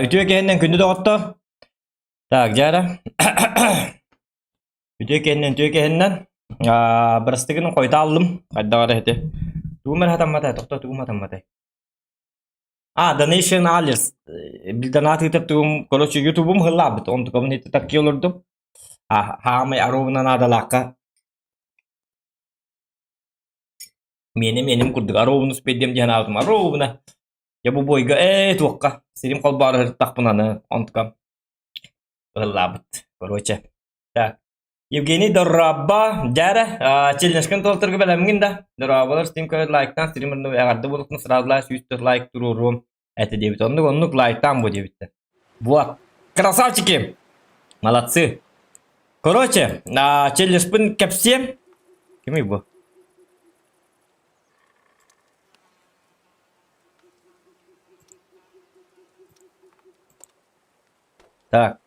Үтүө киһиннэн күндү доҕоттор. Так, дьара. Үтүө киһиннэн, үтүө киһиннэн. Бырастыгын хойутааллым. Хайдах эрэ ити. Тугум эрэ хатаммата, тохто тугум хатамматай. А, Donation Alerts. Билден ыытар тугум, короче, ютубум хыллаабыт. Онтукабын ити такки олордум. Хаамай аруубунан аадалаахха. Миэнэ миэним курдук аруубун успейдем диэн аабытым. Аруубуна. Дьэ бу буойга ээ туохха сирим холбоору сырыттахпын аны онтукам ыһыллаабыт. Короче. Так. Евгений Дорабба, дьээрэ, челленджкын толторго бэлэмҥин да? Дорооболор, стрим көрөр лайктаан, стрим эҕэрдэ буолуохтун сразу 104 лайк туруоруом этэ диэбит. Оннук оннук лайктаан бу диэбиттэр. Вот. Красавчики! Молодцы! Короче, челленджпын кэпсиэм. Кимий бу? Так.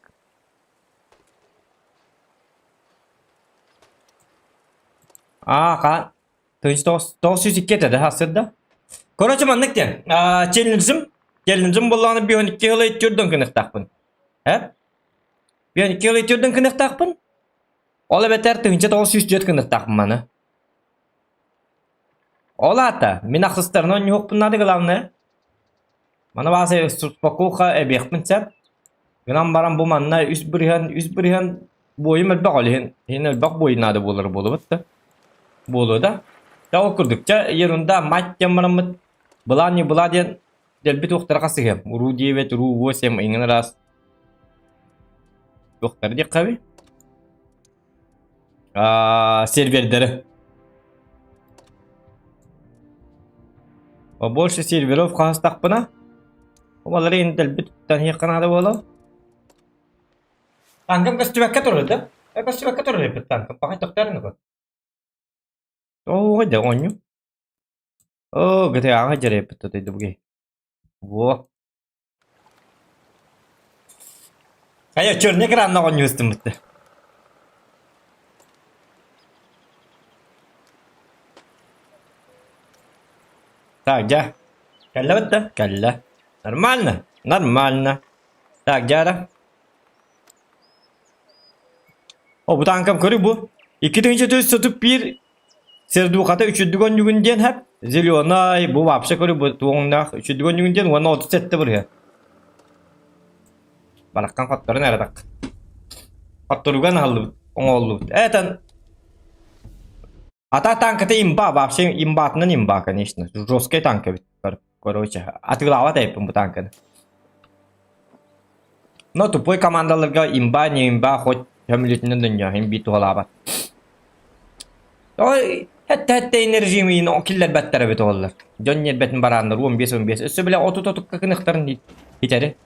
Аа, ха. 902 этэ да, сырда. Короче, маннык диэн. Челленджим, челленджим буоллаҕына 12 сыл өйдүрдөн кыныхтаахпын. Э? 12 сыл өйдүрдөн кыныхтаахпын. Ол эбэтэр 1904 кыныхтаахпын маны. Ол аата, мин ахсыстарынан оонньуохпун наада главное. Маны бааса спокуха эбиэхпин сөп. Гынан баран бу манна үс бырыһан, үс бырыһан буойум элбэх ол иһин, иһин элбэх буой наада буолар буолубут да. Буолуо да. Чэ ол курдук, чэ ерунда, мать диэн бараммыт, была не была диэн дэлби туохтара хасыһыам. Уруу диэбэт, уруу 8 иҥин араас туохтары диэххэ Сервердары. Побольше серверов хаһыстахпына, олары интелбит таһыахха наада буолуо. Танкам көстүбэккэ турар да? Көстүбэккэ турар эбит танкам. Пахай тохтоорун ыгы. Оо, да оонньуу. Оо, GTA-ҕа дьарыйбыт тутуйдубуги. Во. Хайа, черный экранна оонньуу ыстыммытты. Так, дьэ. Кэллэ бытта? Кэллэ. Нормально? Нормально. Так, дьара. О, бу танкам көрү бу. 2431 Сердухата үчүрдүк онньугун диэн хэп. Зеленай, бу вообще көрү бу туоҥнаах үчүрдүк онньугун диэн уонна 37 бырыһа. Бараххан хотторун эрэдак. Хотторуган аһыллыбыт, оҥооллубут. Этан Ата танката имба, вообще имбатынан имба, конечно. Жесткая танка ведь. Короче, атыылаабат эбиппин бу танканы. Но тупой командаларга имба, не имба, хоть көмүлүтүнэн дөнньө, имби туһалаабат. Ой, хэтте-хэтте режимин киллэрбэттэр эбит оҕолор. Дьон ньиэрбэтин барааннар 15-15. Өссө бile отут-отукка кыныхтарын итэри.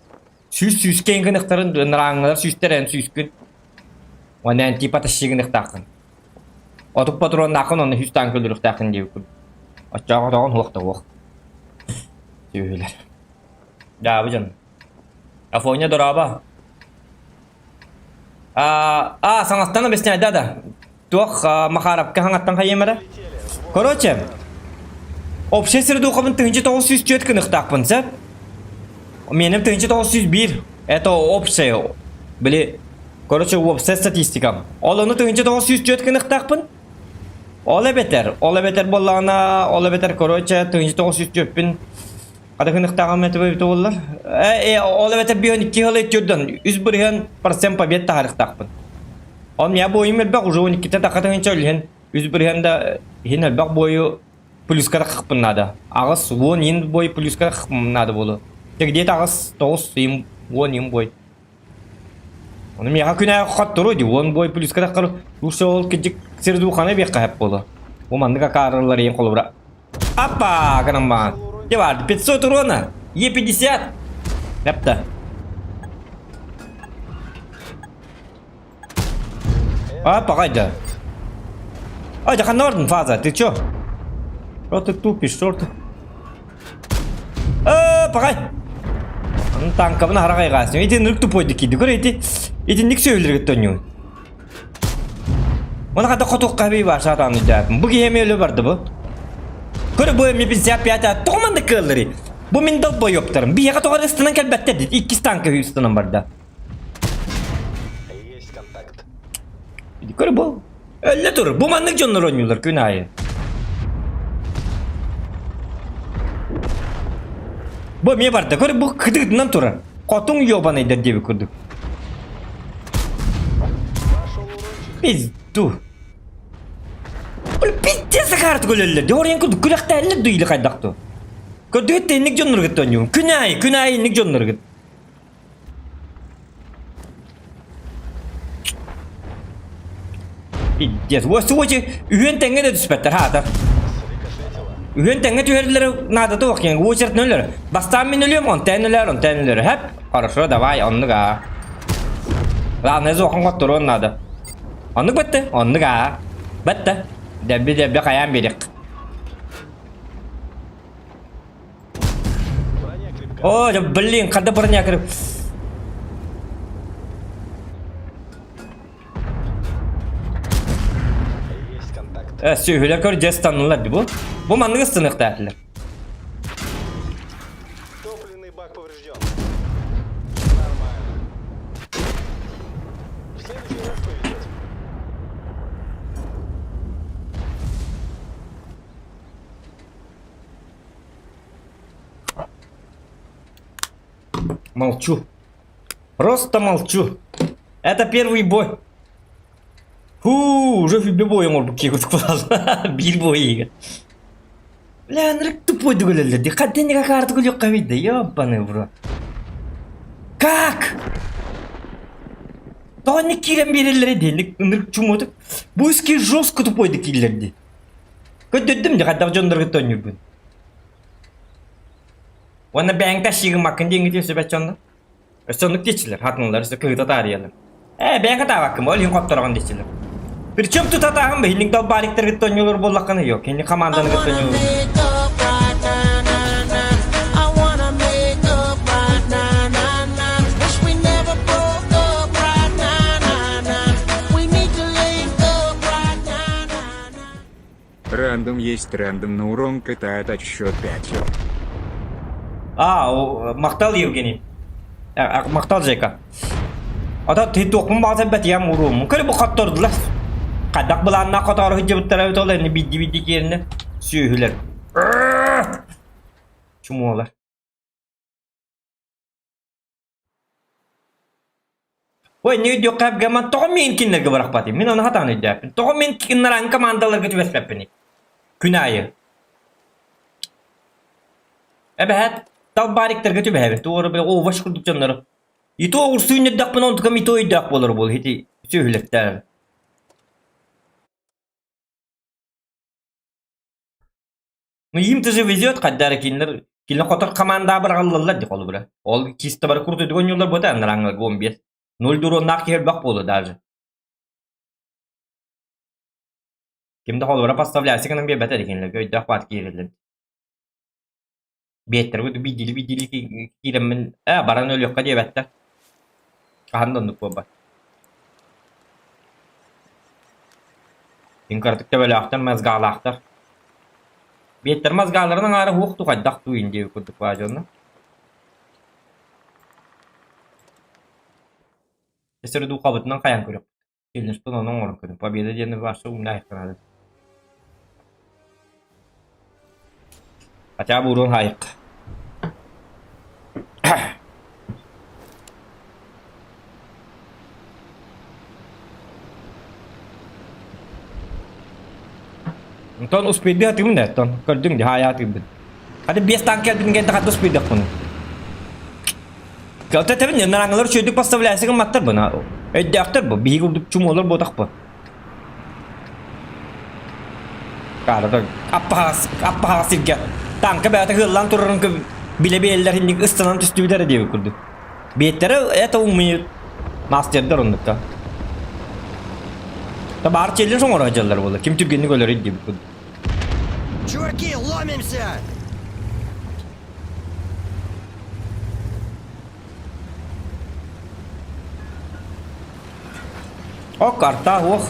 Сүүс сүүскэ кыныхтарын ынырааҥҥылар сүүстэр эн сүүскүн. Уонна эн типа тащигыныхтааххын. Отук патроннааххын онно үс таанка өлөрүөхтээххин диэбиккин. Оччоҕо тоҕон уох да уох. Сүөһүлэр. Дьаабы дьон. Афоня дорообо. А, а, саҥаттан объясняй, да, да. Туох Махаровка хаҥаттан хайыам эрэ? Короче, общий средухабын 1904 кыныхтаахпын, сөп? Менем 1901. Это общее. Били, короче, уопсай статистикам. Ол ону 1904 кыныхтаахпын. Ол эбэтэр, ол эбэтэр буоллаҕына, ол эбэтэр, короче, 1904-пүн хата кыныхтааҕым этэ эбитэ буоллар. Э, ол эбэтэр биһөн икки сыл өттүрдөн үс бырыһан процент побед таһаарыахтаахпын. Ол меня буойум элбэх, уже он иккитэ таха тыһынча үлһэн үс бырыһан да иһин элбэх буойу плюска таххыппын наада. Аҕыс уон иин бой плюска таххыппын наада буолуо. Дьэ где-то аҕыс тоҕус иин уон иин бой. Ону миэхэ күнээ хоттору ди уон бой плюска таххар лучше ол кидьик сирдуханы биэххэ хэп буолуо. Бу маннык акаарылар иин холобура. Аппа гынан баан. Де бар 500 урона. Е50. Эпта. А, погоди. А, да ханна фаза, ты чё? Что ты тупишь, что ты? Э, погоди. Танкабын харагайгасын. Ити нүк тупойды киди. Көр ити. Итинник сөйлерге тоню. Оны хата хотуққа бей бар сатаны дәпім. Бу киһи эми өлө барды бу. Көр бу эми 55 тоҕо маннык кыаллары. Бу мин долбоебтарым. Биһиэхэ тоҕо эрэ ыстанан кэлбэттэр дии. Иккис танка үһү ыстанан барда. Есть контакт. Көр бу. Өллө тур. Бу маннык дьоннор оонньуулар күн аайы. Бу эмиэ барда. Көр бу кытыытынан турар. Хотуҥ ёбанайдар диэбит курдук. Пошел урончик. Пизду. Пиздец карту көлөллөр. Дьоҕуруйан курдук күрэхтэһэллэр дуу или хайдах дуу? Көрдүгүт да инник дьонноргут оонньуум. Күн аайы, күн аайы инник дьонноргут. Пиздец. Уосу-уочу үһүөн тэҥҥэ да түспэттэр хаатар. Үһүөн тэҥҥэ түһэрилэрэ наадата суох киэн очередь өлөр. Бастаан мин өлүөм, онтон өлөр, онтон өлөр. Хэп. Хорошо, давай, оннук аа. Главное, зохон хотторуон надо. Оннук бытты, оннук аа. Бытты. Дэбби-дэбби хайаан биэрик. Броня крепка. О, да блин, когда броня креп... Есть контакт. Э, сүһүлэр көр дьэ ыстаннылар ди бу. Бу маннык ыстаныахтаатылар. Топливный бак поврежден. Нормально. В следующий раз повезет. Молчу. Просто молчу. Это первый бой. Фу, уже bir бой оҥорбут киһи курдук Биир бой Бля, ынырык тупой дүгөлөллөр дии. Хантан каарты күлүөххэ эбит да, ёбаный в рот. Как? Тоҕо инник киирэн биэрэллэрэ дии, ынырык чумотук. Бу үскэ жестко тупойдук киирэллэр дии. Көрдөрдүм дии, хайдах дьоннорго оонньуурбун. Уонна бэйэҥ тащигыммаккын диэҥҥитин сөбөт дьонно. Өссө оннук диэччилэр, хатыҥылар өссө кыһыта таарыйаллар. Ээ, бэйэҥ хатаабаккын, ол иһин хоттороҕун диэччилэр. Причем тут атааһын бэһинник долбаарыктаргытта оонньуулар буоллаххына, yok, кини команданы кытта оонньуулар. Рандом есть рандом на урон катает отсчет 5. А, махтал Евгений. Махтал Жека. Ата титуохпун баҕа бэтиям урууммун. Көрө бу хоттордулар. Хайдах былааннаах хотоору сылдьыбыттара эбит ол энни бидди-бидди киэринэ сүөһүлэр. Чумуолар. Ой, не өйдүөххэ Абгаман, тоҕо мин кинилэргэ бырахпатым? Мин ону хатаан өйдөөппүн. Тоҕо мин кинилэр командаларга түбэспэппиний? Күн аайы. Эбэһээт талбаариктарга түбэһэбин. Туора бile овощ курдук дьоннору. И то урсуйун эрдэхпинэ онтукам и то өйдөөх буолар буол ити сүөһүлэртээ. Ну им-то же везет, хайдара кинилэр кинилэр хотор командаҕа быраҕыллаллар дии холобура. Ол чисто бары курдук оонньууллар буолта анарааҥҥыларга 15. Ноль дуруоннаах киһи элбэх буолуо даже. Ким да холобура поставляйся гынан биэрбэтэ да кинилэргэ өйдөөх баар киирэллэр. Биэттэрбит биирдиили-биирдиили киирэммин ээ баран өлүөххэ диэбэттэр. Хаһан да оннук буолбат. Мин кыратык төбөлөөхтөр, мозгаалаахтар. Биэттэр мозгааларын аҥаара уох дуу хайдах дуу иин диэбит курдук баа дьонно. Өссө дуу хабытынан хайан көрүөхпүт. Челленджтан ону оҥорон көрүҥ. Победа диэни вообще умнай наада. Хотя бы урон хайык. Онтон успейдыы атыыбын да, оттон көрдүҥ дии, хаайа атыыбын. Хата биэс танк кэлбитин кэннэ хата успейдахпын. Кэлтэ тэбин, нараҥалар үчүгэйдик поставляйся гымматтар бу. Өйдөөхтөр бу, биһиги курдук чумуолар буотах бу. Каарата аппаһаас, аппаһаас сиргэ танка бэйэтэ ыаллаан турарын билэ биэллэр инник ыстанан түстүбүтэрэ диэбит курдук. Биэттэрэ это умеют мастердар оннукта. Табаар челлендж оҥоро дьаллар буолар. Ким түргэнник өлөрүй диэбит курдук. Чуваки, ломимся! О, карта, ох.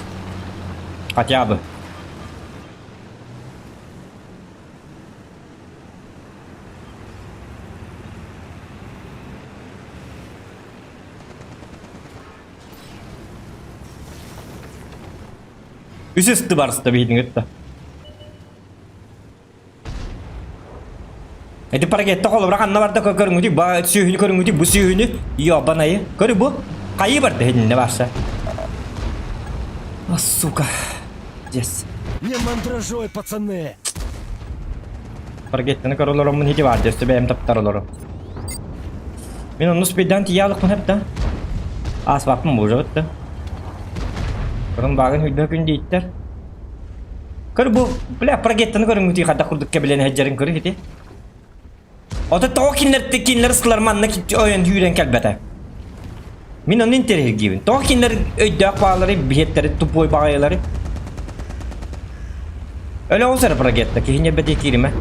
Хотя бы. Үс ысты барыста биһитин кытта. Эти парагетта холобура ханна барда көрүҥүтүй, ба сүөһүнү көрүҥүтүй, бу сүөһүнү ёбанайы. Көрү бу. Хайы барда хинне барса. А, сука. Yes. Не мандражой, пацаны! Парагеттаны көрө олороммун хити бар дөстө бэйэм таптар олору. Мин онну спиддан тиийэ алыкпын хэп да. Ааспаппын буужа бытта. Көрүн багын хүлбэ күн дииттэр. Көр бу, бля, прогеттаны көрүҥҥүтүй хайдах курдук кэбилэн сылдьарын көрү ити. Ото тоҕо кинилэр кинилэр ыстылар манна ойон үүрэн кэлбэтэ. Мин ону интэриэһиргиибин. Тоҕо кинилэр өйдөөх баалары, биһиэттэри, тупой баҕайылары. Өлө оҕус эрэ прогетта, киһи ньэрбэтии кииримэ.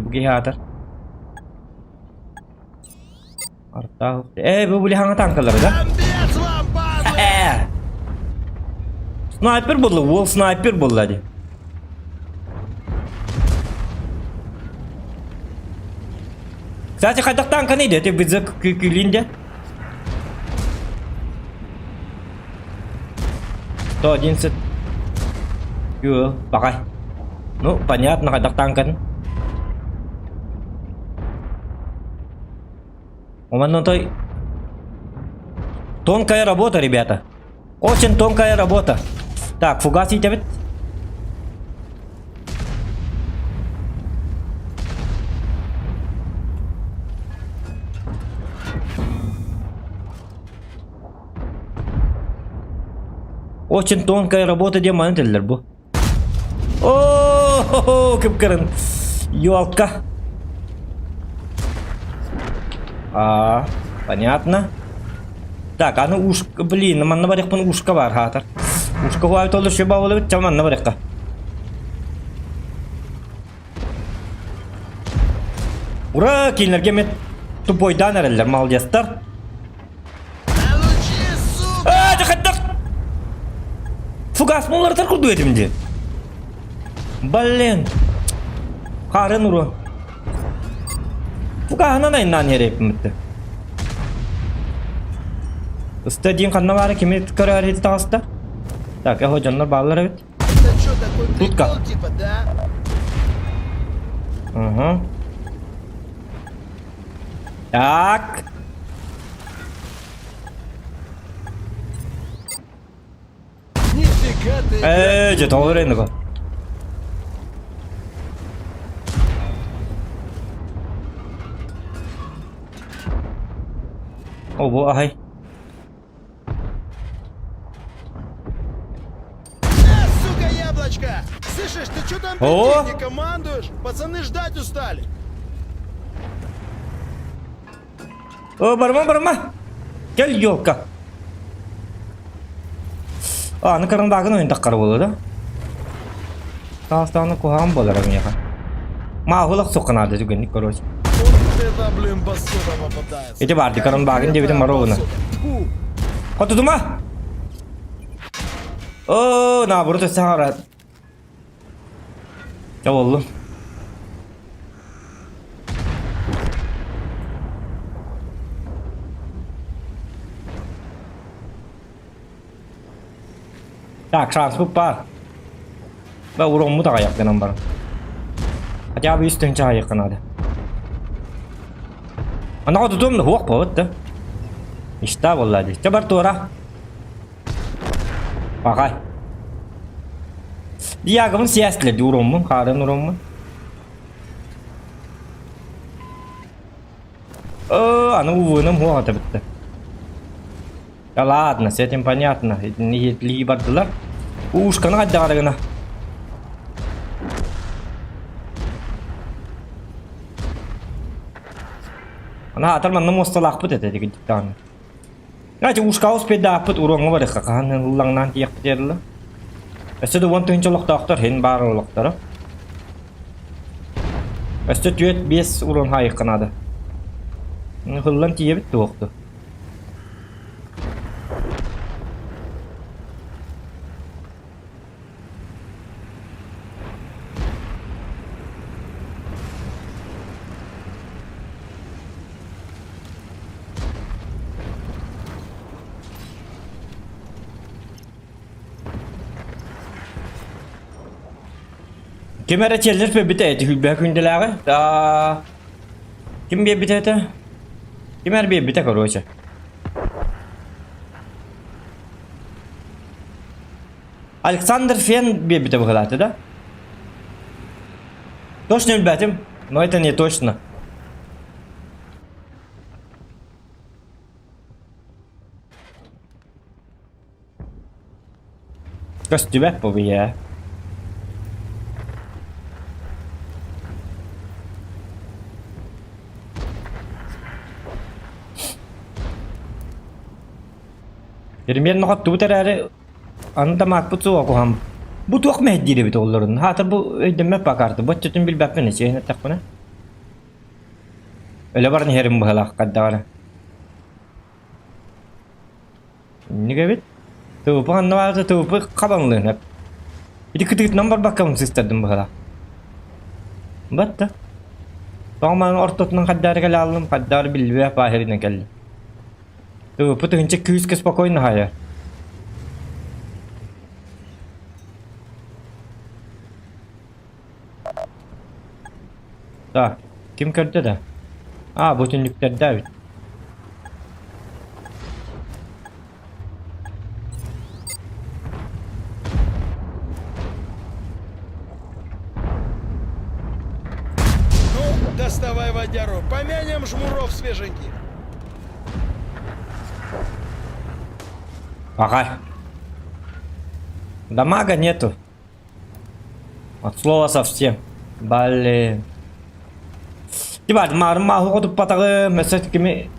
Бу киһи аатар. Артаах. Э, бу били хаҥа танкалары да? Бомбец вам, падлы! Э! Снайпер булла, уол снайпер булла ди. Кстати, хайдах танканы иде, ты бизэ күлүн де. 111. Ю, баҕай. Ну, понятно, хайдах танкатын. Онон той Тонкая работа, ребята. Очень тонкая работа. Так, фугас итэбит. Очень тонкая работа диэн маны этэллэр бу. О, кып-кырын. Ёлка. А, понятно. Так, аны ушка, блин, манна барыахпын ушка бар хаатар. Ушка хуайт олор шөбө болобут, ча манна барыахха. Ура, кинилерге мен тупойдаан эрэллэр, молодецтар. Получи, сука! А, дьахаттар! Фугас муллартар курдук этим дии. Блин. Харын уру. Фугаһынан айнаан иһэрэйпин Ыста диин ханна баара кими көрөөр иһити таҕыста? Так, эһо дьоннор бааллар эбит. Это что, такой Тутка. прикол, типа, да? Угу. Так. Нифига ты! Ээ, дьэ тоҕо өрөйнөкө. О, бу аһай. Э, сука, яблочко! Слышишь, ты что там О! не командуешь? Пацаны ждать устали. О, барыма, барыма. Кэл, елка. А, аны карандагын ойын таққар болу да? Таастааны куһаҕан буолар миэхэ. Мааһылах суққанаады түгэнник короче. Вот это, блин, басота попадается. Ити барды карандагын диэбитим моровуна. Фу. Хотутума! О, наоборот, өссө хаара. Дьэ буоллум. Так, шанспыт баар. Да уроммут аҕыйах гынан баран. Хотя бы үс тыһыынча аҕыйахха наада. Анаҕа тутуом да суох буолбут да. Мечта буолла дии. Чэ бар туора. Пахай. Диагыбын сийээстилэр дии уроммун, хаарын уроммун. Э, аны увыным хуох ата бүттэ. Да ладно, с этим понятно. Итини бардылар. Ушканы хайдаҕара гына. Ана атар манна муосталаахпыт этэ дигин Знаете, ушка успейдаахпыт уруоҥҥа барыахха хаһан ыллаҥнаан тиийэхпит диэрилэ. Өссө да уон тыһыынча олохтоохтор иһин баар олохторо. Өссө түөрт биэс уруон хаайыахха наада. Ыллан тиийэбит туохту. Ким эрэ челлендж биэрбитэ эти хүлбэһэ күндэлээҕи. Да. Ким биэрбитэ этэ? Ким эрэ биэрбитэ короче. Александр Фен биэрбитэ быһыылаата да? Точно билбэтим, но это не точно. Көстүбэт бу ийээ. Примерно хоттубут эрээри аны да маакпыт суоҕа куһам. Бу туох мэһэйдиир эбит оҕолорун? Хаата бу өйдөммөт бакаарты. Бу өттүтүн билбэппин эчиэһин эттэхпинэ. Өлө баран иһэрим быһалаах хайдаҕара. Инник эбит. ТВП ханна баата ТВП хабанлыын эп. Ити кытыытынан барбаккабын сыстардым быһалаах. Батта. Тоҕо маҥан ортотунан хайдаары кэлэ аллым, хайдаары биллибэт бааһырынан кэллим. ТВП тыһынча күүскэ спокойно хайар. Так, ким көрдө да? А, бу түннүктэрдээ эбит. Ну, доставай водяру, помянем жмуров свеженьких. Ага. Дамага нету. От слова совсем. Блин. Тибат, маарым maahu туппатаҕым, өссө кими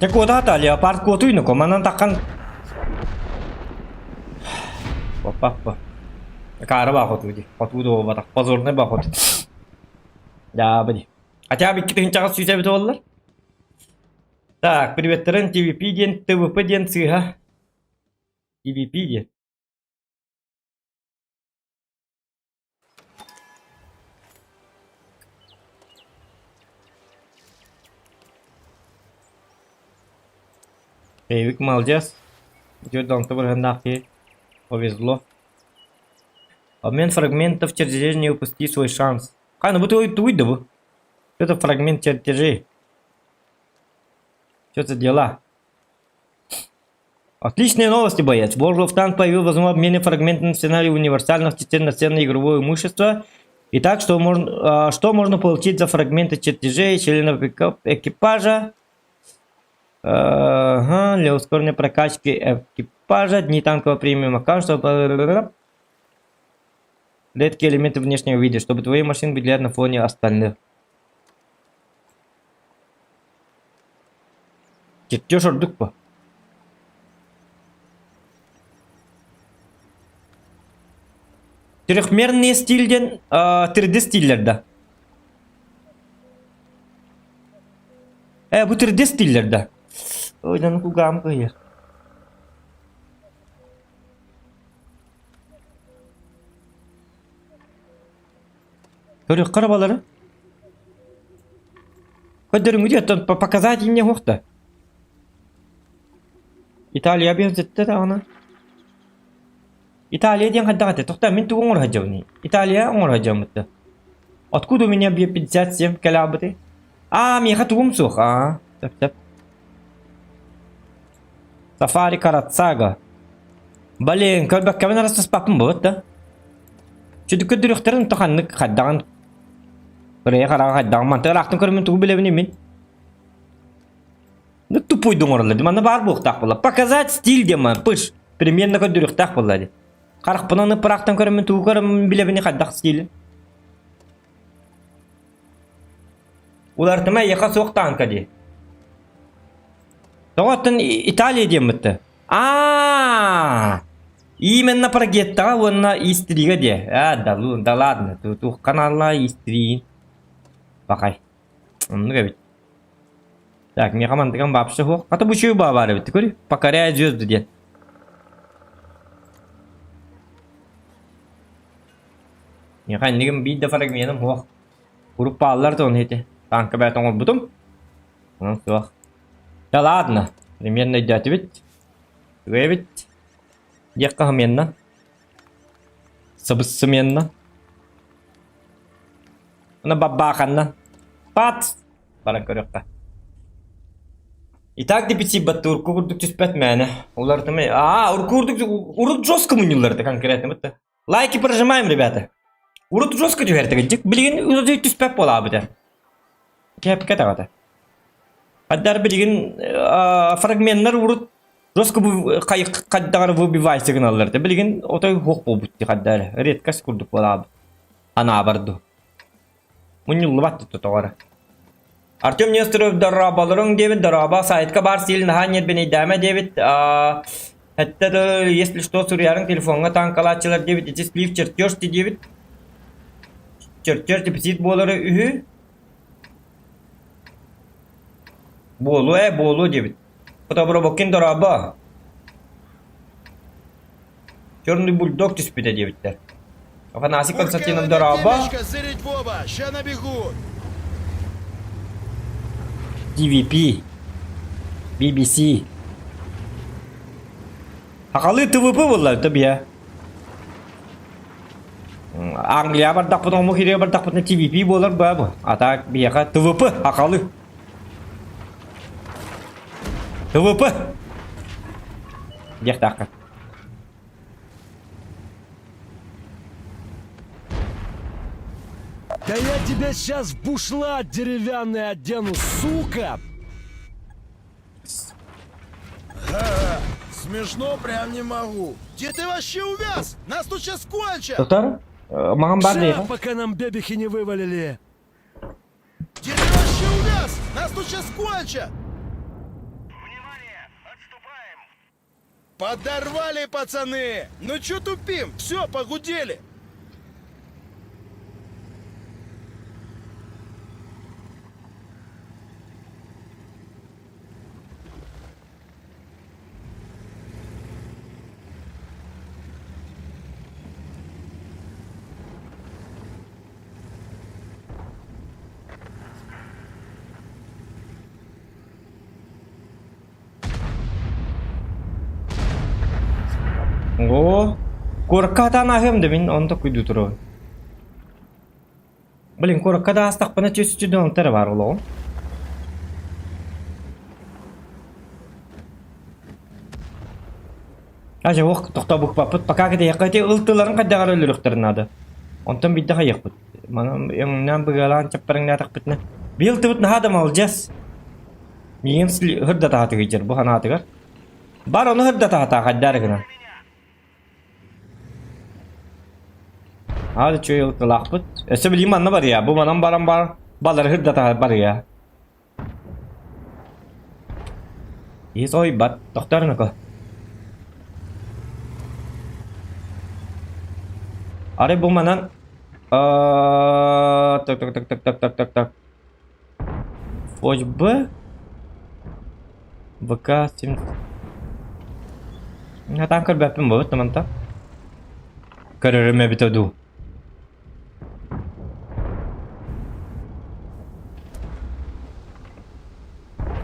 Дьэ куотаата леопард куотуйнуку манан таххан Оппаппа. Акаары баа хотуу дии. Хотуу да буолбатах. Позорный баа хоту. Дьаабы дии. Хотя бы 2000 сүүс эбит буоллар. Так, приветтэрин TVP диэн ТВП диэн сыыһа. TVP диэн. Эйвик молодец. Дьон бырыһыннаах киһи. Повезло. Обмен фрагментов чертежей не упусти свой шанс. Хана бу тугуй да бу? Это фрагмент чертежей. Что за дела? Отличные новости, боец. World of Tanks появил возможность обмена фрагментами сценария универсальных частей на ценное игровое имущество. Итак, что можно, что можно получить за фрагменты чертежей членов экипажа? Ага, для ускоренной прокачки экипажа, дни танкового премиум аккаунт, чтобы... Редкие элементы внешнего вида, чтобы твои машины выделяли на фоне остальных. Чертеж ордук по. Трехмерный стиль диэн 3D стиллэр да. Э, бу 3D стиллэр да. Ой, да ну кугаам кыйыр. Көрүөххэ эрэ балары. Көрдөрүҥҥү оттон показать инньэ суох да. Италия биэрдиттэ даҕаны. Италия диэн хайдах этэ? Тохтоо, мин тугу оҥоро сылдьабыный? Италия оҥоро сылдьабын да. Откуда у меня 57 кэлээбитий? Аа, миэхэ тугум суох. Аа, сөп-сөп. Сафари Карацага. Блин, көрбөккөбүн арастаспаппын буолбут да. Чүдүк көрдөрүөхтэрин то ханнык хайдаҕын Кырыйа хараҕа хайдаҕын мантан ыраахтан көрөммүн тугу билэбиний мин? Ну тупой оҥороллор дии. Манна баар буолуохтаах буолла. Показать стиль диэн ман пыш. Примерно көрдөрүөхтээх буолла дии. Харахпынан ыпыраахтан көрөммүн тугу көрөммүн билэбиний хайдах стилин. Уларытыма эйиэхэ суох таанка дии. Тоҕо оттон Италия диэммит Аа! Именно Прогеттаҕа уонна Истрига диэ. Аа, да, да ладно, туох каналла Истрии. Бакай. Оннук эбит. Так, миэхэ мантыгам вообще суох. Хата бу үчүгэй баа баар эбит, көрү. Покоряя звезды диэн. Миэхэ иннигим биир да фрагменым суох. Урут бааллар да оны ити. Танка бэйэтэ оҥорбутум. Онон суох. Да ладно, примерно өйдөөтүбүт. Үгэйбит. Диэххэ хымыанна. Сыбыс-сымыанна. Аны баббааханна. Пат! Баран көрүөххэ. Итак дефицит урку курдук түспэт мээнэ. Уларытымай. Аа, урку курдук урут жестко мунньуллар конкретно бытта. Лайки прожимаем, ребята. Урут жестко түһэртэ Билигин урут түспэт буолаабыта. Кэпкэ таҕата. Хаддар билигин фрагменнар урут жестко хайдаҕар выбивайся гыналлар. Билигин отой хуох буолбут хаддар. Редкость курдук буолаабыт. Анаабар ду. Мунньуллубат да тоҕо эрэ. Артем Нестеров дорооболоруҥ диэбит, дорообо, сайтка баар стиль наһаа ньиэрбинэйдээмэ диэбит, эттэ да, если что суруйарыҥ телефоҥҥа таҥкалааччылар диэбит, ити слив чертеж диэбит, чертеж дефицит буолара үһү, буолуо ээ, буолуо диэбит. Фотобробоккин дорообо. Черный бульдог түспүтэ диэбиттэр. Афанасий Константинов дорообо. DVP, BBC. Сахалыы ТВП буолла тобия. Англия бардахпытына, омук ириэ бардахпытына TVP буолар баа А так биһиэхэ ТВП сахалыы. ТВП. Диэхтааххын. Да я тебя сейчас в бушлат деревянный одену, сука! Смешно прям не могу. Где ты вообще увяз? Нас тут сейчас кончат! Доктор, маҕан баар Ща, дии. пока нам бебехи не вывалили. Где ты вообще увяз? Нас тут сейчас кончат! Подорвали, пацаны! Ну чё тупим? Все, погудели! Оо, куоракка хатаан ааһыам да мин онто куйду туруом. Блин, куоракка да аастахпына чүс чүдүн эрэ баар олоҕум. Ажа уох тохтобукпаппыт пока кэтэһиэххэ ити ылтыларын хайдах эрэ өлөрүөхтэрин наада. Онтон биирдэ хайыахпыт. Манан өҥнөөн быгыалаан чаппарыҥнаатахпытына быйыл тыбыт наһаа да маладьыас. Миигин сырдатаатыгыйдьар бу санаатыгар. Бар ону сырдатаата хайдаар гынан. Аада үчүгэй ылтылаахпыт. Өссө билигин манна барыа. Бу манан баран бар балары сырдата барыа. Ис ойбат. Тохтор ноко. Арай бу манан так так так так так так так так Фочь Б. ВК 7. Хатаан көрбөппүн буолбут манта. Көрөрүм эбитэ дуу.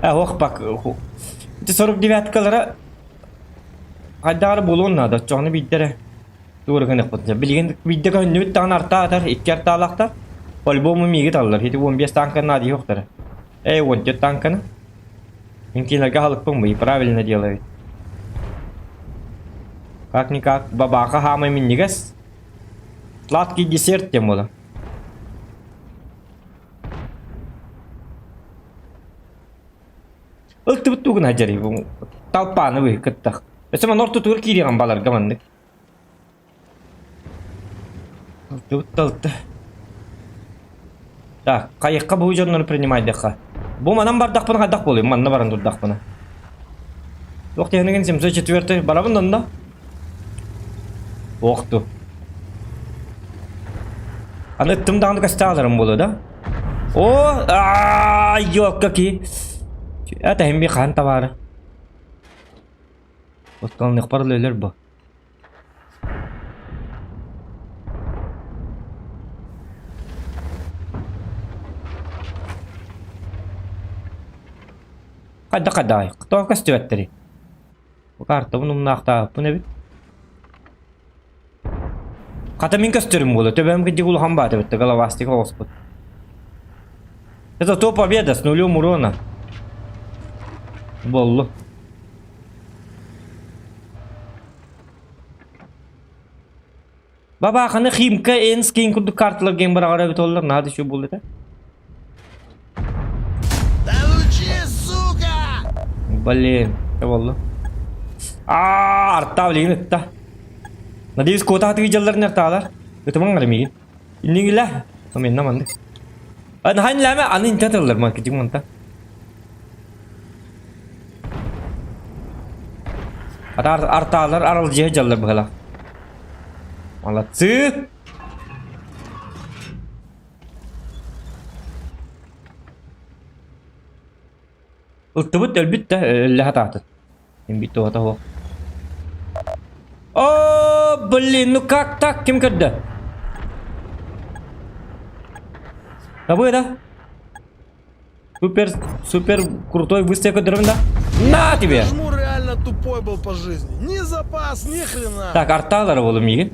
Э, ох, бак, ити 49-калара хайдах эрэ буолуон наада, оччоҕуна биирдэ эрэ тугу эрэ гыныахпыт. Билигин биирдэ көһүннүбүт даҕаны арта атар, икки артаалаахтар. По-любому миигит аллар. Ити 15 танканы наадыйа суохтара. Эй, 14 танканы. Мин кинилэргэ аһылыкпын бый, правильно делают. Как-никак, бабаха хаамай минньигэс. Сладкий десерт диэн буолар. Ылтыбыт тугун дьэрий талпааны быһы кыттах. Өссө манна ортотугар киириэҕин баларга маннык. Ылтыбыт да ылты. Так, хайыкка бу дьоннору принимайдыхха. Бу манан бардахпына хайдах буолуй? Манна баран турдахпына. Туох диэхинигин 704 барабын онно? Охту. Аны ыттым даҕаны көстө ааларым буолуо да? О, аа, ёлка ки. Это хим би хаан табаары. Оттон өлөр бу. Хайда хайда Тоҕо көстүбэттэрий? Бу картабын умнаахтаабыппын эбит. Хата мин көстөрүм буолуо. Төбөм кырдьык улахан баат эбит, головастик оҕуспут. Это то победа с нулем урона. Боллу. Бабааханы Химка Энскин курдук карталар ген быраҕар эбит оллар, наада еще буолла этэ. Да лучи, сука! Блин, это боллу. Аа, арта блин ытта. Надеюсь, куота хатыгы дьалларын артаалар. Ытымаҥ ара миигин. Иннигилэ. Оменна маннык. Аны ләме аны инте тыллар маркетинг манта. Ата артаалар аралдьыһа дьаллар быһалаах. Молодцы! Ыттыбыт өлбүт да өллө хатаатын. Имбит туһата суох. О, блин, ну как так? Ким көрдө? Табы да? Супер, супер крутой выставка көрдөрөмүн да? На тебе! Жмур реально тупой был по жизни. Ни запас, ни хрена. Так, арталары болу миигин.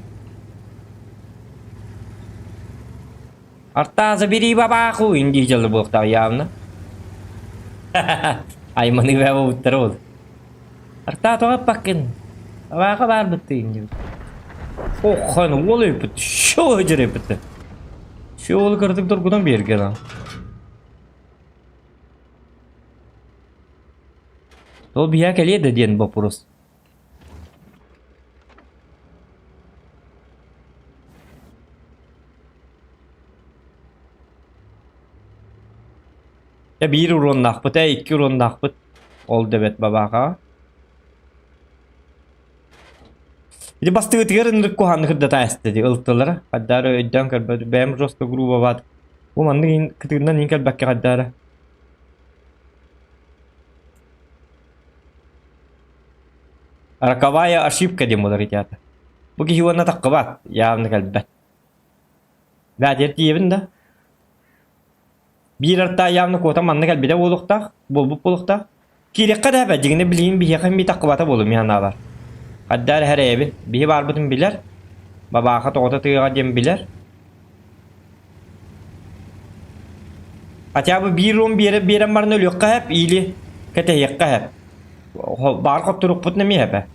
Арта забери бабаху инди дьаллы буолуохтаах явно. Айманы бэбэ буттара ол. Арта тоҕо эппаккын? Бабаха баар быттыын диэбит. Оххан уол өйпүт, шо өдөрөпүт. Шо кырдык доргутан биэрген. Ол биһиэхэ кэлиэ да диэн боппуруос. Дьэ биир уруоннаахпыт ээ, икки уруоннаахпыт. Ол да бэрт бабааҕа. Ити бастыгытыгар ынырык куһаанны кырдата ааста дии ылтылара. Хайдаары өйдөөн көрбөт, бэйэм жестко грубоват. Бу маннык иин кытыгынан иин кэлбэккэ хайдаары. Роковая ошибка диэн буолар ити аата. Бу киһи уонна таххыбат, явно кэлбэт. Бээтигэр тиийэбин да. Биир артаа явно куота манна кэлбитэ буолуохтаах, буолбут буолуохтаах. Киириэххэ да эбэ, дьиҥинэ билигин биһиэхэ эмиэ таххыбата буолуо мин санаабар. Хайдаа эрэ эрэйэбин, биһи баарбытын билэр, бабааха тоҕото тыаҕа диэн билэр. Хотя бы биир уон биэрэ биэрэн баран өлүөххэ сөп или кэтэһиэххэ сөп. Баар хотторукпутун эмиэ сөп ээ.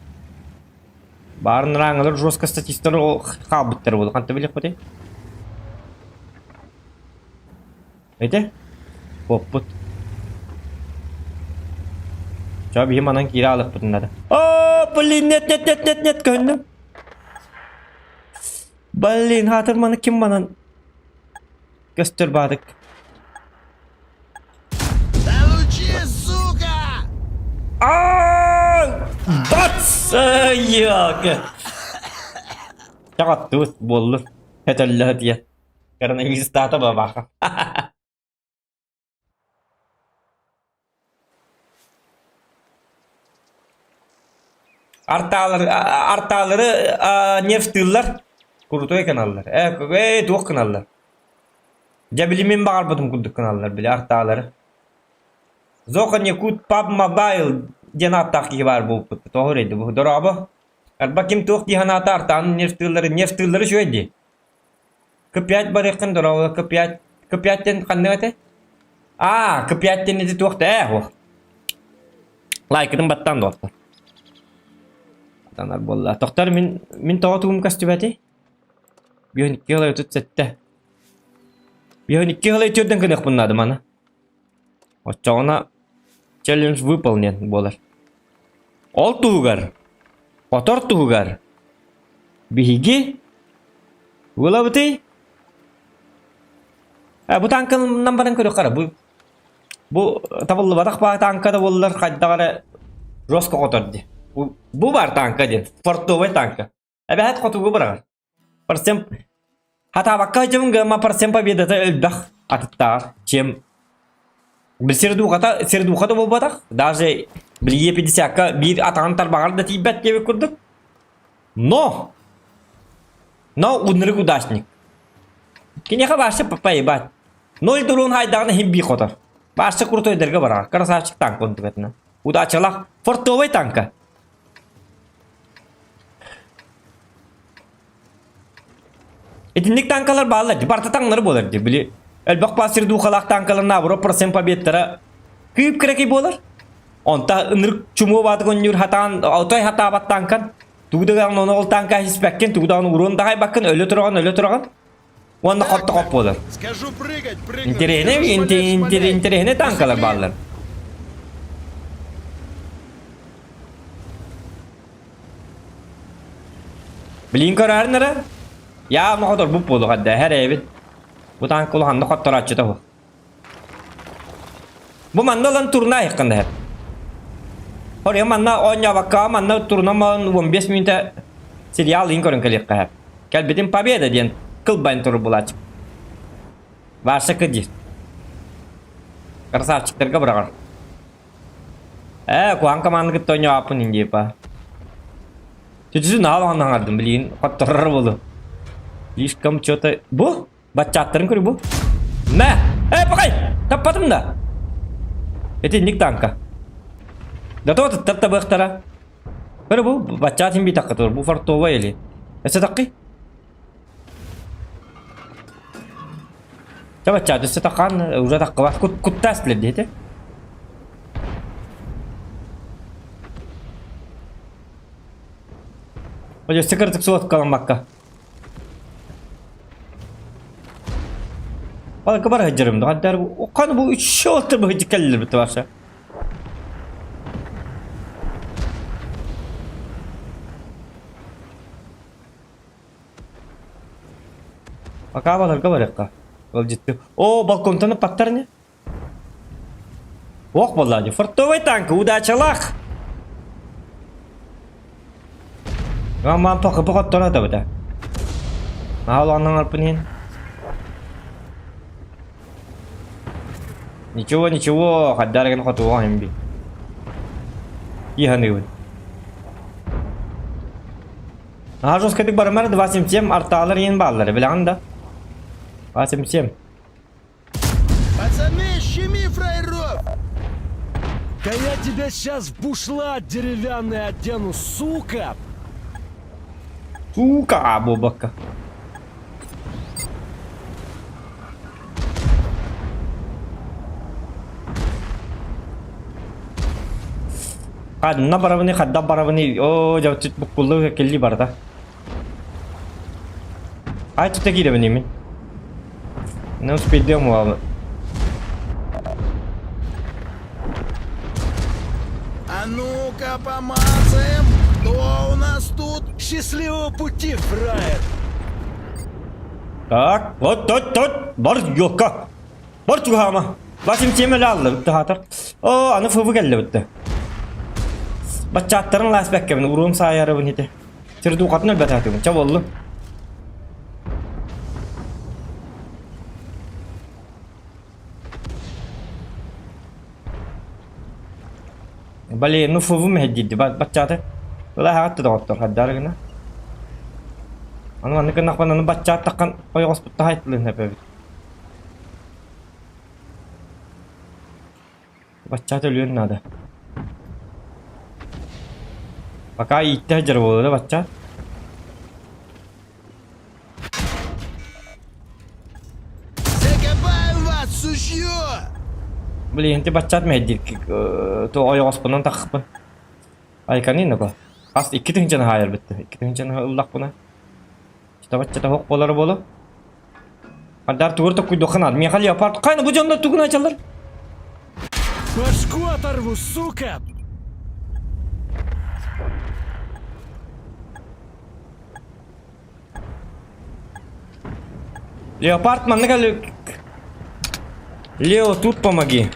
Баарын рааҥалар жестко статистар хаалбыттар буолуо ханта билиэхпитий? Ити? Куоппут. Чё биһи манан киирэ аалыахпытын наада. О, блин, нет, нет, нет, нет, нет, көһүннүм. Блин, хаатыр маны ким манан көстөр баадык. Да лучи, сука! Аа! Бац! Йок! Чаҕаттыбыт буоллун. Өтөллө диye. Коронавирустаата бабаха. Артаалары, артаалары нервтыыллар, крутой гыналлар. Э, туох гыналлар. Дьэ били мин баҕарбытым курдук гыналлар били артаалары. Зохан Якут Паб Мобайл диэн ааттаах киһи баар буолбут. Тоҕо үрэйди бу? Дорообо. Арба ким туох дии санаата артааны нервтыыллары, нервтыыллары үчүгэй дии. К5 барыаххын дорообо К5 К5 диэн ханнык этэй? Аа, К5 диэн ити туох да ээ уох. Лайкытын баттаан дуоттар. Атанар буолла. Тохтор мин мин тоҕо тугум көстүбэтий? Биһөн икки хылай отут сэттэ. Биһөн икки хылай түрдэн гыныахпын наада маны. Оччоҕуна челлендж выполнен буолар. Ол туһугар, хотор туһугар биһиги ылабытый? Бу тааҥканан баран көрүөххэ эрэ. Бу бу табыллыбатах баа тааҥка да буоллар хайдах эрэ жестко хотор дии. Бу, бу баар тааҥка диэн, фартовай тааҥка. Эбэһээт хотугу быраҕар. Процент хатаабакка сылдьабын гыма процент победата элбэх атыттааҕар чем. Сирдуухата, сирдуухата буолбатах. Даже били Е50-ка биир атаҕын тарбаҕар да тиийбэт диэбит курдук. Но! Но уннарык удачник. Киниэхэ вообще поебать. Ноль дрон хайдаҕына иһин бии хотор. Вообще крутойдарга барар. Красавчик танк онтугатына. Удачалах фортовый танка. Итинник танкалар бааллар дии, барыта таҥнары буолар дии. Били элбэх пассир дуухалаах танкалар наоборот процент победтара кыып кыракый буолар. Онта ынырык чумуо баатык онньуур хатаан, отой хатаабат танкан. Тугу даҕаны ону ол танка испэккин, тугу даҕаны уруон даҕайбаккын, өлө тураҕын, өлө тураҕын. Уонна хот хоп буолар. Скажу прыгать, прыгну. Интэриэһинэй, Скажу шмалять, шмаляй. интэриэһинэй танкалар бааллар. Билин көрөөрүн эрэ. Явно хоторбут буолуох эрдэ эрэйбит. Бу танк улаханнык хотторооччута бу. Бу манна ылан турна айыккын дэһэр. Хория манна оонньообокко манна турнаман 15 мүнүүтэ сериал иин көрөн кэлиэххэ һэр. Кэлбитим победа диэн кылбайын туру булааччы. Ваша кыдьыр. Красавчиктарга быраҕар. Ээ, куһаҕан команда кытта оонньообоппун ин диэпа. Чүчүсү наһаа улахан аҥардым, билигин хотторор буолуом. Слишком что-то... Бу? Баччааттарын көрү бу. Мэ! Ээ, пакай! Таппатым да! Итинник танка. Готово туттар табыахтара. Көрү бу, баччаат иһин биитахха тур. Бу фартовая или? Өссө таккый? Чэ бачча өссө таххан уже таххыбат кут куттаас билэр диэти. Өссө кырдык суоткаламмакка. Балка бар хыдьырым да Укканы бу үч отыр бу хыдьы бит ваша. Пока баларга барыахха. Ыалдьыттыы. Оо, балконтан ыппаттар ини. Ох буолла дии. Фартовый танк, удачалаах! Мам пакы похоттор атабыта. Наһаа арпын иһин. Ничего, ничего, хаддарыгын хотуоҕа иһин би. Иһаныыбын. Наһаа жесткайдык барымар 2.77 артаалар иһин бааллар, билэҕин да? 2.77. Пацаны, щеми фраеров! Да я тебя сейчас в бушлат деревянный одену, сука! Сука, буолбакка. Ханна барабыный, хадда барабыный, оо, дьэ, буккуллуу кэлли барда. Ай, тута киирэбин имин. Не успейдем уолу. А ну-ка помацаем, кто у нас тут? Счастливого пути, фраер! Так, вот, вот, вот, бар ёлка. Бар чугаама. Басым темел алды битти хатыр. О, аны фыбы келди битти. Баччааттарын лаас бэккэбин уруум саайарыбын ити. Сирдуукатын өлбөтөтүгүн. Ча боллу. Блин, ну фывы мэһэддиирди баччааты. Ыла хаҕатты доҕоттор хаддаары гына. Аны маннык гыннахпына аны баччааттаххан ойоҕоспут таһайтылын эпэбит. Бачча төлүөн наада. Пока ииттэ сылдьар буолуо да бачча. Закопаем вас, сучье! Блин, ти баччат мэһэйдиир туох ойоҕоспунан таххыппын. Айканын око. Хас икки тыһыынчаны хаайар битти. Икки тыһыынчаны ыллахпына. Чата-баччата суох буолара буолуо. Ардар тугур токкуйдуохха наада. Миэхэ леопард хайна бу дьоннор тугун ачаллар? Башку оторву, сука! Леопард манна кэл Лео, тут помоги.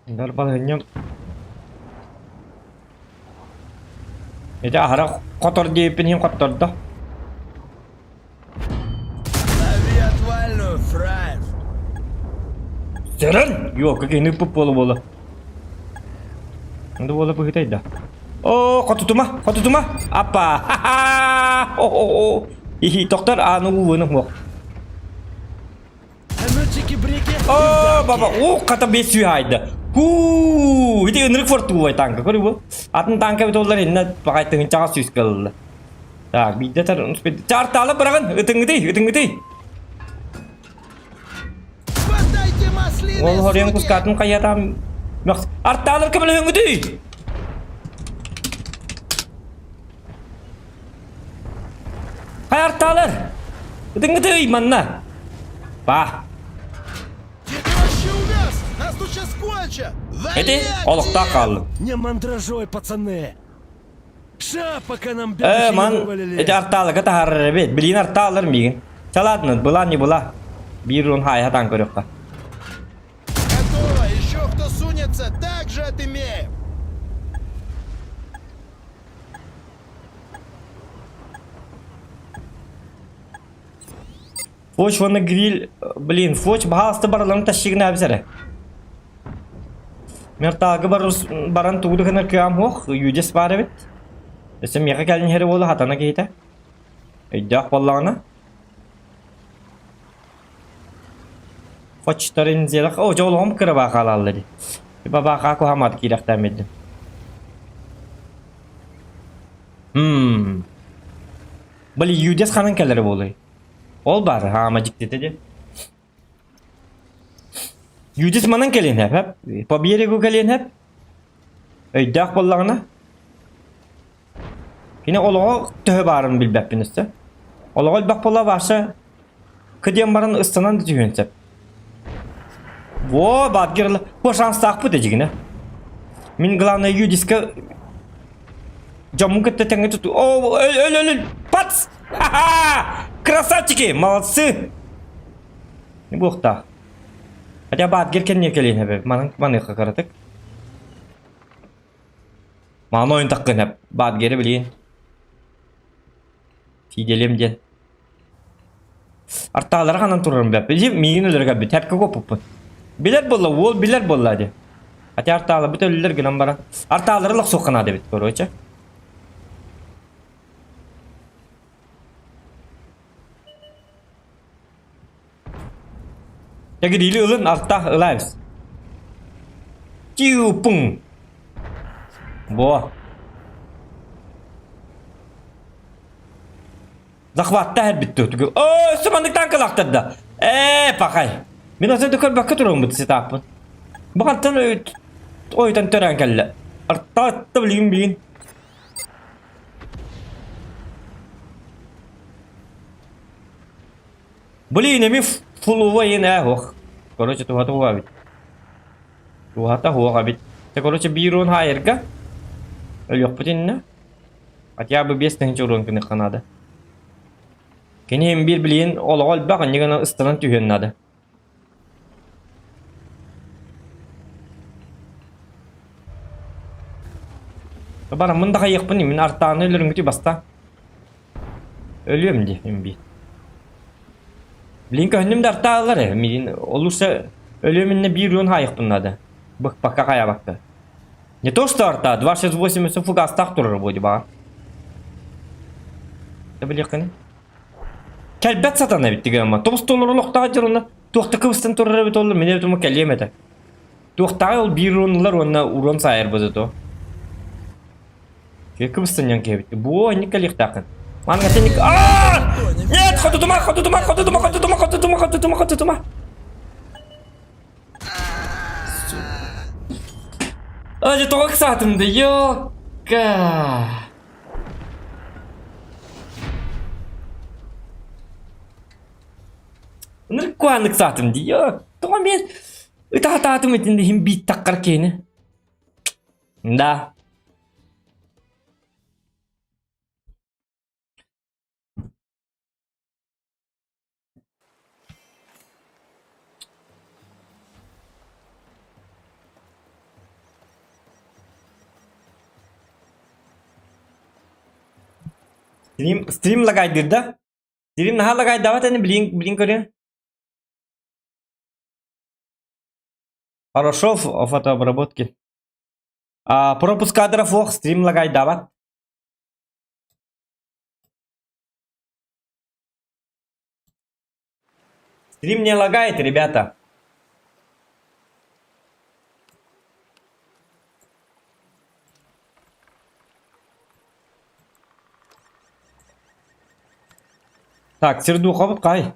Дарбалыһынньам Ити аһара хотор диэбиппин иһин хоттордо. нормальную, фраер. Сэрэн! Йоо, кини ыппыт буола-буола. Онда буола быһытай да. О, хотутума, хотутума. Апа! Ха-ха! О-о-о! Ихи, тохтор ааны ууну хуох. А ну чики-брики. О, баба, о, хата бес сүйайды. Хуу, ити ынырык фортуой танка, көрү бу. Атын танка бит олар инне бакай тыгынчаға сүйіс кылылды. Так, биде тар, чарталы бырагын, ытыңгытый, ытыңгытый. Хватайте маслины, Ол хорен суки! кускатын каятам. Арталар көмөлөһүңүтүй! Хай арталар! Ытыңгытый манна! Ба! Где ты вообще увяз? Нас тут сейчас кончат! Эти Вали олохтоох хааллым. Не мандражой, пацаны. Ша, пока нам Э, бедухи не ман вывалили. эти арталыга таһарар эбит. Билин арталар миигин. Чаладны, была не была. Биир он хай хатан көрүөххэ. Готово! Еще кто сунется, так же отымеем! Фоч уонна гриль, блин, фоч баһааласта бараларын тащигына эбисэрэ. Мерталга баран тугу да гынар кыам суох, юдес баар эбит. Өссө миэхэ кэлин иһэрэ буолла хатана киһитэ. Өйдөөх буоллаҕына. Фочтарын зелах, о, дьэ олоҕум кыра хаалаллар дии. Бабаахаа куһамаат киирэхтээн биэрдим. Хм. Били юдес ханан кэлэрэ буолуой? Ол баар, хаама дьиктитэ дии. Юдис манан кэлиэн сөп, по берегу кэлиэн сөп. Өйдөөх буоллаҕына. Кини олоҕо төһө баарын билбэппин өссө. Олоҕо элбэх буолла Ваша кыдыан баран ыстанан да түһүөн сөп. Во, баатгерла. Бу шанстаахпыт эдьигинэ. Мин главное Юдиска дьоммун кытта тэҥҥэ туту. О, өл, өл, өл, өл! Пац! Ха-ха! Красавчики! Молодцы! Не буохтаах. Хотя баатгер кэнниэ кэлиэн эбэ. Манан маныаха кыратык. Мааны ойун таккын эп. Баатгеры билиин. Тииделиэм диэн. Артаалара ханан турарым бэп. Били миигин өлөрө кэлбит. Тэпкэ куоппуппун. Билэр буолла, уол билэр буолла дии. Хотя артааларбыт өлүллэр гынан баран. Артаалары лохсуохха наада эбит, короче. Дьэ ылын арта ылаабыс. Тиу-пуҥ. Во. Захватта эрбит түгү. Оо, өссө маннык танкалаахтар да. Ээ, пахай. Мин атын да көрбөккө туруммут сетаппын. Бу хантан ойутан төрөөн кэллэ. Артаатта билигин билигин. Блин, эми фулува иэн ээ суох. Короче, туһата суох эбит. Туһата суох эбит. Те, короче, биир уон хаайарга өлүөхпүт иннэ. Хотя бы 5000 уруон гыныахха наада. Кини иһин биир билигин олоҕо элбэх, инньэ гынан ыстанан түһүөн наада. Бараммын да хайыахпын мин артааны өлөрүҥүтү баста. Өлүөм дии мин биир. Билигин көһүннүм да артаалар ээ миигин олуса өлүөм иннэ биир уон хаайыахпын наада. Быкпакка хайаабакка. Не то что арта, 2,68 фугастаах турар вроде баҕар. Да билиэххиний. Кэлбэт сатана эбит дигэммэ. Тобус толору олохтоох дьон онно туох да кыбыстан турар эбит ол мин эбит кэлиэм этэ. Туохтааҕый ол биир урон ылар уонна урон саайар бозото. Кыбыстан киһи эбит. Буо инник кэлиэхтээххин. Манга сенник аа! Нет, хотутума, хотутума, хотутума, хотутума, хотутума, хотутума, хотутума. Аже тоҕо ыксаатым да, ёкка. Ынырык куһаҕан ыксаатым дии, ёк. Тоҕо мен ытаатаатым итиннэ иһин биит таххар киһини. Да. Стрим, стрим лагайдыыр да? Стрим наһаа лагайдаабат ини билин, билин көрүөн. Хорошо в фотообработке. А, пропуск кадров ох, стрим лагайдават. Стрим не лагает, ребята. Так, Сердуховут кай.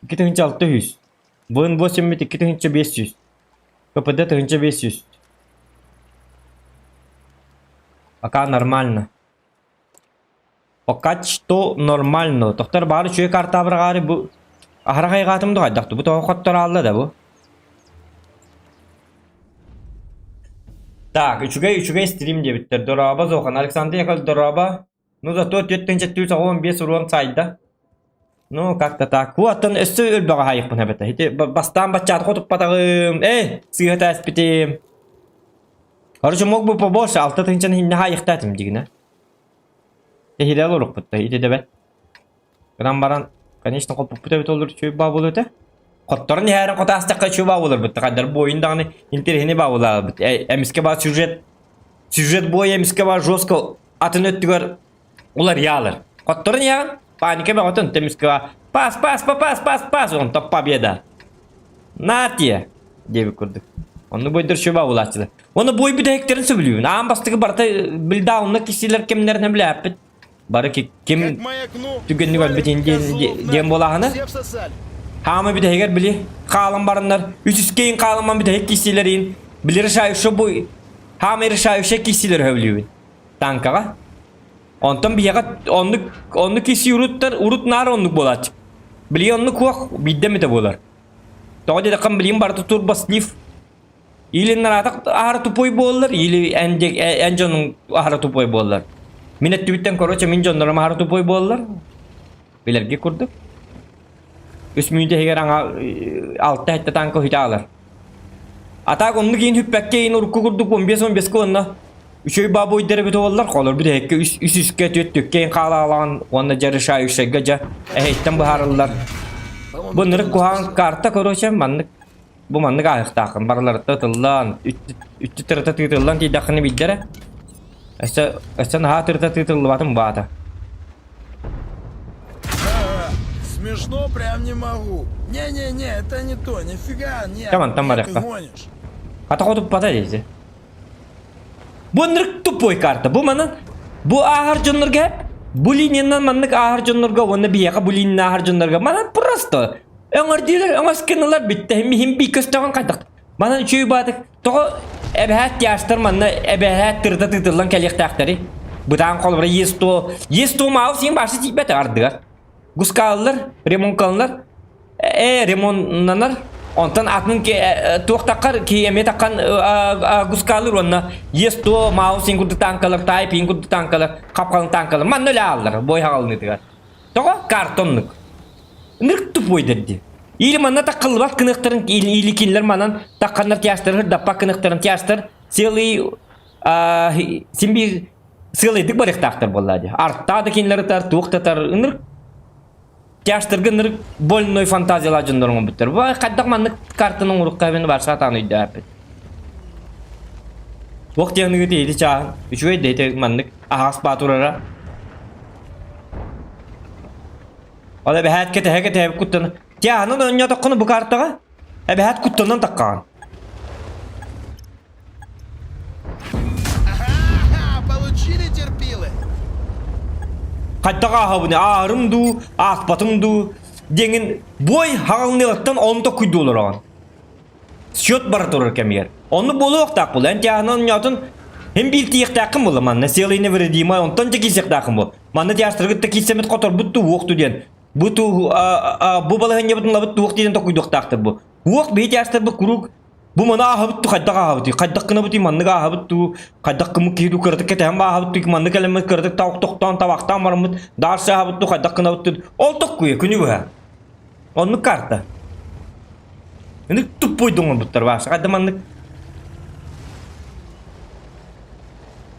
2600. Бын 8 2500. КПД 1500. Пока нормально. Пока что нормально. Тохтор баары үчүгэй карта абырҕаары бу аһара хайҕаатым да хайдах бу тоҕо хоттор да бу. Так, үчүгэй үчүгэй стрим диэбиттэр. Дорообо Зохан. Александр Яковлев дорообо. Ну зато 485 урон сайда. Ну, как-то так. Оттон өссө өлбөҕө хаайыахпын эбэтэ. Ити бастаан баччаат хотуппатаҕым. Эй, сыыһа тээспитим. Короче, мог бы побольше, алта тыһыынчаны иһиннэ хаайыахтаатым дигинэ. Тэһиилэ олорукпут да, ити дэбэт. Гынан баран, конечно, хоппуппут эбит олор үчүгэй баа буолуо этэ. Хотторон иһээрин хотаастахха үчүгэй баа буоларбыт. Хайдар буойун даҕаны интэриэһинэй баа буолаабыт. Эмискэ баа сюжет сюжет буой эмискэ баа жестко атын өттүгэр уларыйаалар. Хотторон иһэҕин, паника бөҕөтүн эмискэ баа пас пас пас пас пас онтон победа. Натия диэбит курдук. Онну бойдор үчүгэй баа буолааччылар. Оны бой бүтэһиктэрин сөбүлүүбүн. Аан бастакы барыта билдаунна кисилэр кэмнэрин билээппит. Бары ким түгэнник өлбүт диэн буолааһына. Хаама бүтэһигэр били хаалан бараннар үс үскейин хааланман бүтэһик кисилэрин били решающий бу хаама решающий кисилер сөбүлүүбүн. Танкаҕа. Онтон биһиэхэ оннук оннук киси уруттар урут наар оннук буолааччы. Били оннук куох биирдэ эмитэ буолар. Тоҕо диэтэххэ билигин барыта турбослив Или нараатах аһара тупой буоллар, или эн, эн дьонуҥ аһара тупой буоллар. Мин өттүбүттэн короче мин дьоннорум аһара тупой буоллар. Билэргэ курдук. Үс мүнүүтэ иһигэр аҥа алта хэттэ танка үһүтэ аалар. А так оннук иин хүппэккэ иин урукку курдук 15-15 уонна үчүгэй баабойдар эбит буоллар, холор бүтэһиккэ үс үс үскэ түөрт түккэ иин хаалаалаан уонна дьэ решающайга дьэ эһэйттэн быһаарыллар. Бу ынырык куһаҕан карта короче маннык Бу маннык ааһыахтааххын барыларыттан ытыллан, үттү тырыта тыытыллан тиийдэххинэ биирдэрэ. Өссө, өссө наһаа тырыта тыытыллыбатым баата. Смешно прям не могу. Не-не-не, это не то, нифига, нет. Чэ, мантан Ты барыахха. гонишь. Хата хотуппата дии. Бу ынырык тупой карта. Бу манан бу ааһар дьоннорго бу линиянан маннык ааһар дьоннорго уонна биһиэхэ бу линияны ааһар дьоннорго манан просто өҥөрдүүлэр өҥөс гыннылар бүттэ миһин бии көстөҕүн хайдах манан үчүгэй баатык тоҕо эбэһээт тяжтар манна эбэһээт тырыта тыытыллан кэлиэхтээхтэри бытаан холобура Е100 Е100 маал син башы тиийбэт ардыгар гускааллар ремонкаланар э ремоннанар онтон атын туохтаххар ки эмиэ таххан гускаалыр уонна Е100 маал син курдук танкалар тайпин курдук танкалар хапхалын танкалар манна үлэ ааллар бой хаҕалыныытыгар Тоҕо? Картоннук. Ынырык тупой дэрди. Или манна таккыллыбат кыныктарын, или кинилэр манан такканнар тяжтары, даппак кыныктарын тяжтар целый син биир сыалайдык барыахтаахтар буоллаа дии. Артаа да кинилэр ытар, туох да ытар, ынырык тяжтарга ынырык больной фантазиялаах дьоннор оҥорбуттар. Бу хайдах маннык картаны оҥоруохха эбин барса атаан өйдөөппүт. Туох диэхныгыт ити чааһын үчүгэй да ити маннык аһаҕас баа турара. Ол эбэһээт кэтэһэ кэтэһэ куттан Тиаһынан оонньоотоххуна бу картаҕа эбэһээт куттанан таххаҕын. Ага, получили терпилы. Хайдах ааһабын аарым дуу, ааспатым дуу диэҥин бой хаҕалныаҕыттан онто куйду олороҕун. Счет бара турар кэмигэр. Оннук буолуохтаах буолла. Эн тиаһынан оонньоотун һин биир тиийиэхтээххин буолла манна сыалый невредимый онтон дьэ киирсиэхтээххин буол. Манна тиаастаргыт киирсэммит хоторбут туу уох ту диэн. Бу туу бу балаһыанньабытын ылабыт туох диэн токуйдуохтаахтар бу. Уох биһи тиаастарбыт куруук бу маны ааһабыт ту хайдах ааһабытый хайдах гынабытый маннык ааһабыт туу хайдах гыммыт киһи туу кыратык кэтэһэн бааһабыт туу маннык кэлэммит кыратык тохтоон табахтаан бараммыт даарсы ааһабыт туу хайдах гынабыт туу ол токкуйа күнү быһа Оннук карта. Ынырык туппуйду оҥорбуттар бааса. Хайда маннык.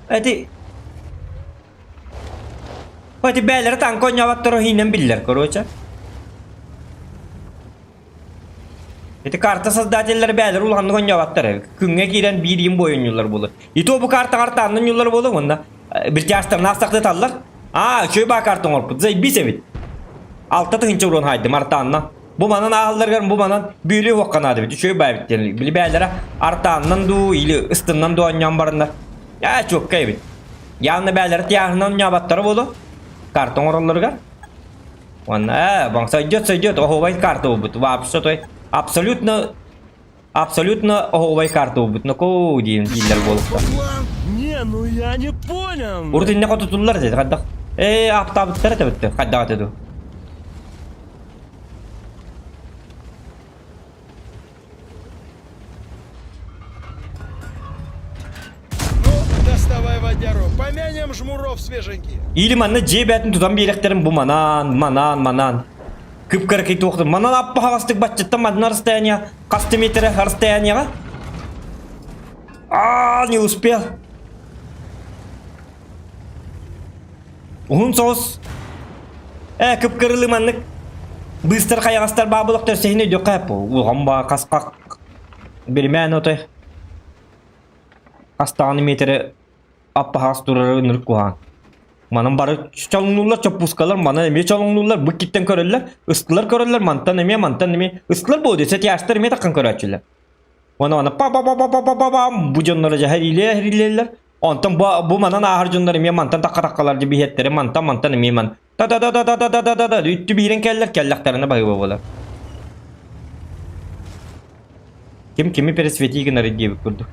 Эти Эти бээлэри танка оонньооботторо иһинэн биллэр, короче. Ити карта создателлэр бээлэр улаханнык оонньообаттар. Күҥҥэ киирэн биир им бойонньулар буолар. Ито бу карта картааннан ньуллар буолар уонна биртястарын аастахтыталлар. Аа, үчүгэй баа карта оҥорпут. Заебись эбит. 6000 урон хайдым артаанна. Бу манан ааһалларыгар бу манан бүөлүү уохха наада эбит. Үчүгэй баа эбит диэн. Били бээлэрэ артааннан дуу или ыстыннан дуу оонньоон бараннар. Аа, чуокка эбит. Явно бээлэрэ тиаһынан оонньообаттара буолуо. Карта оҥороллоругар. Уонна ээ, баҥ сойдет, сойдет, оһуобай карта буолбут. Вообще той абсолютно абсолютно оһуобай карта буолбут. Ноку диэн дииллэр буолуохтар. Не, ну я не понял. Урут инне хотутуллар деді хайдах. Ээ, аптаабыттар этэ битте. Хайдах этэ ду. Ну, доставай водяру. Помянем жмуров свеженьких. Или манна дьиэ бээтин тутан биэрэхтэрин бу манаан, манаан, манаан. Кып-кыракый туохтун. Манан аппа хаҕастык баччыттан манна расстояние хас метрэ расстояниеҕа? Аа, не успел. Уһун соҕус. Ээ, кып-кырылыы маннык быыстар хайаҕастар баа булах төрсөһүн өйдүөххэ эп. Улахан баа хас-хах биримээн отой. Хас даҕаны миэтэрэ аппаһаас турары ынырык куһаҕан. Манан бары чолоҥнууллар чоппуускалар, манан эмиэ чолоҥнууллар, бу иккиттэн көрөллөр, ыстылар көрөллөр, мантан эмиэ, мантан эмиэ. Ыстылар буолуо, сэтиаштар эмиэ таххан көрөөччүлэр. Уонна аны па-па-па-па-па-па-пам бу дьонноро дьэ иһириилиэ-иһириилиэллэр. Онтон бу, бу манан ааһар дьоннор эмиэ мантан тахха-таххалар дьэ биһиэттэрэ мантан мантан эмиэ ман та-та-та-та-та-та-та-та үттү биирэн кэллэр кэллэхтэринэ баһыыба буолар. Ким кими пересвети гынар диэбит курдук.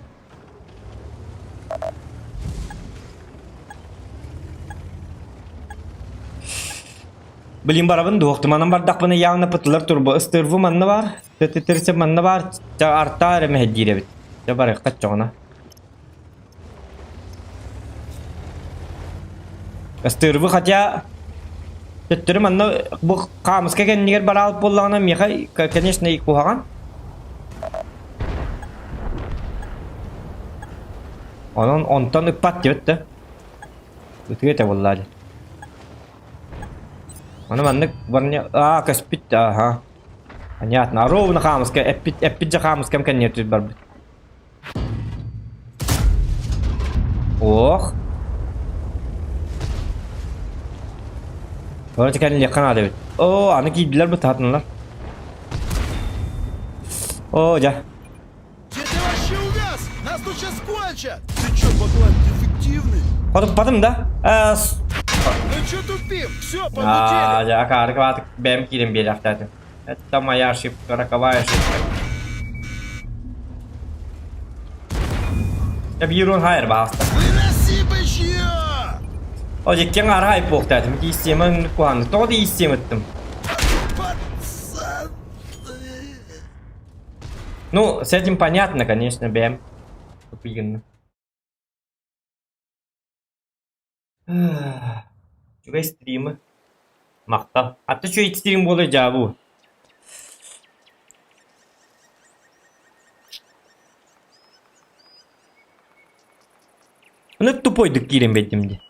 Блин барабын дуохтум анан бардахпына явно пытылар турбо ыстырвы манна бар теттерсе манна бар артаа эрэ мэһэйдиир эбит дьэ барыахха чоҕуна Ыстырвы хотя төттөрү манна бу хаамыска кэннигэр бараалт буоллаҕына миэхэ конечно куһаҕан Онон онтон ыкпат диэбит да. Ытыа этэ буоллаа дии. Ону маннык барня аа көспүт аха. Понятно. Ровно хаамыска эппит эппит же хаамыскам кэннигэр түс барбыт. Ох. Короче, кэннилиэххэ наада эбит. Оо, аны киирдилэр бытаатыннар. Оо, дьэ. Ты вообще увяз! Нас тут сейчас кончат! Ты чё, баклан, дефективный? Хотуппатым да? Э, Ну чё тупим? Все, А, полетели! дьэ, акаары кыбаатык бэйэм киирэн биэриэхтээтим. Это моя ошибка, роковая ошибка. Я биир хайыр баҕаста. Выноси бычье! О, дьиккиҥ арай буохтаатым. Система куһаҕан. Тоҕо да система ыттым? Пацаны! Ну, с этим понятно, конечно, бэм. Тупигинна. Үчүгэй стримы. Махтал. Аты үчүгэй стрим буолуо дьаабы. Аны тупойдук киирэн биэрдим дии.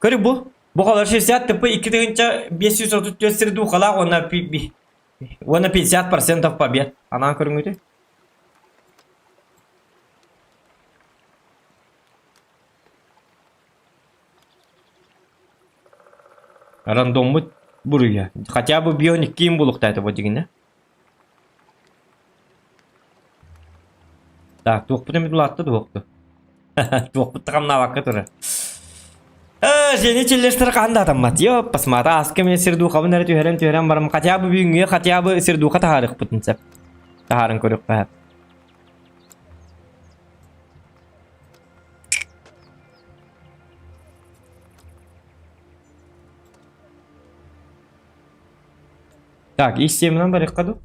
Көрү бу. Бу халар 60 тп 2534 сирдухалаах уонна уонна 50% побед. Анаан көрүҥүтүй? Рандоммут буруйа. Хотя бы бионик киин булуктаата бу дигинэ. Так, туохпут эмит улаатта туохту. Туохпут хамнаабакка турар. Э, Жени челлештер хаһан да атаммат. Йо, посмотри, аска мен сирдухабын эрэ түһэрэн түһэрэн барам. Хотя бы бүгүҥҥү хотя бы сирдуха таһаарыахпытын сөп. Таһааран көрүөххэ. Так, ис семенан барыахха дуу?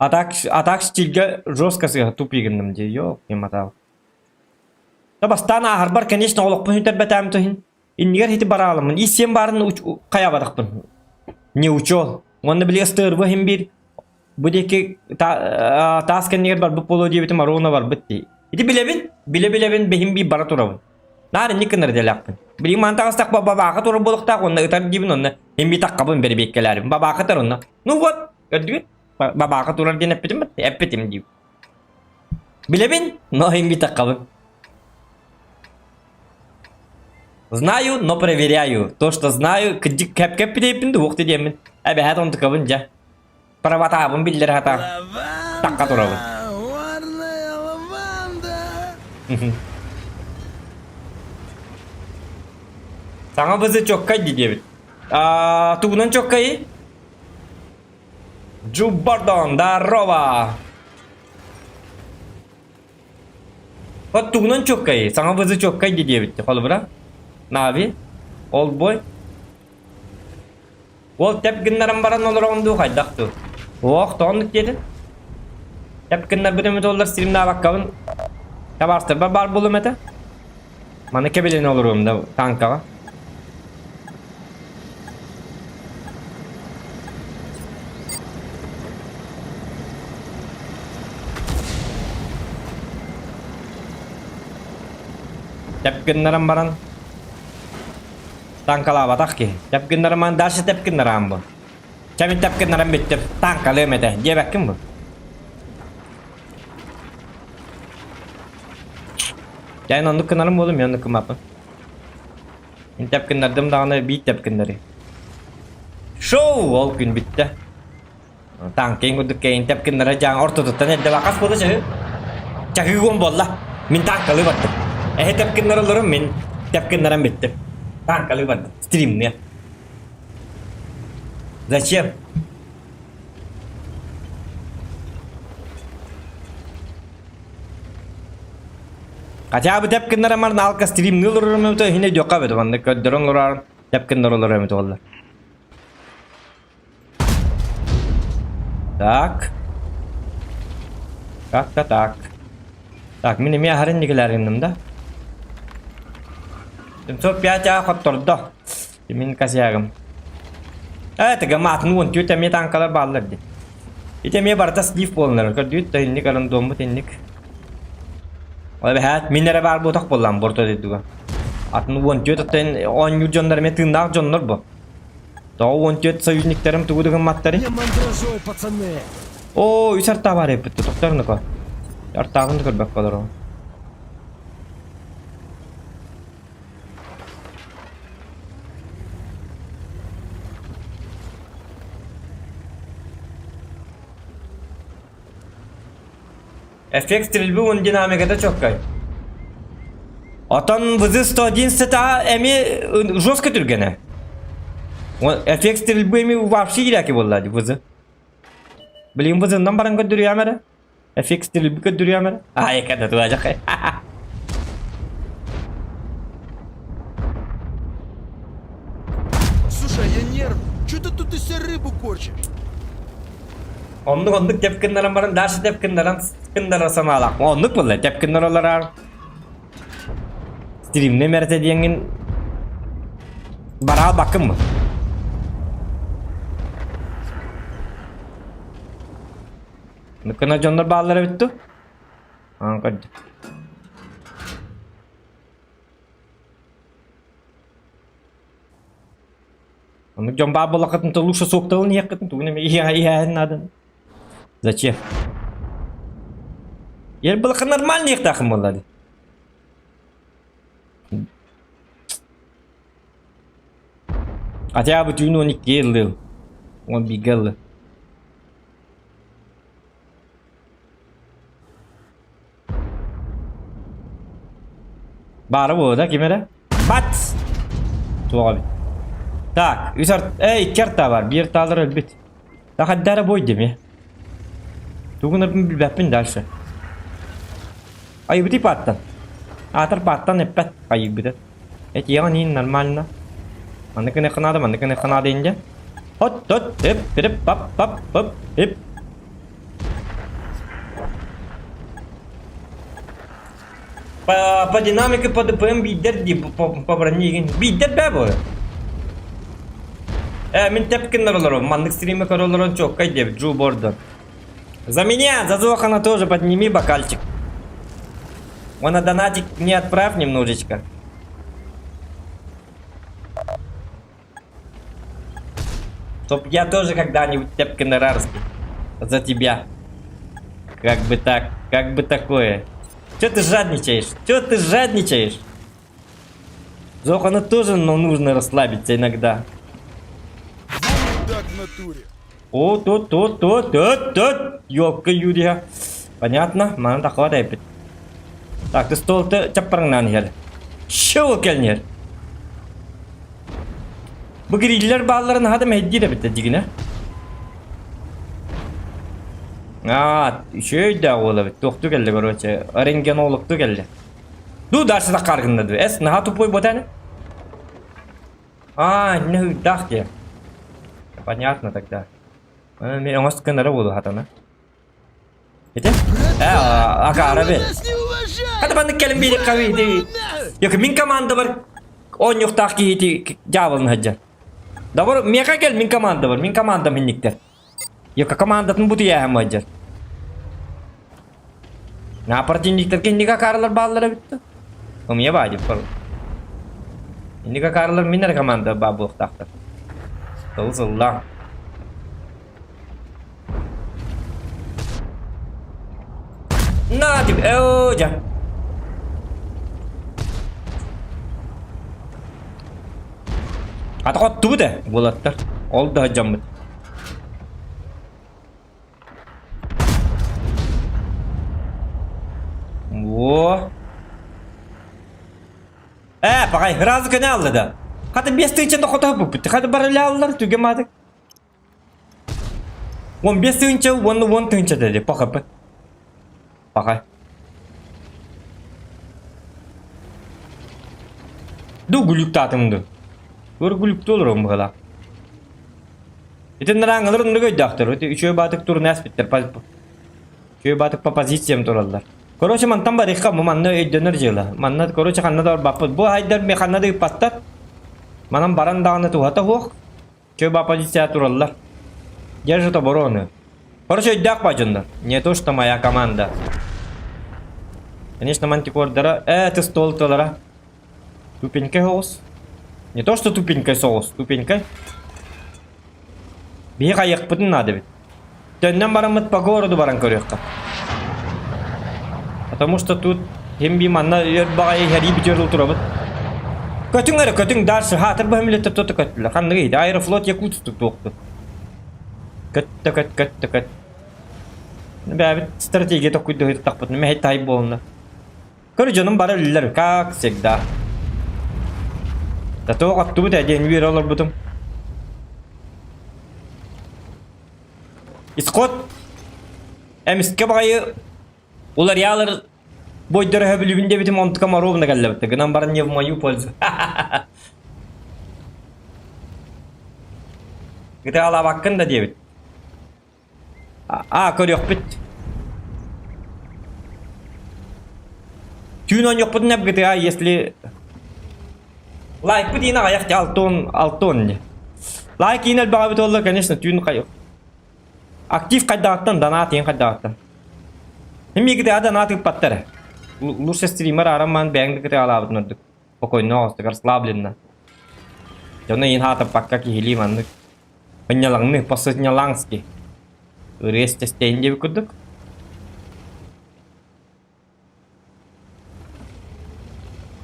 А так, а так стильгэ жестко сыһа тупигынным дии, ёк, матал. Да бастаан ааһарбар, конечно, олохпун сүтэрбэтээм туһин. Иннигэр хити бараалыммын. Ис сиэн баарын хайабатахпын. Не учел. Уонна били СТРВ иһин биир бу диэки таас кэннигэр барбыт буолуо диэбитим оруона барбыт дии. Ити билэбин, билэ-билэбин бэһин биир бара турабын. Наар инник гынар идэлээхпин. Билигин маан таҕыстах бабааха турар буолуохтаах уонна ытар диибин онно иһин биир таххабын бэрэбиэккэлээрим. Бабааха ытар онно. Ну вот, көрдүгүт? Бабааха турар диэн эппитим эппитим диибин. Билэбин, но иһин биир таххабын. Знаю, но проверяю. То, что знаю, кырдьык кэп-кэппитейпин да уохта диэммин. Эбэһээт онтукабын дьэ. Правотаабын биллэр хата. Такка турабын. Горная лаванда. Саҥа бызы чоккай ди диэбит. Тугунан чоккай? Джубардон, здорово! Вот тугунан чоккай, саҥа бызы чоккай ди диэбит. Холобура. Нави, олбой. Ол тэп гыннаран баран олороҕун дуу хайдах дуу? Ох, тоҕоннук диэтин. Тэп гыннарбыт эмит оллар стримнаабаккабын. Табаарыстарбар баар буолуом этэ. Маны кэбилэн олоруом да танкаҕа. Тэп гыннаран баран Танкалаабатах киһи. Тэп гыннарымаан дальше тэп гыннараан бу. Чэ мин тэп гыннаран бүттүм. Танкалыам этэ. Диэбэккин бу. Дьэ оннук гынарым буолум, мен оннук гыммаппын. Мин тэп гыннардым даҕаны биир тэп гыннарыы. Шоу! Ол күн бүттэ. Танкин курдук кэйин тэп гыннара дьаҥ ортотуттан эрдэ бакас буола чаһы. Чаһыы буолла. Мин танкалыы бардым. Эһэ тэп гыннаралларым мин тэп гыннаран бүттүм. Танкалыы бардым. Стримные. Зачем? Хотя бы тэп гыннарамар налка стримныы олорорум эбитэ иһин өйдүөххэ эбит манна көрдөрөн олорор тэп гыннар олорор эбит буолла. Так. Как-то так. Так, мин эмиэ аһарын никилэринным да. 705 а хоттордо. Мин косягым. Э, тыга атын 14 эмиэ танкалар бааллар ди. Ити эмиэ барыта слив буоланнар. Көрдүүт да инник арандоммут инник. Ол эбэһээт мин эрэ баар буотах буоллаам борто дойдуга. Атын 14 оттон оонньуур дьоннор эмиэ тыыннаах дьоннор бу. Тоҕо 14 союзниктарым тугу да гымматтарый? Не мандражой, пацаны! Оо, үс артаа баар эппит тохторнуко. Артааҕын да көрбөккө олоробун. Эффект стрельбы уон динамиката чоккай. Отон ВЗ-111 эмиэ жестко түргэнэ. Эффект стрельбы эми вообще ирэки буолла дии ВЗ. Билигин ВЗ-нан баран көрдөрүөм эрэ. Эффект стрельбы көрдөрүөм эрэ. Ай, когда туажак. Слушай, я нервный. Че ты тут из себя рыбу корчишь? Оннук оннук тэп гыннаран баран дальше тэп гыннаран гыннара санаалаах. Оннук буолла тэп гыннаралар стримне мэрэтэ диэҥҥин бараал баккын Нуккана дьоннор бааллар эбит дуу? Аан көрдүм. Оннук дьон баар буоллаххытын лучше суокталын иһиэххитин тугун эмэ иһээһин наада. Зачем? Ер былаха нормально иһиэхтаахын буолла дии. Хотя бы түүн 12 ыллыыл. 11 ыллы. Баара буолуо да ким эрэ? Бат! Суох эбит. Так, үс арт... Эй, икки арта бар, биир таалар өлбүт. Да хайда эрэ бой деми. Тугун билбэппин дальше. Айыбыты пааттан. Аатар пааттан эппэт айыбыты. Этиэҕин иин нормально. Маннык гыныахха наада, маннык гыныахха наада инде. Хот тот ип пирип пап пап пып ип. По, по динамике по ДПМ биирдэр дии по, по, по броне игин. Биирдэр бээ буолар. Э, мин тэпкиннэр олорон, маннык стримы көрө олорон чуоккай диэбит, Джу Бордон. За меня, за Зохана тоже подними бокальчик. Он на донатик не отправь немножечко. Чтоб я тоже когда-нибудь Тепкинерарский. За тебя. Как бы так, как бы такое. Че ты жадничаешь? Че ты жадничаешь? Зохану тоже но нужно расслабиться иногда. Так в натуре. О, тут, тут, тут, тут, тут. Ёпка, Юрия. Понятно, маны тахват эпит. Так, ты стол-то чаппарыңнан иһэр. Шоу кэлнер. Бу гриллер баалларын хада мэйдиир эбит дигинэ. Аа, үчүгэй да уол эбит. Туохтуу кэллэ, короче, рентгенологтуу кэллэ. Ду дальше таккаргынна ду. Эс, наһаа тупой ботаны. Аа, не хуйдах де. Понятно тогда. Мен оҥос гынара буолу хатана. Ити? Э, акаара бе. Хата маннык кэлин биирик хабыйды. Йок, мин команда бар оонньуохтаах киһити дьаабылын сылдьар. Добор, миэхэ кэл, мин команда бар, мин командам инниктэр. Йока командатын бутуйааһын сылдьар. На противниктарга инник акаарылар бааллар эбит да. Умия баа дип Инник акаарылар мин эрэ команда баа буолуохтаахтар. Тыл сыллаах. На тебе, э, дьэ. Ата хоттубут ээ, буолаттар. Ол да дьоммут. Во. Ээ, паҕай, ыраас көнө алла да. Хата биэс тыһыынча хотоһуппут. Хата барылааллар түгэ маатык. 15 тыһыынча уонна 10 тыһыынча деді пахапы. Паха. Ду гүлүктаатым ду. Көр гүлүктүү олором быһыла. Итин нарааңалар оннук өйдөөхтөр. Үчүгэй баатык турун ааспыттар. Үчүгэй баатык по позициям тураллар. Короче, мантан барыхха, бу манна өйдөнөр дьыала. Манна, короче, ханна да барбаппыт. Бу хайдар ми ханна да ыппаттар. Манан баран даҕаны туһата суох. Чөй ба позиция тураллар. Держит оборону. Короче, өйдөөх ба дьоннор. Не то, что моя команда. Конечно, мантикордара, э, ты стол тылара. Тупенький соус. Не то, что тупенький соус, тупенький. Биһи хайыахпытын наада эбит. Төннөн бараммыт по городу баран көрүөххэ. Потому что тут ким би манна өр баҕайы хэрии бүтүөр турабыт. Көтүҥ эрэ көтүҥ дальше хаатыр бөһүмүлэттэр тото көттүлэр. Ханныгы иһит Аэрофлот Якутск туохту. Көттө көт көттө көт. Бэбит стратегия токкуйдуһуттахпытына мэһэй тай буолна. Көр дьонум бары өллөр, как всегда. Да туох оттубут ээ диэн үөрэ олорбутум. Исход эмискэ баҕайы уларыйаалар бойдоро сөбүлүүбүн диэбитим онтукам ровно кэллэбит гынан баран не в мою пользу. Гытаалаабаккын да диэбит. Аа, көрүөхпүт. Түүн оонньуохпутун эбгитига, если лайкпыт иин аҕыйах алтон алтон ини. Лайк иин элбэҕэ эбит буолла, конечно, түүн хай актив хайдаҕыттан донат иин хайдаҕыттан. Мин GTA донат ыыппаттар. Лучше стример арам бэйэҥ да GTA-лаабытын ордук. Спокойно оҕустук расслабленно. Дьону иин хаатаппакка киһилии маннык Ынньалаҥныы, по-сынньалаҥски. Ырыа истэстэйин диэбит курдук.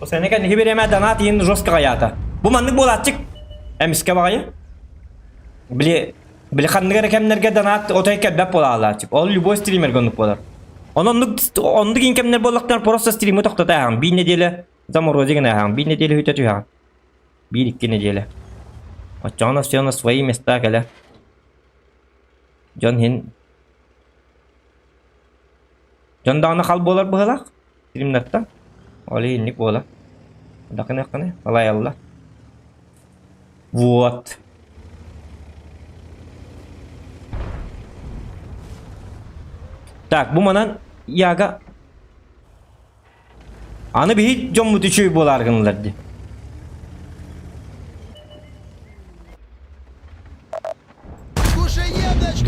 Осенека кэнники бириэмэ донат иһин жестко хайаата. Бу маннык буолааччык. Эмискэ баҕайы. Били, били ханнык эрэ кэмнэргэ донат отой кэлбэт буолаалааччык. Ол любой стримергэ оннук буолар. Онон оннук оннук иин кэмнэр буоллахтар просто стримы тохтото ааһаҥ. Биир неделя заморозик гына ааһаҥ. Биир неделя үтэ түһэҕин. Биир-икки нэдиэлэ. Оччоҕуна все на свои места кэлэ. Дьон иһин Дьон даҕаны хал буолар быһыылаах. Стримнартан. Ол иһинник буолар. Дакыныаххыный, алайаллар. Вот. Так, бу манан Яга Аны биһи дьоммут үчүгэй буолаары гыннылар дии.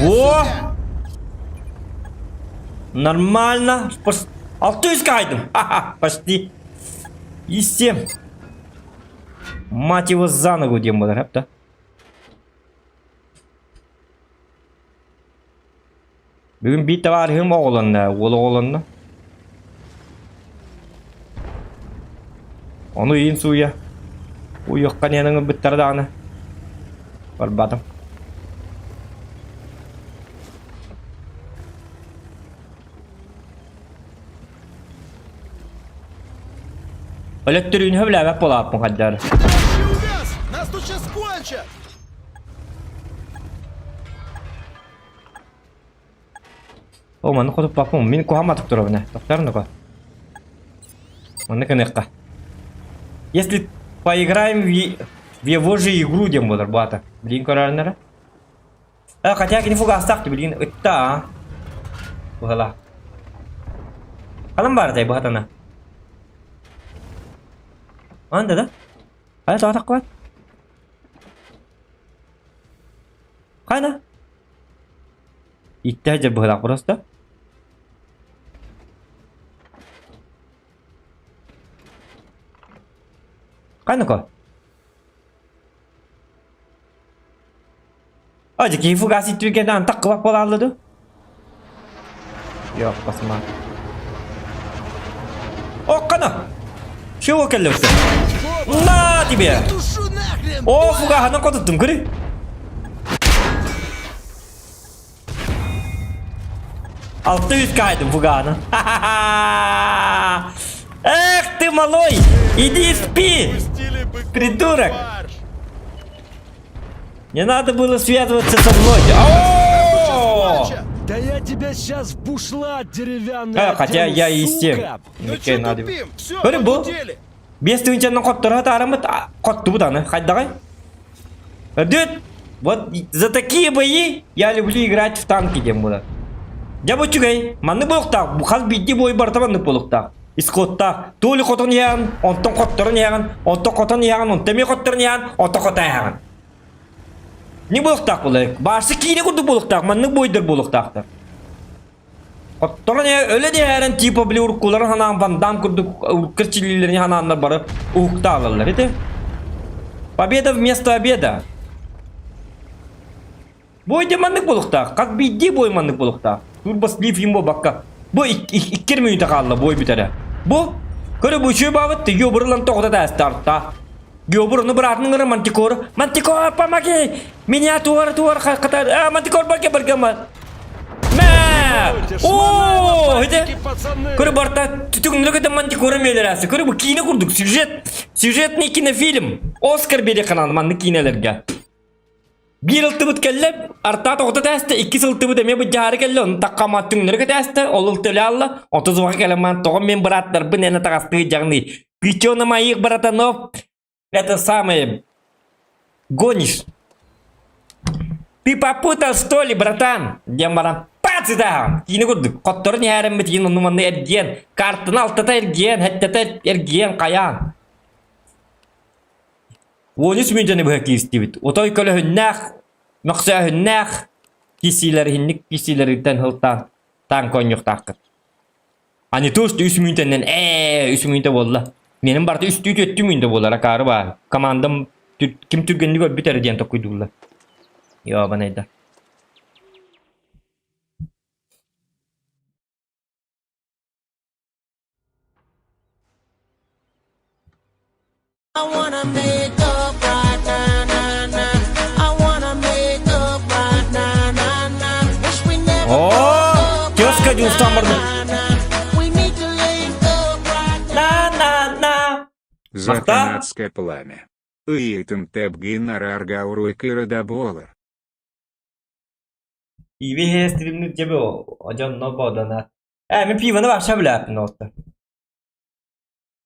Во! Нормально. Алтыс кайдым. Ха-ха, почти. И семь. Мать его за ногу диэн буолар, да? Бүгүн биир табаарыһым оҕолонно, уол оҕолонно. Ону иин сууйа. Уйуохха диэн ыҥырбыттара даҕаны. Барбатым. Өлөттөрүүнү сөбүлээбэт буолааппын хайдары. Тащи увяз! Нас тут сейчас кончат! О, манна хотуппаппын. Мин куһааматык турабын ээ. Тохтор ну-ка. Манна кыныахха. Если поиграем в его же игру диэн буолар бу аата. Билигин көрөөрүннэрэ. А, хотя кини фугастаах билигин ытта аа. Быһалаах. Халан баарытай быһатана. Анда да? Хайа тоҕо Хайна? Иттэ сылдьар быһыылаах просто. Хайнако? Ажы киһи фугас иттүргэнэ антах кылап буолаалла ду? Yok басма. Оккана! Чего келлепсэ? На тебе! Тушу нахрен! О, фугаһынан хотуттум, көрү. 600 кайдым фугаһынан. Эх ты малой! Иди спи! Пустили быков Придурок! на фарш! Не надо было связываться со мной. О! Кончат! Да я тебя сейчас в бушлат деревянный А, хотя одену, я и с тем. сука! Ну Нике чё надо. тупим? Все, Көрү бу. погудели! Биэс тыһыынчанан хотторо таарыммыт хоттубут аны. Хайдаҕай? Дүт! Вот за такие бои я люблю играть в танки диэн буолар. Дьэ бу үчүгэй. Маннык буолуохтаах. Хас биирдии бой барыта маннык буолуохтаах. Исходтаах. Толи хотон иһэҕин, онтон хотторон иһэҕин, онтон хотон иһэҕин, онтон эмиэ хотторон иһэҕин, онтон хотон иһэҕин. Не буолуохтаах буолар. Баарса киинэ курдук буолуохтаах. Маннык бойдар буолуохтаахтар. Хотторон өлө диһэрэн типа били уруккуларын ханаан Ван Дам курдук уруккар чилиилэрин ханааннар бары уһукта алаллар ити. Победа вместо обеда. Бой де маннык буолуохтаах. Хас биирдии бой маннык буолуохтаах. Турбо слив им буолбакка. Бу иккер мүнүүтэ хаалла бой бүтэрэ. Бу көрө бу үчүгэй баабыт йобурлан тоҕута таастарта. Гёбур ону быраатын ыҥырар Мантикор. Мантикор, помоги! Меня туар туар хатар. А, Мантикор барга барга Мэ! О, это Көрө барта түтүгүнү көтө Мантикора миэлэрээси. Көрө бу киинэ курдук сюжет. Сюжетный кинофильм. Оскар бере канал маннык киинэлэргэ. Биир ылтыбыт кэллэ, артаат оҕото тээстэ, иккис ылтыбыт эмиэ быдьаары кэллэ, ону таккама түҥнэри кэтээстэ, ол ылтылы алла, онто суоха кэлэн тоҕо мин бырааттарбын эн атаҕастыы дьаҕный. Ты чё на моих братанов это самое гонишь? Ты попутал что ли, братан? Диэн баран пацыда киини курдук хотторун иһээриммит иин онну манны эргиэн картаны алтата эргиэн хэттэтэ эргиэн хайаан 13 мүнүүтэни быһа киирстибит. Отой көлөһүннээх, мөхсөөһүннээх киирсиилэриһинник киирсиилэриттэн сылтаан танк оонньуохтааххыт. А не то, что үс мүнүүтэннэн ээ үс мүнүүтэ буолла. Менин барыта үстүү түөттүү мүнүүтэ буолар акаары баар. Командам ким түргэнник өлбүт эрэ диэн токуйдууллар. Ёбанайда. О, тезка Дюстан барды. На-на-на. За Махта? канадское пламя. Ыйтым тэбгин аргауру и кыродоболар. Иви стримнир дебе одьон но бодана. Э, мен пиваны вообще билээппин уолта.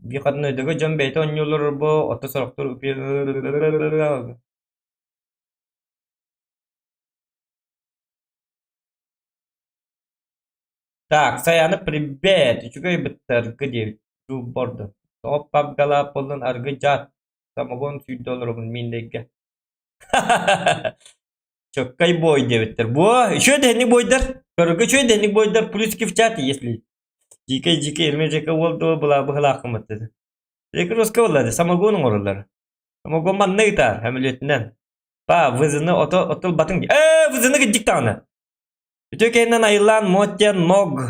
Биир өйдөгө дьон бэйэтэ оонньууллар бу, ото сорохтор Так, Саяна привет! Үчүгэй быттаргы диэбит борду. Тоҕо пабгалаап буоллун аргы дьаат самогон сүүрдэ олоробун мииндэйгэ. Чөккай бой диэбиттэр. Буо, үчүгэй дэһинник бойдар. Көрөргө үчүгэй дэһинник бойдар. Плюс в чате, если. Дикэй, дикэй, эрмежека уол дуо была быһылааххыммыт деді. Рекрутка буолла самогон оҥороллор. Самогон манна ыытаар, сөмөлүөтүнэн. Па, вызыны ото отулбатын. Ээ, вызыны кырдьык даҕаны. Үтүө кэннинэн айыллаан Мотя Ног.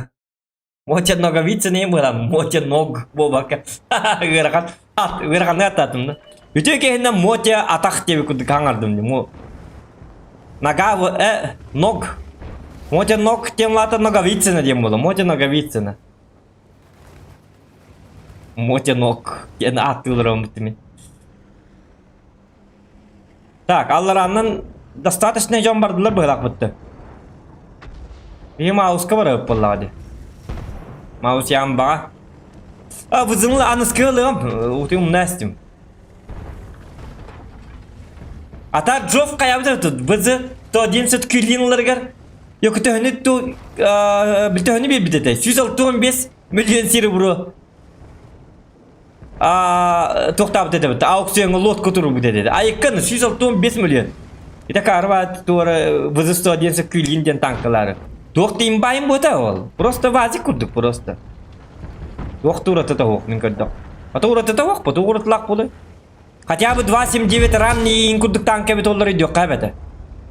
Мотя Ноговицын иһин буолан Мотя Ног буолбакка. Ыарахан ат, ыараханнык аттаатым да. Үтүө кэннинэн Мотя Атах диэбит курдук хаҥардым. Мо Нога э ног. Мотя Ног диэн лаата Ноговицына диэн буолла. Мотя Ноговицына. Мотя Ног диэн ааттыылар мин. Так, алларааннан достаточно дьон бардылар быһылаах Биһи Мауска барабыт буоллаҕа дии. Маус ямбаҕа. А, вызымлы аныскы ылыам. Утуйум настим. Ата Джоф хайабыт тут ВЗ 111 күллин Yok төһөнү ту төһөнү биэрбит этэ. 165 миллион серебро туохтаабыт этэ аукциоҥҥа лодка турбут этэ айыккан 165 миллион ити карва туора ВЗ 111 күллин диэн танкалары туох да имбайым буота ол просто вазик курдук просто туох да уратыта суох мин көрдөх ата уратыта суох бу туох уратылаах буолуой хотя бы 279 ранний курдук танка эбит оллар өйдүөххэ эбэтэ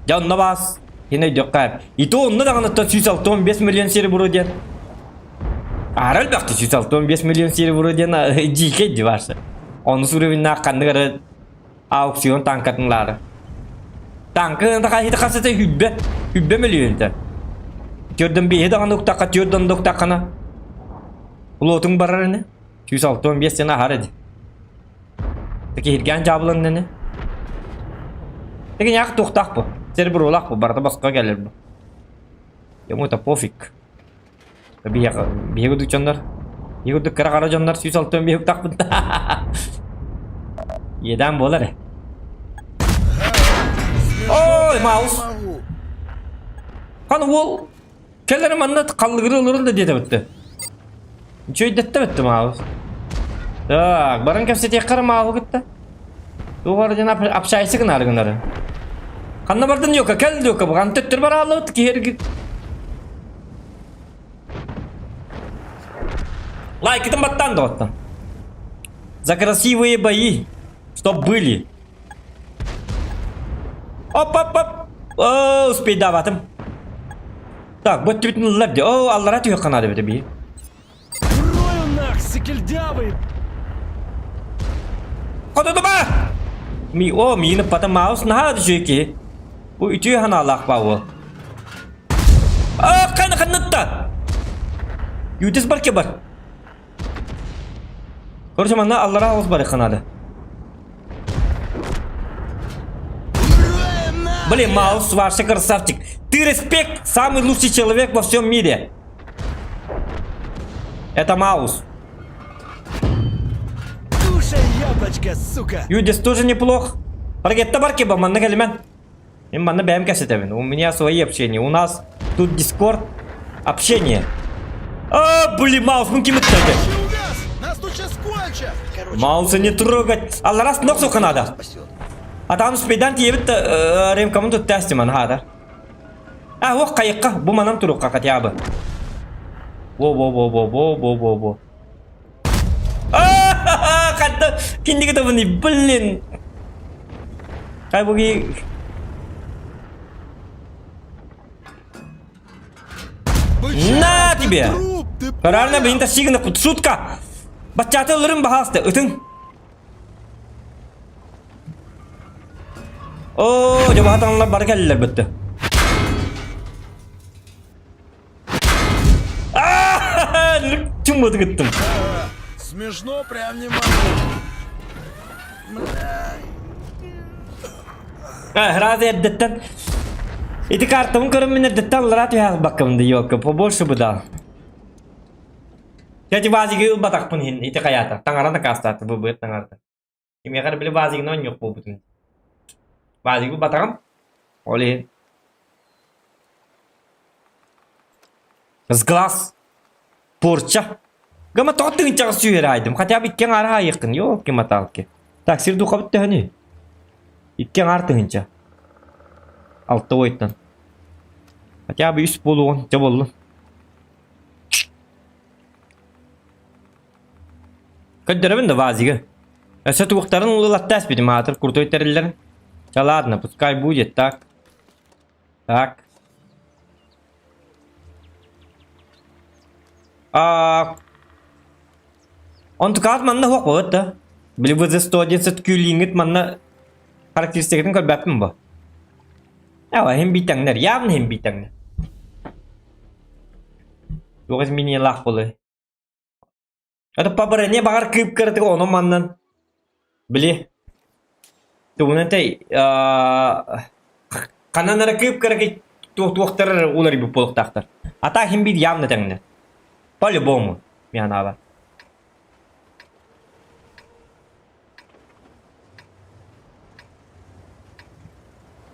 дьэ онно баас кини өйдүөххэ и то онно даҕаныттан 165 миллион серебро диэн Аара элбэхти 165 миллион серебро диэн дьиикэй дии барса. Онус уровеннаах ханнык эрэ аукцион танкатын лаары. Танка хасыта хасыта хүббэ, хүббэ миллионта. Төрдөн биэһи даҕаны уктахха, төрдөн да уктаххына улуотуҥ барар ини. 165 сена аһар edi. Киһиргээн дьаабылан ини. Тигиняах туохтаах бу. Серебролаах бу, барыта босхо кэлэр бу. Ему-то пофиг. Биһиэхэ биһиги курдук дьоннор, биһиги курдук кыра-хара дьоннор 165 уктахпыт. Иэдээн буолар ээ. Ой, Маус! Хан уол кэлэр манна халлыгыры ылырын да диэтэ бытты. Үчүгэйдэттэ бытты Маус. Так, баран кэпсэтиэххэ эрэ Мауһу кытта. Туох эрэ диэн общайся гынары гынары. Ханна бардын Йока, кэл Йока, бу ханна төттөр барааллыбыт киһи эрги Лайкытын баттаан доҕоттон. За красивые бои, чтоб были. Оп-оп-оп. О, успейдаабатым. Так, бу түбүтүн ыллар ди. О, аллара түһүөх канаада бите бии. Урою нах, сикельдявый! Хототума! Ми, о, миини пата маус наһаа үчүгэй киһи. Бу үтүө санаалаах баа А, қайна қаннатта? Ютес бар ке бар. Короче, манна аллара ауыз бар қанады. Блин, Маус, вообще красавчик. Ты респект, самый лучший человек во всем мире. Это Маус. Кушай яблочко, сука! Юдис тоже неплох. Баргетта барки ба, манна кэлимэн. Мин манна бэйэм кэпсэтэбин. У меня свои общения. У нас тут дискорд общение. А, блин, Маус, ну ким это? Нас тут сейчас кончат! Короче, Мауса не трогать. Алла раз нохсу надо. спасет. А там спейдан тиебит ремкамын тут тестиман хада. А, уох кайыкка, бу манан турукка хотя бы. Во-во-во-во-во-во-во-во. А, хатта киндиги табыны, блин. Кай буги На Ты тебе! труп, ты Правильно, понял? блин, тасигна шутка. Бачата ылырым баһаасты, ытын. Оо, дьабаһатаҥлар бары кэллилэр бытты. Чумматы гыттым. Смешно прям не могу. Разы эрдэттэн. Ити картабын көрөн мин эрдэттэн аллараа түһэ баккабын да ёлка, побольше бы дал. Кэти базиги ылбатахпын иһин ити хайаата. Таҥара накаастаата бу быат таҥарата. Кимиэхэ эрэ били базигынан оонньуох буолбутум. Базигы ылбатаҕым. Ол иһин. Сглаз. Порча. Гама тоҕо тыынчаҕа сүүһэр аайдым. Хотя бы икки аҥаар аайыаххын. Ёлки-моталки. Так, сир духабыт төһөнүй? Икки аҥаар тыһыынча. Алта уойтан. Хотя бы үс буолуоҕун, дьэ буоллун. Көрдөрөбүн да вазигы. Өссө туохтарын ылаттаас битим аатыр крутой тэриллэрин. Да ладно, пускай будет так. Так. А Онтукаат манна суох буолбут да. Били ВЗ-111 күүлииҥҥит манна характеристикатын көрбөппүн бу. Ава, иһин биитэҥнэр, явно иһин биитэҥнэр. Туох изменениелаах буолуой? Это по броне баҕар кыып-кыратык ону маннан били тугунан этэй ханан эрэ кыып-кыракый туохтар эрэ уларыйбыт буолуохтаахтар. А так иһин биир явно тэҥнэр. По-любому, мин санаабар.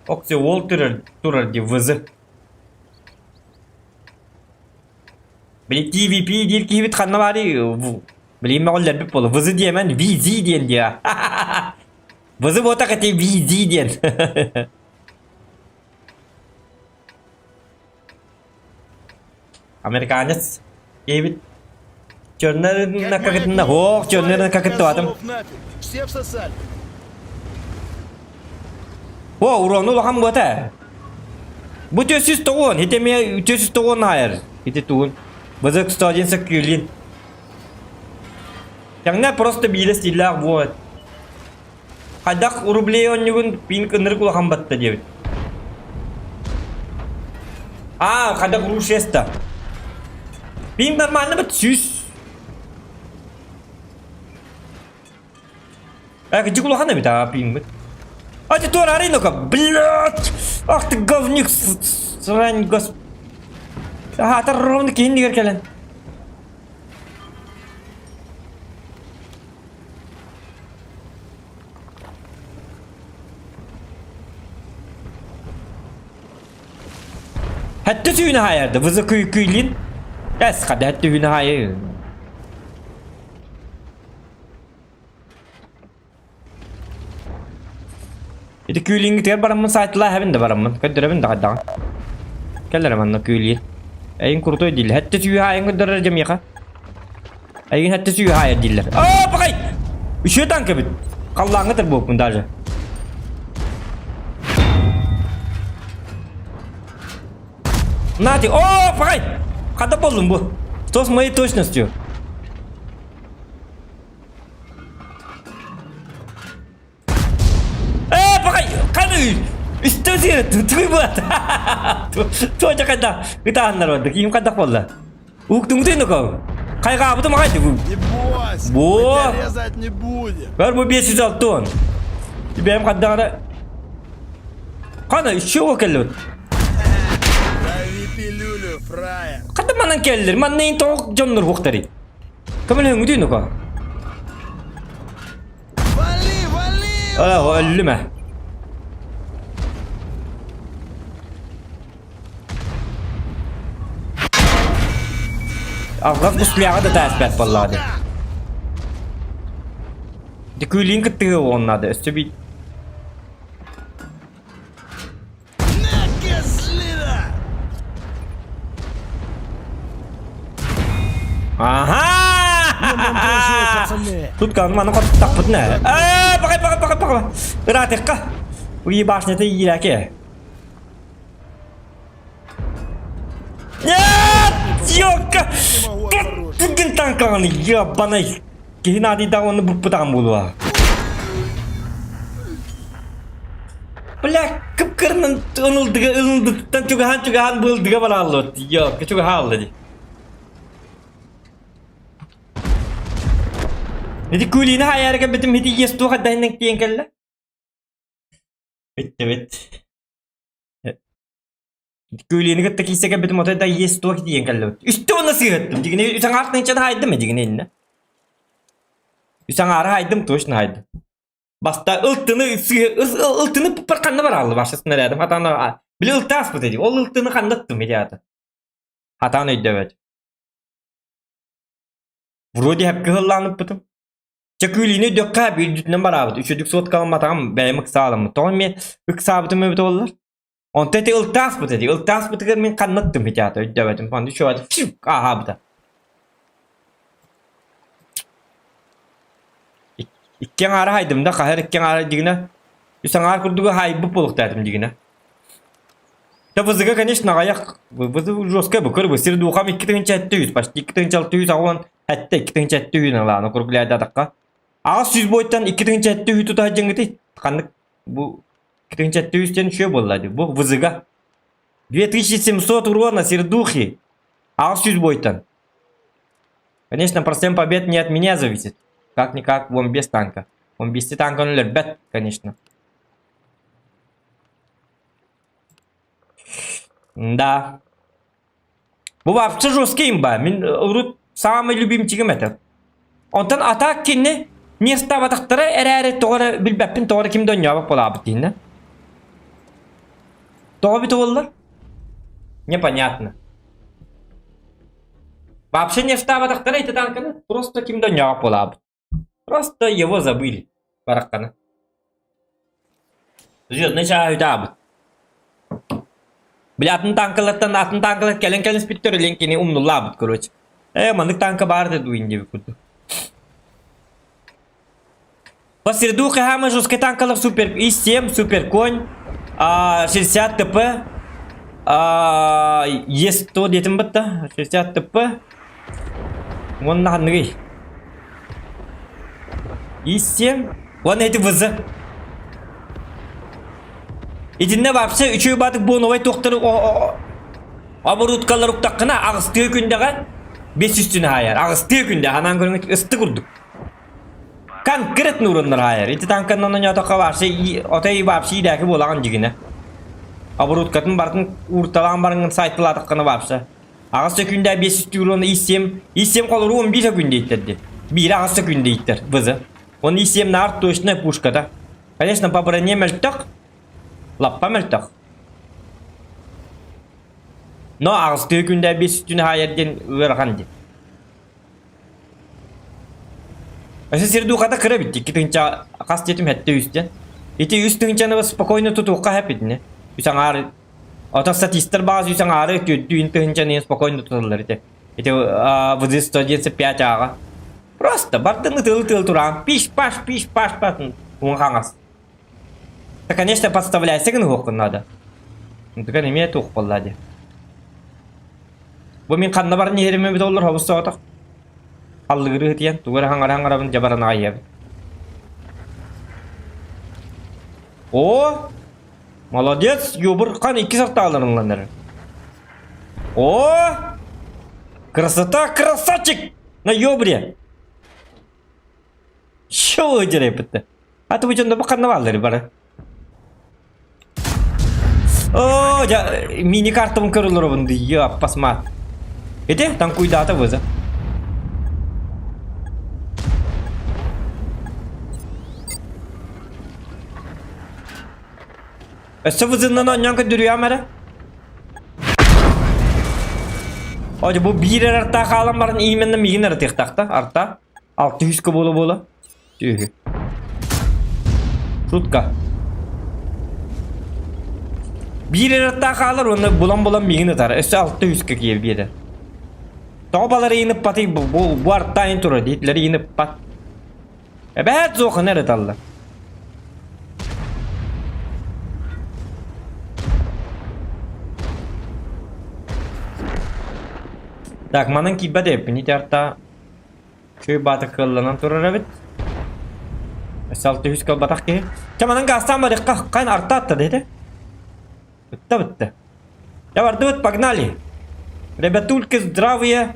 Окси уол турар, турар дии ВЗ. Били TVP диир киһибит ханна баарый? Билигин мөҕүллэрбит буолла. ВЗ диэмэн VZ диэн диэ. ВЗ буотах эти VZ диэн. Американец киһибит черный накакытына ох черный накакыттыбатым. Все всосали. О, урону улахан буота. Бу 490, ити эмиэ 490 хайар. Ити тугун. ВЗ 111 күлин. Тэҥнэ просто биирэ стиллээх буот. Хайдах рублей онньугун пинк ынырык улахан батта диэбит. Аа, хайдах рушеста. Пинк нормально бит сүүс. Э, кыдьык улахан эбит аа пингмит. А ты туора ну-ка, блядь! Ах ты говнюк, срань, гос... Ага, ровно киһин кэлэн. Хәтті сүйіні хайарды, вызы күй күйлин. Әс қады хәтті сүйіні хайы. Ити күүлиҥҥитигэр бараммын саайтылаа эһэбин да бараммын. Көрдөрөбүн да хайдаҕын. Кэллэрэ манна күүлиир. Эйин крутой дииллэр. Хэттэ сүүһэ айын көрдөрөр дьэ миэхэ. Эйин хэттэ сүүһэ айар дииллэр. Оо, пахай! Үчүгэй танк эбит. Халлааҥҥа тырбыппын даже. Нати, оо, пахай! Хата боллум бу. Что с моей точностью? Ээ, пахай, ханы! Үстэ сиэр, туй буолат. Туоча хайда, ытааннар барда, киим хайдах буолла? Уктуҥутуй нукау. Хайҕаабытым аҕай бу. Не бойся, Во! мы тебя резать не будем. Бэр бу 506 он. Бэйэм хайдаҕара. Хана, еще кэллибит. Дави пилюлю, фраер. Хата манан кэллэр, манна ин тоҕо дьоннор хуохтарый. Көмөлөһүҥҥүтүй нука? Вали, вали! Аа, өллүм ээ. Алҕас бусляҕа да тааспат буоллаҕа дии. Дикүүлиин кыттыһыы уоннаады өссө биир На, козлина! Аха! Тут калым аны таппытын ээ. Ээ, бакай, бакай, бакай, бакай. Ыраатыкка. Уи башнята иилээки. Нет! Ёка! Бүгін танканы, ебаный. Киһи наадыйдаах уонна буппутаҕым буолуо. Бля, кып-кырынан ынылдыга ынылдыттан чугаһаан-чугаһаан быылдыга барааллыбыт. Ёлка, чугаһаалла дии. Ити күүлиини хаайаары кэлбитим ити иэс туох эрдэһинэн тиийэн кэллэ. Бүттүбүт. Күүлиини кытта киирсэ кэлбитим отой да иэс туох тиийэн кэллибит. Үстэ уонна сыыһыттым. Дигини үс аҥаар тыһыынчаны хаайдым дигини иннэ. Үс аҥаары хаайдым, точно хаайдым. Баста ылтыны ылтыны пуппар ханна барааллы баша снарядым хатаан били ылты аспыт ди ол ылтыны ханна ыттым ити аата хатаан өйдөбөт вроде хапкы хылланыппытым чэ күүлиини өйдөххө үрдүтүнэн бараабыт үчүдүк суоткаламматаҕым бэйэм ыксааламмыт тоҕо эмиэ ыксаабытым эбит буоллар. Онто ити ылтааспыт ити. Ылтааспытыгар мин ханнаттым ити аата өйдөөбөтүм. Онно чуо ааһаабыта. Икки аҥаара хайдым да хаһар икки аҥаара дигинэ үс аҥаар курдугу хаайбыт буолуохтаатым дигинэ. Да ВЗГ, конечно, аҕыйах ВЗ жесткая бу көрбү сир духам 2700 почти 2687 2700 ылааны кургуляйдатахха 800 бойтан 2700 тута сылдьыҥҥытый ханнык бу 2700 диэн үчүгэй буолла дии бу ВЗ-га 2700 урона сердухи 800 бойтан Конечно, процент побед не от меня зависит. Как-никак, вон без танка. Он без танка он өлөрбөт, конечно. Да. Бу вообще жесткий имба. Мин урут самый любимчигим это. Онтон атак кинни нерстаабатахтара эрээри тоҕо эрэ билбэппин тоҕо эрэ ким да онньообот буолаабыт дииннэ. Тоҕо эбитэ буолла? Непонятно. Вообще нерстаабатахтара ити танканы просто ким да онньообот буолаабыт. Просто его забыли. Барахханы. Звездный чааһы үтаабыт. Били атын танкалартан атын танкалар кэлэн кэлиспиттэр илин кини умнуллаабыт короче. Э маннык танка баар да дуин диэбит курдук. По среду хаама жесткий танкалар супер И-7, супер конь, 60 ТП, Е100 диэтим батта, 60 ТП, Уонна ханныгый? И-7, уонна ити ВЗ. Итиннэ вообще үчүгэй баатык буоновай туохтары оборудкалар уктаххына аҕыстыы күндэҕэ бес үстүн хаайар. Аҕыстыы күндэ ханаан көрүҥ ысты курдук. Конкретно уроннар хаайар. Ити танканнан онньоотоххо вообще отой вообще иидээки буолаҕын дьигинэ. Оборудкатын барытын уурталаан барыҥын сайтылаатаххына вообще. Аҕыс сөкүүндэ 500 уонна И-7, И-7 холору 11 сөкүүндэ иттэрди. Биирэ аҕыс сөкүүндэ иттэр, ВЗ. Он И-7 наар точная пушката. Конечно, по броне мөлтөх, лаппа мөлтөх. Но аҕыс күндэ 500 хаайар диэн ыарахан диэн. Өссө сирдуухата кыра эбит, 2 тыһыынча хас диэтим сэттэ үс диэн. Ити үс тыһыынчаны спокойно тутуохха сөп итини. Үс аҥаар Оттон статистар баҕас үс аҥаары түөртүүн тыһыынчаны спокойно туталлар ити. Ити ВЗ-195 ааҕа. Просто бардын ытыл-ытыл тураан пиш-паш, пиш-паш уҥа хаҥас. Да, конечно, подставляйся гыныһыаххын наада. Онтукан эмиэ туох буолла дии. Бу мин ханна баран иһэрим эбит оллор хобус соҕотох. Аллыгырыы ытыйан, тугу эрэ хаҥара-хаҥарабын дьабаран аҕайыабын. О! Молодец, Юбурхан икки сартааларынланар. О! Красота, красавчик! На ёбре! Чего дерепетте? А ты бу бу ханна бааллар бары? О, я мини-картабын көрөлөр я пасмат. Ити танкуйдаата вызов. Өссө вызыннан оонньоон көрдөрүөм эрэ. О, бу биир эрэ арта хаалан баран именно миигин ырытыахтаах да арта. 600 буола-буола. Түһү. Шутка. Биир эрэ арта хаалар уонна булан-булан миигин ытар. Өссө 600-ка киэр биэрэр. Тоҕо балары ыйыныппатый бу, бу, бу артаайын турар диэтлэри ыйыныппат. Эбээт суоххун эрэ ыталлар. Так, манан киирбэт эбиппин ити арта Чүй баата кыалланан турар эбит. Өссө 600 калбатах киһи. Чэ манан гаастаан барыахха хаан арта атта дэтэ. Бытта бытта. Я бардыбыт, погнали. Ребятульки здравые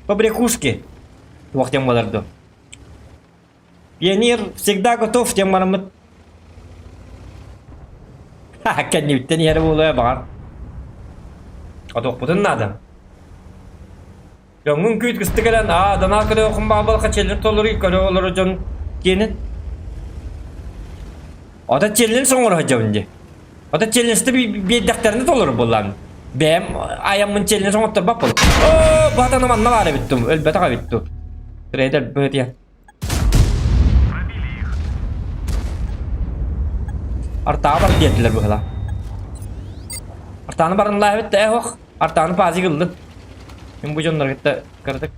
побрякушки. Туох диэн буолар дуо? Пионер всегда готов диэн бараммыт. Ха, кэннибиттэн иһэрэ буолуо баҕар. Отуохпутун наада. Дьоҥҥун күүт кыстык кэлэн, аа, данаа көрүөххүн баҕабалха челлен толоруй көрө олорор дьон киэнин. Ото челлен соҥоро сылдьабын дии. Ото челленджти биэрдэхтэринэ толору буоллаан. Бэйэм айаммын челлендж оҥотторбот буоллум. Оо, баатана манна баар эбит дуу, өлбөтөх эбит дуу. Трейдер быһытыйа. Артаабар диэтилэр быһыла. Артааны барынлаа эбит да ох. Артааны пазик ыллын. Мин бу дьоннор кытта кыратык.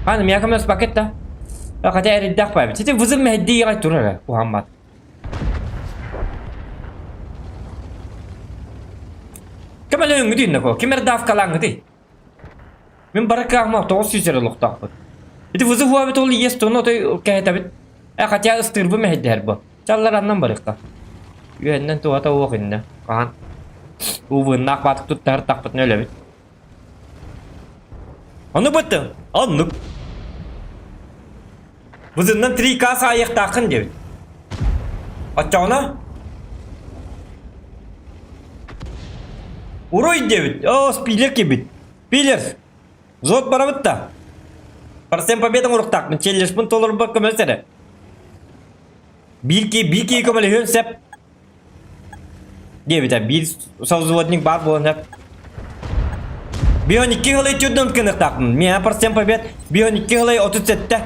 Аны миэхэ көмөс пакет да. Хотя эриддэх баайбыт. Сити вызов мэһэддии аҕай турар эрэ куһаммат. Көмөлөһүҥҥүт иннэ Ким эрэ давкалааҥҥытый? Мин бары кыаҕым 900 эрэ олохтоохпут. Ити вызов уабыт ол иэс туну отой кэһэтэбит. Э хотя ыстыырбы мэһэйдэһэр бу. Чаллар аннан барыахха. Үөһэннэн туһата уох иннэ. Хаһан уубуннаах баатык туттар тахпытын өлөбүт. Ону быттым. Оннук. Вызывнан 3К саайыахтааххын диэбит. Оччоҕуна Уруй диэбит. Оо, спилер кэлбит. Спилер. Зод барабыт да. Процент победа оҥоруохтаахпын. Челлендж-пын толорбор көмөлөс эрэ. Биир киһи, биир киһи көмөлөһүөн сөп. Диэбитэ. Биир совзводник баар буолан сөп. Бион 2 хылай түрдөн кыныктаахпын. Миэхэ процент побед. Бион 2 хылай 37.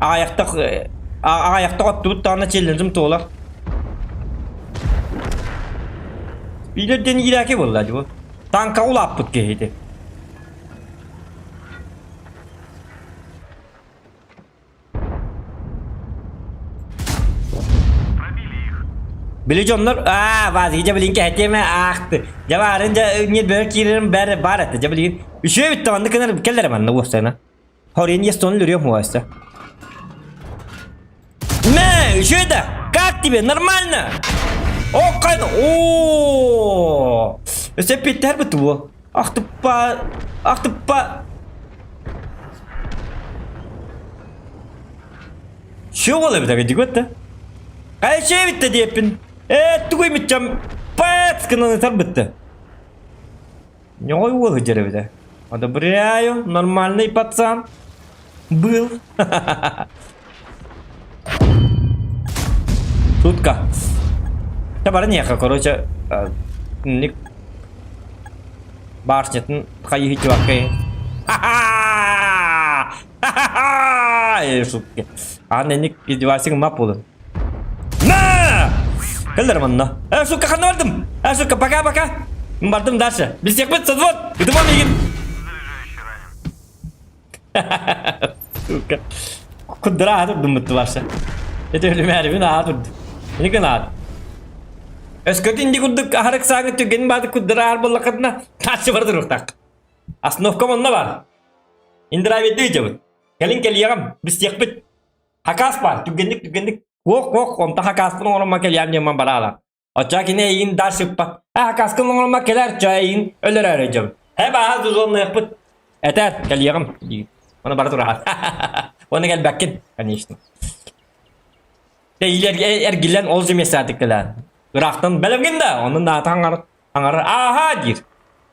Аҕайахтах аҕайахтах оттубут даҕаны челленджим туолар. Билер диэн иирээки буолла дии бу. Танка улааппыт киһи ити. Били дьоннор аа баазыгы дьэ билин кэһэтиэмэ аахты. Дьэ баарын дьэ не бөр киирэрим бэр бар этэ дьэ билигин үчүгэй бүтте маннык гынар кэллэрэ манна уопсайына. Хорин естон лүрүөх муоста. Мэ, үчүгэй да? Как тебе? Нормально? О, кайда? О! Өсө питтер буту. Ах ты па, ах ты па. Чё буолла эбит дигот да? Хайа чэбитте диэппин. Ээ, тугуй митчам пац гынан ытар бытты. Ньоҕой уол сылдьар эбитэ. Одобряю, нормальный пацан. Был. Шутка. Да бары нехэ, короче, ник башнятын хайыһы чуваккай. Ха-ха! Ха-ха-ха! Э, шутки. Аны ник издевайсың мап болын. На! Кэллэр манна. Э, сука, ханна бардым? Э, сука, пока-пока. Бардым дальше. Билсиэхпит, созвон! Ытыма миигин! Сука. Куддара аһа турдум бутты барса. Это өлүмээрибин аһа турдум. Ini гынаат. Өскөтүн ди курдук аһарык сааҥы түгэн баады куддара аһар боллакытына тачы бар туруктак. Основка онно бар. Индравидды дьабыт. Кэлин кэлиэҕим, бистиэхпит. Хакас бар, түгэнник түгэнник. Куох куох, онта хакаспын оҥоромма кэлиэм диэн бараала. Оччоҕо кини эйигин даа сыппат. Ээ, хакаскын оҥорума кэлээр, чоо эйигин өлөрөөрү дьон. Һэ бааһа дузуонныахпыт. Этээр, кэлиэҕим диир. Ону бара тураҕын. Уонна кэлбэккин, конечно. Тэйилэр эргиллэн ол же мессаатык кэлээр. Ыраахтан бэлэмгин да, онун наата аҥар аҥар ааһаа диир.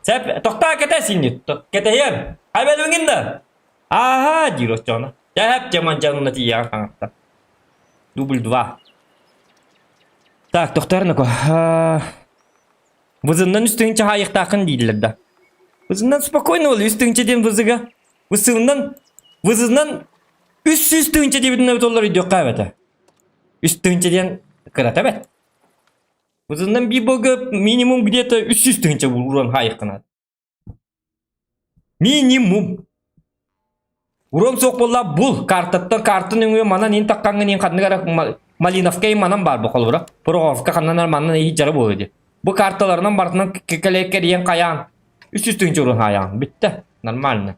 Сэп, тохтоо кэтэ синнит. Кэтэһиэм. Хай бэлэмгин да. Ааһаа диир оччоҕуна. Дьэ һэп дьэ мандьанна тиийэҕин хаҥатта. Дубль два. Так, тохтоор Вызывынан үс тыһыынча хаайыахтааххын дииллэр да. Вызывынан спокойно ол үс тыһыынча диэн вызыга. Вызывынан вызывынан 300 тыһыынча диэбитинэн олор өйдүөххэ эбэтэ. Үс тыһыынча диэн кырата эбэт. Вызывынан биир бога минимум где-то 300 тыһыынча урон хаайыаххына. Минимум. Урон суох буолла бул картаттан карта нөҥүө манан ин таххаҥҥын ин ханнык эрэ Малиновка ин манан баар бу холобура. Прохоровка ханнан эрэ манан иһит дьара буолуо дии. Бу карталарынан барытынан кэлэ кэрийэн хайаан. 300 тыһыынча урон хаайаҕын. Бүттэ. Нормально.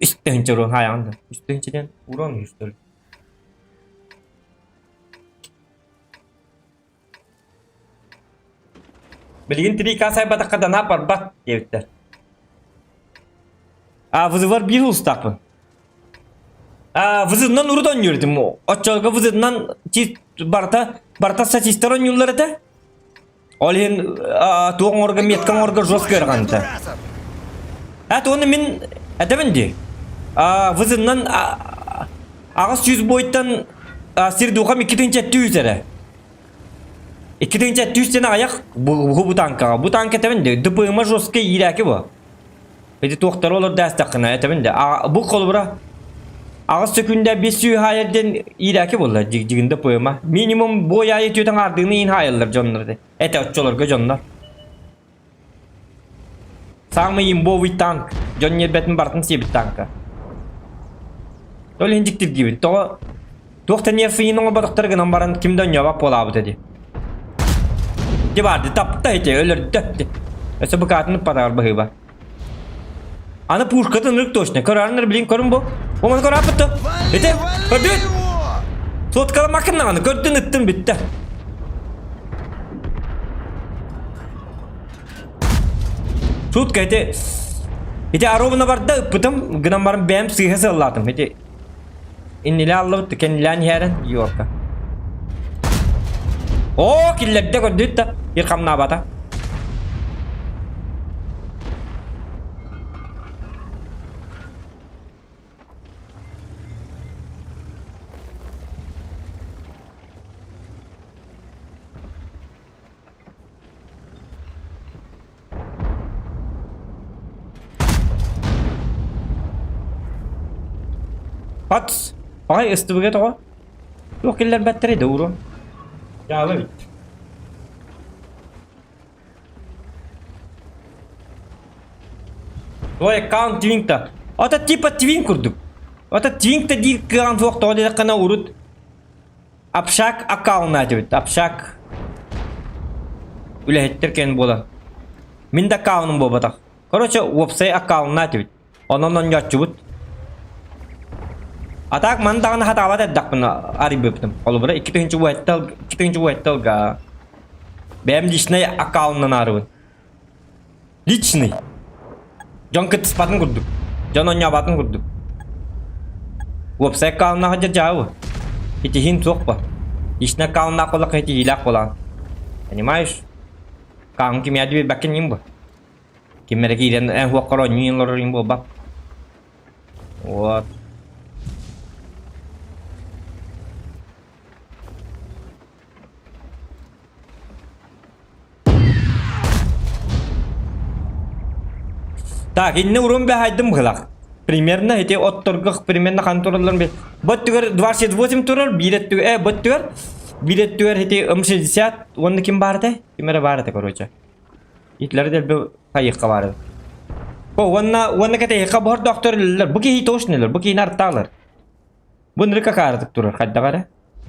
3 тыһыынча урон хаайаҕын да. 3 тыһыынча диэн урон үһү что ли? Билигин 3К сайбатахха да наап барбат диэбиттэр. А вызывар биир улустаахпын. А вызывынан урут оонньуур этим. Оччолорго вызывынан барыта барыта статистар оонньууллар этэ. Ол иһин туох оҥорго метка оҥорго жестко ыарахан этэ. Это оны мин этэбин дии. Вызывынан 800 бойтан сир духам 2 700 эрэ. 2 700 диэн аҕыйах бу бу танкаҕа. Бу танка этэбин дии. ДПМ жесткий иирээки бу. Ити туохтары олордо аастаххына этэбин дии. Бу холобура. Аҕыс сөкүүндэ 500 хаайар диэн иирээки буолла дьигинде поэма. Минимум бой аайы түөтэн аардыыны иин хаайаллар дьоннор этэ оччолорго дьоннор. Самый имбовый танк. Дьон ньиэрбэтин барытын сиэбит танка. Ол иһин дьиктиргиибин. Тоҕо туох да нервыйын оҥорботохтор гынан баран ким да онньообот буолаабыт ди. Ди барды тапта ити өлөрдө. Өссө букатын ыппатаҕар быһыыба. Аны пушкатын ырык точно. Көрөрүн билин көрүн бу. Оҥон көрөөппүт Ити көрдүн. Соткаламаккын даҕаны көрдүн ыттын бүттэ. Сутка ити ити аробuna барда ыппытым гынан баран бэйэм сыыһа сыаллаатым ити иннилэ аллабыт кэннилээн иһээрэн Йорка Оо киллэрдэ көрдүт да bir хамнаабата Пац! Аҕай ыстыбыга тоҕо? Туох киллэрбэттэрий да уру? Дьаалы эбит. Твой аккаунт твинк-то. Это типа твин курдук. Это твинк-то диир кыаҕын суох тоҕо диэтэххинэ урут Общак аккаунна этибит. Общак үлэһиттэр кэн буолан. Мин да аккаунум буолбатах. Короче, уопсай аккаунна этибит. Онон онньооччубут. А так маны даҕаны хатаабат эрдэхпинэ арыйбыппытым. Холобура 2007 2007 бэйэм личный аккауннан арыбын. Личный. Дьон кыттыспатын курдук. Дьон онньообатын курдук. Уопсай аккауннаах дьаабы. Итиһин суох ба. Личный аккауннаах буоллахха итиһиилээх буолаҕын. Понимаешь? Каҕын кимиэхэ да биэрбэккин ньим бу. Ким эрэ киирэн эн хуоххар оонньуу олорор им буолбат. Вот. Так, инне урун бэһайдым быһылах. Примерно ити отторго примерно хан тураллар бит. Бот түгэр 28 турар, биир өттүгэр, э, бот түгэр, биир өттүгэр ити М60 уонна ким баар этэ? Ким эрэ баар этэ, короче. Итлер дэлби хайыхха баар этэ. О, уонна уонна кэтэйихха боһордоохтор өлөллөр. Бу киһи точно өлөр, бу киһини артаалар. Бу нырыка кааратык турар, хайдах эрэ.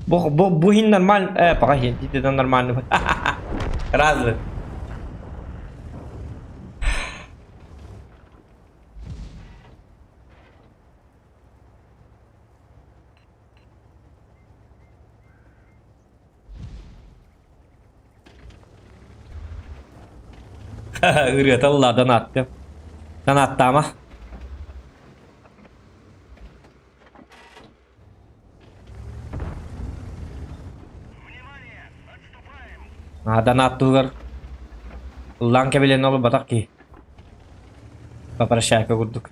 Бу бу бу иһин нормально, э, пока иһин это нормально. Разве? Ырыата ыллаадан ааттым. Санааттаама. Аадан аттыгар ыллаан кэбилэн олорботох киһи. Попрощайка курдук.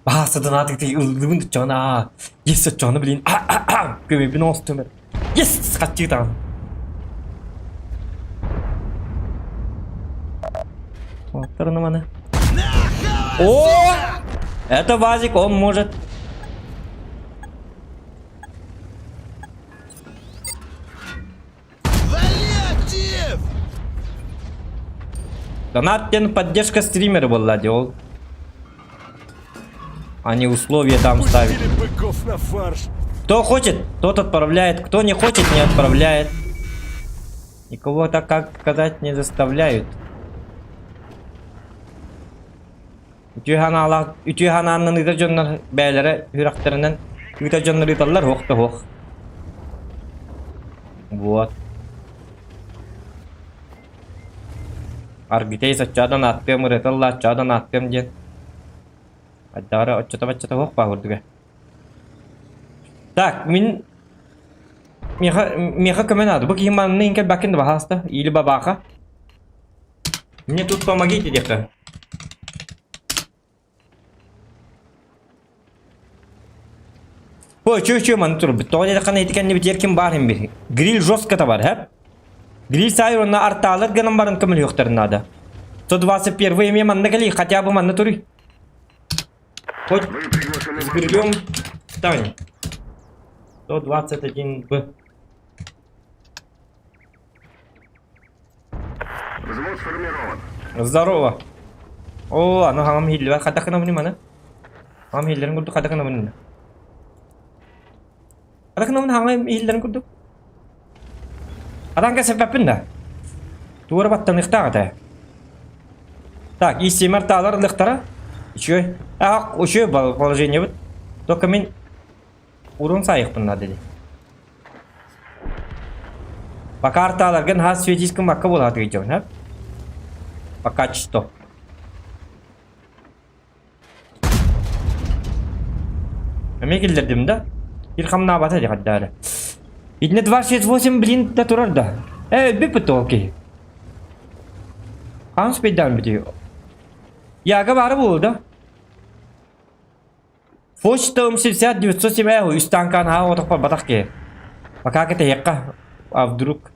Баасыдан аатыгы ыллыбын дуччоҕун аа. Yes оччоҕуна билин көмөбүн оҥостум эрэ. Yes хаччыытаҕын. Оттарына маны. О! Это Вазик, он может. Вали актив! Донат диэн поддержка стримера буолла дии ол. Они условия там ставят. Пустили быков на фарш. Кто хочет, тот отправляет. Кто не хочет, не отправляет. Никого так, как сказать, не заставляют. Үтүө санаалаах, үтүө санааннан ыытар дьоннор бэйэлэрэ үрэхтэринэн ыытар дьоннор ыыталлар, уох да уох. Вот. Аргитей соччоодон ааттыам, ырыаталла оччоодон ааттыам диэн. Айдаҕара оччото-баччата уох баа курдуга. Так, мин миэхэ миэхэ көмө наада. Бу киһи манна иҥкэ бакин да баһааста или бабаха. Мне тут помогите где-то. Ой, чё, чё, маны турбут. Тоҕо диэтэххинэ ити кэннибит ким баар иһин бир. Гриль жестко бар, хэп? Гриль саайыр онно артаалар гынан баран көмөлүөхтэрин наада. 121 эмиэ манна кэлий, хотя бы манна туруй. Хоть сгребем Тань. 121 Б. Взвод сформирован. Здорово. О, аны хаҥам иһиллибэт. Хайдах гынабыный маны? Хаҥам иһиллэрин курдук хайдах гынабын? Хайдах гынабын хаҥам иһиллэрин курдук? Атан кэсэппэппин да. Туора баттаныахтаах этэ. Так, ИСМР таалар ылыахтара. Үчүгэй. А, үчүгэй положениебыт. Только мин урун саайыахпын наада дии. Пока артааларга наһаа светись гыммакка буолаатыгый дьон, һэ? Пока что. Эмиэ киллэрдим да? Ир хамнаабата дии хайдаары. Итиннэ 268 блин да турар да. Э, өлбүппүт ол киһи. Хаан успейдаан бүтүй. Яга баара буолу да? Почта 60 907 үс таанкаан аһаа оҕотохпор батах киһи. Пока кэтэһиэххэ, а вдруг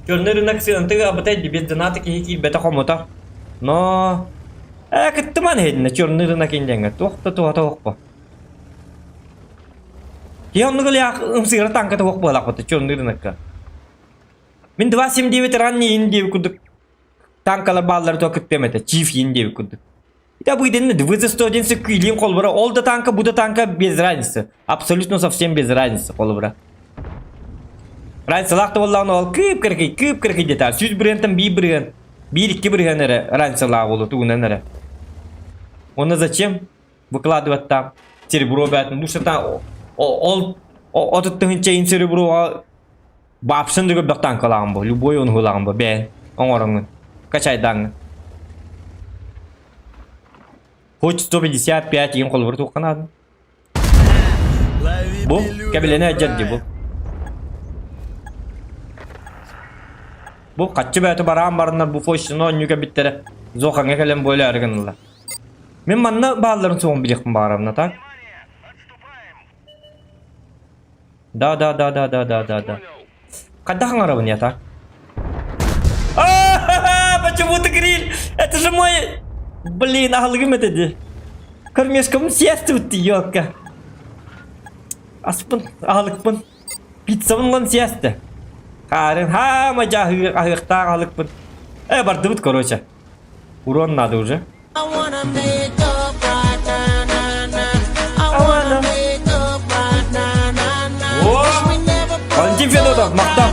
Черный рынок сыанатыгар абытай без доната киһи киирбэтэ хомото. Но э кыттыман иһитинэ черный рынок индиэҥҥэ туох да туһата суохпа. Киһи оннук ылыах ымсыыра таҥката суох буолаахпыт черный рынокка. Мин 279 ранний индия курдук Танкалар бааллары то кыттыам этэ. Чиф иин диэбит курдук. Это обыденно ВЗ-101 сөккүйлиин холбура. Ол да танка, бу да танка без разницы. Абсолютно совсем без разницы холобура. Разницалаах да буоллаҕына ол кыып-кыракый, кыып-кыракый диэтэ. Сүүс бырыһыантан биир бырыһыан, биир-икки бырыһыан эрэ разницалаах буолуо тугунан эрэ. Уонна зачем выкладывать там серебро бээтин душа ол отут тыһыынча ин сереброға Баапсын да көрбөх таанкалааҕым бу, любой оҥоһуулааҕым бу, бэйэн оҥороҥҥун, качайдааҥҥын. Хоть 155 иин холобур туохха наада. Лови Бу пилюлю, кэбилэнэ дьэр дии бу. Брайан. Бу хаччы бэйэтэ бараан бараннар бу фойсуну оонньуу кэлбиттэрэ Зохаҥҥа кэлэн буолаары гыннылар. Мин манна баалларын суоҕун билиэхпин баҕарабын так? Да, да, да, да, да, да, да, да. Хайдах оҥоробун я так? А, почему ты гриль? Это же мой... Блин, аһылыгым этэ дии. Кормежкабын съест елка. Аспын, аһылыкпын. Пиццабын ылан съесті. Хаарын, хаама аһыахтаах аһылыкпын. Э, бардыбыт, короче. Урон надо уже. О! Валентин Федотов, махтал!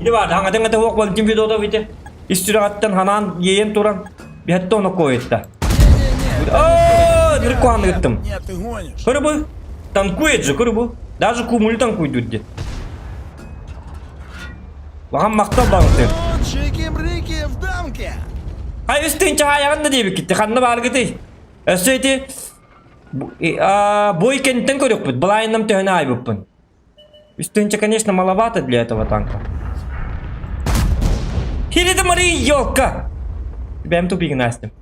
Ити бар, хаҥатын гата хуох Валентин Федотов ити. Ис сүрэҕиттэн ханаан иэйэн туран, биһэтте ону койтта. О, дырык куһаныгыттым. Нет, ты гонишь. Көрү бу. Танкует же, көрү бу. Даже кумулю танкуйдур диye. Лахан махтал баҕытын. Чики-брики в дамке. Хай үстүн чаайаҕын да диэбиккитти ханна бааргытый? Өссө ити бой кэнниттэн көрүөхпүт. Былайыннам төһөнү аайбыппын. Үстүнчэ, конечно, маловато для этого танка. Хири Мари, елка! Бэм тупигин астым.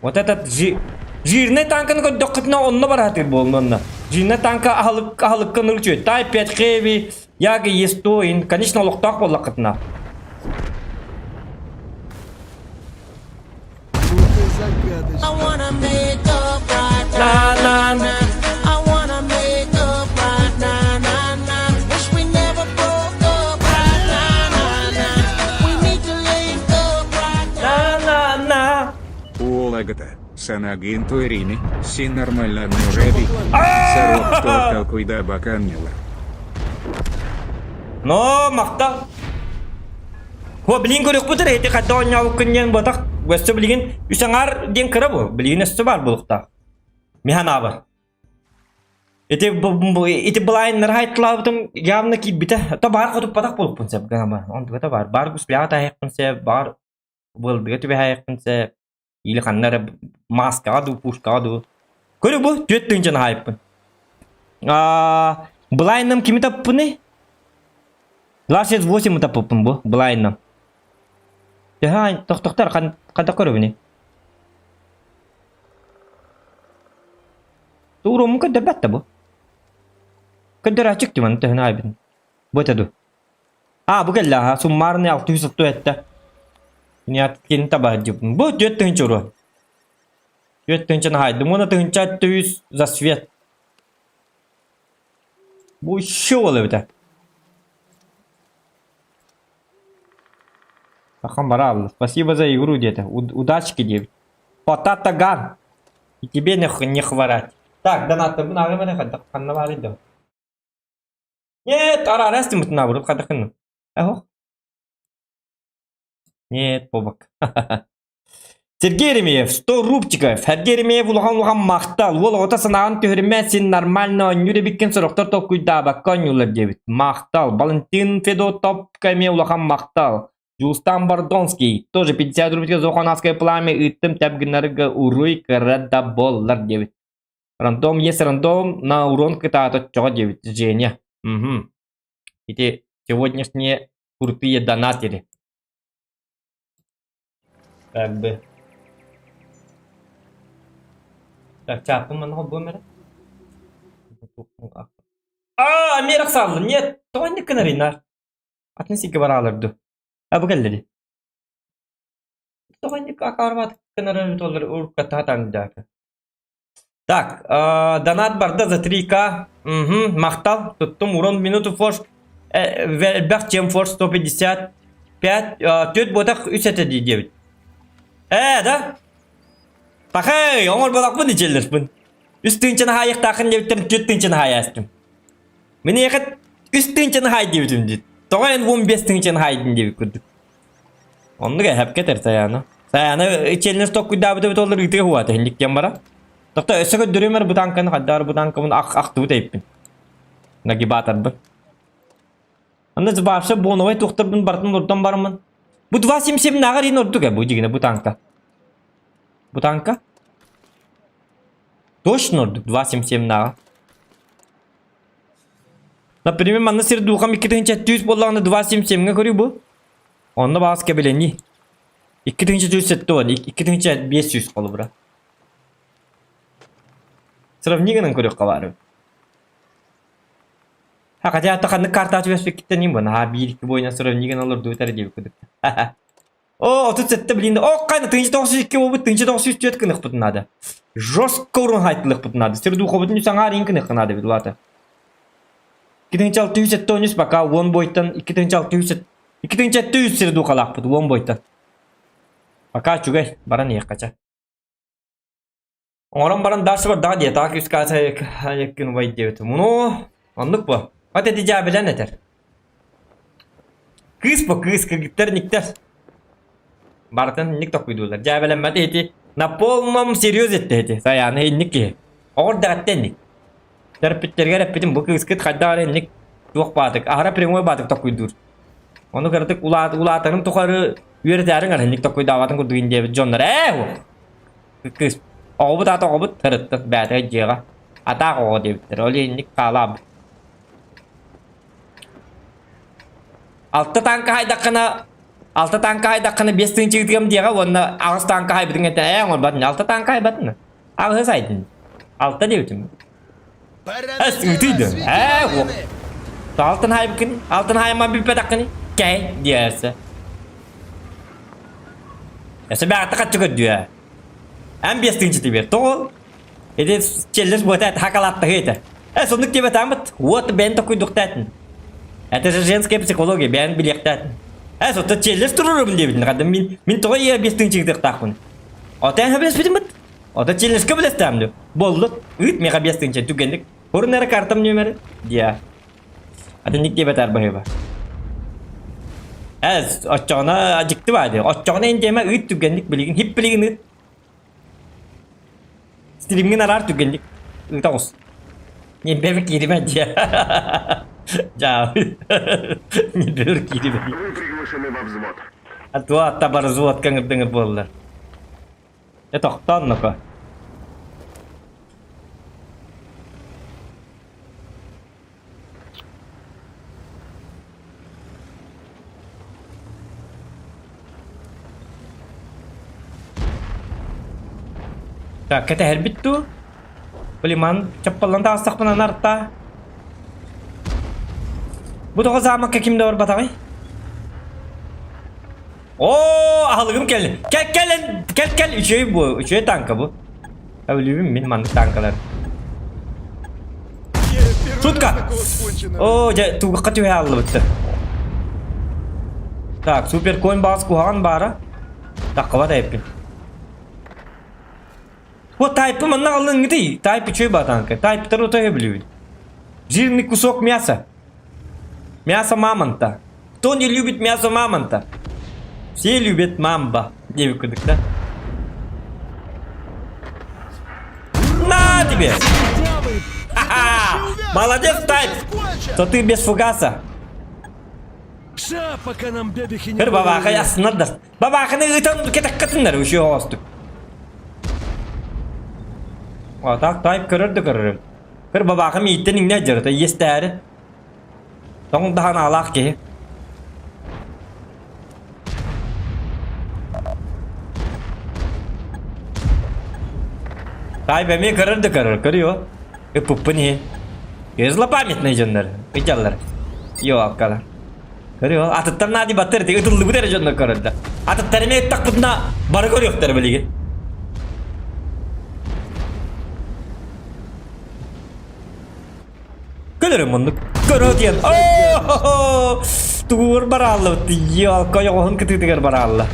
Вот этот жи... Жирный танканы көрдөххүтүнэ онно бараатыр буолну онно. Жирный танка аһылык аһылыкка нырчуй. Тай 5 хэви, яга естоин. Конечно, олохтоох буоллаххытына. Ну ты загадочный. На-на-на. На-на-на. Уолагата, Санагин Туэрини, Син нормально нужеби. Сорок торталкуйда баканнила. Но махтал. Хо билин көрүөхпүт эрэ ити хайда оонньообуккун диэн буотах өссө билигин үс аҥаар диэн кыра бу билигин өссө баар буолуохтаах миһан аабар ити ити былаайыннары хайтлаабытым явно киирбитэ то баар хотуппатах буолукпун сөп гама онтугата баар баар гуспляҕа таһыахпын сөп баар былдыга түбэһээйэхпин сөп или ханна эрэ маскаҕа дуу пушкаҕа дуу көрү бу түөрт тыһыынчаны хаайыппын аа былаайынным кими таппыный 28 таппыппын бу былаайынным төһө тохтохтор хайдах көрөбүнүй? Уруоммун көрдөрбөт да бу. Көрдөрөөччүк дии маны төһөнү аайбытын. Бу этэ дуу? А, бу кэллэ аха, суммарный 600 этте. Кини таба Бу 4000 уруон. 4000 хаайдым уонна 1600 за свет. Бу еще ол эбитэ. Сахан бараалла. Спасибо за игру диэтэ. Удачки диэбит. Потатаган. И тебе не, не хворать. Так, донаттарбын ааҕым эрэ хайдах ханна баарый да. Нет, ара арас тимутуна буруп хадахын. Ахох. Нет, побок. Сергей Еремеев, 100 рубчиков. Сергей Еремеев улахан улахан махтал. Уол оҕото санааҕын түһүрүмэ син нормально оонньуур эбиккин сорохтор толкуйдаабакка оонньууллар диэбит. Махтал. Валентин Федотов эмиэ улахан махтал. Дьулустан Бордонский тоже 50 рубчиков Зоханасское пламя ыыттым тэп гынарга уруй кыра да буоллар диэбит. Рандом есть рандом на урон кытаата оччоҕо диэбит Женя. Угу. Ити сегодняшние крутые донатеры. Как бы. Так, чааппын манна холбуом эрэ. А, Америк саллы. Нет, тоҕо инник гынарый наар? Атын сиргэ бараалар дуу? А бу кэллэри. Тоҕо инник акаарбаатык гынар эбит олор урукката таҥдаата. Так, донат барда за 3К. Угу, махтал. Туттум урон минуту форс. Элбэх чем форс 155. Түөрт буотах үс этэ дии диэбит. Ээ, да? Пахай, оҥорботохпун ичэллэрпин. Үс тыынчаны хаайыахтааххын диэбиттэрин түөрт тыынчаны хаайаастым. Миниэхэ үс тыынчаны хаай диэбитим дии. Тоҕо эн 15 тыынчаны хаайдын диэбит курдук. Оннук эһэпкэ этэр Сайаана. Сайаана ичиэннэс толкуйдаабыт эбит олор ыытыа уһуата инник диэн бара. Тохто өссө көрдөрүөм эрэ бутааҥканы хайдаар бутааҥкабын ах ахтыбыт эйиппин. Нагибаторбын. Аны вообще боновай туохтарбын барытын олордон бараммын. Бу 2.77 нааҕар иин ордук э бу дьигинэ бу танка. Бу танка? Точно ордук 2.77 нааҕа. Например, манна сир духам 2700 буоллаҕына 2.77-ҥэ көрүү бу. Онно баҕас кэбилэнии. 2470, 2500 холобура. Сравни гынан көрүөххэ баар. Ха, хотя ата ханнык картаҕа түбэспиккиттэн иин бу. Наһаа биир-икки буойунан сравни гынан олордубут эрэ диэбит курдук. О, 37 блин. О, қайда 1902 болбут, 1904 гыныахпытын наада. Жестко урун хайтылыахпытын наада. Сир духобутун үс аҥаар иин гыныахха наада бит улаата. 2673 пока уон бойтан 2600 2700 сир духалаахпыт уон бойтан. Пока үчүгэй, баран иһиэххэ Оҥорон баран дальше бардаҕа дии, таак үс күн убай диэбитим. Ну, оннук бу. Вот эти дьээбэлэн этэр. Кыыс бу, кыыс, кыргыттар, никтэр. Барытын инник токуйдуулар. Дьээбэлэммэт ити на полном серьезе этте ити. Саяны инник киһи. Оҕор дэҕэттэ инник. Төрөппүттэргэр эппитим бу кыыскыт хайдах эрэ инник туох баатык, аһара прямой баатык токуйдуур. Ону кыратык улаат улаатарын тухары үөрэтээриҥ ара инник токуйдаабатын курдук ин диэбит дьоннор ээ Кыыс оҕобут аата оҕобут сырыттын бээтэ дьиэҕэ атаах оҕо диэбиттэр ол иһинник хаалаабыт Алта тааҥка хайдаххына алта тааҥка хайдаххына биэс тыһыынча ыытыам диэҕэ уонна аҕыс тааҥка хайбытыҥ этэ ээ оҥорботун алта тааҥка хайбатын аҕыһы сайдын алта диэбитим Пора Эс на дело, ыытыйды сведи ээ волыны! алтын хайбыккын алтын хайыман бүппэтэххини кэй диэсэ Өссө бэҕэттэ хаччы көрдүө. Эн биэс тыынчыты биэр. Тоҕо? Ити челлендж буота этэ, хакалааттаһыы этэ. Э, соннук диэбэтааммыт. Вот бэйэн токуйдуктаатын. Это же женская психология, бэйэн билиэхтээтин. Э, сотто челлендж туруорабын диэбитин. Хадым мин, мин тоҕо ийэ биэс тыынчыгытыахтаахпын. Ото эн билэспитим быт. Ото челленджка билэстэм дүү. Боллут. Ыыт миэхэ биэс тыынча түгэнник. Хурун эрэ картам нүөмэрэ. Диа. Атынник диэбэтэр быһыыба. Эс, оччоҕуна дьикти баа дии. Оччоҕуна эн диэмэ ыыт түргэнник билигин, хип билигин ыыт. Стримҥин араар түргэнник. Ыыта оҕус. Ньирбэбэ кииримэ диэ. Дьаабы. Ньирбэбэр кииримэ. Вы приглашены во взвод. А то атта бар взводка ыҥырдыҥыр буоллар. Э тохтоон ноко. Так, кэтэһэрбит дуу? Блин, чаппаллан таҕыстахпына нарта. Бу тоҕо замокка ким да барбатаҕый? Оо, аһылыгым кэллин. Кэл, кэл, кэл, кэл. Үчүгэй бу, үчүгэй танка бу. Өлүүбүн мин маннык танкалар. Шутка! Оо, дьэ, тугахха түһэ аллыбыттар. Так, супер конь баас куһаҕан баара. Таххабат эппин. Вот тайпы манна аллыҥҥытый. Тайп үчүгэй баа танка. Тайптар утаһы билибит. Жирный кусок мяса. Мясо мамонта. Кто не любит мясо мамонта? Все любят мамба. Диэбит курдук да? На тебе! Ха-ха! Молодец, Тайп! То ты без фугаса. Ша, пока нам бебехи не Көр бабаахай астынар да. Бабааханы ыытан кэтэххэтиннэр үчү оҕостук. А так Тайп көрөр да көрөрүм. Көр бабаахым ииттэн иҥнэ дьарыта иэстээри. Тоҥ даһан аалаах киһи. Таай эмиэ көрөр да көрөр, көрүө. Ыппыппын иһи. Злопамятный дьоннор, ыдьаллар. Йоаккалар. Көрүө, атыттар наадый баттар ити ытыллыбыт эрэ дьоннор көрөр да. Атыттар эмиэ ыттахпытына бары көрүөхтэрэ билигин. Көлөрүм муннук. Көрө диэн. Оо! Тугур барааллыбыт. Ялка ойоҕоһун кытыытыгар бараалла.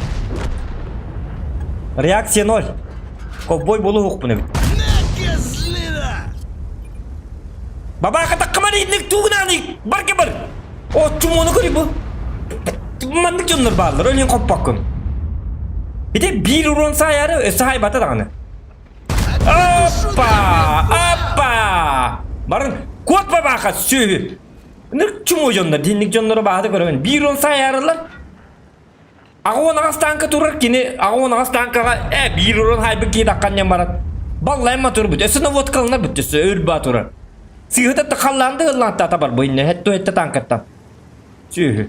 Реакция ноль. Ковбой болуһукпун эбит. Бабаха таккамар инник тугунааны барга бар. О, чумону көрүй бу. Маннык дьоннор бааллар, өлүн хоппоккун. Ити биир урон саайары өссө хайбата даҕаны. Аппа! Аппа! Барын куот бабаха сүөһү. Нык чумо дьоннор, динник дьоннору баһата көрөбүн. Биир он саайарылар. Аҕа аҕас таанка турар кини аҕа аҕас таанкаҕа э биир урон хайбыт киһи тахханньан барат. Баллайма турбут. Өссө наводкаланар бүттү өссө өр баа турар. Сыыһыта тахаллаанды ыллаантаата бар бу инне хетту хетте таанкаттан. Сүөһү.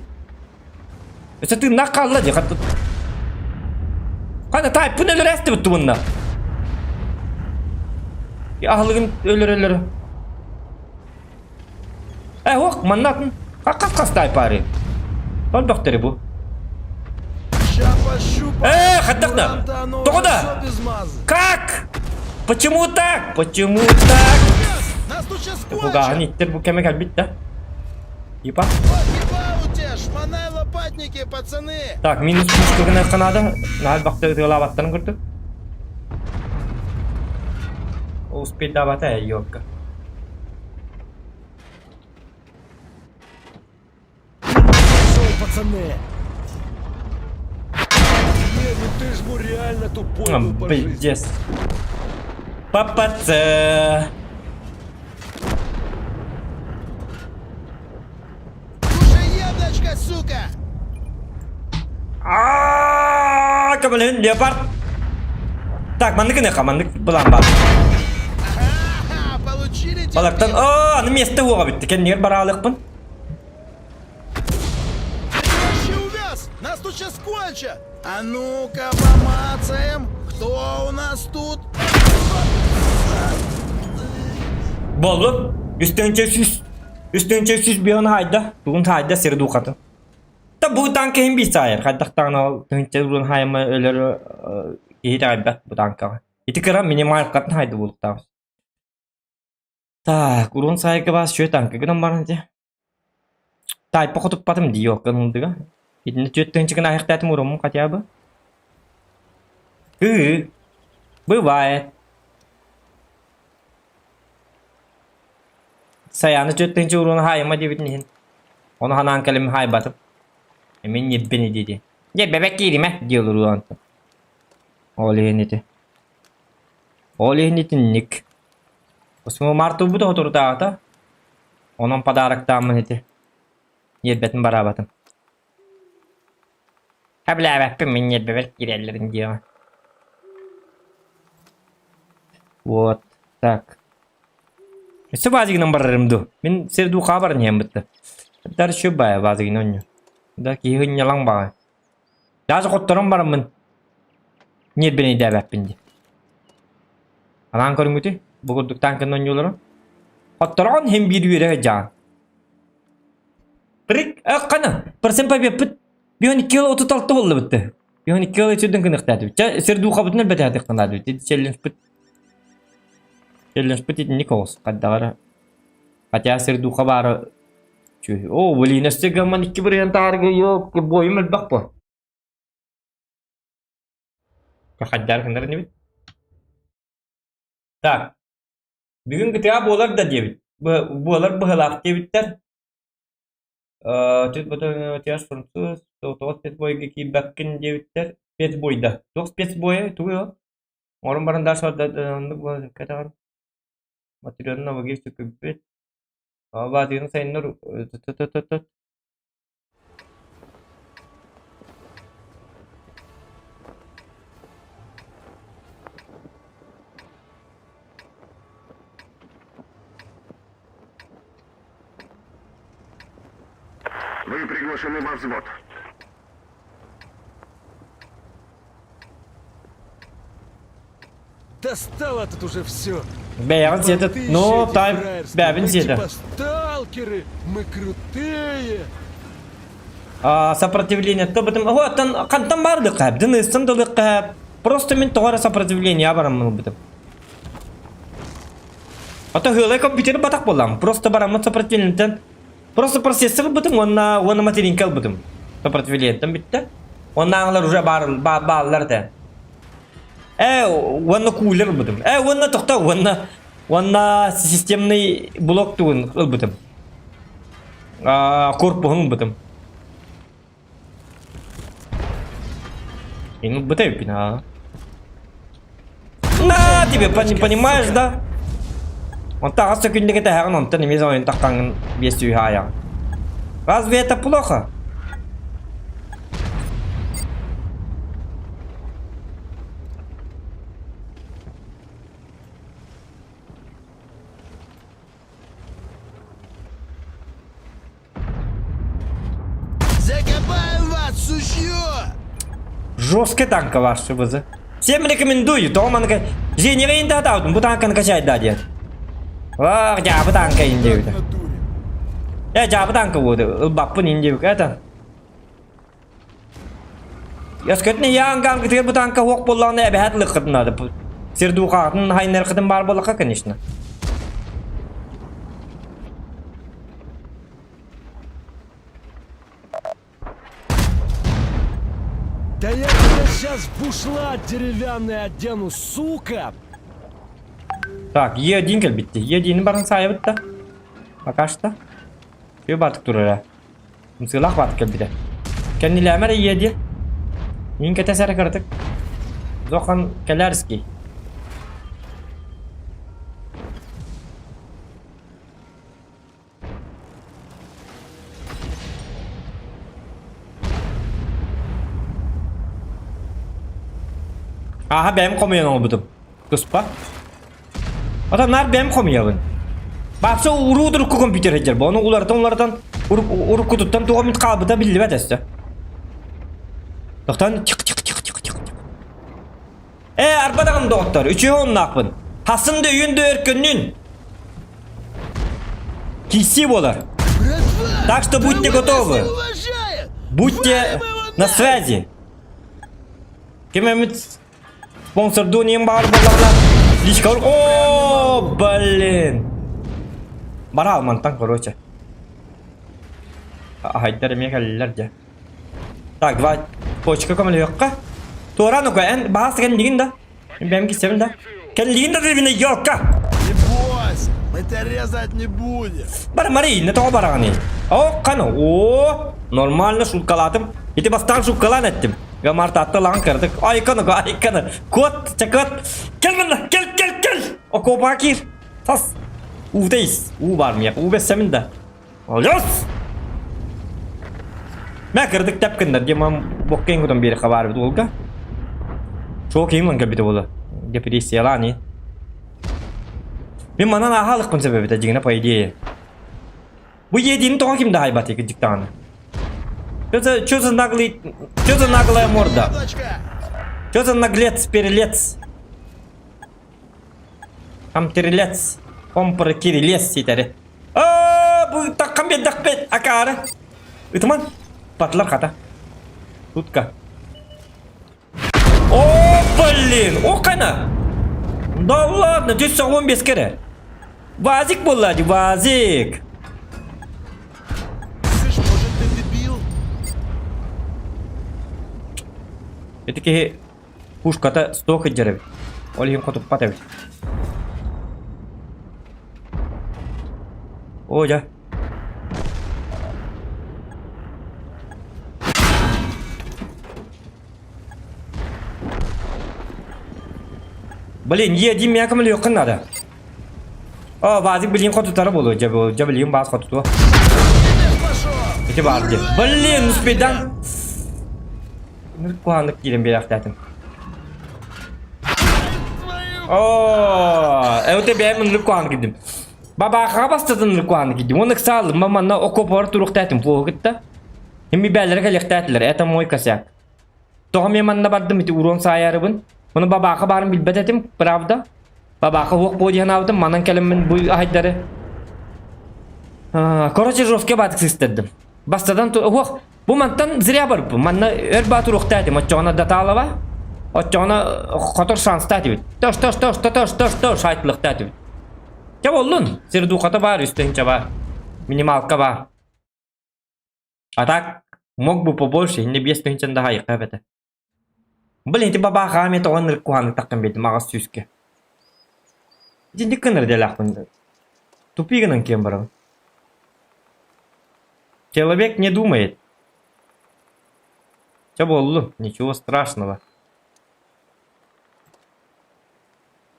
Өссө тыыннаах хаалла дии хатты. Хана тайпын өлөрөөстүбүт тубунна. Аһылыгын өлөрөлөрө. Э, ох, манна атын. Хас хас тайпаары. Тордохтери бу. Э, хаттах да. Тоҕо да? Как? Почему так? Почему так? Бугаһын иттер бу кеме кэлбит да. Ипа. Шмонай лопатники, пацаны! Так, минус пушка гына надо. Наһаа бахта ытыалаабаттарын көрдүк. Успейдаабата ээ, ёлка. Пошел, пацаны! Не, ну ты ж ну реально тупой был по жизни. Пиздец. ППЦ. Кушай яблочко, сука! Аа, Көмөлөһүн леопард. Так, маннык гыныахха, маннык былаан баар. Ага, получили Балартан, терпи. оо, аны миэстэ уоҕа бүттэ. Кэннигэр бараалыахпын. Вообще увяз! Нас тут сейчас кончат! А ну-ка, помацаем! Кто у нас тут? Боллу. Үстүнчэ сүс. Үстүнчэ сүс бион хайда. Тугун хайда сир духатын. Та бу танка иһин биир саайар. Хайдахтаҕына ол тыһыынча уруун хаайма өлөр киһи итэҕэйбэт бу танкаҕа. Ити кыра минималкатын хайда буолуктаах. Так, уруун саайга баас үчүгэй танка гынан баран ити. Тайпа хотуппатым дии оккан ылдыга. Итиннэ түөрт тыһыынча гына аһыахтаатым урууммун хотя бы. Ыы, бывает. Сайааны түөрт тыһыынча уруону хаайыма диэбитин иһин. Ону ханаан кэлим хаайбатым. Эмин ньирбини диэти. Дьэ, бэбэк кииримэ дии олоруу онтон. Ол иһин ити. Ол иһин итинник. 8 март ылбыт соторутааҕыта. Онон подароктааммын ити. Ньиэрбэтин бараабатым. Хэбилээбэппин мин ньиэрбэбэр киирэллэрин диэҕэ. Вот так. Өссө баазыгынан барарым дуу? Мин сир дуу баран иһэн бытта. Дар еще баа баазыгын онньу. Да киһи ынньалаҥ баҕа. Даже хотторон бараммын. Ньиэрбэни дээбэппин дии. Анаан көрүҥҥүтүй? Бу курдук танканы оонньуулара. Хотторон иһин биир үөрэ дьаан. Прик, хана, процент победпыт. 12 кило 36 болла битти. 12 кило үчүдүн кыныктааты. Ча сердухабытын элбэтээдик кынаады. Челленджпыт. Челленджпыт итинник оҕус. Хаддаҕара. Хотя сердуха баара О, блин, өссө гамман икки бырыһан таарга йок, бойум элбэх бу. Хаддар хандар небит. Так. Бүгүн GTA буолар да диэбит. Буолар быһылаах диэбиттэр. Түт француз, тоҕус спецбойга киирбэккин диэбиттэр. Спецбойда. Туох спецбойа? Тугуй ол? Оҥорон баран дальше оннук буолан кэтэҕин. Материалын абыгыы сүкүбүт. Баатыгын сайыннар Вы приглашены во взвод. Достало тут уже все. Бэйэҕин сиэтэ, ну, тай, бэйэбин сиэтэ. Типа сталкеры, мы крутые. А, сопротивление то бытым, оттан хантан бардык хэп, дын ыстан дылык хэп. Просто мин тоҕо эрэ сопротивление бараммын ылбытым. Ото хыылай компьютер батах буоллам. Просто бараммын сопротивлениеттен Просто процессор ылбытым уонна уонна материнка ылбытым. Сопротивлениеттен бүттэ. Уонна уже бар бааллар этэ. Э, уонна кулер ылбытым. Э, уонна тохто, уонна уонна системный блок тугун ылбытым. А, корпуһун ылбытым. И ну ылбыта эбиппин аа. На тебе, понимаешь, да? Онтон аҕыс сөкүндэ кэтэһэҕин, онтон эмиэ ойон таххаҥҥын биэс сүүһэ аайаҕын. Разве это плохо? Закопаем вас, сучье! Жесткая танка ваша бызы. Всем рекомендую. Тоҕо маннык Женяҕа инде хатаабытым. Бу танканы качайда диэн. Ах, дьаабы танка ин диэбитэ. Э, дьаабы танка буолду. Ылбаппын ин диэбит. Это. Өскөтүн яанган кытыгар бу танка хуох буоллаҕына эбэһээт ылыаххытын наада. Сирдуухаҕытын хайнархытын баар буоллахха, конечно. Да я тебя сейчас бушлат деревянный одену, сука! Так, Е1 кэлбитти. Е1 баран саайбыт да. Пока что. Үө баатык турара. Ымсыылаах баатык кэлбитэ. Кэннилээмэр Е диэ. Мин кэтэсэрэ кыратык. Зохан Кэлярский. Ааһа бэйэм хомуйан оҥорбутум. Туспа. Ата наар бэйэм хомуйабын. Баапса уруу урукку компьютер сылдьар. Ону уларытан уларытан уруккутуттан туох эмит хаалбыта биллибэт өссө. Тохтоон тих тих тих тих тих. Ээ, арбадаҕым доҕоттор, үчүгэй оннаахпын. Хасын да өйүн да өркөннүн. Киси буолар. Так что будьте готовы. Будьте на связи. Ким эмит спонсордуун иэн баҕар буоллаҕына личка О, блин. Бара алмантан короче. Аһайдар эмиэ кэллилэр дьэ. Так, два почка көмөлөһүөххэ. Туора ну-ка, эн баһаас кэллигин да? Бэм кисэбин да? Кэллигин да дебине ёлка! Не бойся, мы тебя резать не будем. Бар, Мари, не тоҕо бараҕыный? О, қаны, о, нормально шуткалатым. Ити бастаан шуткалаан эттим. Гамартатты лаҕын кырдык. Айканы, айканы. Кот, чакот. Кел мында, кел, кел, кел. Окопаға кир. Тас. Уу дейс. Уу бар мияқ. Уу бессемин да. Алыс! Мэ кырдык тэп гыннар диэн боккейн кутан биэриэххэ баар эбит уолга. Суох киһим ылан кэлбитэ буолуо. Депрессиялаан ии. Мин манан ааһа алыкпын сөп эбитэ дьиҥинэ по идее. Бу иэдиини тоҕо ким да аһайбатый кырдьык даҕаны. Что за, что за наглый, что за наглая морда? Яблочко! Что за наглец, перелец? Хамтирилец. Помпыр кирилес ситэри. Аа, бу таккан биэрдэхпит, акаары. Ытыман. Патлар хата. Тутка. О, блин! О, кана! Да ладно, 115 кere. Вазик буолла дии, вазик. Слышь, может ты дебил? Ити киһи пушката 100 кыдьар эбит. Ол иһин хотуппат эбит. О, дьэ. Блин, е, Дим, яком легко надо. О, Вазик, блин, хотутара буолуо, дьэ, дьэ, блин, баас хотутуо. Ити баар дии. Блин, успейдан. Куһааннык киирэн биэрэхтээтим. О, это бэйэм ынырык куһаан киирдим. Бабаахаҕа бастатан ынырык куһаан киирдим. Уонна ыксаалым, манна окопор туруохтаатым, плохо кытта. Эми бээлэрэ кэлиэхтээтилэр, это мой косяк. Тоҕо мен манна бардым ити урон саайарыбын. Мұны бабаха барын билбэт этим, правда? Бабаха уох буо диэн аабытым, манан кэлэммин бу аһайдары. Короче, жестко баатык сыстырдым. Бастадан уох, бу мантан зря барбын. Манна өр баатыр уохта этим, оччоҕуна датаалаба. Оччоҕуна хотор шанста этибит. Тош, тош, тош, тош, тош, тош, айтылыкта этибит. Чэ боллун, сирдухата бар, үстүнчэ бар. Минималка бар. А так, мог бы побольше, иннэ биэс тыһыынчаны да аһайыахха эбэтэ. Блин, ити бабаахаҕа эмиэ тоҕо ынырык куһаҕаннык таххан биэрдим аҕыс сүүскэ. Итинник гынар идэлээхпин. Тупик гынан киэн барабын. Человек не думает. Чэ буоллун, ничего страшного.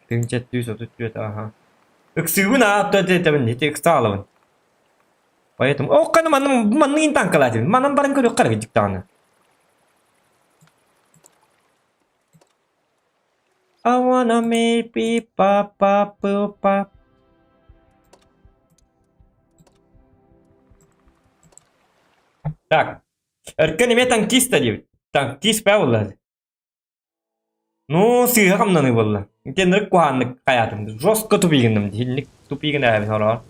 Тыһыынча 134, аха. Ыксыыбын аа, этэбин, ити ыксаалабын. Поэтому оокканы манна манныгын танкалаатым. Манан баран көрүөххэ эрэ кырдьык даҕаны. I wanna make be pa pa pa pa. Так, Өркөн эмиэ танкист диэбит. Танкист баа буолла. Ну, сыыһа хамнаныы буолла. Итинник куһааннык хайаатым. Жестко тупигинным. Итинник тупигин ээбин хороҕор.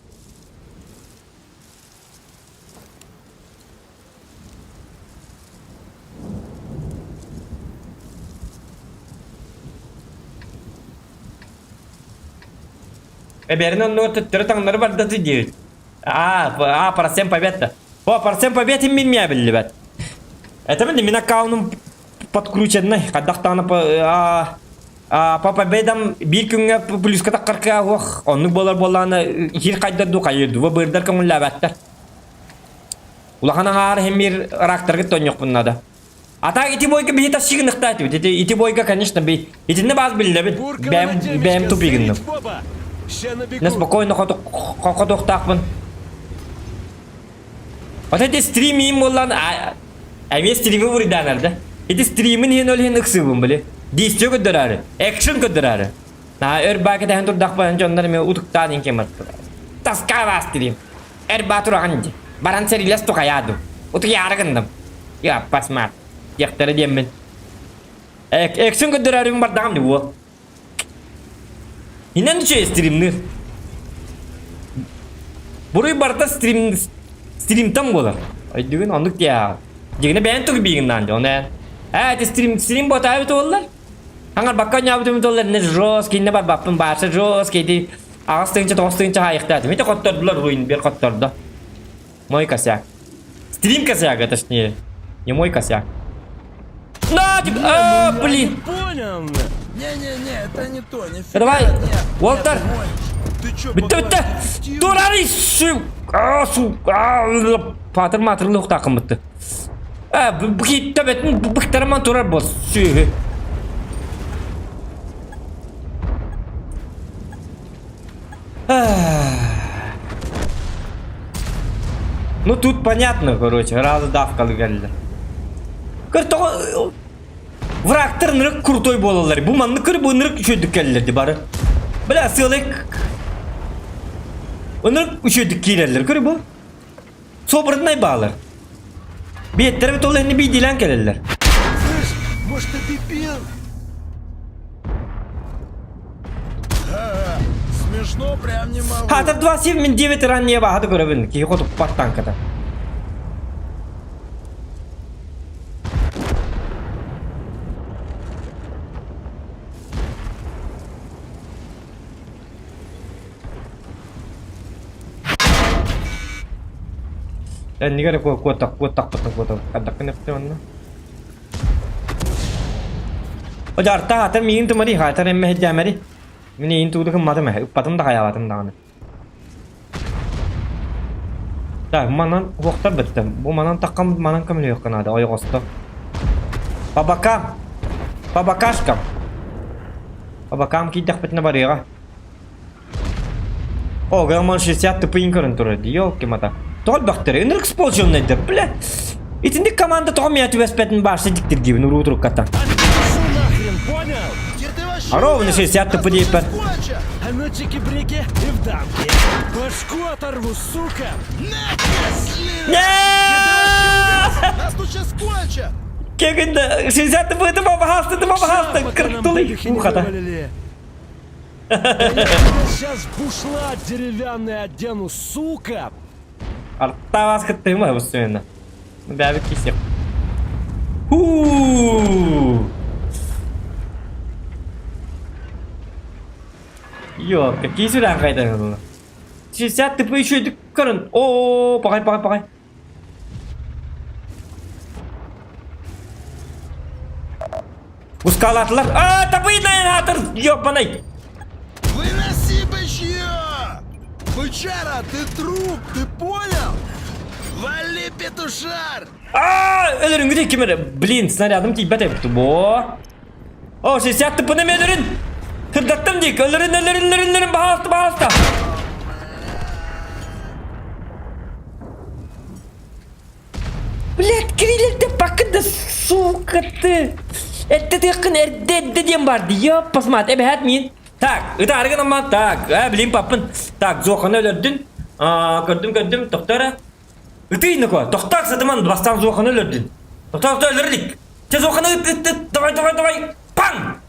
Эбэрин оннугар төттөрү таҥнары барда диэбит. А, а, процент побед О, процент побед мин миа биллибэт. Это мин аккаунум подкрученный хайдах даҕаны по победам биир күҥҥэ плюска таххарка уох оннук буолар буоллаҕына иһир хайдар дуу хайыр дуу быырдар көҥүллээбэттэр улахан аҥаар иһин биир рактарга тонньохпун наада а так ити бойга биһи тащи гыныхтаатыбыт ити ити бойга конечно би итиннэ баас биллэбит бэйэм бэйэм тупигынным на спокойно хотуохтаахпын Вот эти стримим буоллан эмиэ стримы буруйдаанар да. Ити стримин иһин ол иһин ыксыыбын били. Действие көрдөрөөрү, экшен көрдөрөөрү. Наһаа өр баа кэтэһэн турдахпына дьоннор эмиэ утуктаан иһин кэм Таскаалаа стрим. Эр баа тураҕын дии. Баран сэриилэс тухайаа дуу. Утуйаары гынным. Я пасмар. Диэхтэрэ диэммин. Экшен көрдөрөөрүм бардаҕым дии уол. Инэн үчүгэй стримныыр. Буруй барыта стрим стримтан буолар. Өйдүгүн оннук диэ. Дьигинэ бэйэн тугу биигин наан оны эн. Ээ ити стрим стрим буотаабыт буоллар. Хаҥар бакка оонньообутум буоллар не жесткий не барбаппын баарса жесткий ити аҕыс тыһыынча тоҕус тыһыынча хаайыктаатым. Ити хоттордулар руин бир хоттордо. Мой косяк. Стрим косяк, точнее. Не мой косяк. На, тебе... А, блин. Понял. Не-не-не, это не то, нифига. Давай, Нет, Уолтер. нет, ты гонишь. Ты чё, Бүтті, бітті. по-твоему, Турары, су. А, су. А, патыр матырлы ұқтақым бітті. А, бхит төбетін бықтарман турар бол. Сүйі. Ну тут понятно, короче, разы давкалы кэллэ. Көр тоҕо врагтар ынырык крутой буолаллар. Бу маннык көр бу ынырык үчүгдүк кэллэр ди бары. Бля, сыалай ынырык үчүгдүк киирэллэр. Көр бу. Собраннай баалар. Биэттэрэ бит ол энни биидилээн кэлэллэр. Слышь, может ты дебил? Смешно прям не могу. Хатыр 27 мин 9 ранее баһады көрөбүн. Киһи хотуппат танката. Эннигэр куотах куотахпытын куотах хардаккын эптэ онно. Одьарта хатар миигин тумари хатар эмме хеддэмэри. Мин иин тууду кымматым ээ, ыппатым да хайаабатым даҕаны. Так, манан уохтар быттым. Бу манан таххам манан көмөлөһүөххэ наада ойоҕосто. По бокам. По бокашкам. По бокам киирдэхпитинэ барыаҕа. О, Гелман 60 тупыйын көрөн турар дии, ёлки-мата. Тоҕо элбэхтэр, ынырык сполченнайдар, бля. Итинник команда тоҕо миэхэ түбэспэтин баарса диктиргибин уруу турукката. Отпишу нахрен, понял? Где ты вообще А ровно увяз? 60 Нас тупо тут дейппэр. щас кончат! А ну чики-брики и в дамки. Башку оторву, сука! На, козлина! Нет! Нас тут сейчас кончат! Кегинде 60 тупы бабахасты, бабахасты, Пока нам кыртылый. бабихи не Ухата. вывалили. Да я тебя сейчас бушлат деревянный одену, сука! Артта кыттыма бу Бәбит кисек. Хуу! Йо, какие сюда кайда 60 тупы еще көрін. О, пағай, пағай, пағай. Ускалатылар. А, табыйнай атыр, ёбаный. Выноси бычье! Бычара, ты труп, ты понял? Вали, петушар! А, өлөрүн ким эрэ? Блин, снарядым тиийбэт эбит бо. О, 60 тыпыны өлөрүн. Тырдаттым дик. Өлөрүн, өлөрүн, өлөрүн, өлөрүн, баһаалыста, баһаалыста. Блядь, кирилерде бакында, сука ты. Этте тыаккын эрде эрде диэн барды. Ёп, посмотри, эбэһээт миин. Так, ытаары гынамман, так, э, блин, паппын. Так, зуоханы өлөрдүн. А, көрдүм, көрдүм, тохтоо эрэ. Ытый, тохтоо, сытыман, бастаан зуоханы өлөрдүн. Тохтоо, тохтоо, өлөрүлүк. Чэ, зуоханы ыт, ыт, ыт, давай, давай, давай, пам!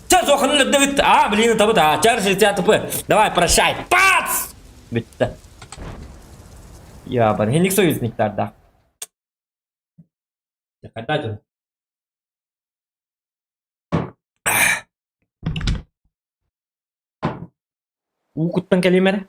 Чэ, зуоханы өлөрдө ыт. А, блин, ытабыт, а, чар, тупы. Давай, прощай, пац! Бүттэ. Ябан, хинник союзниктарда. Хайда Уу куттан кэлиэм эрэ.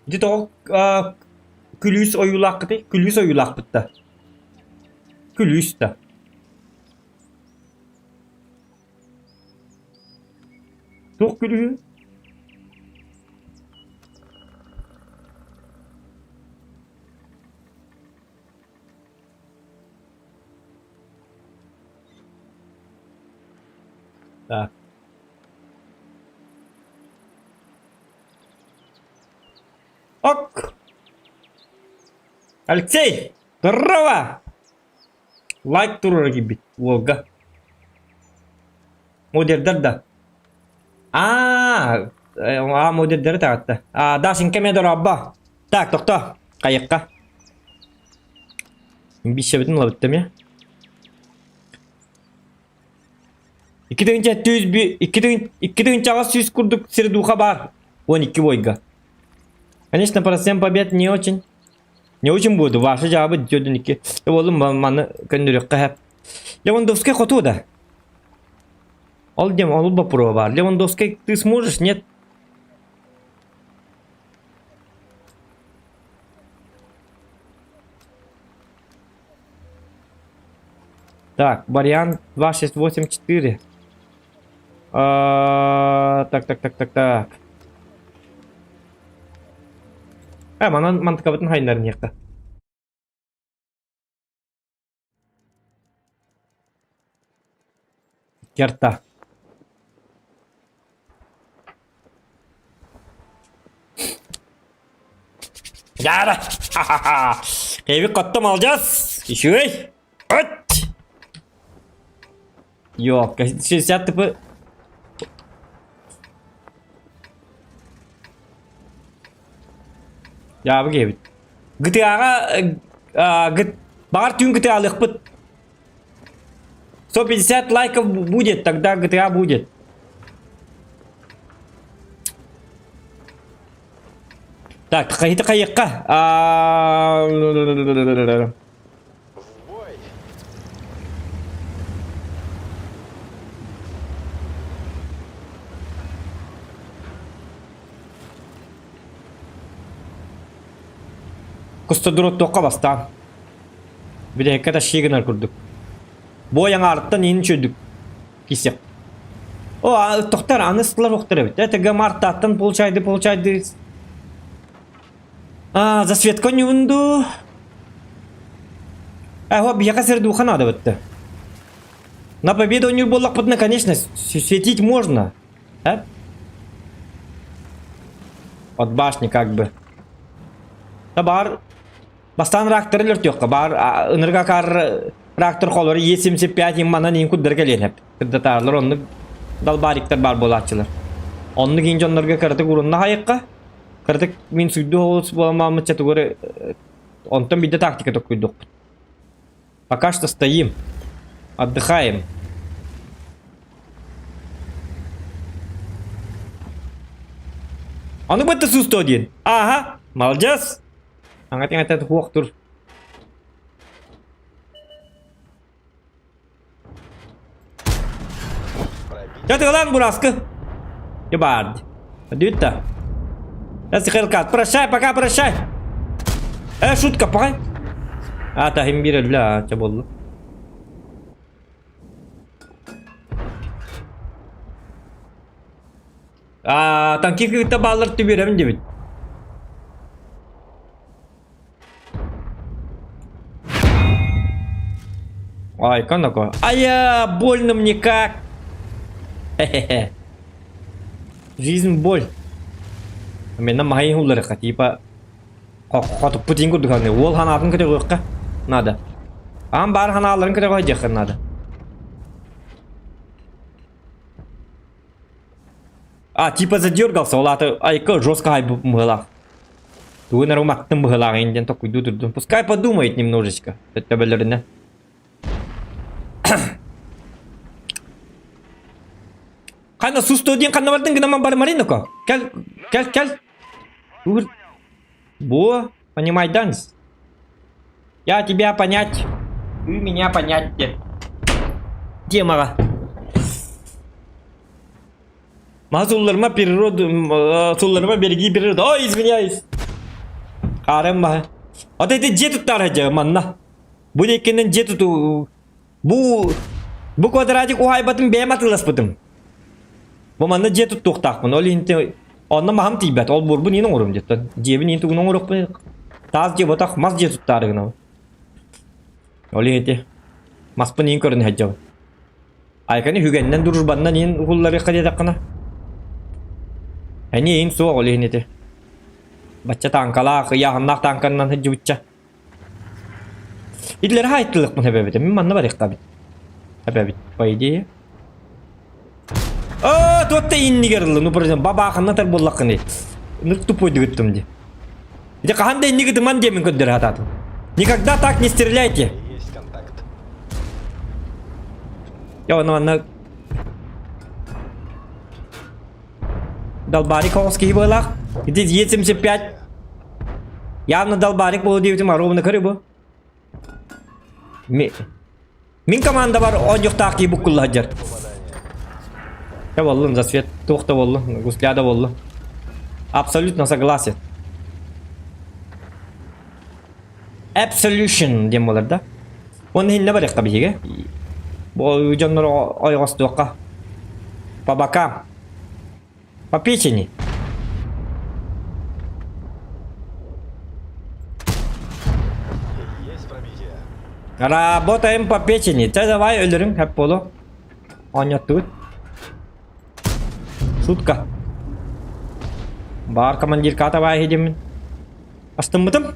Ити тоҕо күлүүс ойуулааххытый? Күлүүс ойуулаахпыт да. Күлүүс да. Туох күлүүһү? Так. Ок! Алексей! Здорово! Лайк туруора киирбит уолга. Модердар да. Аа, аа модердары таҕатта. Аа, Дашенька эмиэ дорообо. Так, тохто. Хайыкка. Биссэбитин ылабыттым я. 2701 2800 курдук средуха бар. 12 бойга. Конечно, процент побед не очень. Не очень буду. Ваша жабы дьодун Олум маны көннүрүккэ хэп. Левандовский хоту да. Ол дем, ол боппуруо бар. Левандовский ты сможешь? Нет? Так, вариант 2, 6, 8, 4. А, так, так, так, так, так. Э, манан мантыкабытын хайнарын иэххэ. Керта. Яра! Ха-ха-ха! Эби коттом алдьас! Үчүгэй! Өт! Йоо, 60 типы... Дьаабы киһибит. ГТА-ҕа баҕар түүн ГТА-лыахпыт. 150 лайков будет, тогда GTA будет. Так, хайыты хайыкка. Кустадуруттуохха бастаан. Бүтэһиккэ тащи гынар курдук. Бу аҥаарыттан иһин үчүгдүк кисиэх. О, тохтор, аны сылар охтор эбит. Это гамартаттан получайды, получайды. А, засветка ньуунду. Э, биһиэхэ сир-духа надо бытты. На победу не буоллахпытына, конечно, светить можно. Э? От башни как бы. Да бар Бастаан реакторы өлөртүөххэ баар ынырык акаар реактор холору Е75 манан иин курдары кэлиэн сөп. Кырдатаарлар оннук далбариктар баар буолааччылар. Оннук иин дьоннорго кыратык урунна хайыкка. Кыратык мин суйду оҕус буоламааммытча тугу онтон биирдэ тактика токкуйдукпут. Пока что стоим. Отдыхаем. Аны бытты сусто диэн. Ага, молодец. Аҥа-тиҥэтэ туох тур. Чатыгалаан бураскы. Ебард. Дүйт-та. Хелкат, прощай, пока прощай. Э, шутка, пока. А, тахим бир өллө, ча болду. Аа, танки кытта бааллар түбүөрэбин диэбит. Ай, коноко. Ая, больно мне как. Хе-хе-хе. Жизнь боль. Мен маһайын улларыха, типа хотуппут иин курдук аны. Уол ханаатын көтөҕүөххэ надо. Аан баар ханааларын көтөҕө диэххэ надо. А, типа задергался, ол аата айка жестко хайбыт быһыылаах. Тугун эрэ уматтым быһыылаах ин диэн токуйдуу турдум. Пускай подумает немножечко. Төбөлөрүнэ. Ханна сусто диэн ханна бардын гынаман бармариноко. Кэл, кэл, кэл. Бу, понимай данс. Я тебя понять, ты меня понять. Темаҕа. Мас улларма природу, сулларма береги природу. Ой, извиняюсь. Харым маһы. Вот это дьиэ туттар дьэ манна. Бу диэкинэн дьиэ туту бу бу квадратик уһайбатын бэйэм атыыласпытым. Бу манна дьиэ туттуохтаахпын. Ол иһин онно маһым тиийбэт. Ол буорбун иин оҥорум диэттэн. Дьиэбин иин тугун оҥоруохпун. Таас дьиэ ботах мас дьиэ туттаары гынабын. Ол иһин ити маспын иин көрөн сылдьабын. Айканы үгэннэн дружбаннан иин уһулларыахха диэтэххинэ. Эни иин суох ол иһин ити. Бачча тааҥкалаах, ыйааһыннаах тааҥканнан сылдьыбычча. Итилэри хаайтылыахпын эбэбит. Мин манна барыахха эбит. Эбэбит, по идее. Аа, туотта иннигэр ылла. Ну, бабаханна бабааханна буоллаххыный. Ну, тупой дыгыттым ди. Дьэ хаһан да инники тыман диэмин көрдөрө сатаатым. Никогда так не стреляйте. Есть контакт. Я онно манна Долбарик оҕус киһи быһыылаах. Ити Е75 явно долбарик буолуо диэбитим ровно көрү бу. Мин командабар оонньуохтаах киһи буккулла сылдьар. Дьэ буоллун, засвет туох да буоллун, гусля да буоллун. Абсолютно согласен. Absolution диэн буолар да. Уонна иһиннэ барыахха биһиги. Бу дьоннор ойоҕостуохха. По бокам. По печени. Работаем по печени. Чэ давай өлөрүҥ хэп буолу. Оонньоттубут. Шутка. Баар командирка табаа иһидиммин. Астыммытым.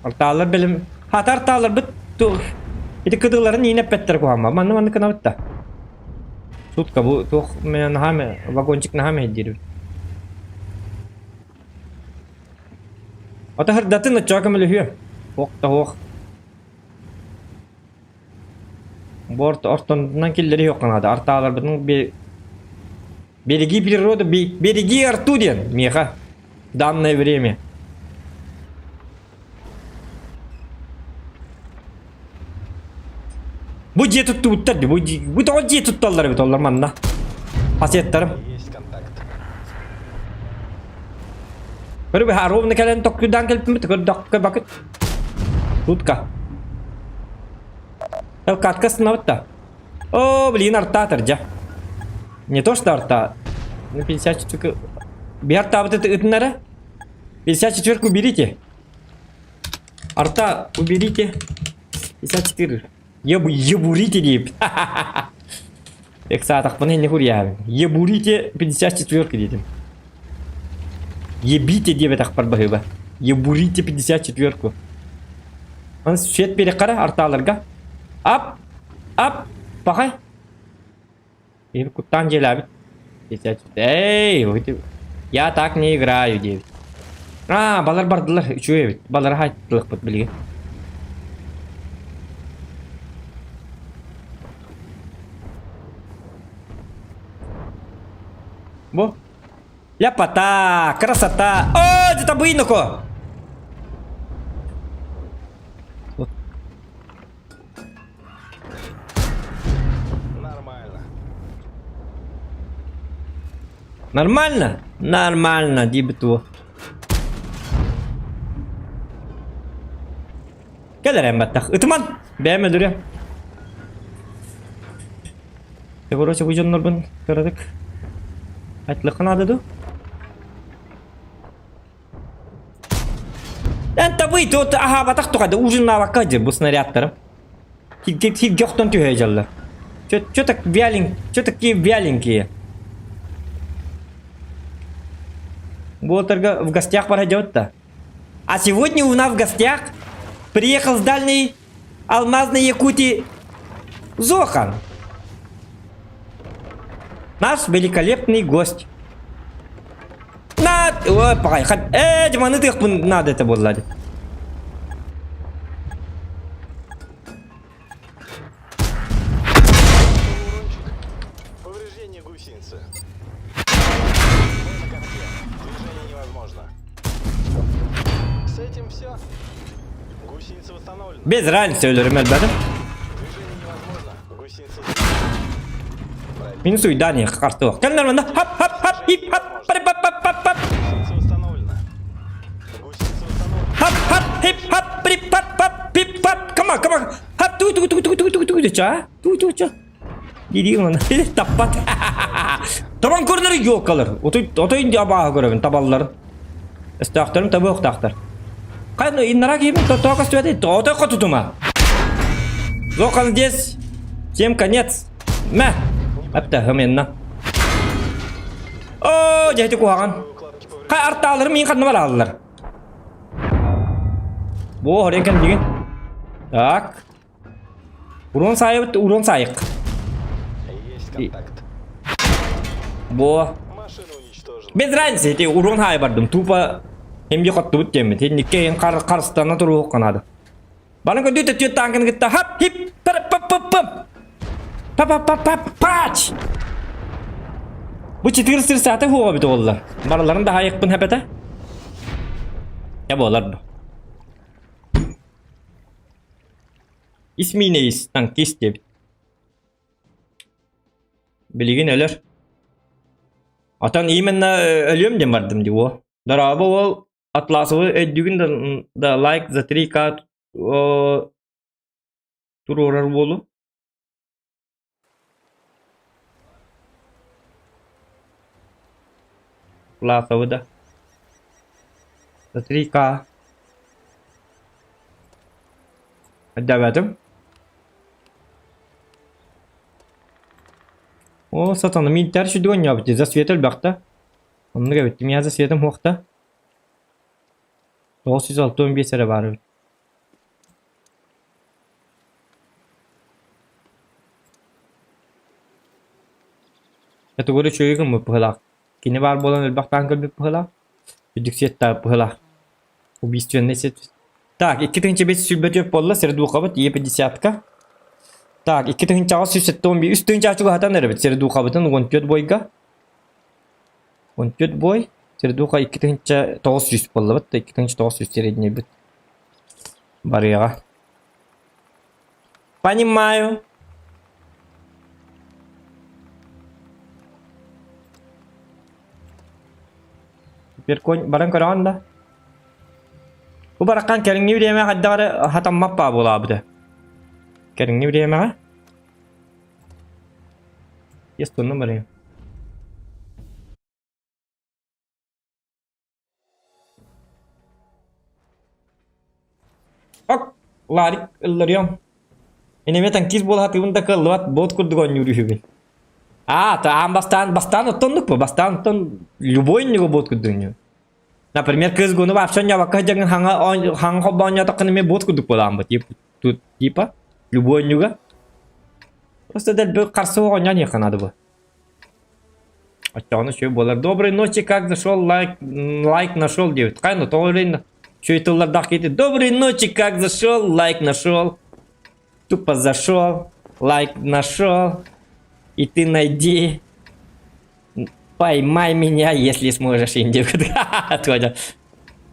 Артаалар бэлэм. Хата артааларбыт туох ити кытыларын иин эппэттэр куһаама. Манна маннык гынабыт да. Сутка бу туох мен наһаа вагончик наһаа мэһэйдиир. Ата хырдатын оччоҕо көмөлөһүө. Ох да ох. Борт ортонунан киллэриһиэххэ наада. Артааларбытын береги природу, береги арту диэн миэхэ данное время. Бу дьиэ туттубуттар дии. Бу, бу тоҕо дьиэ тутталлар эбит оллар манна. Хасиеттарым. Көрү быһа ровно кэлэн токкуйдаан кэлбиппит көрдөхкө бакыт. Тутка. Катка сынабыт да. О, блин, арта дьа. Не то что арта. Ну, 54... Би артаабыт ытынара. 54 уберите. Арта уберите. 54. Ебу, ебурите дип. Эксаатахпын не хуриябын. Ебурите 54 дедим. Ебите диэбэтэхпэр баһыыба. Ебурите 54-ку. Аны свет береккара артааларга. Ап! Ап! Пахай! Эби куттаан дьиэлээбит. Эй, я так не играю диэбит. Аа, балар бардылар, үчүгэй эбит. Балары хайттылыкпыт билигин. Бу Ляпота! Красота! О, это быйноко! Нормально. Нормально? Нормально, диэбит уол. Кэлэрэн баттах. Ытыман! Бэйэм өлөрүөм. Короче, бу дьоннорбун кыратык айтылыахха наада дуу? Эн табый, тут аһаабатах тухады, ужиннаабакка дьэ бу снарядтарым. Сиргэ охтон түһэ дьаллар. Чё так вялень, чё такие вяленькие? Буолтарга в гостях пора делать-то. А сегодня у нас в гостях приехал с дальней алмазной Якутии Зохан. Наш великолепный гость. На... Ой, пахай. Э, Диманы ты надо это было. Повреждение гусеницы. Мы на катке. Движение невозможно. С этим все. Гусеница восстановлена. Без разницы өлөрүм элбэтим. Движение невозможно. Гусеница... Мин суйдани хартуох. Кэл нормально. Хап хап хап хип хап пап пап пап пап. Гусеница восстановлена. Гусеница восстановлена. Хап хап хип хап при пап пап пип пап. Come on, come on. Хап ту ту ту ту ту ту ту ча. Ту ту ча. Дии онно таппат. Табан көрүнэр елкалар. Отой отой абааһы көрөбүн табалларын. Өстөөхтөрүм табыахтаахтар. Хайа иннара киһибин тоҕо көстүбэтэй? Отой хотутума. Зохан здесь. Всем конец. Мэ. Апта хымынна. Оо, дьэти куһаҕан. Хай артааларым миин ханна барааллар. Бу хорен кэлдигин. Так. Урон саайыбыт, урон саайык. Есть контакт. Бо. Машина уничтожена. Без разницы, эти урон хаайы бардым. Тупо эмби хоттубут диэммит. Инникке эн кар карыстана туруох канады. Баны көдү төтүө таанкын кытта хап хип пап пап пап пап. Па па па па пач. Бу 4 саата хуоҕа бит оҕоллар. Барыларын да хаайыкпын хэпэтэ. Я буолар бу. Исмиинэйис танкист диэбит. Билигин өлөр. Отон именно өлүөм диэн бардым дии уо. Дорообо уол Атласовы өйдүүгүн да, да лайк за 3К туруорар уолу. Атласовы да. За 3К. Өйдөөбөтүм. О, сатана мин тәрші дүгін ябыт, за свет элбэхтэ. Оннук эбит, миэхэ за светом хуохта. 965 эрэ баар эбит. Категория үчүгэй гыммыт быһыылаах. Кини баар буолан элбэх таан көрбүт быһыылаах. Үрдүк сиэттээх быһыылаах. Убийственный сет. Так, 2524 буолла, сердухабыт Е50-ка. Так, 2871, 3 чугаһатан эрэбит сердухабытын 14 бойга. 14 бой. Сердуха 2900 буоллабыт, 2900 среднийбит. Барыаҕа. Понимаю. Теперь конь баран көрөҕүн да? Бу бараххан кэлиҥҥи бириэмэ хайдах эрэ хатаммат баа буолаабыта. Кэлиҥҥи бириэмэҕэ Есть онно барыам. Ок, Ларик ылларыам. Инеме танкист буола сатыыбын да кыаллыбат, бот курдук оонньуур үһүбүн. Аа, аан бастаан, бастаан оттоннук бу, бастаан оттон любой ньуга бот курдук оонньуур. Например, кыз гуну вообще оонньообокко сылдьаҥҥын хаҥа хаҥа холбоо оонньоотоххуна эмиэ бот курдук буолааммыт, типа, тут, типа, любой ньуга. Просто дэлби харсы оонньоон иһиэххэ наада бу. Оччоҕуна үчүгэй буолар. Доброй ночи, как зашел, лайк, лайк нашел диэбит. Хайна, тоҕо өлөйн үчүгэй тыллардаах киһи Доброй ночи, как зашел, лайк нашел. Тупо зашел, лайк нашел. И ты найди, поймай меня, если сможешь, индюк.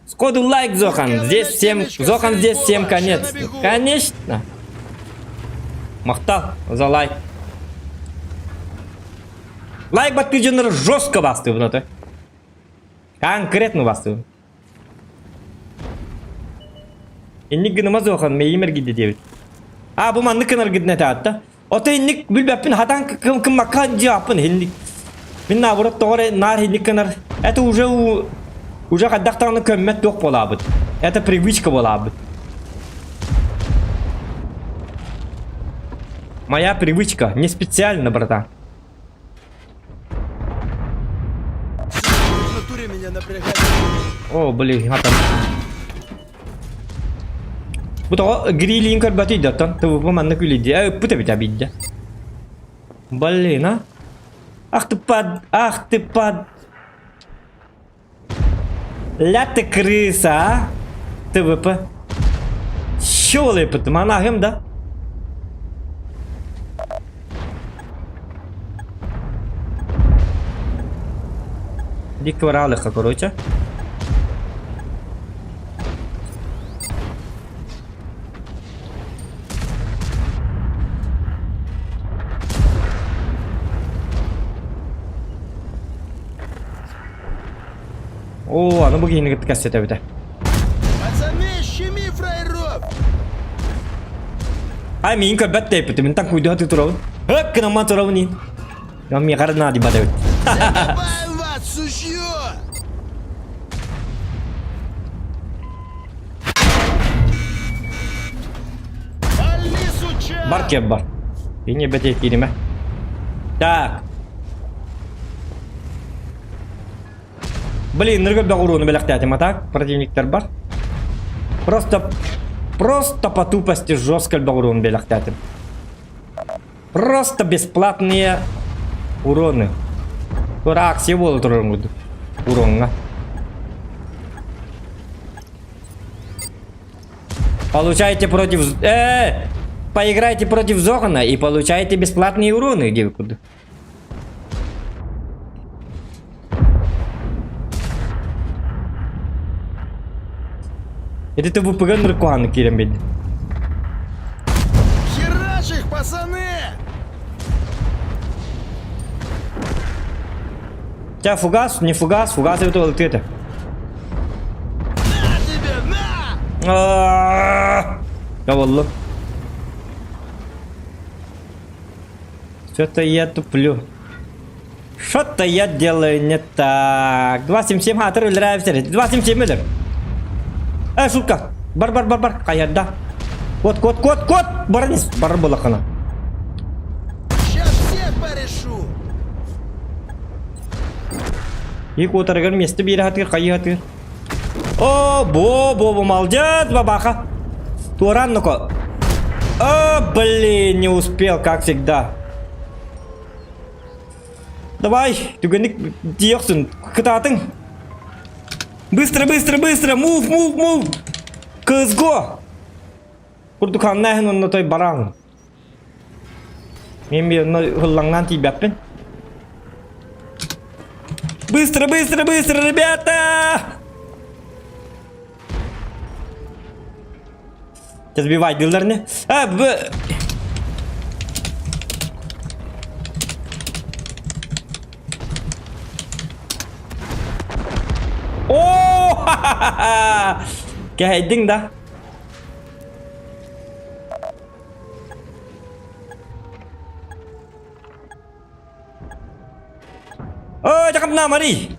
Сходу лайк, Зохан. Здесь всем, Зохан, здесь всем конец. Конечно. Махтал за лайк. Лайк баттыыр жестко бастыыбын ото. Конкретно бастыыбын. Инник гыныма Зохан, мэйим эргийдэ диэбит. А, бу маннык гынаргытын этэ Ото инник билбэппин хатан кыммакка дьиаппын инник. Мин наоборот тоҕо эрэ наар инник гынар. Это уже уже хайдах даҕаны көммөт туох буолаабыт. Это привычка буолаабыт. Моя привычка, не специально, братан. В натуре меня напрягает. О, блин, хатан. Бу тоҕо грилиин көрбөтүй да оттон ТВП маннык үлүйдэ ыппыт эбит абидда. Блин, а? Ах ты под... Ах ты под... Ля ты крыса, а? ТВП. Щелыпыт, монахим, да? Дикки бараалыхха, короче. Оо, аны бу киһини кытта кэпсэтэбитэ. Пацаны, щеми фраеров! Ай, миин көрбөт дейппит, мин таҥкуйдуһа турабын. Хөк гынамман турабын иин. Дьон миэхэ наадыйбат эбит. Закопаем вас, сучье! Вали, суча! Бар кеп бар. Кини бэтэ кииримэ. Так. Блин, ныргы бөҕүрууну бэлэхтээтим, а так противниктар бар. Просто, просто по тупости жестко бөҕүрууну бэлэхтээтим. Просто бесплатные уроны. Тура акция буола турарын курдук. Уроҥҥа. Получаете против... Э, поиграйте против Зохана и получаете бесплатные уроны, диэбит курдук. Ити ТВП-га ныркуһаны киирэн биэрдим. Херач их, пацаны! Ча фугас, не фугас, фугас эбит ылытыа этэ. На тебе, на! Табыллым. Что-то я туплю. Что-то я делаю не так. 277 хатыр өлөрәбитер. 277 өлөр. Э, шутка. Бар, бар, бар, бар. Каярда. Кот, кот, кот, кот. Баран бар булакына. Сейчас всех порешу. И куотарыгар место биэрэ хатыр, хайы хатыр. О, бо, бо, бо, молодец, бабаха. Туоран, ну-ка. О, блин, не успел, как всегда. Давай, түгэнник диэхсин, кытаатыҥ. Быстро, быстро, быстро, move, move, move. Кызго. Курдук ханна иһин онно той бараҥ. Мен би онно ыллаҥнаан тиийбэппин. Быстро, быстро, быстро, ребята! Сбивайдыыллар не? А, б... О, ха-ха-ха! Кэһэйдиҥ да? Ой, дьакамна Мари!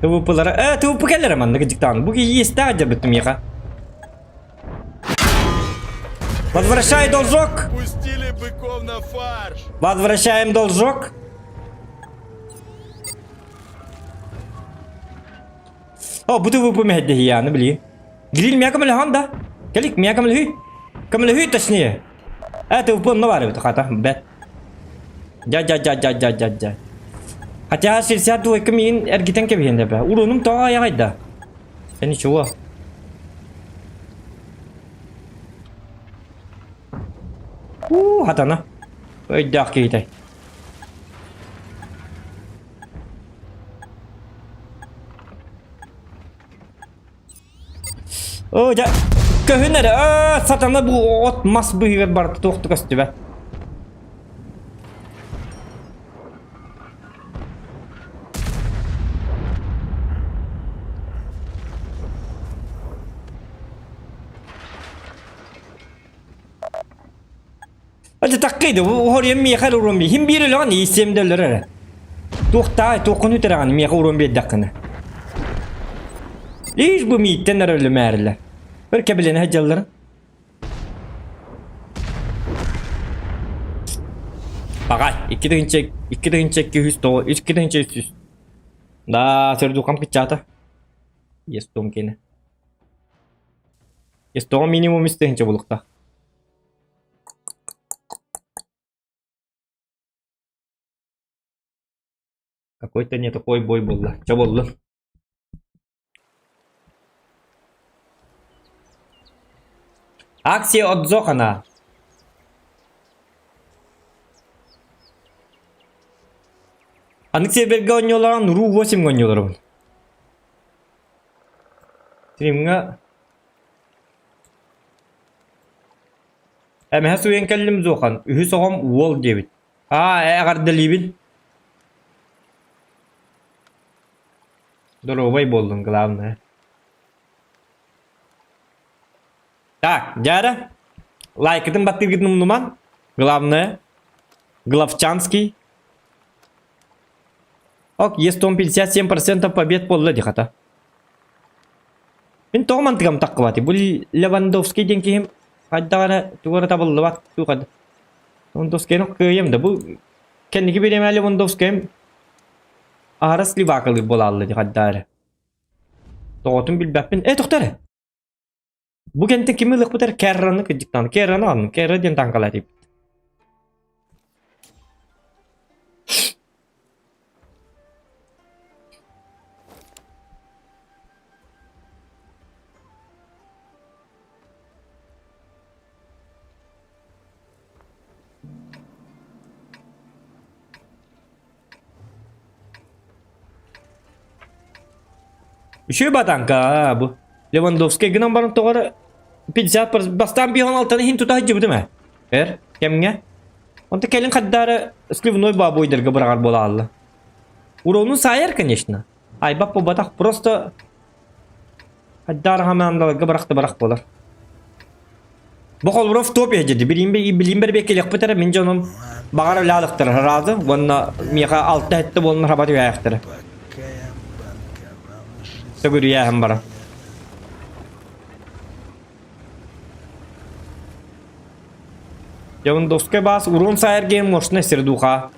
ТВП-лара, э, ТВП кэллэрэ маннык дьыктаан. Бу иэстээх дьарбыттым миэхэ. Возвращай должок! Пустили быков на фарш. Возвращаем должок! О, бу ТВП мэһэйдэһийааны били. Гриль миэхэ көмөлөһөн да. Кэлик, миэхэ көмөлөһүй. Көмөлөһүй точнее. Э, ТВП онно баар эбит, хата, бэт. Дьа-дьа-дьа-дьа-дьа-дьа. Хотя 62 миин эргитэн кэбиһиэн да бэ. Урунум тоҕо айаҕайда? Э, ничего. Уу, хатана. Өйдөөх киһитэй. Оо, дьэ, көһүн эрэ, аа, сатана бу от мас быыһыгар барыта туох да көстүбэт. Ati таккыйды, уһоруйан миэхэ эрэ уруон биир. Хим биир өлөҕүн, ииссиэм да өлөр эрэ. Туохтаай, туоххун үтэрэҕин, миэхэ уруон биэрдэххинэ. Лишь бы мииттэн эрэ өлүмээрилэр. Өр кэбилэнэ сылдьалларын. Пагай, 2 2209, 2300. Да, сөрдукам кыччаата. Естом кene. Естом минимум 3 булукта. Какой-то не такой бой буолла. Чэ буоллун. Акция от Зохана. Анык сервергэ оонньууларан Ру 8 оонньууларбын. Стримҥа Эмэһэ суйан кэллим Зохан, үһүс оҕом уол диэбит. Аа, эҕэрдэлиибин. Доруобай буоллун, главное. Так, дьара, лайкытын баттыыргытын умнуман. Главное, Главчанский. Ок, есть он 57% побед буолла дии хата. Мин тоҕо мантыгам таххыбатый? Бу Левандовский диэн киһим хайдах эрэ тугу эрэ табыллыбат туох Левандовскайны кыайыам да бу кэнники бириэмэ Левандовскайым аһара сливакалыыр буолаалла дии хайдах эрэ. Тоҕотун билбэппин. Э, тохто эрэ! Бу кэнтэ кими ылыахпытар Керраны кырдьыктаан. Керраны аҕаллым. Керра диэн таҥкалаа диэбит. Үчүгэй батаҥка бу. Левандовскай гынан баран тоҕо эрэ 50 бастаан 56 иһин тута сылдьыбытым ээ. Эр кэмҥэ. Онто кэлин хаддаары сливной баабойдарга быраҕар буолаалла. Урону саайар, конечно. Айбап буолбатах, просто хаддаары хамаандаларга бырахты бырах буолар. Бу холбура в топе деді. Билим билим бэрбиэккэлиэхпит эрэ мин дьонум баҕар өлаалыктара разы уонна миэхэ алта этте буолан хабат үһээхтэрэ. Төгүрүйээһин бара. Левандовскай баас урон саайарга мощная сердуха.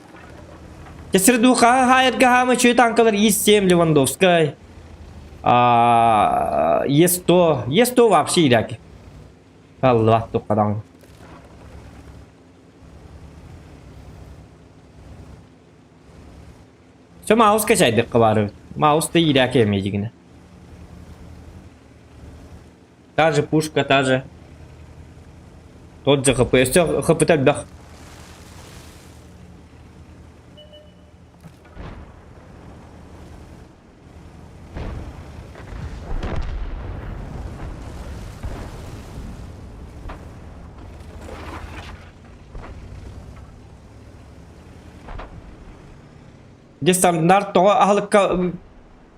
Сердуха хаайарга хаама чүй танкалар ИС-7 Левандовскай. А, Е100, Е100 вообще иляки. Алла тухадан. Все маус качайдыкка бары. Маус да иляки эмедигine. Та же пушка, та же. Тот же ХП. Өссө ХП элбэх. Дьэ стандарт тоҕо аһылыкка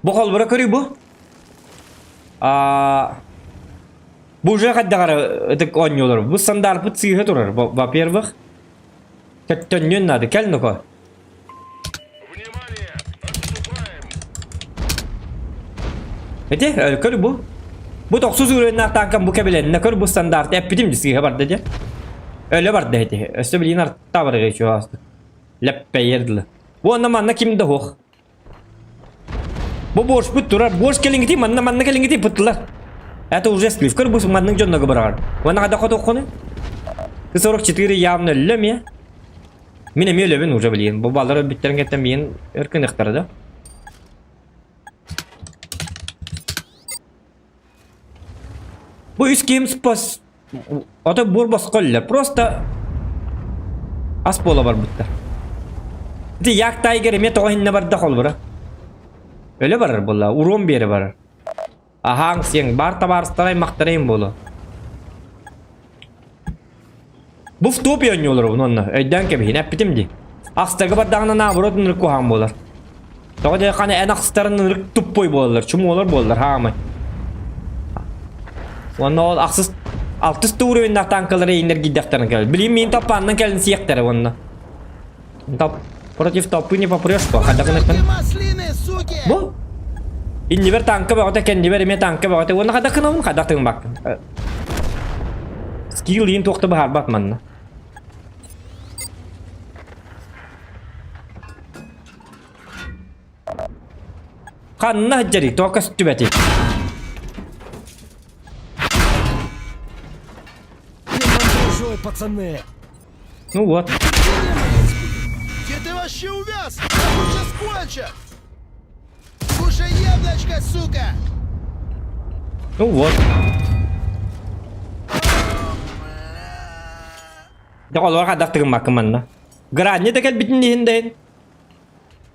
бу холбура көрүй бу. А бу уже хайдах эрэ ытык оонньуулар. Бу стандартпыт сыыһа турар. Во-первых, төннүөн наада. Кэл ну-ка. Внимание! Отступаем! Ити, көр бу. Бу тохсус уровеннаах танкам бу кэбилэннэ. Көр бу стандарт. Эппитим сыыһа барда дьэ. Өлө барда ити. Өссө билигин артта барыга чугаастык. Лэппэйэр дылы. Уонна манна ким да суох. Бу борщпут турар. Борщ кэлиҥҥитий, манна манна кэлиҥҥитий пыттылар. Это уже сплив. Көр бу маннык дьоннорго быраҕар. Уонна хада хотоххуну? Т-44 явно өллө эмиэ. Мин эмиэ өлөбүн уже билигин. Бу баллар өлбүттэрин кэнниттэн миигин өр гыныахтара да. Бу үс киһим спас Ото буор босхо өллө. Просто ас буола барбыттар. Ити Як Тайгер эмиэ тоҕо иһиннэ барда холбура. Өлө барар буолла, урон биэрэ барар. Аһааҥ сиэҥ, баар табаарыстара аймахтара буолуо. Бу в топе оонньуулар онно өйдөөн кэбиһин эппитим дии. Ахстарга бардаҕына наоборот ынырык куһаҕан буолар. Тоҕо диэххэ эн ахстарын ынырык туппой буолаллар, чумуолар буолаллар хаамай. Уонна ол ахсыс алтыс да уровеннаах танкалары энергийдэхтэрин кэлэр. Билин мин таппааннан кэлин сиэхтэрэ уонна. Топ против толпы не попрешь по хайдах гыныппын. Бу иннибэр танка бөҕөтө кэннибэр эмиэ танка бөҕөтө уонна хайдах гынабын хайдах тыгынбаккын. Скилл иин туохта быһаарбат манна. Ханна сылдьарый? Тоҕо көстүбэтий? Не пацаны! Ну вот. Где ты вообще увяз? Нас тут сейчас кончат! Кушай яблочко, сука! Ну вот. Дьэ олор хайдах тыгыммаккын манна. Гранни да кэлбитин иһин да иһин.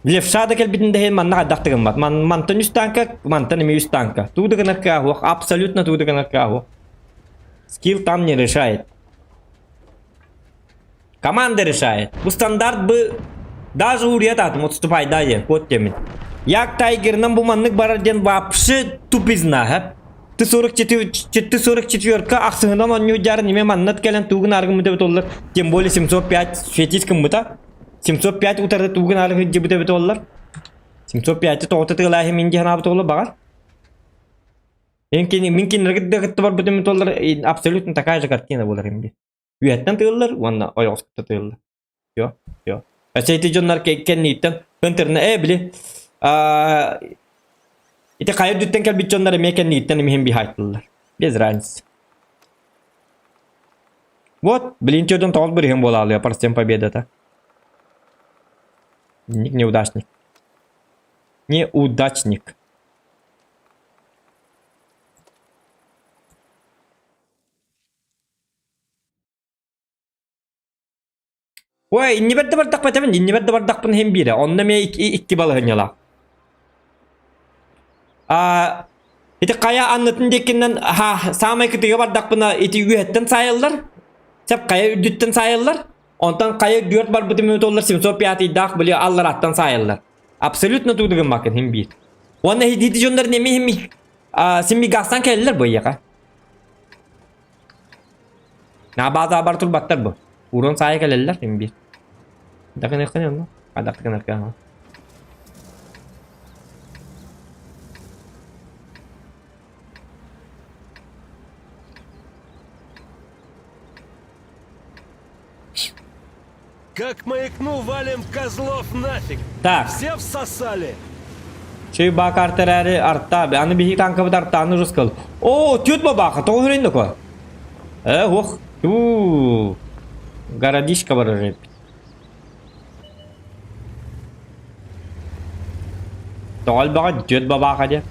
Левша да кэлбитин да иһин манна хайдах тыгыммат. Ман, мантан үс танка, мантан эмиэ үс танка. Туу да гынар кыаһуох, абсолютно туу да гынар кыаһуох. Скилл там не решает. Команда решает. Бу стандарт бы даже уруйат атым отступайда диэн куот диэммин. Як Тайгерынан бу маннык барар диэн вообще тупизна хэп. Т-44 Т-44 ахсыһынан оонньуу дьаар ниме маннат кэлэн туугун аргын быта бутуллар. Тем более 705 светить гыммыта. 705 утары туугун аргын дьибыта бутуллар. 705 тоҕото тыалааһы мин диэн аабыт оҕолор баҕар. Мин кинилэргэ да кытта барбытым бутуллар абсолютно такая же картина буолар им Үөһэттэн тыыллар уонна ойоҕоскутта тыыллар. Йо, йо. Өссө ити дьоннор кэннииттэн интернет ээ били аа ити хайа үрдүттэн кэлбит дьоннор эмиэ кэннииттэн эмиһин биһаайтыллар. Без разницы. Вот, блин, чөдөн тоҕус бырыһын буолаалыа процент победата. Ник неудачник. Неудачник. Ой, иннибэр да бардахпын этэбин, иннибэр да бардахпын иһин биирэ. Онно эмиэ икки балаһыанньалаах. А ити хайа аннытын диэкинэн ха саамай кытыыга бардахпына ити үөһэттэн саайаллар. Сөп хайа үрдүттэн саайаллар. Онтон хайа дүөрт барбытым минуталлар 705-даах били аллараттан саайаллар. Абсолютно тугу гыммаккын хим биир. Уонна хидити дьоннор неми хим симми гастан кэллэр бу эйиэхэ. Наабаата бар турбаттар бу. Урон саайа кэлэллэр хим биир. Дакын онно. Адактыкын аркаха. Как маякну, валим козлов нафиг! Так. Все всосали! Чүй баак эрээри арта, аны биһи танкабыт артааны рускал. О, түөт бабааха, тоҕо үрэн доко? Э, ох, туу. Городишко барар эбит. Тоҕо элбэҕэ түөт бабааха диэн.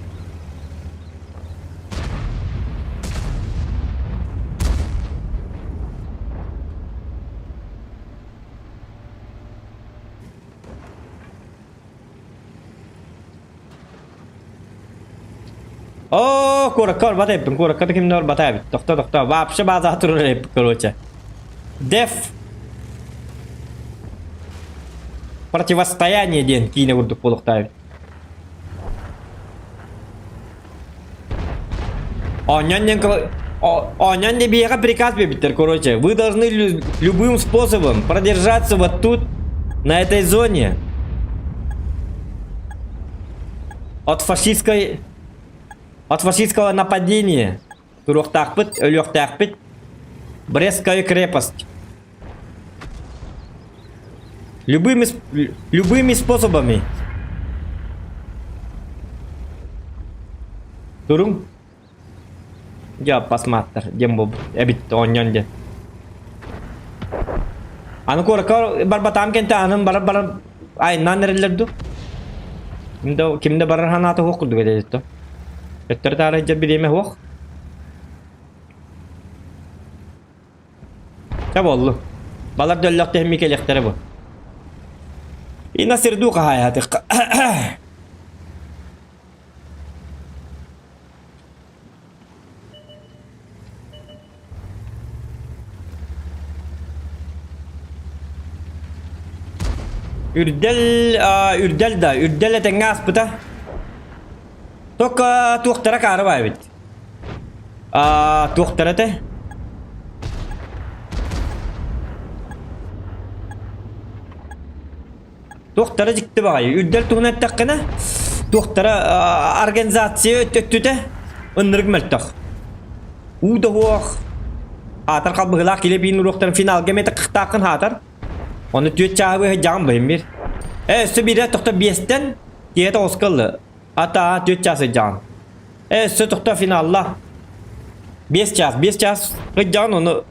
Оо, куоракка барбат эбиппин, куоракка да кимнэ барбата эбит. Тохто, тохто, вообще базаҕа турар эбиппит, короче. Деф Противостояние диэн киинэ курдук буолуохтаах эбит. Оонньоон диэн оонньоон диэн биһиэхэ приказ биэрбиттэр, короче. Вы должны любым способом продержаться вот тут, на этой зоне. От фашистской от фашистского нападения. Туруохтаахпыт, өлүөхтээхпит. Брестская крепость. Любыми, любыми способами. Туруҥ. Дьэ, посмотр, диэн буолбут. Эбит оонньоон диэн. Аны куоракка барбатаам кэнтэ анын барар барар айаннаан эрэллэр дуу? Ким да ким да барар ханаата суох курдук этэ Өттөрү таары дьэ бириэмэ суох. Чэ буоллу. Балар да өллөх тэһимми кэлиэхтэрэ бу. Ина сирдуу хаһаайаатык. Үрдэл, үрдэл да, үрдэл этэҥҥэ ааспыта. Только туохтара каары баа эбит. Туохтара этэ? Туохтара дьикти баҕайы. Үрдэл туһунан эттэххинэ, туохтара организация өттүтэ ыннырык мөлтөх. Уу да суох. Аатар халбыһылаах килэ биин уруоктарын финалга эмиэ тахтааххын хаатар. Ону түөт чааһы быһа дьаҕым быһын бир. Э, өссө биирэ тохто биэстэн тиһэ тоҕуска ылла. Ата түөт чаас ыдьаҕын. Э, өссө тохто финалла. 5 чаас, 5 чаас ыдьаҕын ону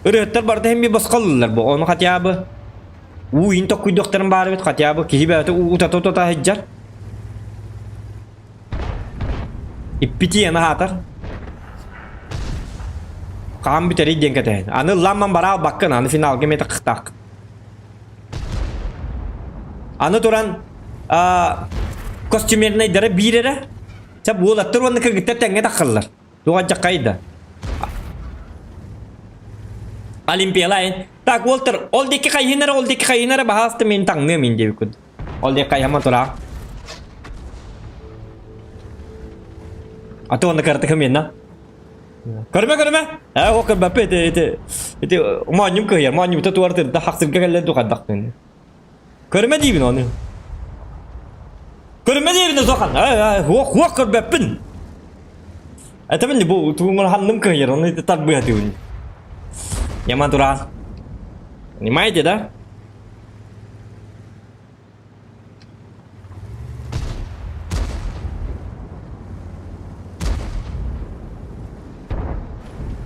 ырыһыттар барыта хэмми босхоллулар бу. Ону хотя бы уу иин токкуйдуохтарын баар эбит хотя бы киһи бэйэтэ утата утата сылдьар. Иппитиэни аһаатар. Хаан бүтэрий диэн кэтэһин. Аны ыллаан бара албаккын, аны финалга эмиэ тахтаах. Аны туран костюмернайдара биир эрэ. Чэ буолаттар уонна кыргыттар тэҥҥэ таххаллар. Туох дьаххайда. Олимпиалайн. Так, Уолтер, ол диэки хайыһынара, ол диэки хайыһынара баһааста мин таҥныам мин диэбиккин. Ол диэки хайыһама тура. А то онно картыхым менна. Көрмө көрмө. Э, о көрбөппү ити ити ити моонньум кыһыйар, моонньум туартырда хахсырга кэллэн тухардахтын. Көрмө диибин ону. Көрмө диибин сохан. Э, хуох хуох көрбөппүн. Это мен бу тугун ханным кыһыйар, оны ити тарбыатыбын. Яман туран. Понимаете, да?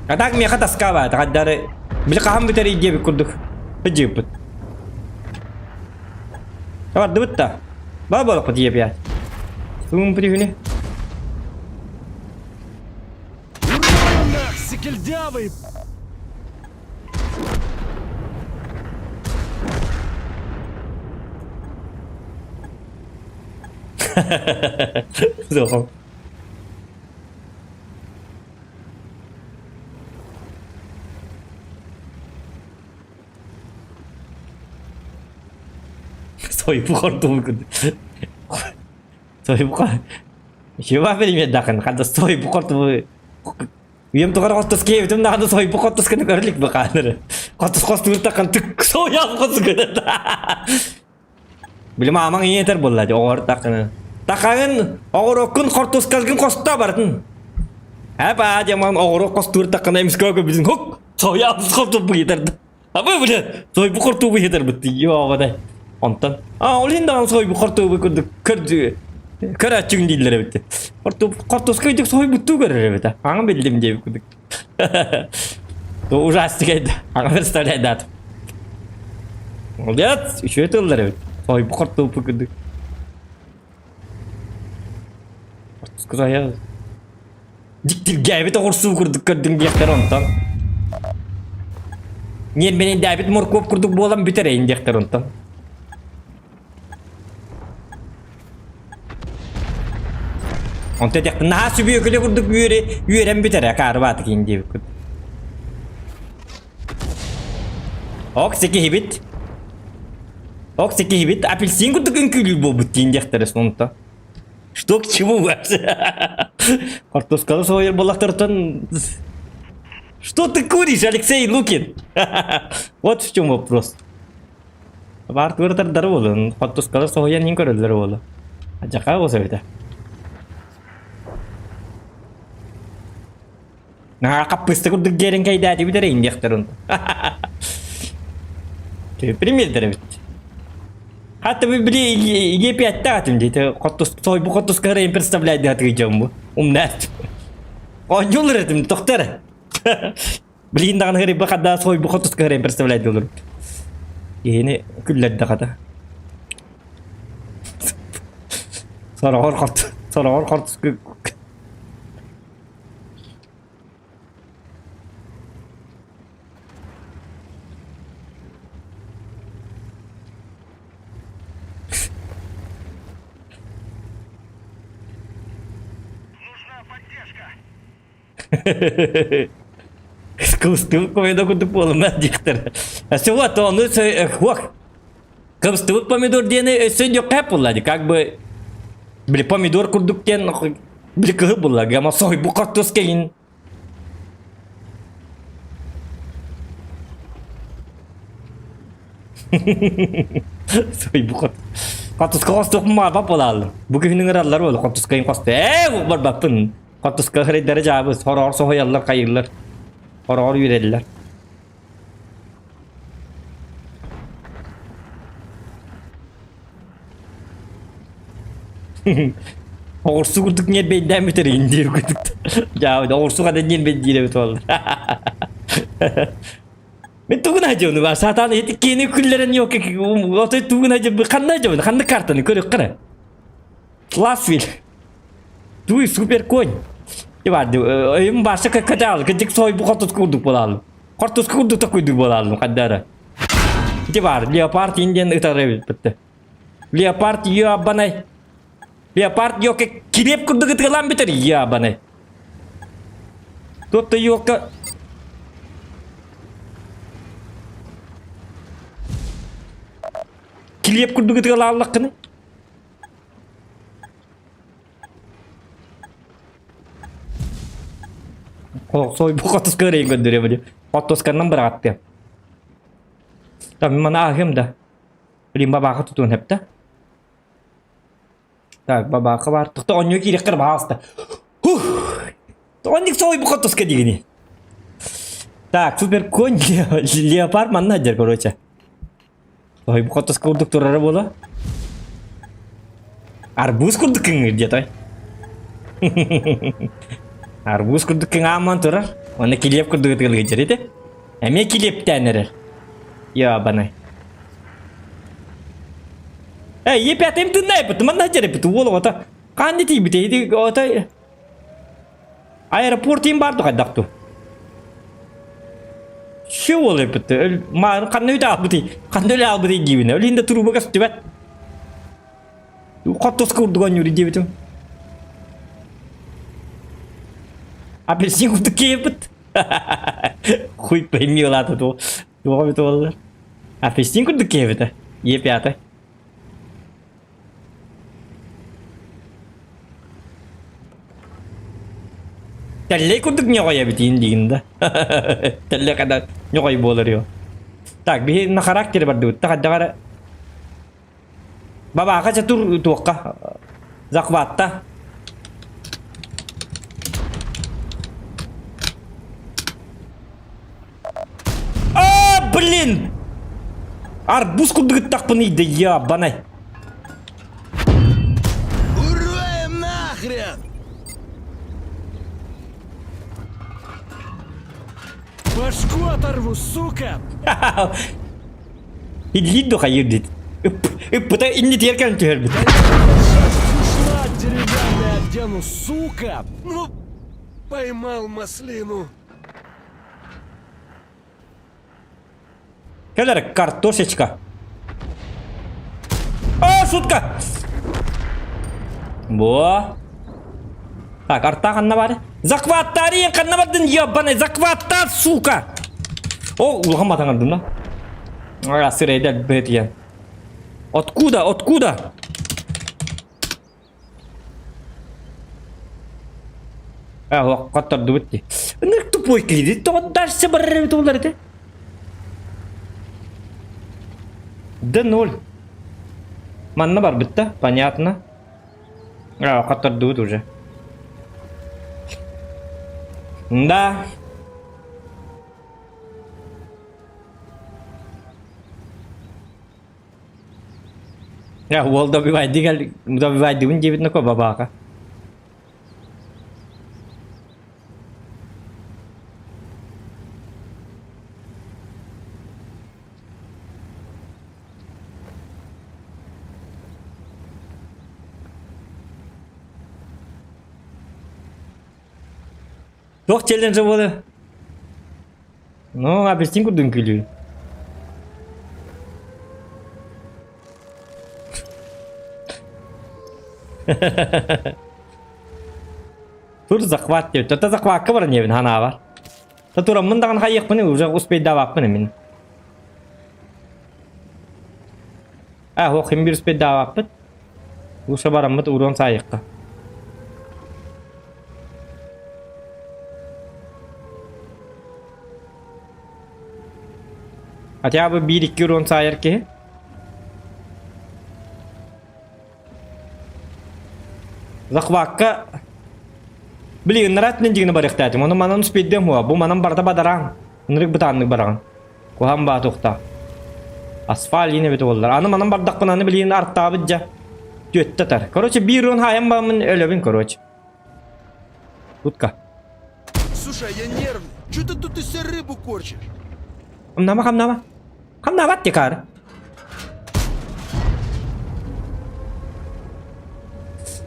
А так миэхэ тоска тахаддары били хаһан бүтэрий диэбит курдук сылдьыбыппыт. Бардыбыт да. Баа буолуохпут ийэпият. Тугун бүтүһүнү. Ура, секельдявый! Суох. Сойбу хортугу курдук. Сойбу Чего примердахын, ханда сойбу хортугу Үйэм тухары хостос киэбитим даҕаны сойбу хортусканы көрө илик бакааныры. Хостос хостууртаххын түк сойаах хостуканы. Били маамаҥ ийэ этэр буолла дии оҕор таххыны. Тахаҕын оҕуроккун хортускалгын хосто барытын. Эпа диэман оҕуруок хостуур таххына эмискэ көбүтүн хук сойаах хортуп быйытар. Абы бile сойбу хортуу быйытарбыт ёоҕодай. Онтон а ол иһин даҕаны сойбу хортуубу курдук көрдү көрөөччүгүн дииллэр эбит. Хорту хортуска өйдүк сойбуттуу көрөр эбит. Аҥа биллим диэбит курдук. Ужастик эйда. Аҥа представляйдаат. Молодец, үчүгэй тыллар эбит. Сойбу хортууппу курдук. Хортуска сойа Дьиктиргээбит оҕурсуу курдук көрдүҥ диэхтэр онтон. Ньиэрбэнэйдээбит моркуоп курдук буолан бүтэрэйин диэхтэр онтон. Онто диэхтэр наһаа сүбүөкүлэ курдук үөрэ үөрэн бүтэрэ акаарыбаатык иин диэбит курдук. Ок сикиһибит. Ок сикиһибит апельсин курдук үҥкүүлүүр буолбут диин диэхтэрэ сонто. Что к чему вообще? Хортуосканы соһуйар буоллахтарыттан Что ты куришь, Алексей Лукин? Вот в чем вопрос. Баар туора буолун, хортуосканы соһуйан иһин көрөллөр буолу. Адьака болса эбитэ. Наһаа хаппыыста курдук дьиэрин кэйдээтибит эрэ индиэхтэр Примердер эбит. Хатта бу били Е5 атым диэти хоттус сойбу хоттуска эрэ представляй диэтиги дьон бу. Умнаат. Оонньуулар этим тохтор. Билигин даҕаны хырыйба хадда сойбу хоттуска эрэ представляй диолор. Киһини күллэрдэ хата. Сороҕор хот сороҕор хортуска Кыбыстыбыт помидор курдук буолума диэхтэр. Өссө вот ону хуох. Кыбыстыбыт помидор диэни өссө диэххэ буолла как бы били помидор курдук диэн били кыһы буолла гама сойбу хортуоска иһин Сойбу хот. Хортуска хостуохпун баҕарбат буолааллым. Бу күһүн ыҥыраллар буолла хортуска хосто. Ээ барбаппын. Хортуска хырайдары дьаабыс, хороҕор соһуйаллар, хайыыллар. Хороҕор үөрэллэр. Оҕурсу курдук ньиэрбэйдээн бүтэригин диир курдук. Дьаабыт, оҕурсу хата ньиэрбэйдиир эбит буолла. Мен тугун айдьабын ба сатаан ити киини күллэрэн ёк отой тугун айдьабын ханна айдьабын ханна картаны көрүк кара. Ласвиль. Туй супер конь. Иван, өйүм баша кытаал, кытык сой бу хортус курдук болалым. Хортус курдук такуйдук болалым каддара. Ити бар, леопард индиан ытар эбит битте. Леопард ебаный. Леопард ёка килеп курдук ытыгалаан бүтэр ебаный. Тут-то ёлка Килиэп курдук ытыгалааллаххыный? Сойбу хотуска эрейин көрдөрүө били. Хотусканнан быраҕаттыам. Там маны ааһыам да. Блин, бабаха тутуон хэптэ. Так, бабаха бар. Тохто оонньуу киириэхтэр баҕаста. Хух! Онник сойбу хотуска дигини. Так, супер конь леопард манна дер, короче. Ой, бу хотос курдук турара буола. Арбуз курдук кыҥыыр диэтэй. Арбуз курдук кыҥаамман турар. Уонна килиэп курдук ытыгылыгы ити. Эмиэ килиэптээн эрэр. Ябанай. Эй, епятым тыннайбыт, манна дьэриппит уол оҕото. Ханна тиийбитий? Ити отой Аэропорт им бар хайдах ту? Все ол эппит. Ма ханна үтэ албытый? Ханна үлэ албытый диибин. Өлүн да туруба көстүбэт. Хоттос курдук оонньуур диэбитим. Апельсин курдук киэппит. Хуй пойми улаата ту. Туоҕа бит уоллар. Апельсин курдук киэбитэ. Е пятый. Тэллэй курдук ньоҕой эбитиин диигин да. Тэллэй хада ньоҕой буолар ё. Так, биһи на характере бардыбыт. Хайдах эрэ Бабааха чэ тур туохха захватта. А, блин! Арбуз курдук ыттахпын да ебаный. Уроем нахрен! Башку оторву, сука! Иллиир ду хайыр дит. Ыппыта иннитигэр кэлэн түһэрбит. Сейчас ушла деревянный одену, сука! Ну, поймал маслину. Кэлэр картошечка. А, шутка! Во. Так, арта ханна бар? Захваттари ханна бардын, ебаный, захваттар, сука! О, улахан батаңардым да. А, сырайда бөтүен. Откуда, откуда? А, хоттордубут дии. Ынырык тупой киһи тоҕо дальше барар эбит буолар этэ. Да ноль. Манна барбыт да, понятно. А, хоттордубут уже. Да. Я уол добивайдыы кэл добивайдыбын диэбит ноко бабаака. Туох челлендже буолуо? Ну, апельсин курдук күлүү. Тур захват диэбит. Ото захвакка баран диэбин ханаабар. Та тураммын даҕаны хайыахпын уже успейдаабаппын мин. А, ох, им бир успейдаабаппыт. Лучше бараммыт урон саайыахха. Хотя бы биир-икки урон саайар киһи. Захвакка Блин, ынырат дигини барыахтаатым. Ону манан успейдем хуа. Бу манан барда бадараң. Ынырык бытааннык бараҕын. Куһаан баа туохта. Асфальт иин эбит буоллар. Аны манан бардахпын аны билигин артаабыт дьэ. Түөттэ тар. Короче, биир урон хаайан бааммын өлөбүн короче. Утка. Слушай, я нервный. Че ты тут из себя рыбу корчишь? Хамнаама, хамнаама. Хамнаабат дикаар.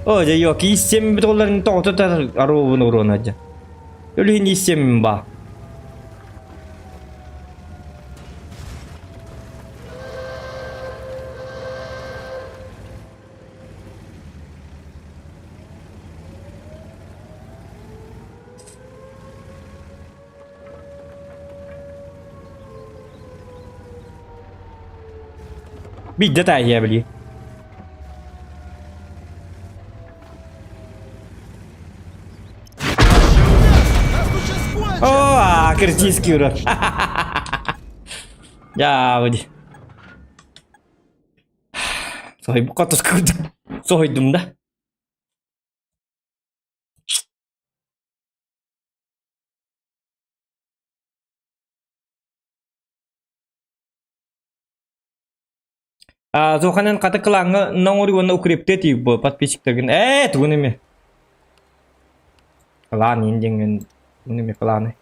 О, дьэ, йо, кииссем бит олларын тоҕото тар аруубун уруона дьэ. Өлүһүн ииссем ба. Биирдэ таайыа били. О, критический урок. Дьаабыди. Соһуйбукка тускурдум. Соһуйдум да. Зоханан хата кылааҥҥа ноҥор уонна укрептиэ тиийбит буо подписчиктаргын ээ тугун эмэ кылаан иин диэҥҥин тугун эмэ кылааны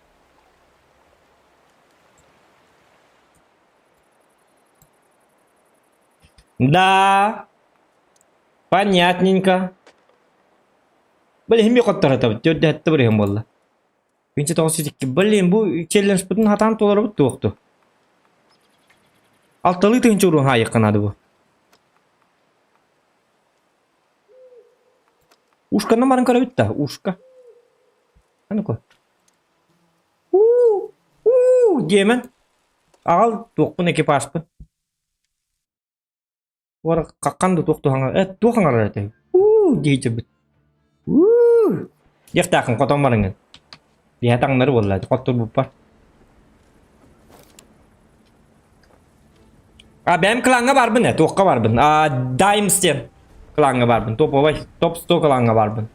Да, понятненько. Блин, ми хотторотобут, төрдөһөттө барыһым буолла. Күнчэ 902. Блин, бу челленджпытын хатаан толоробут туохту. Алталыы тыһыынча уруон хаайыахха наада бу. Ушканан баран көрөбүт да, ушка. А ну-ка. У, у, диэмэн. Аҕал туохпун экипажпын. Уора хаххан да туох туһаҥа э туох аҥарар этэй? Уу дии турбут. Уу диэхтээххин хотон барыҥын. Биһэ таҥнары буолла, хотторбуппар. А бэйэм клаҥҥа барбын э, туохха барбын? А Даймс диэн клаҥҥа барбын. Топовай, топ 100 клаҥҥа барбын.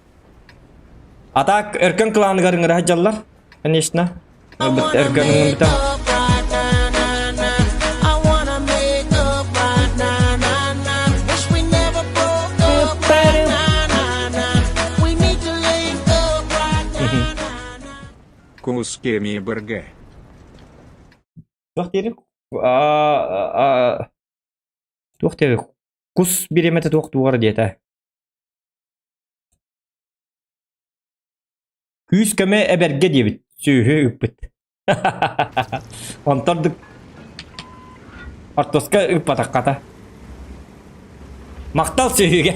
А так Өркөн кланыгар ыҥыра сылдьаллар, конечно. Өркөн ыҥырбыта. Кускеми БРГ. Туох диэри? Туох диэри? Кус бириэмэтэ туох туоҕар диэтэ. Күүс-көмө эбэргэ диэбит. Сүөһү ыыппыт. Онтон ордук ортоска ыыппатаххата. Махтал сүөһүгэ.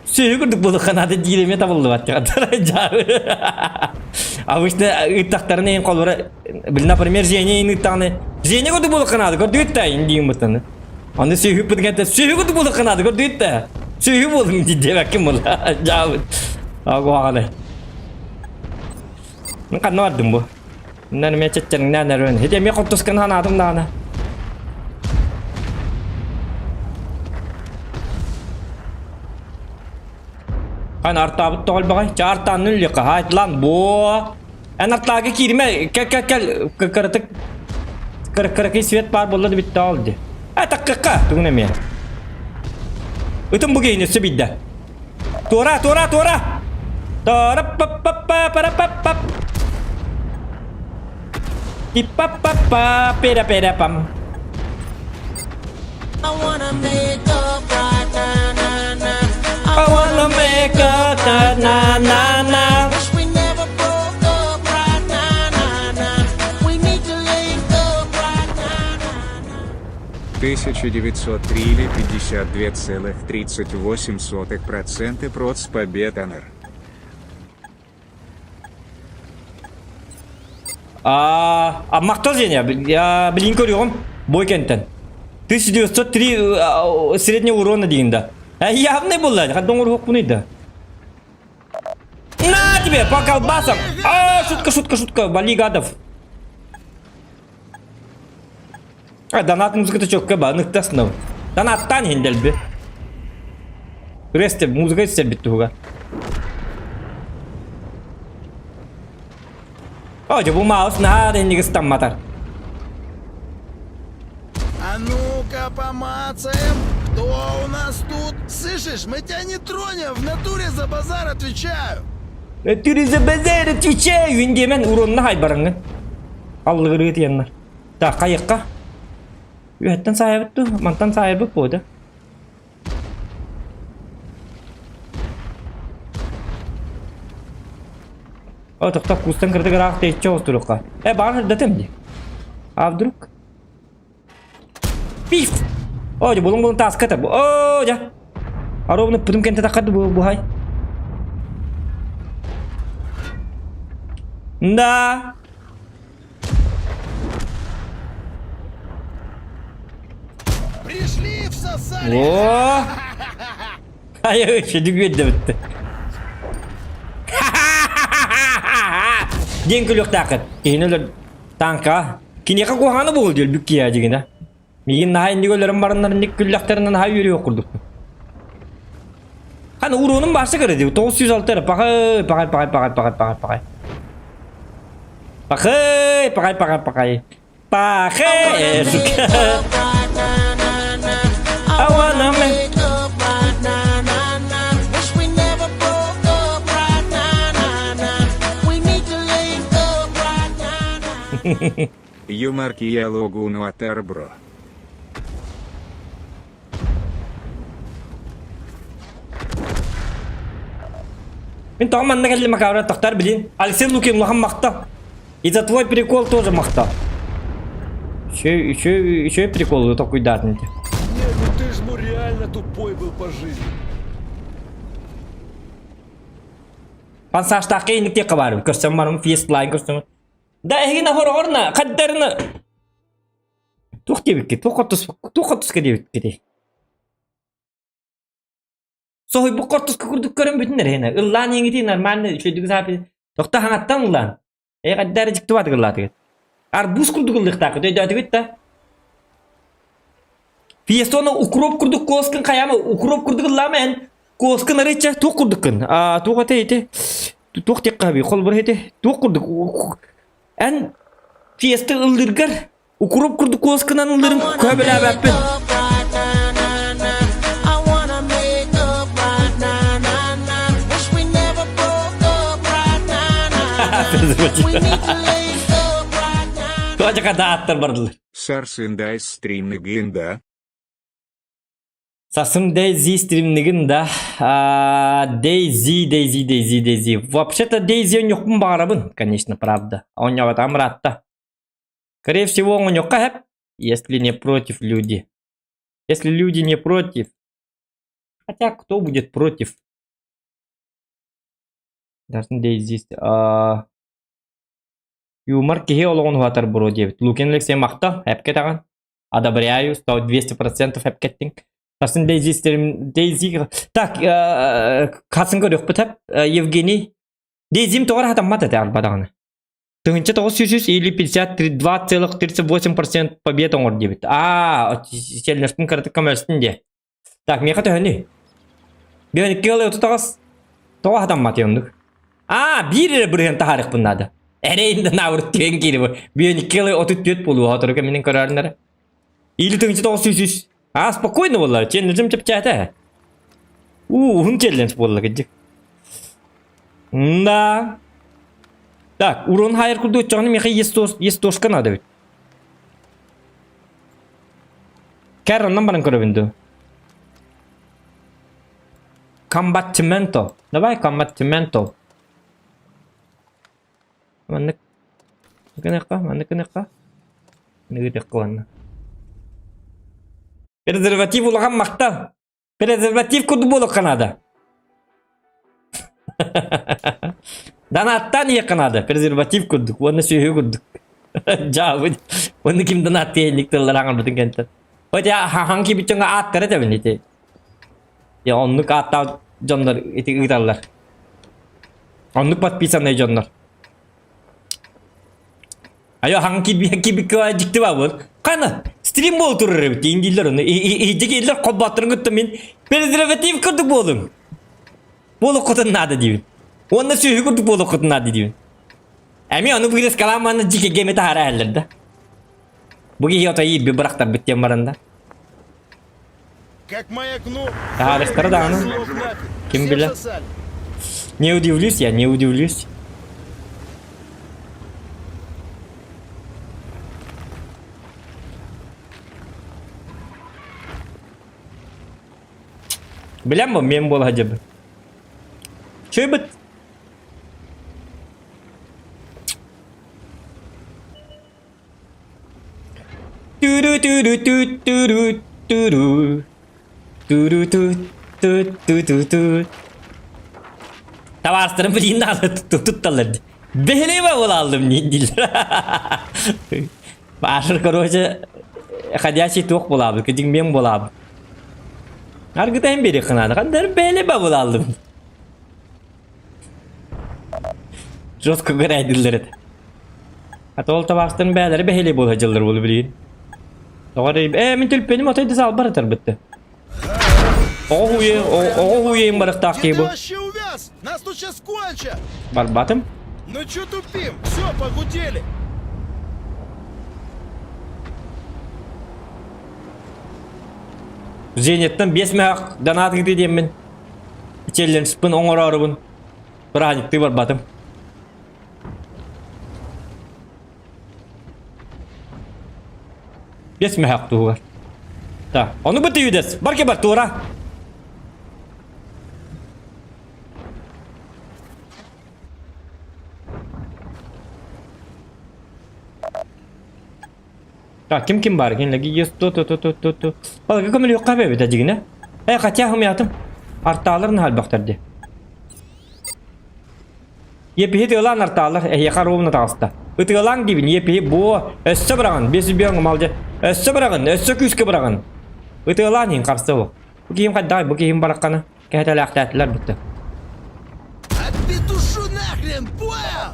Сүөһү курдук буолуохха наада диир эмиэ табыллыбат дьаабы. Обычно ыыттахтарына иһин холобура, например, Женя иһин ыыттаҕына, Женя курдук буолуохха наада, көрдүгүт да иһин диин бутаны. Аны сүөһү пытыгата сүөһү курдук буолуохха наада, көрдүгүт да. Сүөһү буолуҥ дии диэбэккин була. Дьаабы. Агуаҕаны. Мин ханна бардым бу? Нан эмиэ чэччэҥнээн эрэн. Ити эмиэ хортусканы ханаатым даҕаны. Хан артаабыт тоҕолбоҕой. Ча артааннын үллүөххэ. Хаайт лан бу. Эн артааga киирмэ. Кэл кэл кэл. Кыратык кыракый свет баар буолла да бүтте ол ди. Э таккакка тугун эмиэ. Ытым бу киһини өссө биирдэ. Туора, туора, туора! Тора-па-па-па-пара-па-пап. Типа-па-па, пера-пера-пам. I wanna make up right now, na, na. I wanna make up na na na na. Wish we never broke up right now, na, na. We need to link up right now, na, na. 1903 или 52,38% проц побед НР. А, а махтал Женя, я блин көрүөҕүм бой кэнтэн. 1903 среднего урона диин да. Явный буолла, хаддон оҥоруохпунуй да. На тебе, по колбасам! А, шутка, шутка, шутка, вали гадов. А, донат музыката чөккө ба, ныктаснав. Донаттан хинделби. Ресте музыка истербит туһуга. О, бу маус наһаа да иннигис тамматар. А ну-ка помацаем, кто у нас тут? Слышишь, мы тебя не тронем, в натуре за базар отвечаю. Натуре за базар отвечаю, индимен уронна хайбарыңы. Аллыгырыы тиэннэр. Так, хайыкка. Үһэттэн саайабыт дуу, мантан саайарбыт буо да. О, тохтоо, куустан кырдык ыраах тэйиччи оҕустуруохха. Э, баҕар сырдатым дии. А вдруг? Пиф! О, дьэ, булун-булун тааска та. О, дьэ. Аровны пытым кэнтэ таххарды бу буһай. Да. Пришли, всосали! О! Айы, шедүгү бітті. Диэн күлүөхтаахыт. Киһини өлөр танка. Киниэхэ куһаҕаны буол диэл бүк киһи дьигинэ. Миигин наһаа инник өлөрөн бараннар инник күллэхтэринэн наһаа үөрүөх курдукпун. Хана уруунум баарса көрө дии. 906 эрэ. Пахай, пахай, пахай, пахай, пахай, пахай, пахай. Пахай, пахай, пахай, пахай. Пахай, сука. I wanna make up right now, na, na. Wish we never broke up right now, na, na. We need to link up right now, na. Юмарки я логуну атар бро. Мин тоҕо манна кэллим макабра тохтар блин. Алексей Лукин улахан махтал. И за твой прикол тоже махтал. Еще, еще, еще прикол толкуйдаатын ити. Не, ну ты ж ну реально тупой был по жизни. Пансаштаахка инник диэххэ баарым. Көрсөн барым, фест лайн көрсөн. Да эһигин ахороҕорна, хаддарына. Туох диэбиккит? Туох хотус, туох хотуска диэбиккитий? Соһуйбут хортуска курдук көрөн бүтүн эрэ. Ыллаан иҥитии нормально үчүгэйдик запись. Тохто хаҥаттан ыллаан. Э хайдары дьиктибатык ыллаатыгыт. Арбуз курдук ыллыахтааххыт өйдөөтүгүт да? Фиестоны укроп курдук куоскын хайаама укроп курдук ыллаама эн куоскын арыйча туох курдуккун а туох этэ ити туох диэххэ хаби холбур ити туох курдук эн фиеста ыллыыргар укроп курдук куоскынан ыллырын көбөлөөбөппүн Туочака дааттар бардылар. Сарсын стримнигин да. Сасым Дейзи стримнигин да. Дейзи, Дейзи, Дейзи, Дейзи. Вообще-то Дейзи онньохпун баҕарабын, конечно, правда. Оонньообатаҕым ыраатта. Скорее всего, оҥоньоххо хэп, если не против люди. Если люди не против. Хотя кто будет против? Даже Дейзи. Юмор киһи олоҕун уһатар буруо диэбит. Лукин Алексей махта, эпке даҕан. Одобряю, 100-200% эпкеттиҥ. Сарсын Дейзи Дейзи... Так, хасын көрүөхпүт эп, Евгений. Дейзим тоҕо хатаммат этэ арба даҕаны. 1900 или 52,38% побед оҥор диэбит. Аа, челлештин кыратык көмөлөстүн диэ. Так, миэхэ төһөнүй? Биэн икки ылы отутаҕас. Тоҕо хатаммат оннук? Аа, биир эрэ бырыһын таһаарыахпын наада. Эрэйин да наабырыт түһэн киири Биэн икки ылы 34 буолуо сотору кэминэн көрөөрүнэрэ. Или 1900. Аа, спокойно буолла. Челленджим чэпчээтэ. Уу, уһун челлендж буолла кырдьык. Да. Так, урон хайыр курдук оччоҕуна миэхэ естошка надо бит. Кэр оннан баран көрөбүн дуу. Комбаттименто. Давай комбаттименто. Маннык гыныахха, маннык гыныахха. Ныгытыахха уонна. Презерватив улахан махтал. Презерватив курдук буолуохха наада. Донаттаан иһиэххэ наада. Презерватив курдук уонна сүөһү курдук. Дьаабы. Уонна ким донаттыа инник тыллар аҥарбытын кэнтэн. Хотя хаһан кибит дьоҥҥо ааттара этэбин ити. Я оннук ааттаах дьоннор ити ыыталлар. Оннук подписанный дьоннор. Айо хаҥ киби кибикка дьикти бабын. Қана стрим бол турар эбит индилер оны. Иһдьик иллер холбоотторун кытта мин презерватив курдук буолум. Буолук надо диибин. Уонна сүөһү курдук буолук надо диибин. Эми ону вырезкалаан дьикки геме таһара әллер да. Бу киһи ото иирби бырахтарбыт диэн баран да. Как маякну. Таһаарыахтара даҕаны. Ким билэр. Не удивлюсь я, не удивлюсь. Билэн бу мен буола сылдьабын. Чуйбут. Түрү-түрү-тү-түрү түрү. Түрү-тү-тү-тү-тү. Табаарыстарым билигин даҕаны тутталлар дии. Бэһилиэбэ буолааллым дииллэр. Баашыр, короче, ходячий туох буолаабыт, кидиҥ мем буолаабыт. Аргытайын биэриэххэ наада. Хандар бэһилиэбэ буолааллым. Жестко гэрээдиллэр этэ. Ата ол табаастарын бээлэри бэһилиэ буола дьыллар буолу билигин. Тоҕо эрэ ээ мин түлпэним отой да саалбар ытарбытты. Оҕо хуйа оҕо хуйайын барыктаах Где киһи ты бу. вообще увяз? Нас тут сейчас кончат! Барбатым. Ну чё тупим? Все, погудели! Зенеттен 5 мөһөх донат ыытыы диэммин. Челленджпын оҥороорубун. Бырааһынньыктыы барбатым. Биэс мөһөөх туһугар. Так, ону бу түйүдэс. Бар бар туора. Так, ким ким бар? Кинилэргэ есть то то то то то то. Балыгы көмөлүөххэ эбэбит дьигинэ. Э, хотя хымыятым. Артаалар наһалбахтар ди. Епиһи тыалаан артаалар эһиэхэ ровно таҕыста. Ытыалааҥ диибин епиһи буо өссө быраҕын биэс үбүөҥ малдьа өссө быраҕын өссө күүскэ быраҕын. Ытыалаан иһин харса бу. Бу киһим хайдаҕай бу киһим бараххана. Кэһэтэлээхтээтилэр бүттэ. Отпетушу нахрен, понял?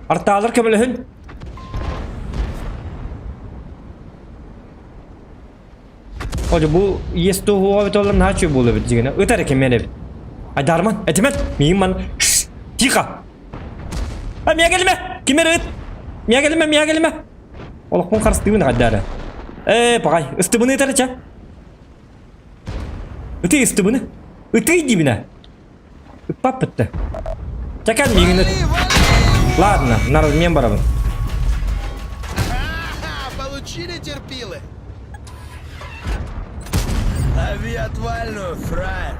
Артаалар көмөлөһүн. Ожо бу ес туһуга бит олар наһаа үчүгэй буолуо эбит дьигинэ. Ыт эрэ кимиэн эбит. Айдарман, этимэн, миигин ман. Тихо! А миэхэ кэлимэ! Ким эрэ ыт! Миэхэ кэлимэ, миэхэ кэлимэ! Олохпун харыстыыбын хайдаа эрэ. Ээ, паҕай, ыстыбыны ыт эрэ чэ. Ытый ыстыбыны. Ытый диибинэ. Ыппаппыт да. Чакан миигин ыт. Ладно, на размен барабын. Получили терпилы. Лови отвальную, фраер.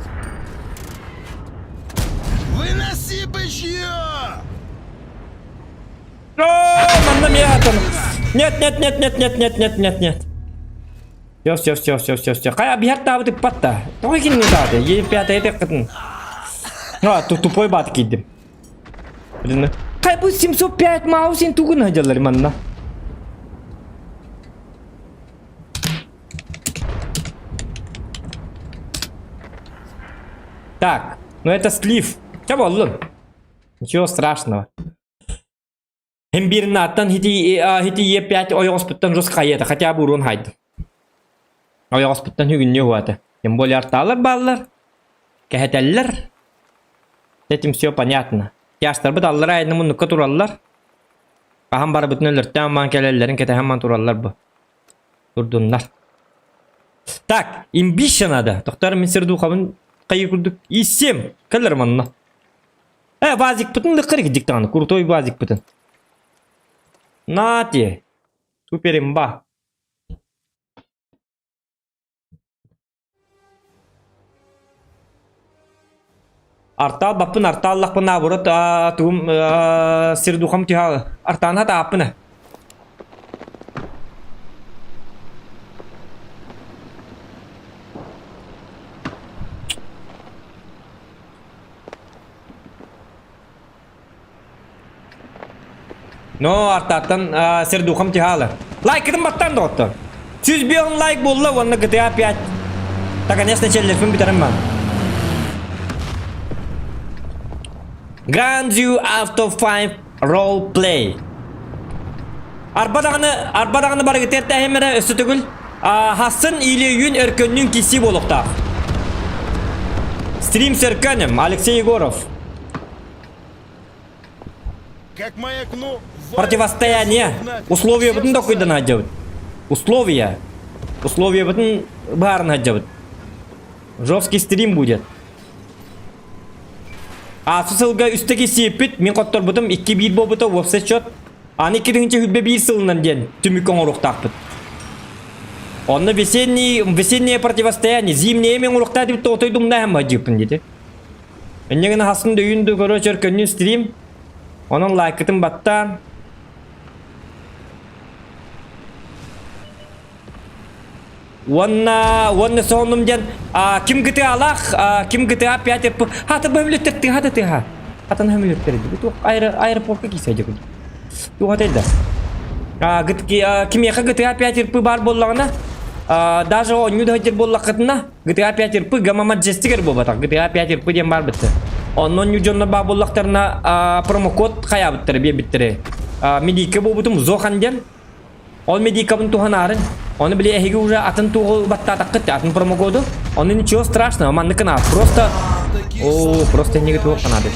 Выноси бычье! О, манна миатон. Нет, нет, нет, нет, нет, нет, нет, нет, нет. Все, все, все, все, все, все. Хайа биһэр таабыт ыппат да. Тоҕо кинини тааты? Е пятая кытын. А, тут тупой бат киирдим. Блин. Хай бу 705 маусин тугун хадьаллар манна. Так, ну это слив. Чэ боллун. Ничего страшного. Hem бирин хити хити Е5 ойоҕоспуттан жестко хайыата, хотя бы урун хайдым. Ойоҕоспуттан хүгүннү уата. Тем более артаалар бааллар, кэһэтэллэр. Этим все понятно. Тяжтарбыт аллара айны муннукка тураллар. Хаһан барыбытын өлөртөөн маан кэлэллэрин кэтэһэн маан тураллар бу. Турдуннар. Так, имбище надо. Тохтор мин сердухабын хайы курдук. И7 кэлэр манна. Э, вазикпытын лыккыр диктаны, крутой вазикпытын. Нате. Супер имба. Артаал баппын артааллахпын наоборот тугум сирдухам түһэ артаан хатааппын Но артааттан сирдухам түһэ Лайкытын баттан доҕоттор. 101 лайк буолла уонна GTA 5. Так, конечно, челлерпин бүтэрим баар. Grand View Auto 5 Role Play. Арба даҕаны, арба даҕаны барыгытыар тэһимэрэ өссө төгүл хассын илиүйүн өркөннүн киси буолуохтаах. Стрим с Өркөнүм, Алексей Егоров. Как маякну, Противостояние. Условия бытын докуйдан хаджабыт. Условия. Условия бытын баарын хаджабыт. Жесткий стрим будет. Ааспыт сылга үстэки сиэппит, мин хотторбутум 2-1 буолбута уопсай счет. Аны 2021 сылынан диэн түмүк оҥоруохтаахпыт. Онно весенний, весеннее противостояние, зимнее мен оҥоруохтаах диэбит отой думнаһым бадьыыппын диэти. Инньэ гына хасын да өйүн да көрө чөркөннүн стрим. Онон лайкытын баттаан. Уонна уонна сонум диэн а, ким GTA-лаах, а, ким GTA 5 РП хата бөмүлүттэр тыһа да тыһа. Хатан хөмүлүттэр ди. Туох аэро аэропортка киирсэ дьэ Туох этэй да. А, кимиэхэ GTA 5 РП баар буоллаҕына, а, даже оонньуу да сылдьар буоллаххытына, GTA 5 РП Гамма Маджестигэр буолбатах. GTA 5 РП диэн баар бытты. Онно оонньуу дьоннор баар буоллахтарына, а, промокод хайаабыттара биэрбиттэрэ. А, медийка буолбутум Зохан диэн. Ол медикабын туһанаарын, ону били эһиги уже атын туоҕу баттаатаххыт, атын промокоду, ону ничего страшного, маннык гына просто О, просто эһиги туох наада.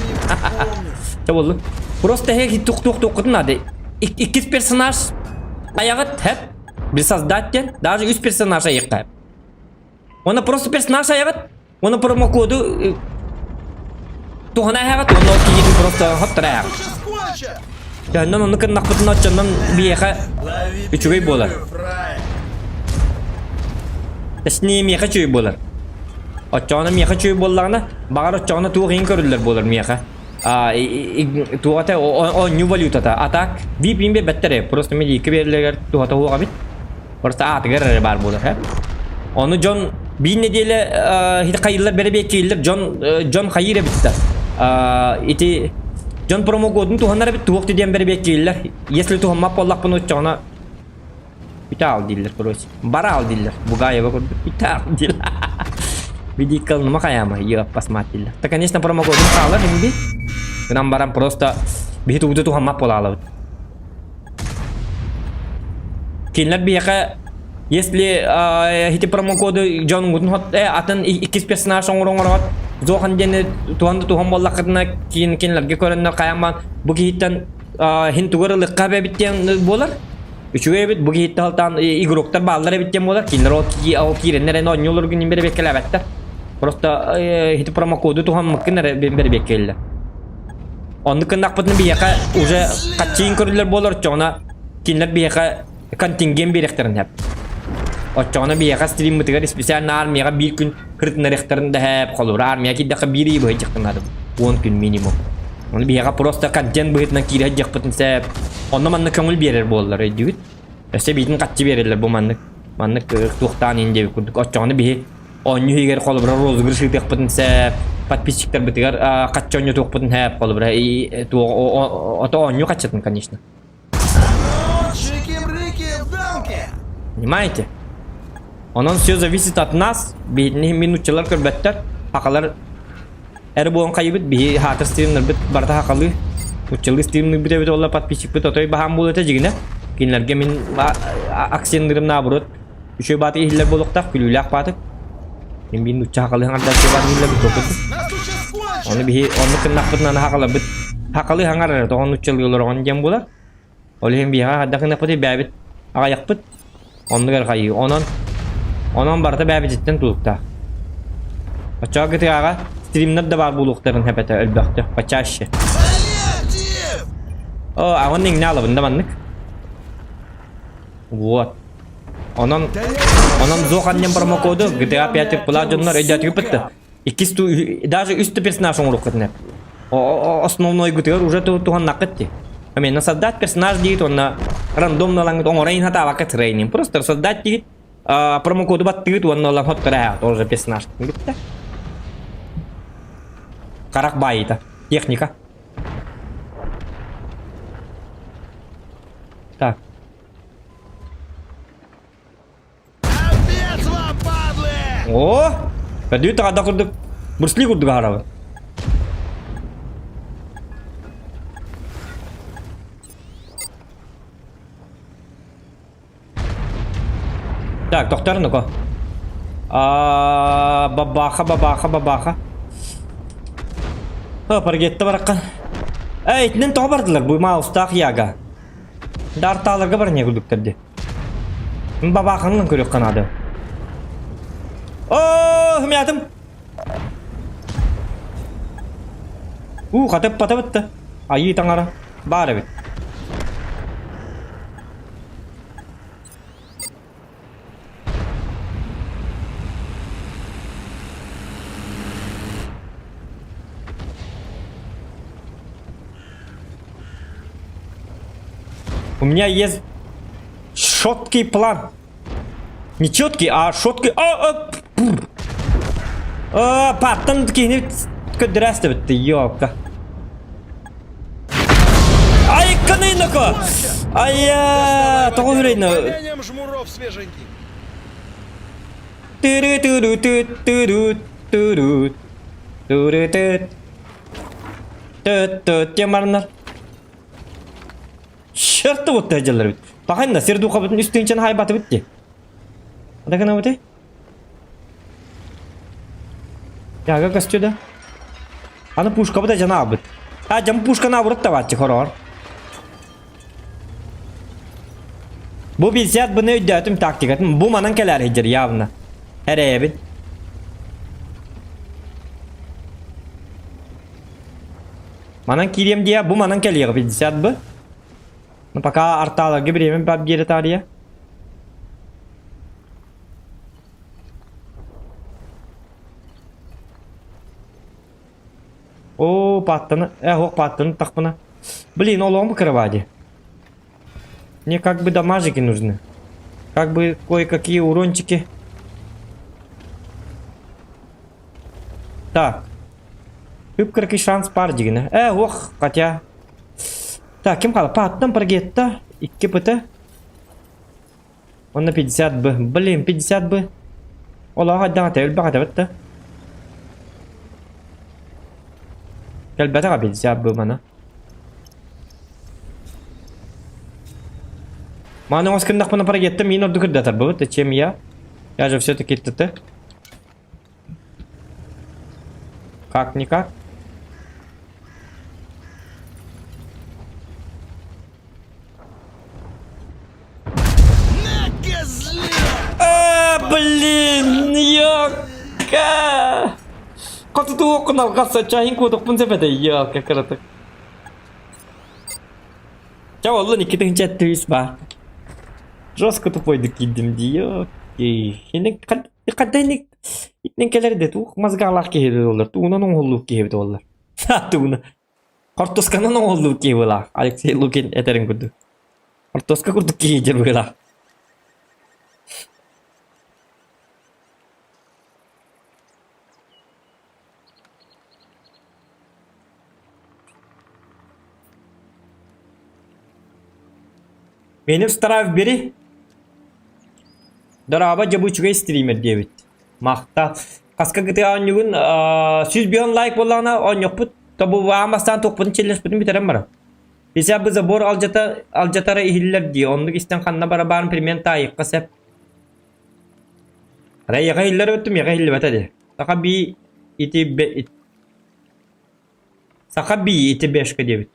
Чэ боллу. Просто эһиги тух тух туоххутун наада. Иккис персонаж аяҕыт хэп, бил создать диэн, даже үс персонаж айыахха. Оны просто персонаж аяҕыт, оны промокоду туһана айаҕыт, оны ол киһитин просто хоттор айаҕыт. Дьоннон ону кыннахпытын оччоннон биһиэхэ үчүгэй буолар. Точнее миэхэ үчүгэй буолар. Оччоҕуна миэхэ үчүгэй буоллаҕына, баҕар оччоҕуна туох иһин көрүллэр буолар миэхэ. Туоҕата оонньуу валютата. А так VPN биэрбэттэр ээ. Просто медийка биэрэллэригэр туһата суох эбит. Просто аатыгар эрэ баар буолар ээ. Ону дьон биир нэдиэлэ ити хайыыллар бэрэбиэркэлииллэр дьон дьон хайыыр эбит да. Ити дьон промокодун туһанар эбит туох диэн бэрэбиэркэлииллэр. Если туһаммат буоллахпына оччоҕуна Итаал дииллэр, короче. Бараал дииллэр. Бугаева курдук. Итаал дииллэр. Видикалныма хайаама, еппас мать дииллэр. Да, конечно, промокодун хаалар инди. Гынан баран просто биһи тугу туһаммат буолаалабыт. Кинилэр биһиэхэ если ити промокоду дьон хот атын иккис персонаж оҥорон Зохан диэни туһан да туһан буоллаххытына кин кинилэргэ көрөннөр хайаан бу киһиттэн хин тугар ылыкка эбит диэн буолар. Үчүгэй эбит, бу киһиттэн алтаан игроктар бааллар эбит диэн буолар. Кинилэр ол, ол киирэннэр эн оонньууларгын бэрэбиэркэлээбэттэр. Просто ити промокоду туһаммыккын эрэ бэрэбиэркэлииллэр. Оннук гыннахпытына биһиэхэ уже хаччыын көрүллэр буолар, оччоҕуна кинилэр биһиэхэ контингент биэриэхтэрин сөп. Оччоҕуна биһиэхэ стриммытыгар специально армияҕа биир күн кырытынарыахтарын да сөп. Холобура, армия киирдэххэ биир ый быһа наада. 10 күн минимум. Ону биһиэхэ просто контент быһыытынан киирэ сылдьыахпытын сөп. Онно маннык көҥүл биэрэр буоллар өйдүүгүт? Өссө биитин хаччы биэрэллэр бу маннык маннык туохтаан иин диэбит курдук. Оччоҕуна биһи оонньуу иһигэр холобура розыгрыш ыытыахпытын сөп, подписчиктарбытыгар хаччы оонньотуохпутун сөп, холобура ото оонньуу хаччытын, конечно. Понимаете? Онон все зависит от нас. Биһитини мин нуччалар көрбөттөр. Хакалар Эр буолан хайыбыт биһи хаатыр стримнарбыт барыта хахалыы. Нуччалыы стримныырбыт эбит уолла подписчикпыт отой баһаам буолуо этэ дьигинэ. Кинилэргэ мин акценнырым наоборот үчүгэй бааты иһиллэр буолуохтаах, күлүүлээх бааты. Мин биир нучча хахалыы хаҥардааччы баар иһиллэрбит туохпут. Ону биһи оннук гыннахпытына аны хахаларбыт хахалыы хаҥар эрэ тоҕо нуччалыы олороҕун диэн буолар. Ол иһин биһиэхэ хайдах гыннахпытый бээбит аҕайахпыт. Оннук эрэ хайыы. Онон онон барыта бээбититтэн тутулуктаах. Оччоҕо GTA-ҕа стримнэр да баар буолуохтарын сөп этэ өлбөхтө, почаще. О, а он иҥнэ алабын да маннык. Вот. Онон онон зох анньан промокоду GTA 5 пыла дьоннор өйдөөтүгүт да. Иккис ту даже үс персонаж оҥоруоххутун эп. Основнойгутугар уже туһаннаххыт ти. Именно создать персонаж диит уонна рандомно ылаҥҥыт оҥорон хатаабакка тренинг. Просто создать диит промокоду баттыгыт уонна ылан хоттора тоже персонаж. Бүтте. Харах байыта. Техника. Так. О! Көрдүү таҕада курдук Брусли курдук аһарабын. Так, доктор, ну-ка. А, бабаха, бабаха, бабаха. О, паргетта баракка. Эй, итинэн тоҕо бардылар бу маустаах яга. Дартааларга бар не курдуктар ди. Бабааханынан көрүөххэ наада. Оо, хымятым. Уу, хатып батабытта. Айыы таҥара. Баар эбит. У меня есть четкий план. Не четкий, а шоткий. А, а, а, паттан киһини көддөрөөстөбүттэ, ёпта. Ай, канынако! Ай, тоҕо үрейно. Тыры тыры ты тыры тыры тыры ты ты ты темарнар. Черт вот дьаллар бит. Паханна сир духабытын үстүнчен хайбатыбыт ди. Адаканабыты? Яга көстү да. Аны пушкабыт жана абыт. А жам пушканы абырыт табааччы хороор. Бу билсият бұны өйдөөтүм тактикатын. Бу манан кэлэр хиджер явно. Эрэйэбин. Манан киириэм диэ, бу манан кэлиэҕэ 50 бы. Ну пока артааларга бириэмэм баар диэри таарыйа. Оо, пааттаны, э, ох, пааттаны тахпына. Блин, олоҕум кровати. Мне как бы дамажики нужны. Как бы кое-какие урончики. Так. Кып-кыракый шанс пар дигинэ. Э, ох, хотя. Так, ким хаала? Пааттан прогетта. 2 ПТ. Онно 50 Б. Блин, 50 Б. Олоох айдаҕа өлбөх этэбит да. Кэлбэтэҕэ 50 Б мана. Маны оҥос гыннахпына прогетта миин ордук ырдатарбыбыт, чем я. Я же все-таки ТТ. Как-никак. На, козле! А, блин, ёка! Хотутуоккун алҕас чайын куотукпун сөп этэ, ёка кыратык. Ча оллун 2003 баар. Жестко тупойдук киирдим дии, окей. Хинник хаддайник итинэн кэлэр да туох мозгалаах киһи эбит буоллар, тугунан оҥоһуллубут киһи эбит буоллар. Тугунан Хортуосканан оҥоһуллубут киһи быһыылаах, Алексей Лукин этэрин курдук. Хортуоска курдук киһи дьэ быһыылаах. Миэним штраф бери. Дорообо дьэ бу үчүгэй стример диэбит. Махта. Хаска кытыы оонньугун 105 лайк буоллаҕына оонньуохпут. Тобу аан бастаан туохпутун челлеспитин бүтэрэн баран. Бися бу забор алдьата алдьатара иһиллэр дии. Оннук истэн ханна барабаарын примерно таайыахха сөп. Арай эйиэхэ иһиллэр өттүм миэхэ иһиллибэтэ дии. Саха би ити бе Саха би ити бешка диэбит.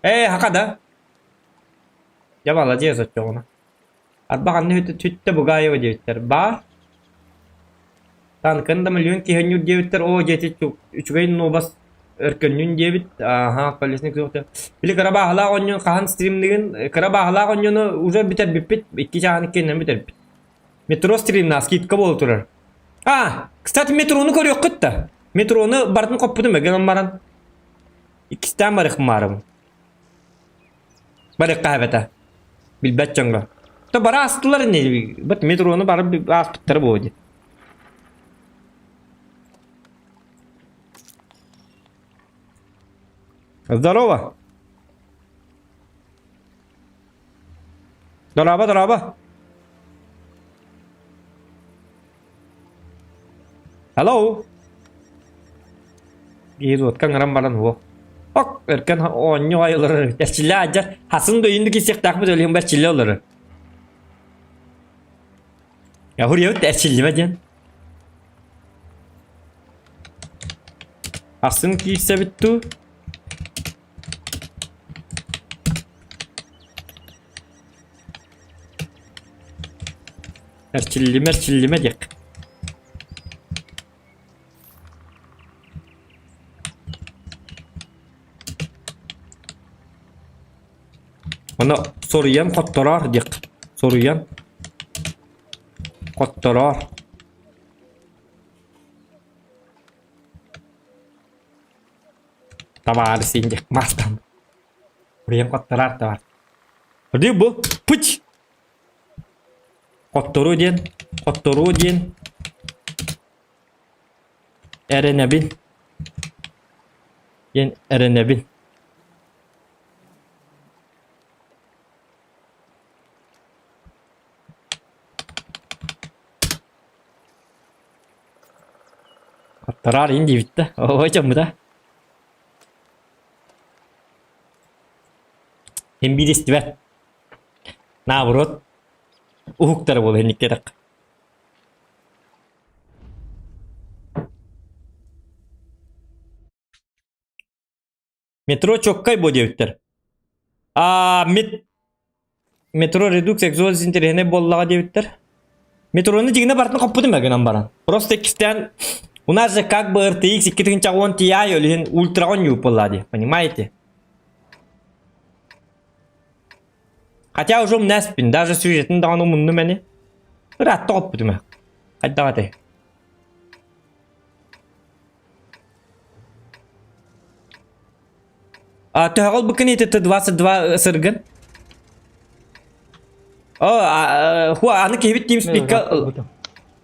Ээ, хака да. Дьэ маладьыас оччоҕуна. Арба ханна сүттэ Бугаева диэбиттэр. Баар. Танкын да миллион киһи онньуур диэбиттэр. Оо, дьэ үчүгэй нуобас өркөннүн диэбит. Ааһа, колесник суох Били кыра бааһылаах оонньуун хаһан стримныгын, кыра бааһылаах оонньууну уже бүтэрбиппит. Икки чааһын иккиэннэн бүтэрбит. Метро стримна скидка буола турар. А, кстати, метрону көрүөххүт да. Метрону барытын хоппутум гынан баран. Иккистээн барыахмаарым. Барыахха эбэтэ. Билбэт дьоҥҥо. То бара астылар ини. Бат метрону барып ааспыттара буолуо дии. Здорово. Дорообо, дорообо. Hello. Биир уотка ыҥыран баран уо. Ок, өркөн оонньуу айылары эрчиллэ аадьар. Хасын да үйүндү кисиэхтээхпит өлүһүн бэрчиллэ олорор. Яһуриябыт эрчиллибэ диэн. Асын киирсэбит туу. Эрчиллимэ, эрчиллимэ диэх. Ону соруйан хоттороор диэх. Соруйан хоттороор. Табаарыс диэх мастан. Соруйан хоттороор табаар. Дии бу пыть Хотторуу диэн, хотторуу диэн эрэнэбин диэн эрэнэбин. Хоттороор иин диэбит да, ой дьоммута. Син биир истибэт. Наоборот, уһуктара буолуо инниккэтэх. Метро чоккай буо диэбиттэр. Аа, мет... Метро редукс экзоз интэриэһинэй буоллаҕа диэбиттэр. Метрону дьиҥинэ барытын хоппутум ээ гынан баран. Просто иккистээн у нас же как бы RTX 2010 Ti ол иһин ультраҕа оонньуур буоллаҕа дии, понимаете? Хотя уже умнаспин, даже сюжетын даҕаны умуннум ини. Ыраатта хоппутум ээ. Хайдах этэй? А төһөҕө ылбыккын ити Т-22 сыргын? О, хуа, аны киһибит TeamSpeak-ка...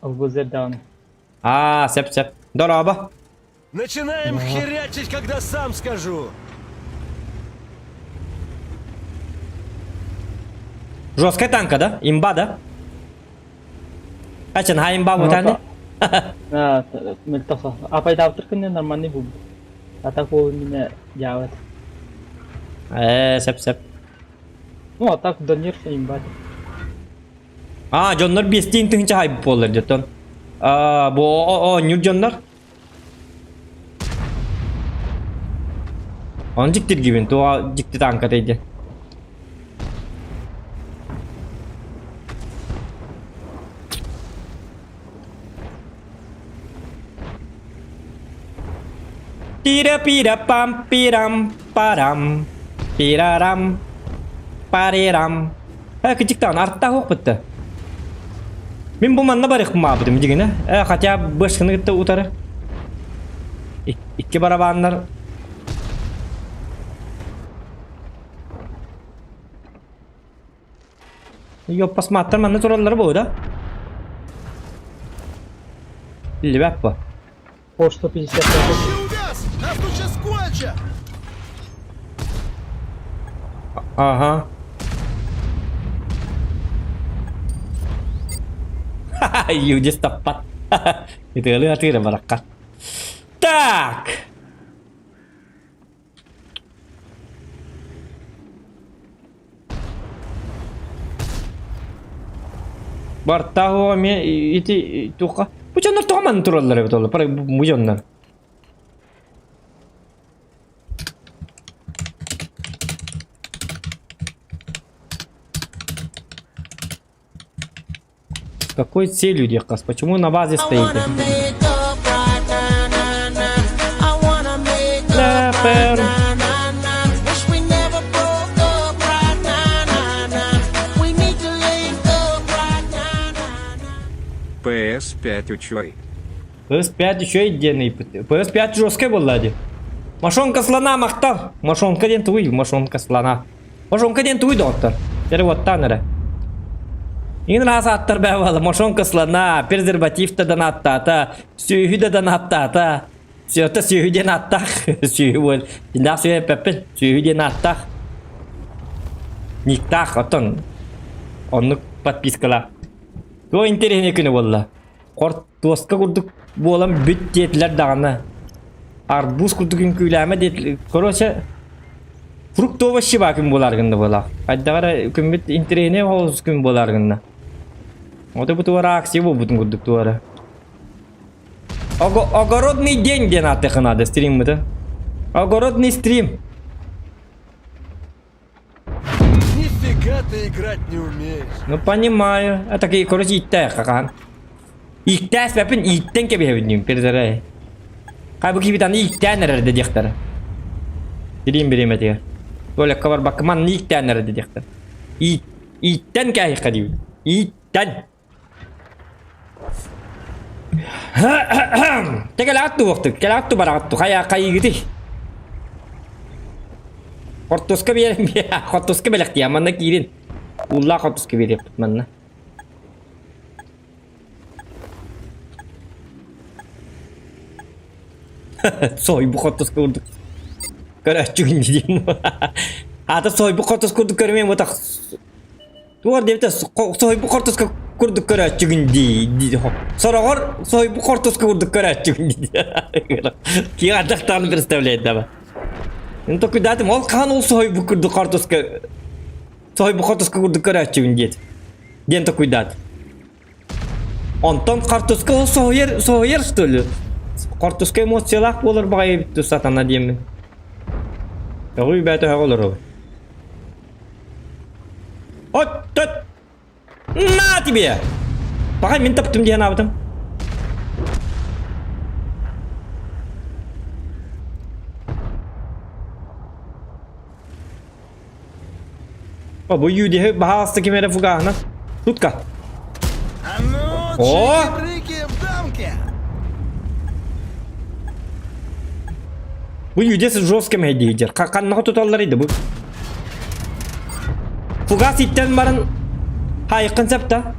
Ылбызыр даҕаны. А, сөп, сөп. Дорообо. Начинаем херячить, когда сам скажу. Жесткая танка, да? Имба, да? Ачан, ха имба вот аны? Мөлтөх Апайдаабытыр күнне нормальный бу. А так ол мине дьаабат. Э, сөп, сөп. Ну, а так донер имба. А, дьоннор биэстиин тыһынча хайбыт буоллар дьоттон. А, бу оонньуур дьоннор. Оны дьиктиргибин, туға дьикти танка тейди. Тира-пира пам пирам парам пирарам парирам. Э, кычыктан артта хук бытты. Мин бу манна барых маабытым дигине. Э, хотя бышкыны кытта утары. Икки барабаннар. Йоппасмааттар манна тураллар бу да? Биллибэт бу. По 155. Вообще увяз! Нас тут сейчас кончат! Ага. Юдис таппат. Итыалы атыыра баракка. Так. Бартаһуга эмиэ ити туохха бу дьоннор тоҕо манна тураллар эбит ол бу дьоннор С какой целью диэххэ почему на базе стоите? PS5 учуй. PS5 еще отдельный. PS5 жесткая была дии. Мошонка слона махтал. Мошонка диэн тугуй, мошонка слона. Мошонка диэн тугуй доҕоттор. Дьэ уоттаан эрэ. Иҥин ыраас ааттар бээ буолла. Мошонка слона, презерватив да донаттаата, сүөһү да донаттаата. Сүөтэ сүөһү диэн ааттаах. Сүөһү буол. Дьиҥнээх сүөһү эппэппин. Сүөһү диэн ааттаах. Никтаах оттон оннук подпискалаах. Туох интэриэһинэй күнэ буолла. Хортуоска курдук буолан бүт диэтилэр даҕаны. Арбуз курдук үҥкүүлээмэ диэтилэр. Короче, фрукт овощи баа күн буолаар гынна буолаах. Хайдах эрэ күммүт интэриэһинэй оҕус күн буолаар гынна. Ото бу туора акция буолбутун курдук туора. Огородный день диэн ааттыахха наада стриммыты. Огородный стрим. Нифига ты играть не умеешь. Ну понимаю. Это такие, короче, ииттээх хахан. Ииттээспэппин ииттэн кэбиһэбин диим перезарай. Хай бу киһибит аны ииттээн эрэр да диэхтэрэ. Тириим бириэмэтигэр. Туалекка барбакка манна ииттээн эрэр да диэхтэр. Иит ииттэн кээһиэххэ диибин. Ииттэн. Те кэлэҕит туохтук, кэлэҕит ту бараҕыт ту, хайа хайыгытый? Хортуоска биэрэн хортуоска бэлэхтиэ, манна киирин. Ууллаах хортуоска биэриэхпит манна. Сойбу хортуоска курдук. Көрөөччүгүн диэн. Аата сойбу хортуоска курдук көрүмэм бутах Тугар диэбитэ соһуйбут хортуска курдук көрөөччүгүн дии. Сороҕор соһуйбут хортуска курдук көрөөччүгүн дии. Киһи ардах даҕаны представляет даба. Ну токуйдаатым ол хаан ол соһуйбут курдук хортуска соһуйбут хортуска курдук көрөөччүгүн диэт. Диэн токуйдаат. Онтон хортуска ол соһуйар соһуйар что ли? Хортуска эмоциялаах буолар баҕайы эбит сатана диэммин. Өҕүй бээтэ өһөҕө олоробун. От-тот! На тебе! Пока мин таптым диэн аабытым. О, бу юдиһи баһаалыста ким эрэ фугаһынан. Тутка. А ну, О! чики-брики в дамке! Бу юдес жестко мэһэйдиир. Ханнаҕа туталлар иди бу. Фугас иттэн баран хайыккын сапта.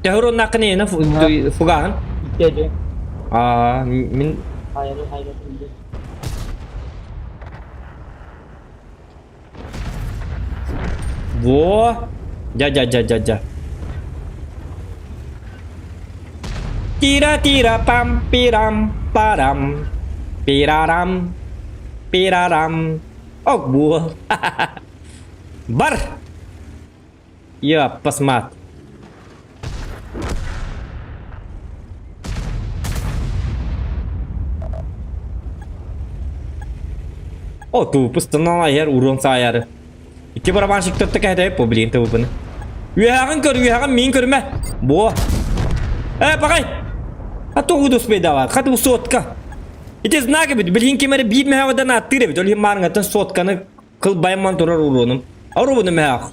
Төһөр оннаккын эйene фугаһын. Икки Аа, мин Хайаны хайатын ди. Во! Дя-дя-дя-дя-дя. Тира-тира пам пирам парам пирарам пирарам Ок буол. Бар! Я посмат. О, тупустан айар урон саайары. Икки барабанщик төртө кэһэтэйп бу блин тыбыпыны. Үөһэҕин көр, үөһэҕин миин көрүмэ. Бо. Э, пагай! А то уду успейдават. Хаты сотка. Ити знак эбит. Билин ким эрэ биир мөһөҕүдэн ааттыыр эбит. Ол иһин маарыҥаттан сотканы кылбайымман турар уруонум. Оруобуну мөһөөх.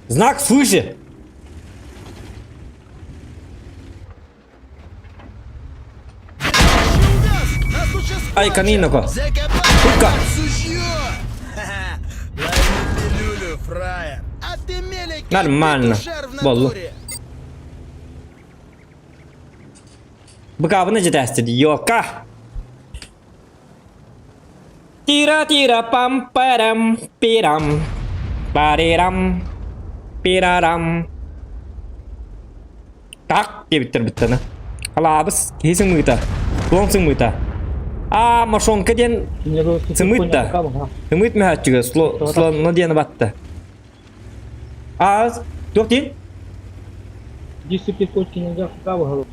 Знак свыше. Ай, канинако. Шутка. Нормально. Боллу. Быкабына жетәсті Йока. Тира-тира пам парам пирам парирам пирарам. Так диэбиттэр бүттаны. Халаабыс киһи сымыыта, слон сымыыта. Аа, мошонка диэн сымыыт да. Сымыыт мөһөөччүгэ слонно диэн батта. Аа, туох диэн? Дисипи кочкинега хакабы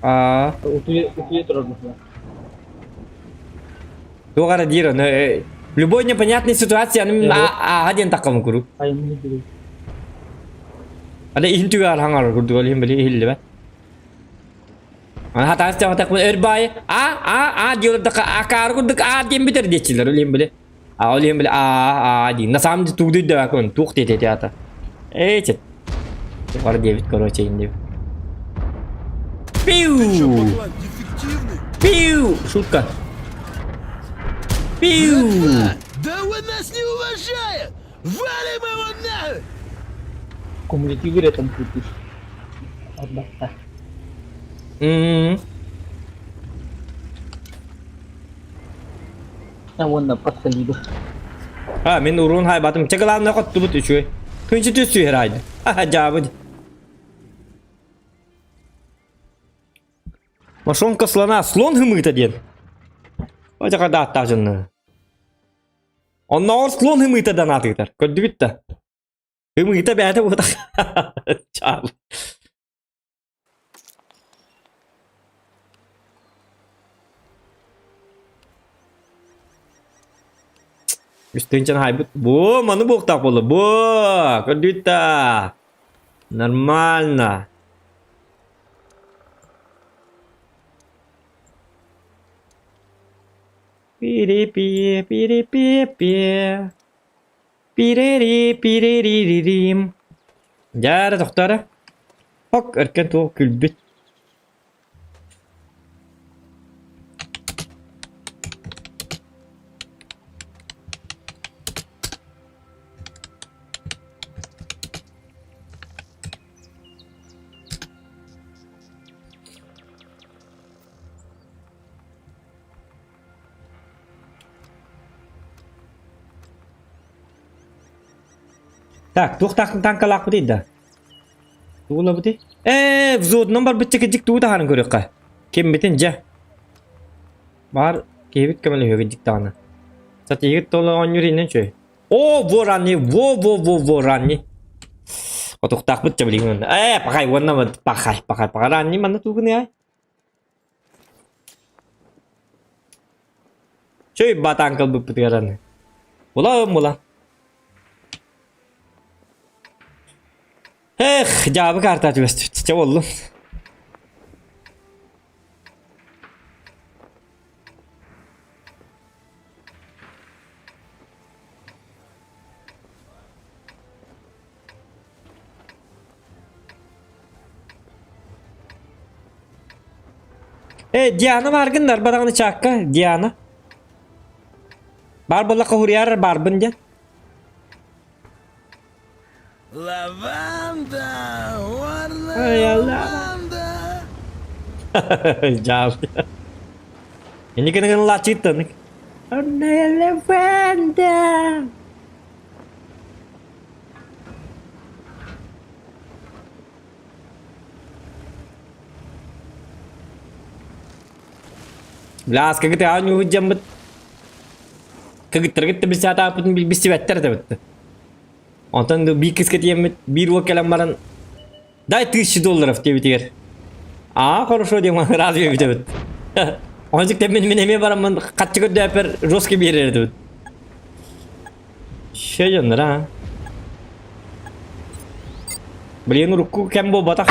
Аа. Утуе турар быһыылаах. Туох эрэ диир ону любой непонятной ситуация аны ааһа диэн таххамы куруук. Айымньы дири. Аны иһин түгэҕэр хаҥар курдук ол иһин били иһиллибэт. Аны хатаас тахтахпын өр баайы а а а диэлэрдэххэ акаары курдук а диэн бүтэр диэччилэр ол иһин били а ол иһин били а а диин на самом деле тугу дөйдөбөккүн туох диэтэ театр. Эй чет. Туох эрэ диэбит короче индибит. Пиу! Пиу! Шутка. Пиу! Да он нас не уважает! Валим его нахуй! Кумулятивы этом крутишь. Отбатта. М-м. Уонна подсолиду. А, мин уруун хайбатым. Чэ, главное, хоттубут үчүгэй. Күнчү түс сүйэр айды. Дьаабы. Мошонка слона, слон хымыыта диэн. Очака дааттаах дьонно. Оннооҕор слон хымыыта да наатыытар. Көрдүгүт да. Хымыыта бэйэтэ буотах. Чаал. Үстүнчэн хайбыт. Бу, маны буохтаах буолла. Бу, көрдүгүт да. Нормально. Пири-пи, пири-пи-пи. Пири-ри, пири-ри-ри-рим. Дьэ, тохтоо Хок, өркөн туох күлбүт. Так, туох тааҥкалаахпытый да? Тугулабытый? Ээ, взводунан барбычча кыдьык тугу таһааран көрүөххэ. Киммитин дьэ. Баар киһибит көмөлөһүө кыдьык даҕаны. Сатыыгыт толо оонньуур иннин үчүгэй. О, ворани, во-во-во ворани. Отуктаахпыт дьэ билигин уонна. Ээ, пахай уонна пахай, пахай, пахай ранни манна тугуный Чөй батаан кылбыппытыгар аны. Була була. Эх, дьаабы картаа түбэстибит. Чэ буоллун. Э, Диана бааргын дарбадаҕаны чаакка, Диана. Баар буоллахха хуруйаар баарбын диэн. Лаванда, Ай, горная Алла. лаванда. Дьаал. Инникини гынылааччыттан. Горная лаванда. Бля, кыгыт аан дьаммыт кыгыттаргыт да билсээтааппытын билсибэттэр да Онтон биир кыыска тиийэммит биир уол кэлэн баран дай тысячу долларов диэбитигэр аа хорошо диэн ыраас биэбит Ончук мин мин эмиэ бараммын хаччы көрдөөппөр жестко биэрэр этибит. Ще дьоннор а. Блин, урукку кэм буолбатах.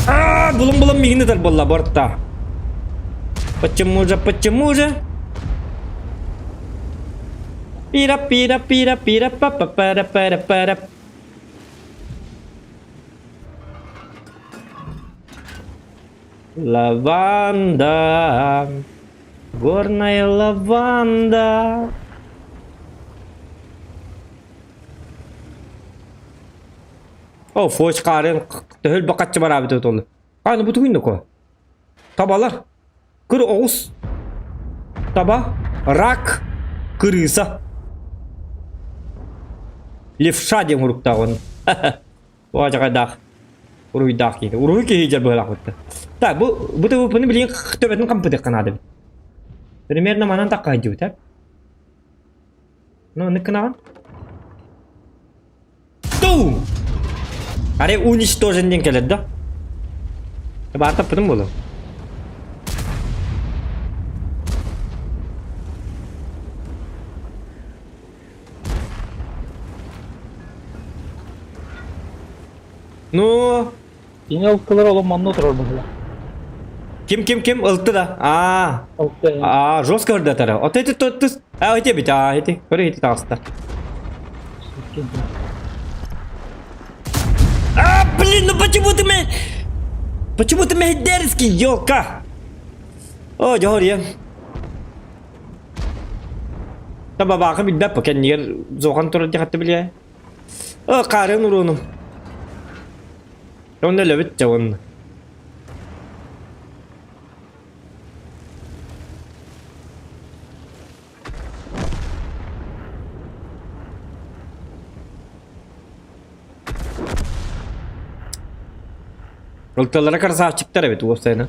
А, булум-булум мигин ытар буолла борта. Почему же, почему же? Пира пира пира пира па па пара пара пара. Лаванда, горная лаванда. О, фоч қарын төһөл бақатчы бар абыт отолы. Аны бу тугун ко. Табалар. Кыр оҕус. Таба. Рак. Кырыса. Левша диэн уруктаҕын. Уажаҕайдаах. Уруйдаах киһи. Уруй киһи дьэр быһалаах Так, бу бу ТВП-ны билигин төбөтүн хампытыахха наада эбит. Примерно манан такка сылдьыбыт, э? Ну, оннук гынаҕын. Ту! Аре уничтожен диэн кэлэр да? Баартаппытым буолуо. Ну, Кини ылтылар олом манна отырар быһыла. Ким ким ким ылты да. Аа. Ылты. Аа, жестко ырдатара. Вот эти тот ты. А, эти бит, а, эти. Көрө эти таҕыста. А, блин, ну почему ты меня... Почему ты меня дерзкий, елка? О, дьоһор Табабаахы билбэт бу кэннигэр зохан турар диэхэтте билиэ. О, хаарын уруунум. Онно өлөбүт дьэ уонна. Ылталара красавчиктар эбит уопсайынан.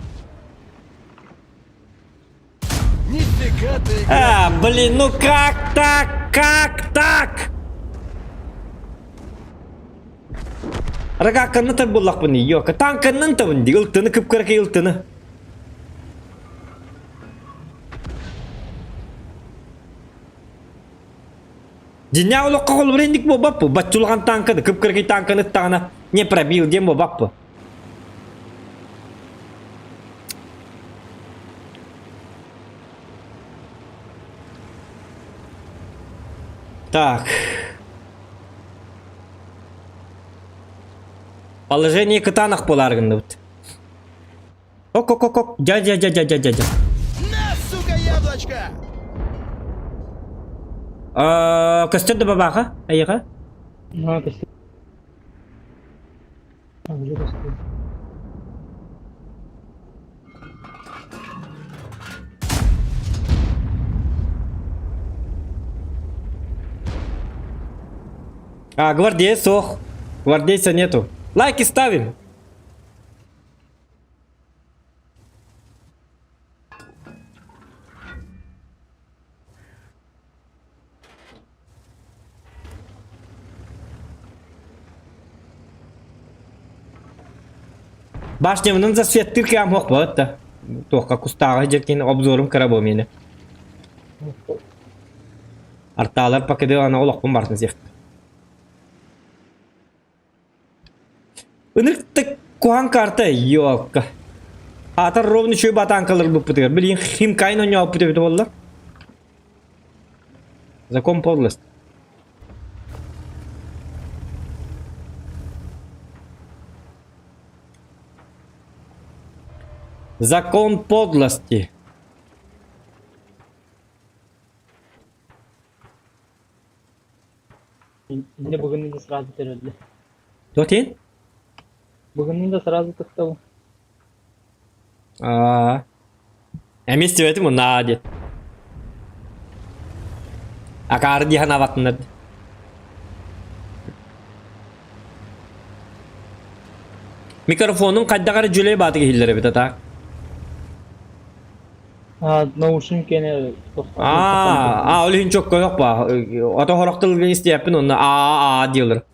Нифига ты А, блин, ну как так? Как так? Рагакканны тар буллахпын йока танканнан табын ди ылтыны кыпкыракы ылтыны. Дьиҥнээх олоххо холобура инник буолбаппы. Баччулахан танканы, кып-кыракый танканы ыттаҕына не пробил диэн буолбаппы. Так. Положение кытаанах буолаар гынныбыт. Ок-ок-ок-ок. Дя-дя-дя-дя-дя-дя. На, сука, яблочко! Көстөр да бабаха, айыга. На, көстөр. Уже көстөр. А, гвардеец ох. Гвардейца нету. Лайки ставим. Башнямнын засветтир кэм хоқ да. Туохка кустааҕа дьэркин обзорум кыра бу мені. Артаалар пакеды ана олохпун бартын сиэхт. Ынырык куһаҕан карта ёлка. Аатар ровно үчүгэй батаанкалар буппутугар. Билигин Химкайн оонньообуппут эбитэ буолла. Закон подлость. Закон подлости. Инде бүгүн да сразу төрөллө. Тотин? Бүгүн да сразу тыктабын. Аа. Эмиэ истибэтим уна диэт. Акаары дии санаабаттыннар. Микрофонун хайдах эрэ дьүлэй баатык иһиллэр эбит атаак. А, наушник кene Аа, ол иһин чоккойох ба. Ото хорох тылгын истиэппин онно аа аа диэлэр.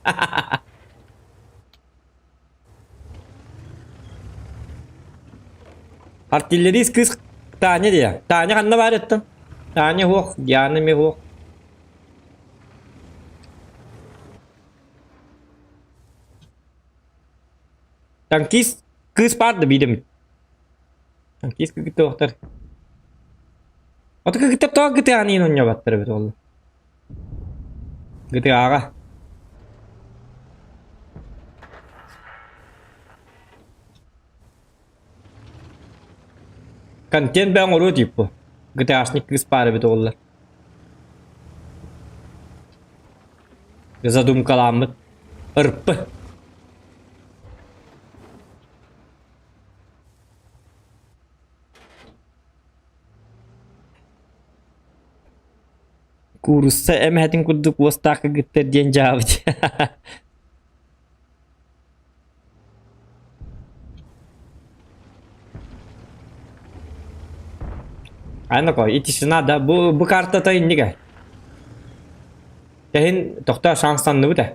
Артиллерист кыыс Таня диэ. Таня ханна баар эттэн? Таня суох, Диана эмиэ суох. Танкист кыыс баар да биир эмит. Танкист кытта Ото кытта тоҕо гытыаныйын онньобаттар эбит ол. Гытыаҕа. Контент бэйэҥ оҥоруо тииппу. ГТАшник кыыс баар эбит уоллар. Задумкаламмыт. Ырпы. Куурусса эмэһэтин курдук уостаах кыргыттар диэн дьаабыт. Аны и тишина да бу бу картата иннигэ. Тэһин тохтоо шанстанныбыт э.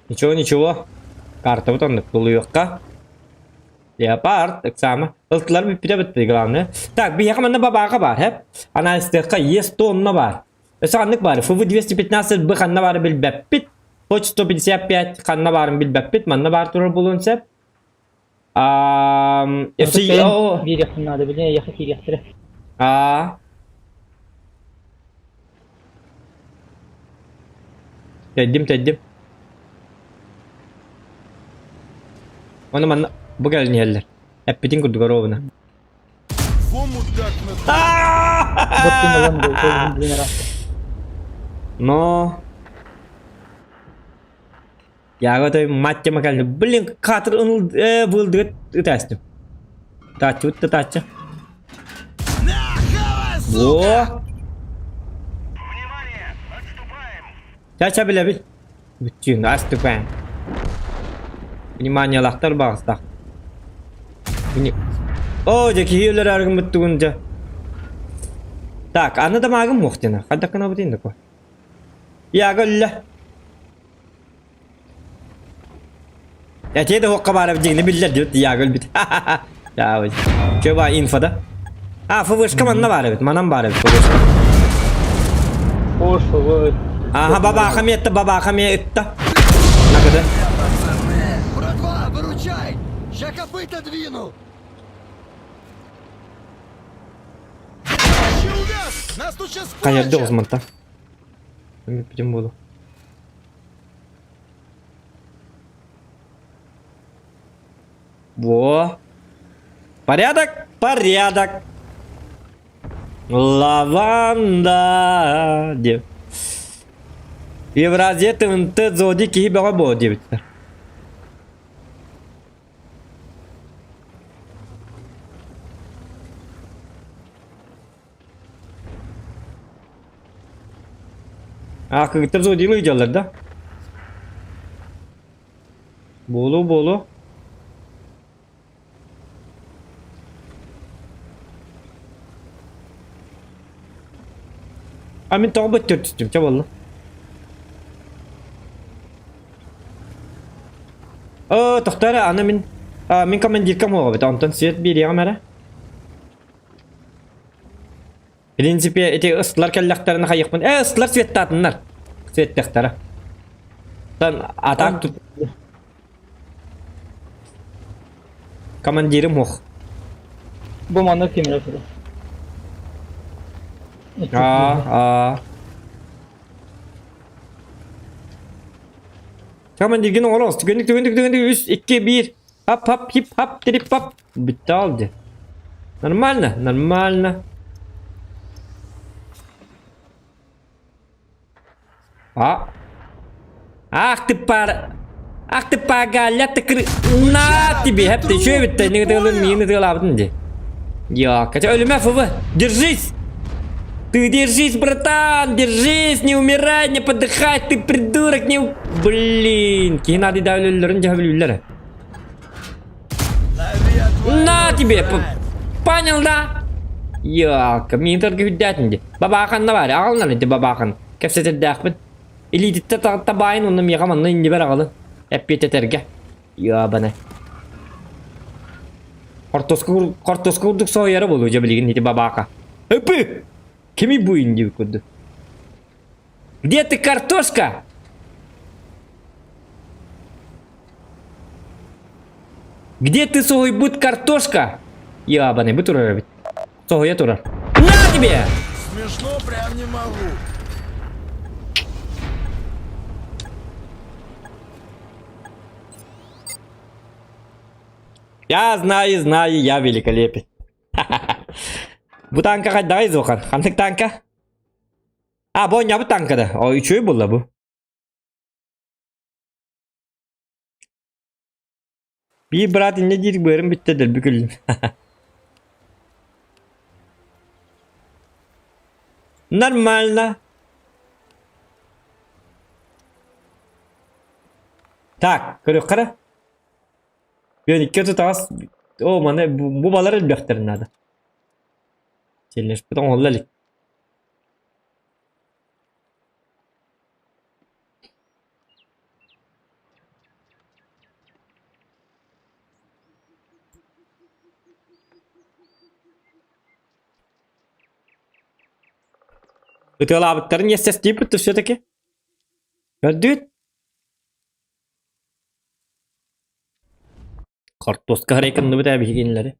Ничего, ничего. Картабыт оннук тулуйуохха. Леопард, ыксаама. Ылтылар бүппүтэ бытты, главное. Так, биһиэхэ манна бабаака бар, хэп. Анализтыахха Е100 онно бар. Өссө ханнык баар? ФВ-215 Б ханна баарын билбэппит. Поч 155 ханна баарын билбэппит. Манна баар турар буолуон сөп. Өссө Биэриэхпин наада, билин эйиэхэ киириэхтэрэ. Аа. Тэйдим, тэйдим. Ону манна бу кэлин иһэллэр. Эппитин курдук оруобуна. Во мудак на... Боттун ылан был, ол билин араста. Но... Я той мать макальны. Блин, катыр ыныл э вылдыгыт ытастым. Тааччы утта тааччы. На, хавай, сука! Во! Ча-ча билэбит. Бүтчүүн, аступаем. Внимание, лахтар баҕастах. О, дьэ киһи өлөр аргыммыт тугун дьэ. Так, аны да маагым муохтина. Хайдах гынабытын такой. Яга өллө. Этиэ да хуохха баара дьиҥни биллэр диэбит Яга өлбүт. Яабыт. Чё ба инфода? А, ФВшка манна баар эбит, манан баар эбит ФВшка. Ош, ФВ. Аха, бабааха миэтте, бабааха миэ ытта. Накыды. Пацаны! Братва, выручай! Ща копыта двину! Вообще увяз! Нас тут сейчас Хайырды кончат! Османта. Бүтүн буолу. Во. Порядок, порядок. Лаванда диэн. Евразия ТНТ зоди киһи бөҕө буо диэбиттэр. А кыргыттар зодийлыы дьаллар да? Буолуо буолуо. А мин тоҕо бөттөр түстүм чэ буолла. Оо, тохтоо эрэ, аны мин а, мин командиркам уоҕабыт, онтон свет биэриэҕим эрэ. В принципе, эти ыстылар кэллэхтэринэ хайыахпын. Э, ыстылар светтаатыннар. Светтехтара. Тан атаак тут Командирым ох. Бу манна кимирэ турар. Аа, аа. Командиргин оҥорос. Түгэнник, түгэнник, түгэнник. Үс, икки, биир. Хап, хап, хип, хап, тирип, пап. Бүттэ ол дии. Нормально, нормально. А? Ах ты пар... Ах ты погаля, ты кры... На тебе, хэп ты чё ведь ты не тылын, миин тылабытын ди. Я, хотя өлүмэ ФВ, держись! Ты держись, братан, держись, не умирай, не подыхай, ты придурок, не... Блин, киһи надо да өлөллөрүн дьаһа билүүллэр. На тебе! Понял, да? Йака, мин төргө үрдээтин ди. Бабаахан бар, аҕалнар ити бабаахан. Кэпсэтэрдээхпин. Илиититтэ табаайын онно миэхэ манна иннибэр аҕалын. Эппиэтэтэргэ. Йабана. Хортуоска хортуоска курдук соһуйара буолуо дьэ билигин ити бабаака. Ыпы! Кими бу инди курдук. Где ты, картошка? Где ты соһуйбут картошка? Ябаный, бу турар эбит. Соһуйа турар. На тебе! Смешно прям не могу. Я знаю, знаю, я великолепен. Бу танка хайдаҕай Зохан? Ханнык танка? А, бу оонньообут танка да. О, үчүгэй буолла бу. Биир брат инньэ диир быарым бүттэ дэлби күллүм. Нормально. Так, көрүөххэ эрэ. Бүөн икки отут О, маны бу балар элбэхтэрин наада. Челлешпит оҥоһулла илик. Ытыалаабыттарын иэстэстииппит все-таки. Көрдүгүт? Хортуоска харайкынныбыт ээ биһигиннэри.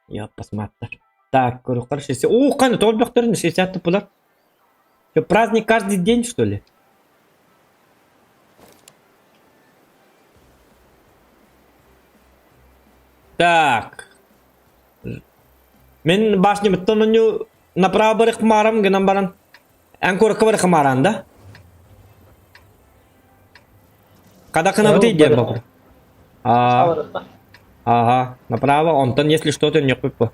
Я посмотр. Так, хорошо. О, каны, толбөхтөрүн 60 тупулар. Что, праздник каждый день, что ли? Так. Мен башнямыттан онню направо барых марам гынан баран. Эн куоракка барых маран да? Когда кынабыты диэн боппур. А, ага, направо, онтон если что-то не по.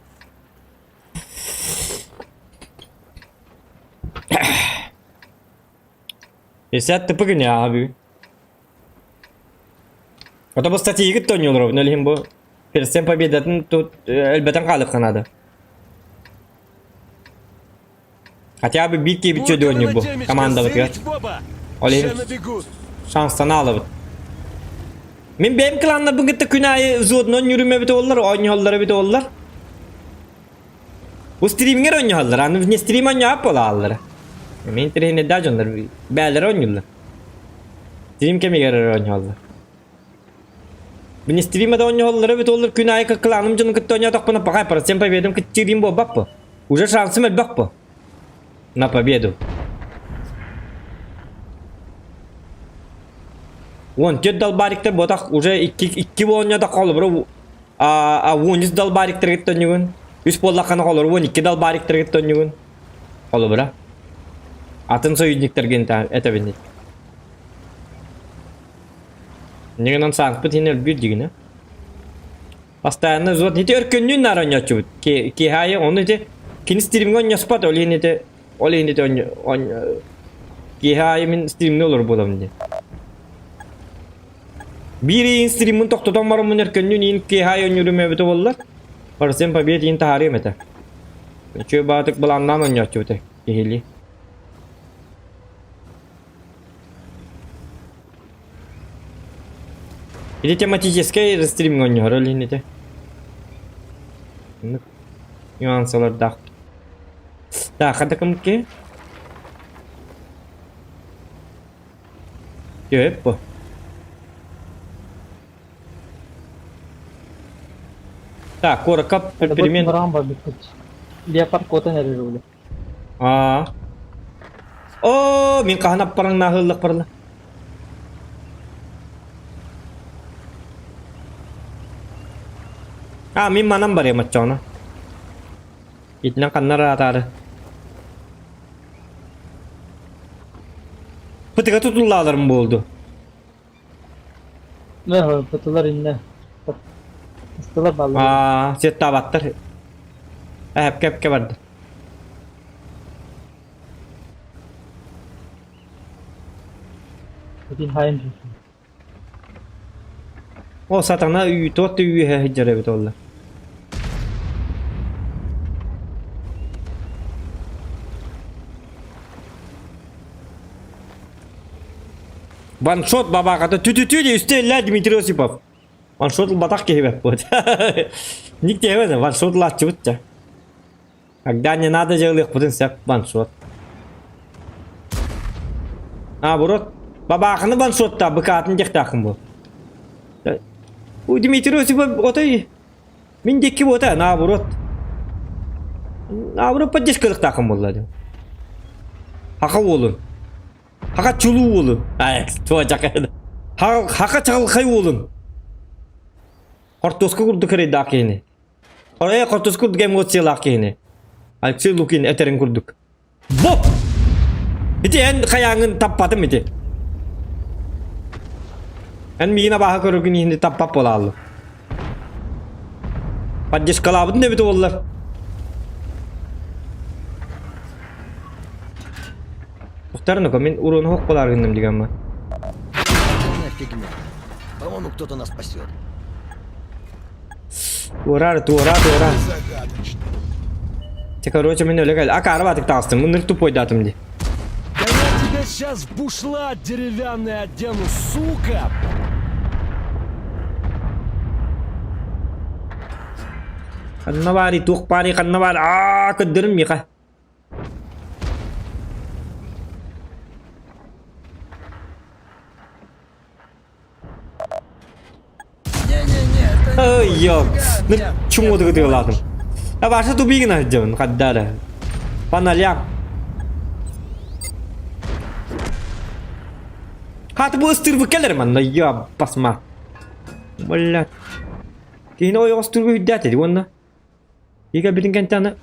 Пятьдесят тп гыня аби. Это бу статьягыт тоннюлар, нөлүһүн бу персен победатын тут элбэтэн хаалыхха наада. Хотя бы биир киһибит чөдүөнньүк бу командабытыгар. Ол иһин шанстанаалабыт. Мин бэйэм кланнарбын кытта күн аайы взводунан ньүрүм эбит оллар, оонньоһоллор эбит оллар. Бу стримҥэр оонньоһоллор, аны вне стрим оонньоһоп буолааллар. Мин интэриэһинэйдээх дьоннор бээлэрэ оонньууллар. Стрим кэмигэр эрэ оонньоһоллор. Вне стрима да оонньоһоллор эбит оллар күн аайы кланым дьонун кытта оонньоотохпуна пока процент победам кыччыырым буолбаппы. Уже шансым элбэх бу. На победу. Вон, тет долбариктар ботах уже икки икки оонньоото холобура а уон үс долбариктар кыттонньугун. Үс буоллаххына холобура уон икки долбариктар кыттонньугун. Холобура. Атын союзниктаргын этэбин. Нигынан саанпыт хин өлбүт дигинэ. Постоянно взвод ити өркөннүүн наар оонньооччубут. Киэһэ аайы ону ити кини стримҥэ оонньоспот, ол иһин ити ол иһин ити киэһэ аайы мин стримҥэ олорор буолабын дии. Биир иин стриммин тохтотон бараммын өркөннүүн иин киэһэ аайы оонньуурум эбитэ буоллар, Парсен побед иин таһаарыам этэ. Үчүгэй баҕатык былааннаан оонньооччубут киһилии. Ити тематическай стримҥэ оонньоһор ол иһин ити. Оннук нюансалардаах. Так, хата кымки? Көп бу. Так, куоракка перемен... Леопард куотан эрэр өлө. Аа. Оо, мин хаһан аппараҥнааһыыллах барла. А, мин манан барыам оччоҕуна. Итинэн ханна ыраатаары. Пытыга тутуллааларым буолду. Пытылар иннэ. Ыстылар баллар. Аа, сеттаабаттар. Эһэпкэ эпкэ барды. Бүтүн хайын түстүм. О, сатана туох да үөһэ сылдьар эбит олла. Ваншот бабааката тү-тү-тү диye үстэ иллээ Дмитрий Осипов. Ваншот ылбатах киһи бэппит. Ник диэбэт, ваншот ылааччыбыт дьэ. Когда не надо дьыалыахпытын сөп ваншот. Наоборот, бабаахыны ваншотта быкаатын диэхтааххын бу. У Дмитрий Осипов отой мин диэки буота наоборот. Наоборот поддержка ылыктааххын буолла дии. Хаха уолун. Хаха чулуу уолун. Ай, туочака. Хаха чаҕылхай уолун. Хортуоска курдук кырыйдаах киһини. Оройо хортуоска курдук эмоциялаах киһини. Алексей Лукин этэрин курдук. Боп! Ити эн хайааҥҥын таппатым ити. Эн миигин абааһы көрөргүн иһин таппат буолааллым. Поддержкалаабытын эбит уоллар. Ухтарныка мин уруну хоқ болар гынным дигәнме. Фигня. По-моему, кто-то нас спасет. Туора, туора, туора. Те, короче, мен өлө кэл. Акары батык таҕыстым. Мындыр тупойдатым ди. Да я тебя сейчас в бушлат деревянный одену, сука! Ханна баari, туох баari, ханна баari. Аа, көрдөрүм миха. Ой, чумуотугу тыалаатым. Абаша тупигина сылдьабын хаддаара. Паналям. Хаты бу ыстырбы кэлэр манна я басма. Блядь. Киһини ойоҕос тургу үрдээтэ уонна. Ига билин кэнтаны.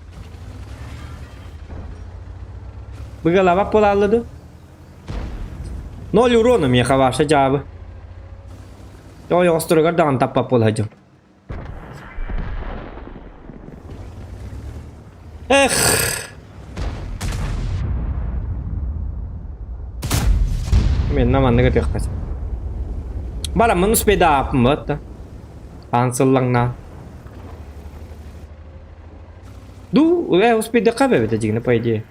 Быгалабап буолааллы Ноль урона миэхэ ваша дьаабы. Ойоҕосторугар даҕаны таппат буола сылдьар. Эх! Мен маннык этиэххэ сөп. Бараммын успейдааппын да. Аан сыллаҥнаан. Ду, успейдахха эбит дьиҥнэ по идее.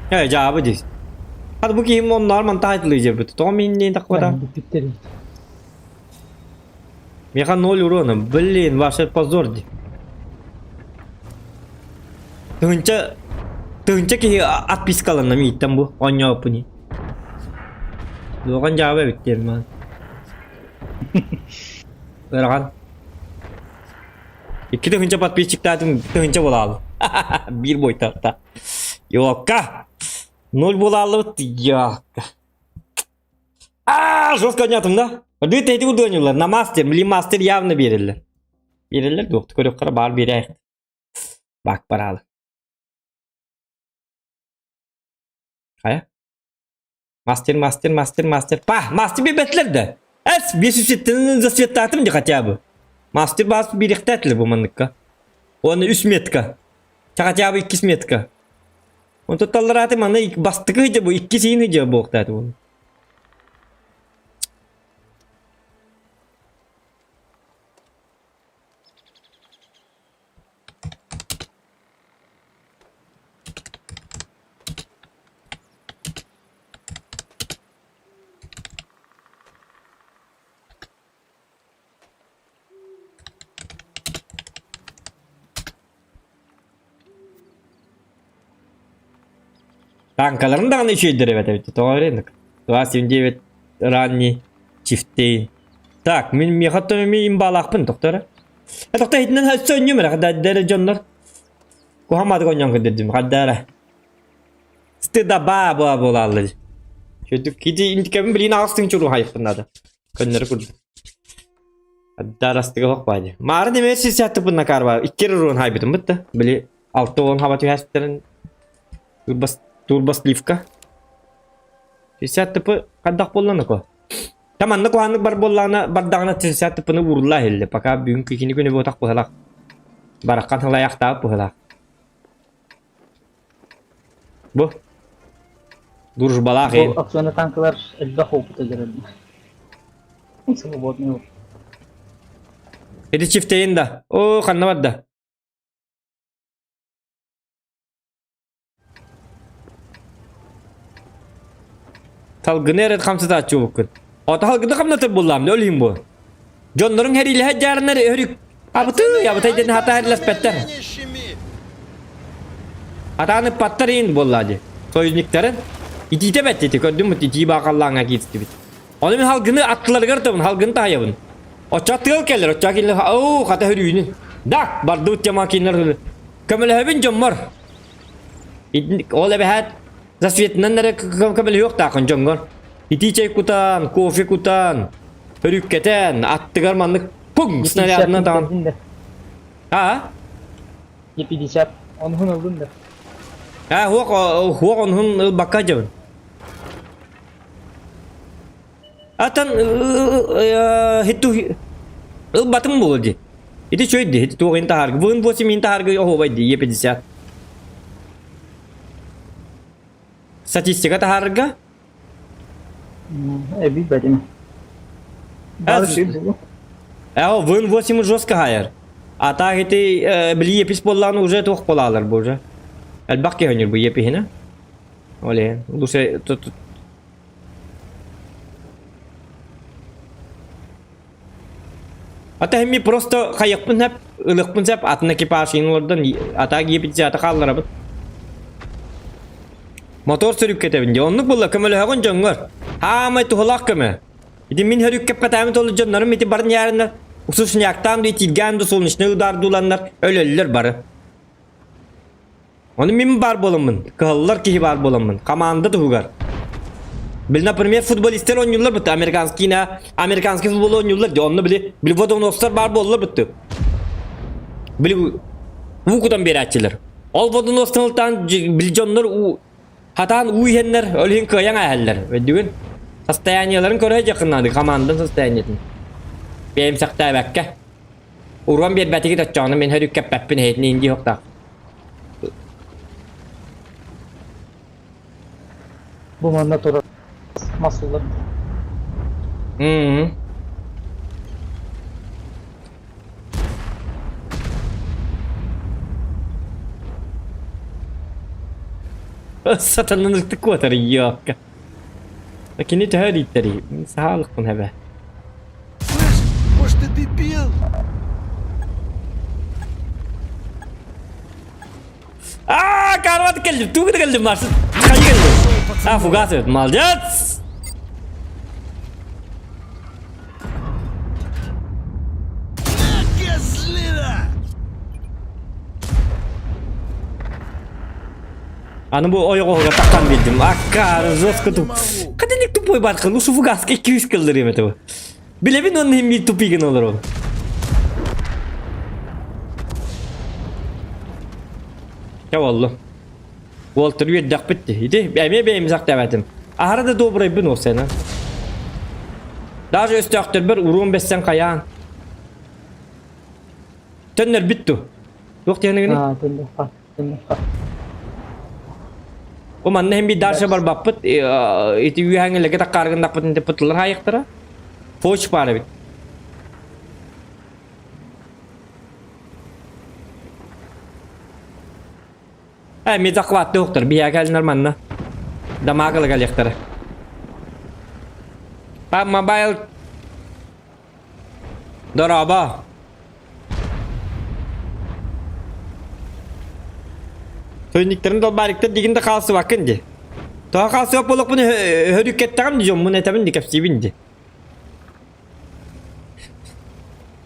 Ээ, дьаабы дии. Хата бу киһим онноор мантаһа айтылыы Тоҕо миинниин тахпата? Бүппүттэр. Миэхэ ноль урона. Блин, ваше позор дии. Тыһынча тыһынча киһи отпискаланна мииттэн бу оонньооппуни. Дуоҕан дьаабы эбит диэн маан. Ыарахан. Икки тыһыынча подписчиктаатым, тыһыынча буолаалы. Биир буойтарта. Йокка! Ноль буолааллыбыт. Йокка. Аа, жестко ойнатым да. Дыт эти удонюлар. На мастер, или мастер явно береллер. Береллер дуохту көрөккара баар берәйх. Бак баралы. Хайа? Мастер, мастер, мастер, мастер. Па, мастер биэрбэтилэр да. Эс, биэс үсеттен засветтаатым ди хотя бы. Мастер бас биэриэхтээтилэр бу манныкка. Уонна үс метка. Хотя бы иккис метка. Онтон талларааты манна бастакы сыдьа бу иккис иин сыдьа буолуохтааты буолла. Танкаларын даҕаны үчүгэйдэр эбит эбит. Тоҕо эрэ 279 ранний чифтей. Так, мин миэхэ оттон эмиэ имбаалаахпын тохтор. Тохто иһитинэн өссө өнньүм эрэ хаддара дьоннор. Куһамаатык онньоон көрдөрдүм хаддара. Стыдаба була буолаллар. Чөдүк кити интикэбин билин аҕыстыҥ чуруһайыппын наада. Көннөрү курдук. Дарастыга хох баadi. Маары деме сисяттыппын накарба. Иккер урун хайбытым бытта. Били 6 10 хаба түһэстерин турбас турбас сливка. Сисяттыпы хаддах болланыко. Там маннык куһааннык бар буоллаҕына бардаҕына 60 тыпыны уурулла иһиллэ. Пока бүгүн кини күнү буотах быһалаах. Бараххан халайахтаах быһалаах. Бу дружбалаах Бу опционы танкалар элбэх опыт өлөрөллөр. Свободный опыт. Ити чифтейин да. О, ханна барда? Салгыны эрэ хамсатааччы буолбуккун. Ото салгыны хамнатар буоллаам, өлүһүм бу. Дьонноруҥ хэриилэһэ дьаарыннар өрүк. Абыты, абытай диэн хата хэриилэспэттэр. Атаан ыппаттар иин буоллаа дии. Союзниктарын. Итиитэ бэт ити, көрдүм итии баахаллааҥҥа кииртибит. Ону мин халгыны аттыларыгар табын, халгыны таһайабын. Оччо тыал кэлэр, оччо кинилэр, оо, хата хөрүүнү. Да, бардыбыт тема кинилэр көмөлөһөбүн дьоммор. Ол эбэһээт засветынан эрэ көмөлөһүөхтааххын дьоҥҥор. Итии чэй кутан, кофе кутан, өрүккэтэн, аттыгар маннык пуҥ снарядынан таҕан. А? Е50. Онуһун ыллын да. А, хуох, хуох онуһун ылбакка дьабын. Атан хитту ылбатым буолуо дии. Ити үчүгэй дии, ити туох иһин таһаарга. Вын 8 иһин таһаарга оһуобай дии, Е50. Статистика таһаарга. Эби бэтим. Э, вын 8 жестко хайар. А так ити били епис буоллаҕына уже туох буолаалар бу уже. Элбэх киһи өнүр бу епиһинэ. Оле, лучше Ата эмми просто хайыахпын сөп, ылыахпын сөп, атын экипаж иин олордон атаа киирбит хаалларабын. Мотор сөрүккэтэбин дии. Оннук буолла көмөлөһөҕүн дьоҥҥор. Хаамай туһалаах көмө. Ити мин хөрүккэппэтээми толу дьоннорум ити барын ярыннар усушняктаан да итиргээн да солнечный удаардууланнар өлөллөр бары. Ону мин баар буоламмын, кыһаллар киһи баар буоламмын, команда туһугар. Били, например, футболисттар оонньууллар бытты, американский на американский футбол оонньууллар дии, онно били, били водоносцар баар буоллар бытты. Били уу кутан биэрээччилэр. Ол водоностан ылтаан били дьоннор уу хатаан уу иһэннэр, ол иһин кыайан ааһаллар. Өйдүгүн? Состояниеларын көрө дьакыннаады, командан состояниетын. Бэйэмсэхтээбэккэ. Уруон биэрбэтигит оччоҕуна мин хөрүккэппэппин эһитин иин диэхтаах. Бу манна турар масылар. Мм. Сатанан ытык куотар йоокка. Кини төһө дииттэрий? Саалыкпын хэбэ. Слышь, может ты дебил? Аа, карват келдим, тугу келдим, Марс. Хайы келдим. А, фугас evet, молодец! На, козлина! Аны бу ойоҕоһугар тахсан биэрдим. Аккаары жестко туп. Хатыник тупой баркын, ушу фугаска 200 кыллырым это. Билэбин он хим бир тупигин олорон. Чэ боллу. Уолтар үөрдэхпит ити эмиэ бэйэм сахтаабатым. Аһара да добрайбын ол сена. Даже өстөөхтөрбөр уруон бэссен хайаан. Төннөрбүт ту. Туох диэхинэгиний? Аа, төннөххө, төннөххө. Бу манна иһин биир дальше барбаппыт, ити үөһээҥҥилэргэ таккааргыннахпытын тыппытылар хаайыахтара. Поч баар эбит. Э, ми захватты уктар, биһиэхэ нормально. Дамагалы кэлиэхтэрэ. Пап мобайл Дорообо. Тойниктарын долбаарыктар дигин да хаалсыбаккын ди. Тоҕо хаалсыбат буолуохпун хөрүккэттэҕим ди дьоммун этэбин ди кэпсиибин ди.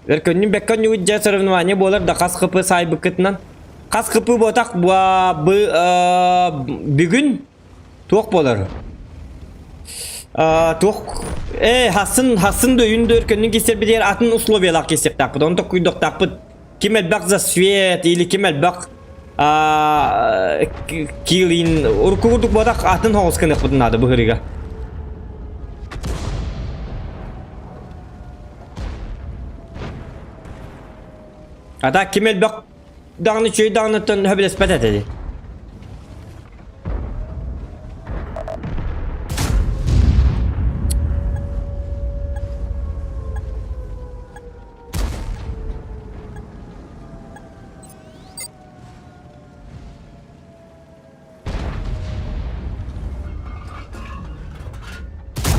Өркөннүн бэккэ онньугут дьэ соревнование буолар да хас хп саайбыккытынан. Хас хп буотах бүгүн. Туох буолар? Туох э хасын хасын да өйүн да өркөннүн киирсэрбитигэр атын условиялаах киирсиэхтаахпыт. Онто куйдохтаахпыт. Ким элбэх за свет или ким элбэх киилин урукку курдук буотах атын хоҕус гыныахпытын наада быһырыга. А так ким элбэх даҕаны үчүгэй даҕаныттан сөбүлэспэт этэ дии.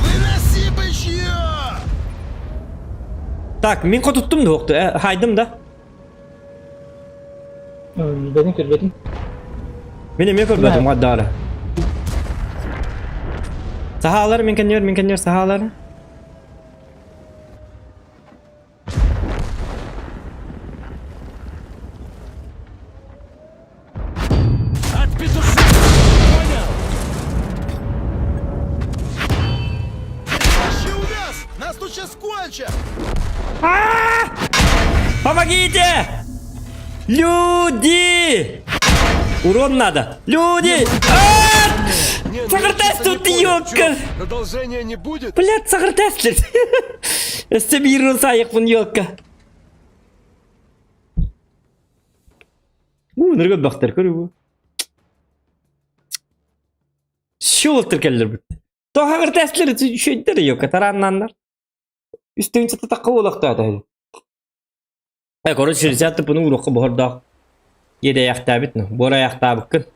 Выноси бычье! Так, мин хотуттум да уохту, э, хайдым да. Билбэтим көрбөтүм. Мин эмиэ көрбөтүм хаддаары. Сахалар мин кэннибэр, мин кэннибэр сахалар. От петуша! Понял? Вообще увяз! Нас тут сейчас кончат! Помогите! Люди! Урон надо! Люди! А! Не, ну я Сахар что-то тут, не понял. ёлка! Чё, Продолжения не будет? Блядь, сахар тестлер! Өссө биир урон саайықпын, ёлка! Уу, ныргы бахтар көрү Шул тиркеллер бүт. Тоһаҕыр тестлер үчүгэйдэр ёлка тарааннааннар. Үстүҥчэ татакка буолуохтаата. Э, короче, 60 тыпыны уруокка буһардаах иэдэйэхтээбит, ну, буорайахтаабыккын.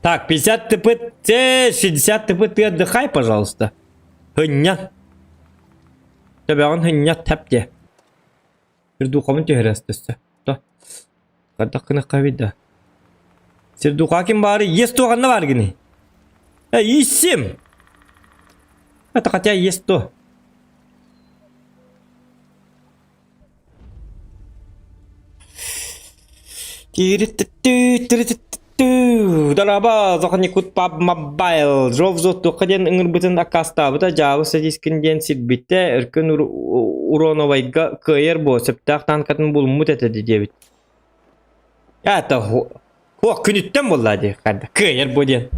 Так, 50 ТП, 60 ТП, ты отдыхай, пожалуйста. Хынньа. Төбөҕүн хынньа тэп диэ. Сирдухабын түһэрэ өссө. То. Хайдах гыныахха эбит да. Сирдуха ким баары ес туоханна баар гини. Э, иссим! Это хотя есть то. Дорообо, Зоханикут Паб Мобайл, Жовзо туохха диэн ыҥырбытын аккаастаабыта, дьаабы садискин диэн сирбитэ, Өркөн Уроновайга кыайар буо, сөптөөх танкатын булуммут этэ диэбит. Это хуох күнүттэн буолла дии, кыайар буо диэн.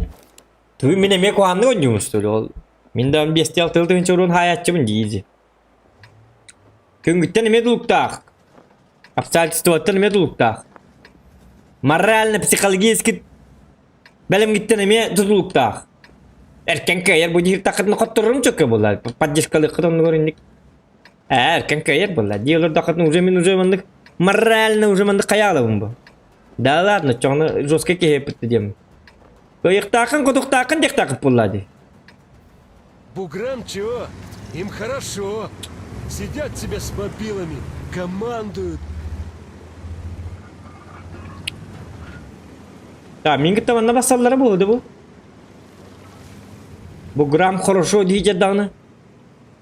Тугу мин эмиэ куһааннык оонньуубун что ли ол? Мин да биэстии алтыыл тыһыынча уруун хаайааччыбын дии Күҥҥүттэн эмиэ тулуктаах. Обстоятельствоттан эмиэ тулуктаах. Морально-психологически бэлэмҥиттэн эмиэ тутулуктаах. Эркэн кыайар бу диир таххытына хотторорум чөкө буолла. Поддержкалыаххыт оннугар инник. Ээ, эркэн кыайар буолла. Дии олордоххутуна уже мин уже маннык морально уже маннык хайаалабын бу. Да ладно, чоҕуна жесткий киһи эппит диэм. Кыайыахтааххын, хотуохтааххын диэхтааххыт буолла дии. Буграм чего? Им хорошо. Сидят себе с мобилами, командуют. Так, мин кытта манна бассаллара буолуо бу. Буграм хорошо дии даҕаны.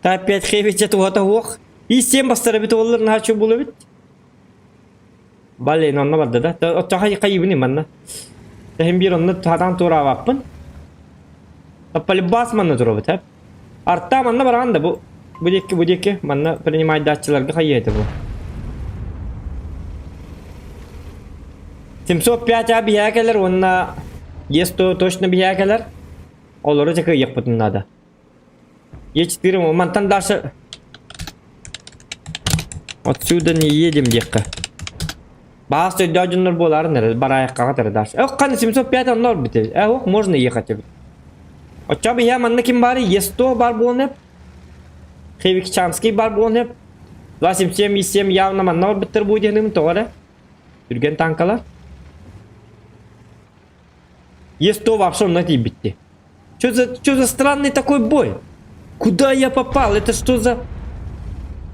Та опять хевиче туһата суох. И7 бастара бит уоллар наһаа буолуо эбит. Блин, онно барда да. Оччо хайыбын манна. Тэһин биир онно сатаан туораабаппын. Полюбас манна турабыт, һэ. Арта манна бараҕан да бу бу диэки бу диэки манна принимайдааччыларга хайыа этэ бу. 705 а биһээ кэлэр уонна Е100 точно биһээ кэлэр. Олору дьэ кыайыахпытын наада. Е4 мантан дальше Отсюда не едем диэххэ. Баас өйдөөх дьоннор буоларын эрэ бараайаххаҕа эрэ дальше. Эх, хана 705 онно орбит. Э, ох, можно ехать эбит. Оччо я манна ким бары Е100 бар буолан эп. Хевикчанский бар буолан эп. 277 И7 явно манна орбиттар бу диэным тоҕо эрэ. Түргэн танкалар. Е100 вообще онно тиийбитти. Что за, что за странный такой бой? Куда я попал? Это что за...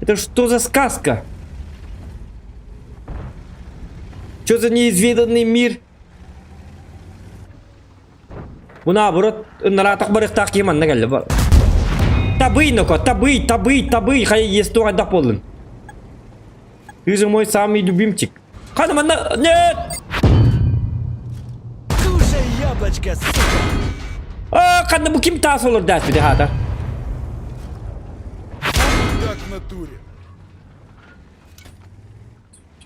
Это что за сказка? Что за неизведанный мир? Бу наоборот, ынараатах барыахтаах киһи манна кэллэ. Табый, ноко, табый, табый, табый, хайа ес туох буоллун. Ты же мой самый любимчик. Хана манна, нет! Кушай яблочко, сука! А, ханна бу ким таас олор дээспити хаата. Так в натуре.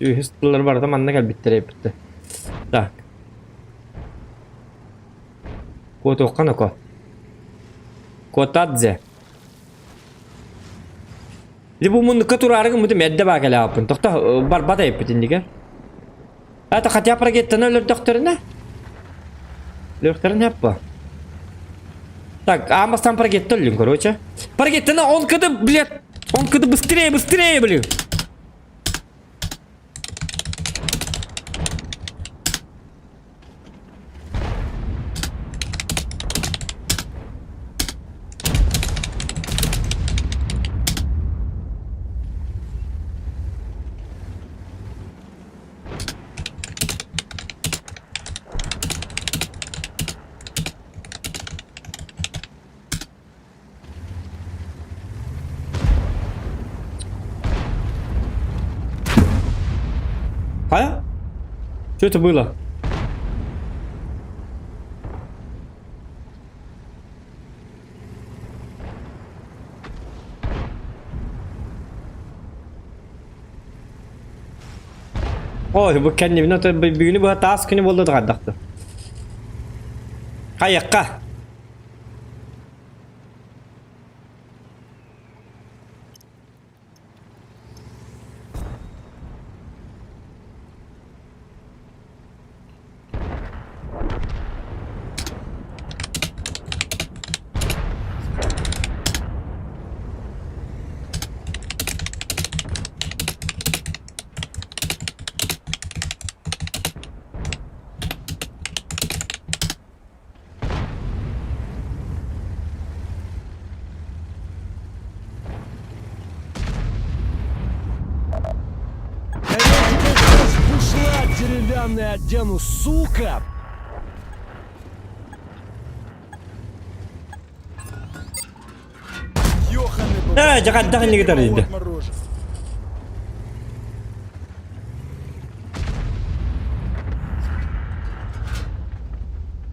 Үһүс тыллар барыта манна кэлбиттэр эппитте. Так. Куотуохха ноко. Куотадзе. Ди бу муннукка тураары гыммытым эрдэ баа кэлээппин. Тохто барбат эппит иннигэр. Это хотя прогеттаны өлөрдөхтөрүнэ. Өлөрдөхтөрүнэ аппа. Так, аан прогетта өллүн, короче. Прогеттаны он кыды, блядь, он кыды быстрее, быстрее, блин. А? Что это было? Ой, бу кэннибин ото бүгүнү быһа таас күнү буолла да Хайакка. Да я тебя сейчас бушлат деревянный одену, сука! Ёханый Э, дьэ хайдах инники тарыйда. отморожен.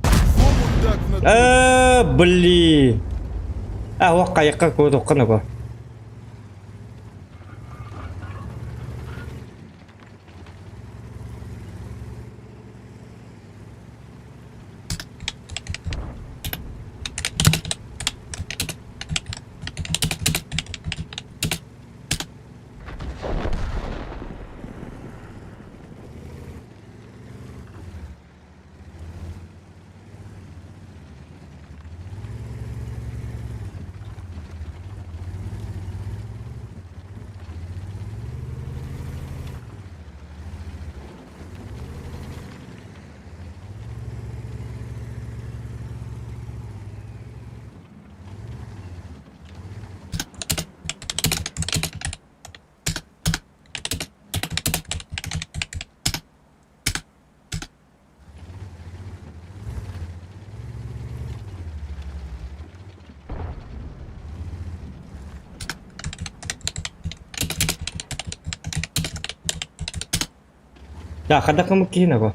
Во мудак в натуре. Э, блин. А, уаққа куотуохха нако. Да, хайдах гыммыт киһи нако.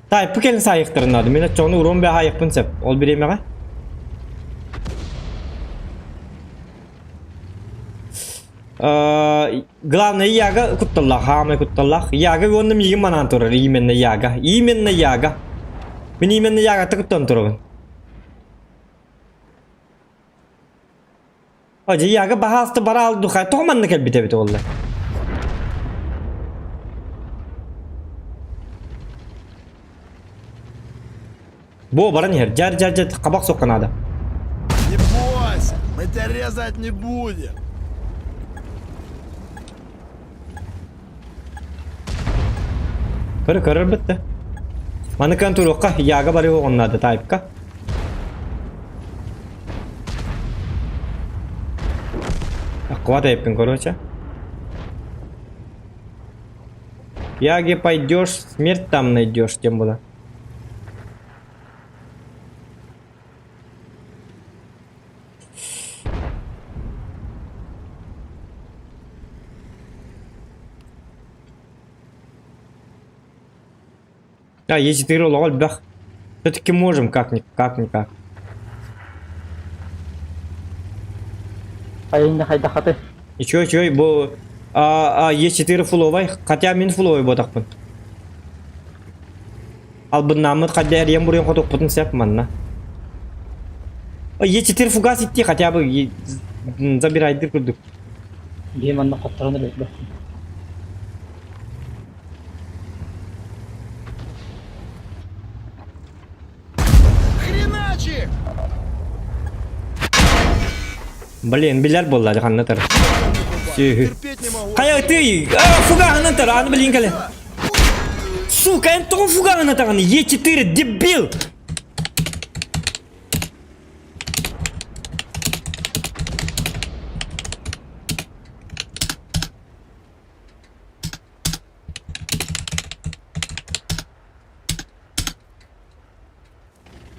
Таайпы кэлин саайыктарын наада. Мин оччоҕуна уруом бэҕэ аайыахпын сөп. Ол бириэмэҕэ. Главное Яга кутталлаах, хаамай кутталлаах. Яга уонна миигин манаан турар, именно Яга. Именно Яга. Мин именно Ягата куттан турабын. Дьэ Яга баһаалыста бараал духа тоҕо манна кэлбит эбит буолла? Бу баран иһэр, дьар дьар дьар хабах суохха наада. Не бойся, мы тебя резать не будем. Көрө көрөр битте. Маны кан туруохха яга бары оҕоннаады тайпка. Аква тайппин короче. Яге пойдешь, смерть там найдешь, тем была. А, Е4 олоҕо элбэх. Все-таки можем как-никак, как-никак. Айынна хайдахаты. Ничего, ничего, бу а, а, Е4 фуловай, хотя мин фуловай буотахпын. Албыннааммыт хайда эрийэн буруйан хотуохпутун сөп манна. Е4 фугас идти хотя бы забирайдыр курдук. Биһи манна хотторон эрэ Хреначи! Блин, билэр буолла ханна тар. Терпеть не могу. Хайа ты, фугаһынан тар, аны билин кэлэ. Сука, эн тоҕо фугаһынан таҕаны Е4, дебил!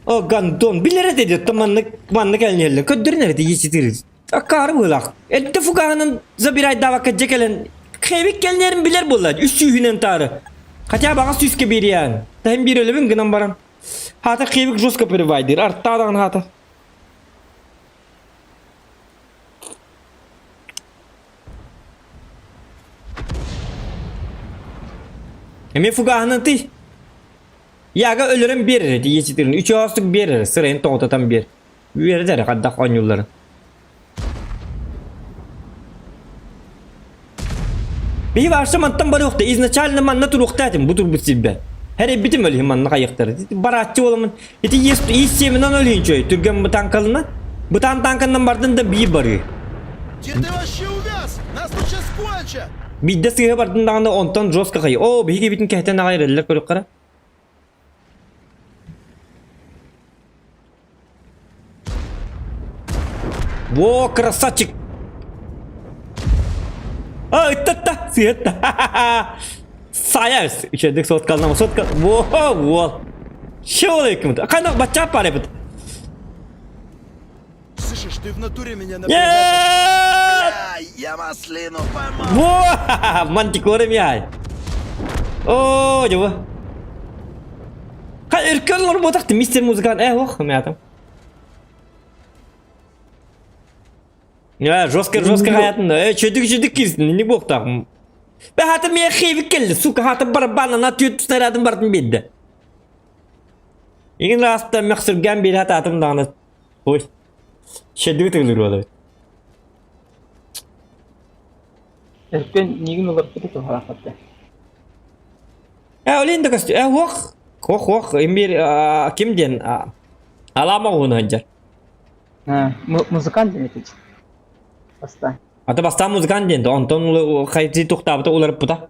О, гандон, билэр этэ диэт, маннык, маннык элниэллэр. Көрдөрүн эрэ Е4. Акаары быһыылаах. Эрдэ фугаһынан забирайдаабакка дьэ кэлэн, хэбик кэлнэрин билэр буолла, үс сүүһүнэн таары. Хотя баҕас сүүскэ биэриээн. Таһын биир өлөбүн гынан баран. Хаата хэбик жестко перевайдыыр, артаадаҕын хаата. Эмиэ фугаһынан тый. Яга өлөрөн биэрэр эти Е4-ин. Үч оостук биэрэр, сырайын тоҕутатан биэр. Үөрэтэр хайдах оонньуулларын. Биһи барса мантан барыахта, изначально манна туруохта этим, бу турбут сирбэ. Һэр битим өлүһүн манна хайыктар. Барааччы буоламын. Ити ес семенан өлүһүн чөй, түргэн бытанкалына. Бытан танканнан бардын да биир барыы. Где ты вообще увяз? Нас тут сейчас кончат! Биирдэ сыыһа бардын даҕаны онтон жестко хайы. Оо, биһиги битин кэһэтэн аҕай эрэллэр көрүк Во, красавчик! А, ытта, сыатта. Саяс. Үчэдик соткалнама, сотка. Во, во. Шоу Қана бачап бар ебіт. Слышишь, ты в натуре меня напрягать. Нет! Бля, я маслину поймал! Во! Мантикорым яй. О, дьэ Ха, өркөн олорботахты мистер музыкант. Э, ох, мятам. Я жестко, жестко хаятын. Э, чөдүк чөдүк кирсин, не боқтақ. Бә хаты мен хейбик келді, сука, хаты барабана на түйет снарядын бардым бедді. Егін раста мөксірген бері хаты атым дағаны. Ой, шедігі тігілір олы. Өркөн нигин олорпут этэ харахатта. Э, олин да костю. Э, ох, ох, ох, имбир, ким ден, алама оны ханжар. Музыкант диэн этич. Баста. Ата бастан музыкант ден, онтон хайти тухтабыта уларып бута.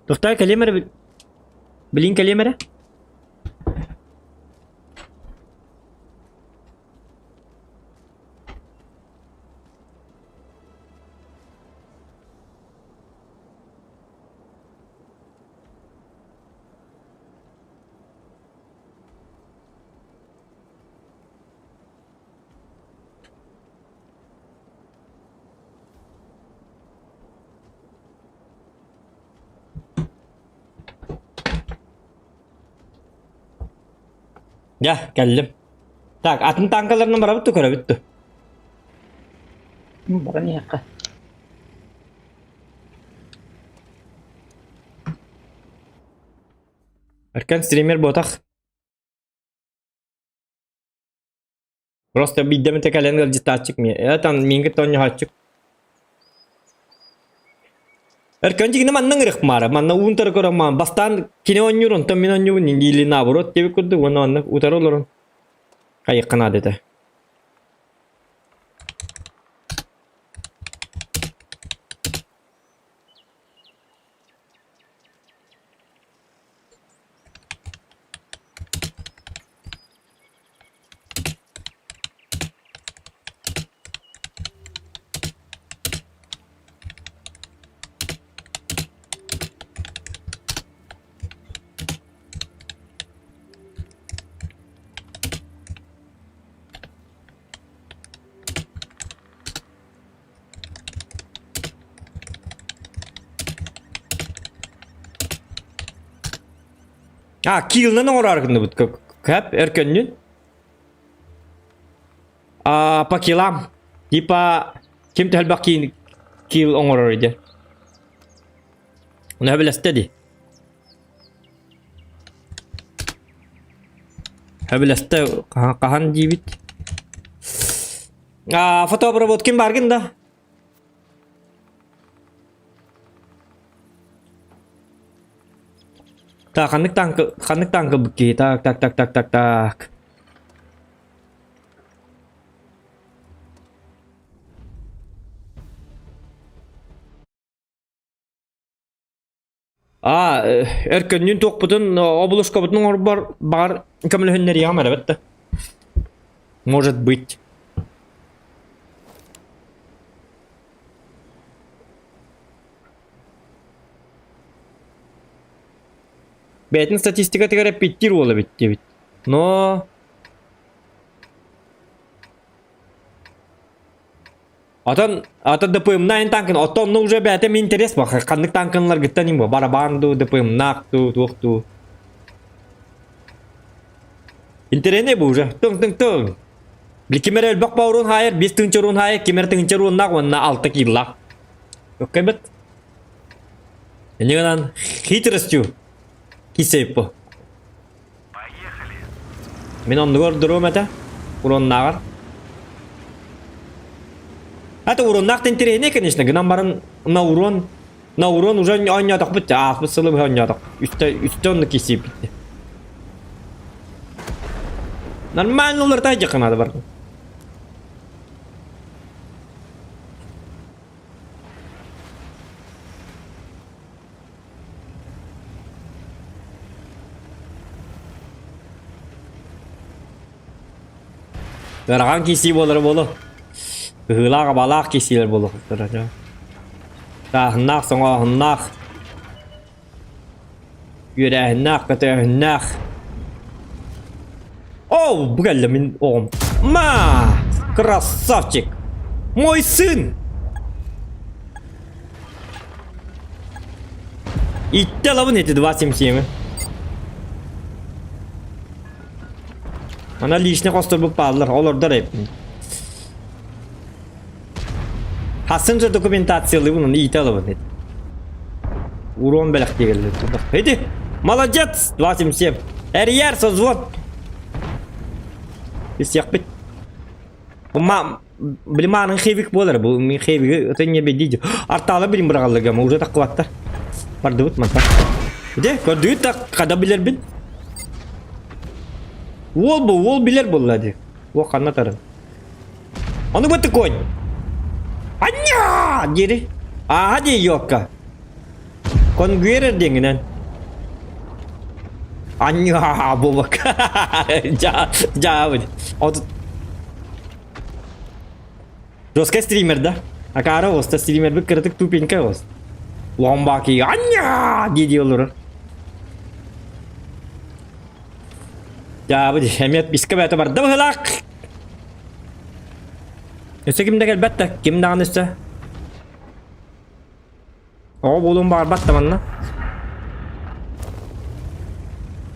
Тухтай калемер Блин калемере? Дьэ, кэллим. Так, атын танкаларынан барабыт да көрөбүт да. Баран иһиэххэ. Өркөн стример буотах. Просто биирдэ кэлэн ыалдьыттааччык ми. Э, там минги тонньоһооччук. Өркөн дьигинэ манна ыҥырык маара. Манна уун тары көрөн маан. Бастаан кини оонньуур, онтон мин оонньуубун или наоборот диэбит курдук уонна манна утары олорон хайыахха наада этэ. А, киилынан оҥороору гынныбыт көп өркөннүн. А, по килам. Типа, ким төһөлбөх киин киил оҥорор иде. Оны хөбүлэстэ ди. Хөбүлэстэ хаһан диибит. А, фотообработкин баргын да? Так, ханнык танка, ханнык танка букки? Так, так, так, так, так, так. А, өркөннүүн туохпутун, оболушкабытын оҥорбор баҕар көмөлөһүннэриэҕим эрэ бэтте. Может быть. Бэйэтин статистикатыгар эппиттиир уол эбит диэбит. Но Отон ата ДПМ-на танкын, оттон онно уже бэйэтэ интерес ба, ханнык танкынларгыттан им барабан дуу, ДПМ-наах дуу, туох дуу. Интерене бу уже. Тың тың тың. Били ким эрэ элбэх бауруун хаайар, 5 тыһыынча уруун хаайар, ким эрэ тыһыынча урууннаах уонна алта кииллаах. Өккөбүт. Инньэ гынан хитростью кисейпо. Мин оннугар ордоруом этэ. Уроннааҕар. Это уроннаах интэриэһинэй, конечно, гынан баран на урон на урон уже оонньоотохпут ааспыт сылы быһа оонньоотох. Үстэ үстэ оннук кисиэппит. Нормально уларыта дьахха надо бар. Ыарахан киирсии буолара буолуо. Ыһыылаах-абалаах киирсиилэр буолуохтара дьэ. Тааһыннаах, соҥооһуннаах, үөрээһиннээх, көтөөһүннээх. О, бу кэллэ мин оҕом. Ма! Красавчик! Мой сын! Иттэ ылабын эти 2.77. Ана личный хосторбут бааллар, олордор эппин. Хасын же документациялыыбын, оны иитэ ылабын. Урон бэлэхтигэллэр. Иди! Молодец! 2.77. Эрийэр, созвон! Истиэхпит. Ма, блин, хевик буолар бу. Мин хевиги это не бедить. Артаала билин быраҕалларга, уже таккыбаттар. Бардыбыт мантан. Де, көрдүгүт да хада билэрбин. Уол бу, уол билэр буолла ди. Уол ханна тарын. Ону бу конь. Анья! Дири. Ааха ди ёкка. Конгуэрер диэҥинэн. Анья буолбакка. Жа, жаабыт. От Жесткий стример да? Акаара оста стримербит кыратык тупенькая ост. Ломбаки анья дии дии олорор. Жаабыт эмиэ бискэ бэйэтэ барда быһылаах. Өссө ким да кэлбэт да, ким даҕаны өссө. Оҕо буолуон баҕарбат да манна.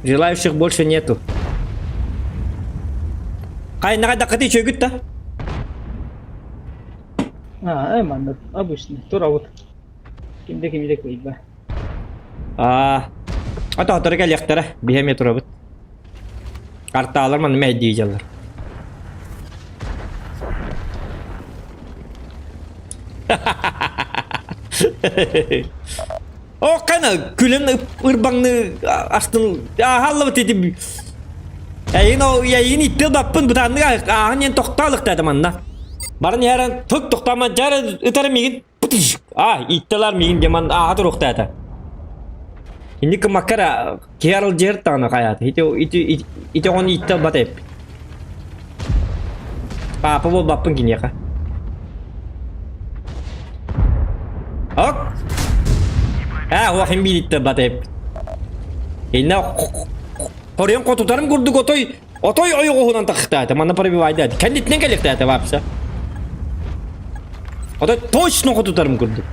Желающих больше нету. Хайнаҕай даккаты үчүгүт да? А, э, манна обычный, турабыт. Кимде кимде кыйба. Аа, ата кэлиэхтэрэ, биһи эмиэ турабыт. Картаалар манна мэйдии дьаллар. О, кана күлэн ырбаңны астын аһаллабыт ити Эйин о эйин иттил баппын бутанныга ааһын диэн тохтоолуктаата манна. Баран иһэрэн тук тохтооман дьара ытар мигин А, иттелар мигин деман ааха туруохтаата. Инник кымаккара киһи арылдьыһар даҕаны хайаата. Ити ити ити оҕону иитте ылбат эбиппин. Паапа буолбаппын киниэхэ. Ок! Аа, уохин биир иитте ылбат эбиппин. Инна хоруйан хотутарым курдук отой отой ойоҕоһунан тахтаата. Манна пробивайдаат. Кэннитинэн кэлиэхтээтэ вообще. Отой точно хотутарым курдук.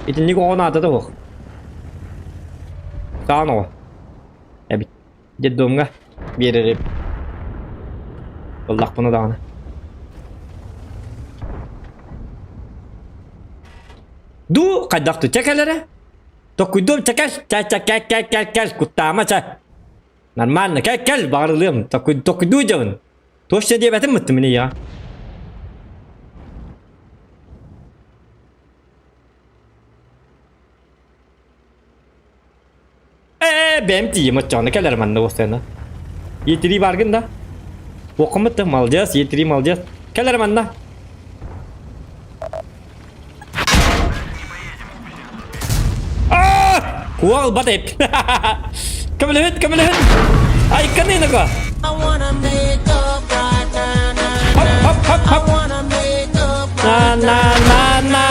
Итинник оҕо наада да суох. Саан оҕо. Эбит. Детдомҥа биэрэрим. Ыллахпына даҕаны. Дуу, хайдах тутя кэлэрэ? Токуйдуом чэ кэл, чэ чэ кэл кэл кэл кэл, куттаама чэ. Нормально, кэл кэл, баҕарылыам, токуй токуйдуу дьабын. Туох диэбэтим мыттым мин ийэҕэ. Ээ, бэйэм тиийим оччоҕуна кэлэр манна уостуйана. Етирии бааргын да? Уоххуммут да, молодец, етирии молодец. Кэлэр манна. Аа! Куол бат эп. Көмөлөһүт, көмөлөһүт. Айканы наго. Хоп, хоп, хоп, хоп. На на на на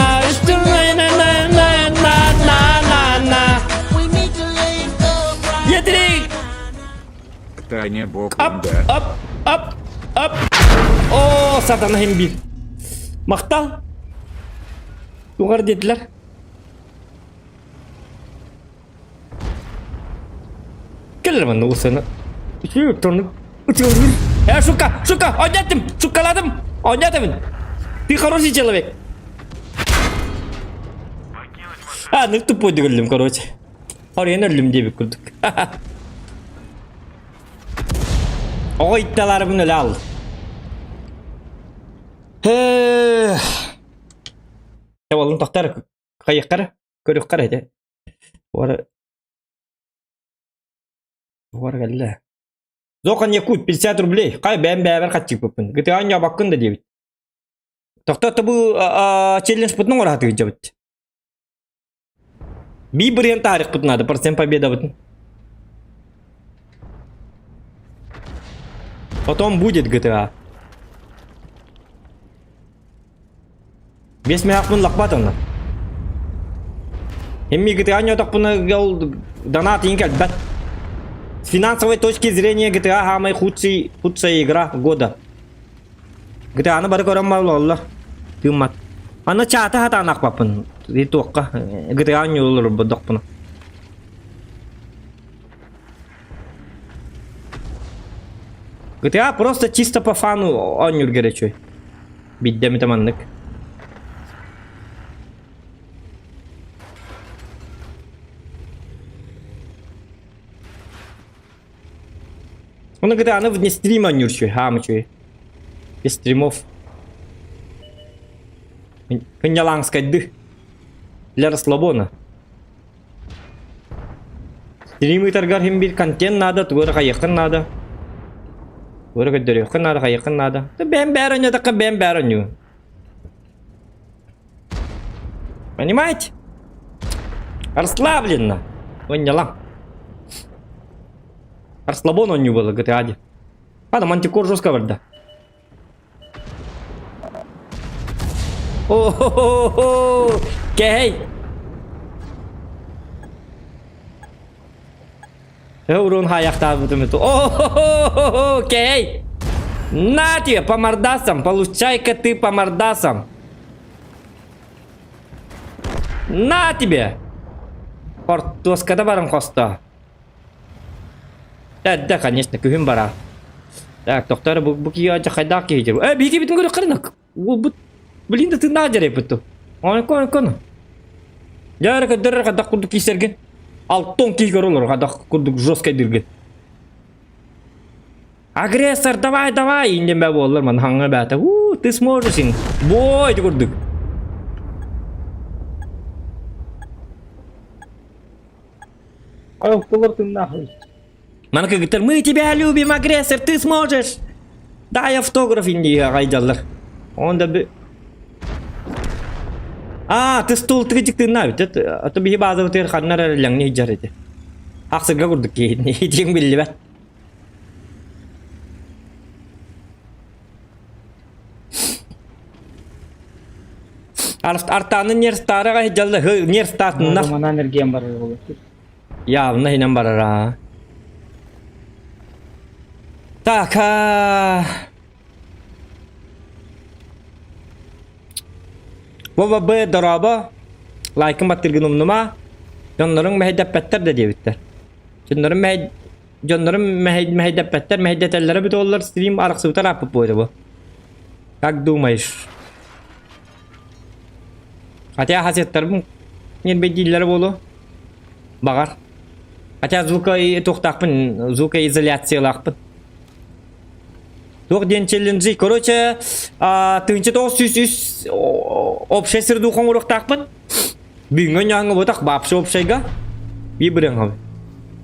на на на на на на на Едрик! Таня бок Ап, да. ап, ап, ап. О, сатана хим бир. Махтал. Тугар диэтилэр. Кэлэр манна усана. Э, сука, сука, ойнаттым, сукаладым, ойнатымын. Ты хороший человек. А, ну тупой дегеллим, короче. Хорен өллүм диэбит курдук. Оҕо итталарыбын өлө ал. Олун тохтар хайыххара көрүөххэр этэ. Уора Уора кэллэ. Зохан Якут 50 рублей. Хай бэйэм бэйэбэр хаччыппыппын. Гытыан ньобаккын да диэбит. Тохтоо бу челлендж-пытын оҥоро сатыыр Би бырыан таарыхпыт наада, процент победабытын. Потом будет GTA. Бес мехахпын лакпат онно. Эмми GTA ньотохпуна ол донат иин кэлбэт. С финансовой точки зрения GTA самая худший, худшая игра года. GTA-ны бары көрөн боллоллор. Тыыммат. Аны чаата хатаан акпаппын. Туохха GTA ньуулур бодохпуна. GTA просто чисто по фану оонньуур горячой. Биддэмитэ маннык. Оны GTA аны вне стрима оонньуур үчүгэй, хаама үчүгэй. Без стримов. Кынньалаҥскайды. Для расслабона. Стрим ыытаргар иһин биир контент наада, тугу эрэ хайыаххын наада. Тугу эрэ көрдөрүөххүн наада, хайыаххын наада. Бэйэм бээр оонньоотоххо бэйэм бээр оонньуу. Понимаете? Расслабленно. Оонньолоҥ. Расслабон оонньуу буолла GTA диэн. Ада мантикор жестко барда. О-хо-хо-хо! Кэһэй! Урун хаайахтаабытым это. О-хо-хо-хо! Кэһэй! На тебе по мордасам, получай-ка ты по мордасам. На тебе! Хортуоската баран хосто. Да, да, конечно, күһүн бараа. Так, тохтор бу бу киһи дьэ хайдаах киһи дьэр. Э, биһиги битин көрүөххэ рынок. Бу блин да тыыннаах дьэрэй бу. Онко онко. Дьэ көрдөрөр хайдах курдук киисэргин. Алтон киһи көрө олорор хайдах курдук жесткай диргин. Агрессор, давай, давай! Инде бә буоллар ман хаңга бәтэ. У, ты сможешь ин. Бой курдук. Айылтылар тыыннаах Маны кыргыттар мы тебя любим, агрессор, ты сможешь! Дай автограф Индияға айдаллар. Онда би... А, ты стол тыгыжык тыынна бит. А то биһи баазабытыгар ханнар эрэ лэҥни сылдьар ити. Ахсырга курдук киһи итиҥ биллибэт. Артааны нерстаараҕа сылдьаллар, нерстаатыннар. Манан эргиэн барар буолуо. Явно инэн барара. Так, а... Вова Б дорообо. Лайкын баттыргын умнума. Дьонноруҥ мэһэйдэппэттэр да диэбиттэр. Дьонноруҥ мэһэй... Дьоннорум мэһэйдэппэттэр, мэһэйдэтэллэрэ бүтэ оллар стрим арахсыбытар ааппыт буолуо бу. Как думаешь? Хотя хасеттарбын ньирбэйдииллэрэ буолуо. Баҕар. Хотя звука туохтаахпын, звукоизоляциялаахпын. Туох диэн челленджи? Короче, 1903 общай среду хоҥоруохтаахпын. Бүгүҥҥү ньааҥҥа буотах баапшы общайга биир бырыаҥҥа.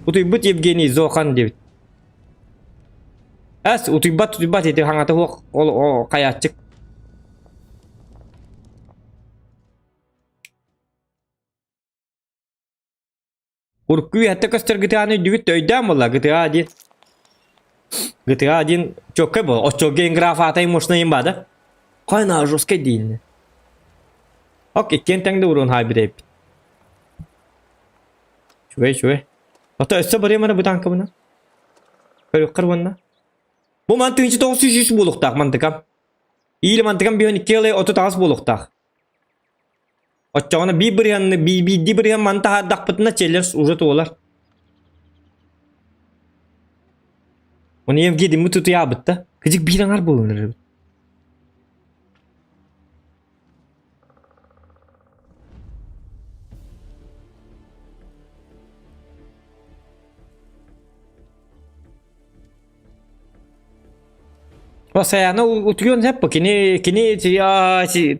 Утуйбут Евгений Зохан диэбит. Эс, утуйбат утуйбат ити хаҥата суох ол хайааччык. Урукку үөһэттэ көстөр GTA-ны өйдүүгүт өйдөөн буолла GTA диэн. GTA диэн чоккай буол. Оччолго граф атай мощный им бада. Хайна жесткай дейін. Ок, иккиэн тэҥ да урун хай бирейбит. Чүгэй, чүгэй. Ото өссө барыам эрэ бу танкабына. Көрүөххэр уонна. Бу ман 1903 буолуохтаах мантыкам. Иили мантыкам биһөн икки ылай 38 буолуохтаах. Оччоҕуна биир бырыһыанны биирдии бырыһыан маны таһаардахпытына челлендж уже туолар. Оны Евгений мы тутуйаабыт да. Кыдьык биир аҥар буолан эрэбит. Осаяна утуйуон сөп кини кини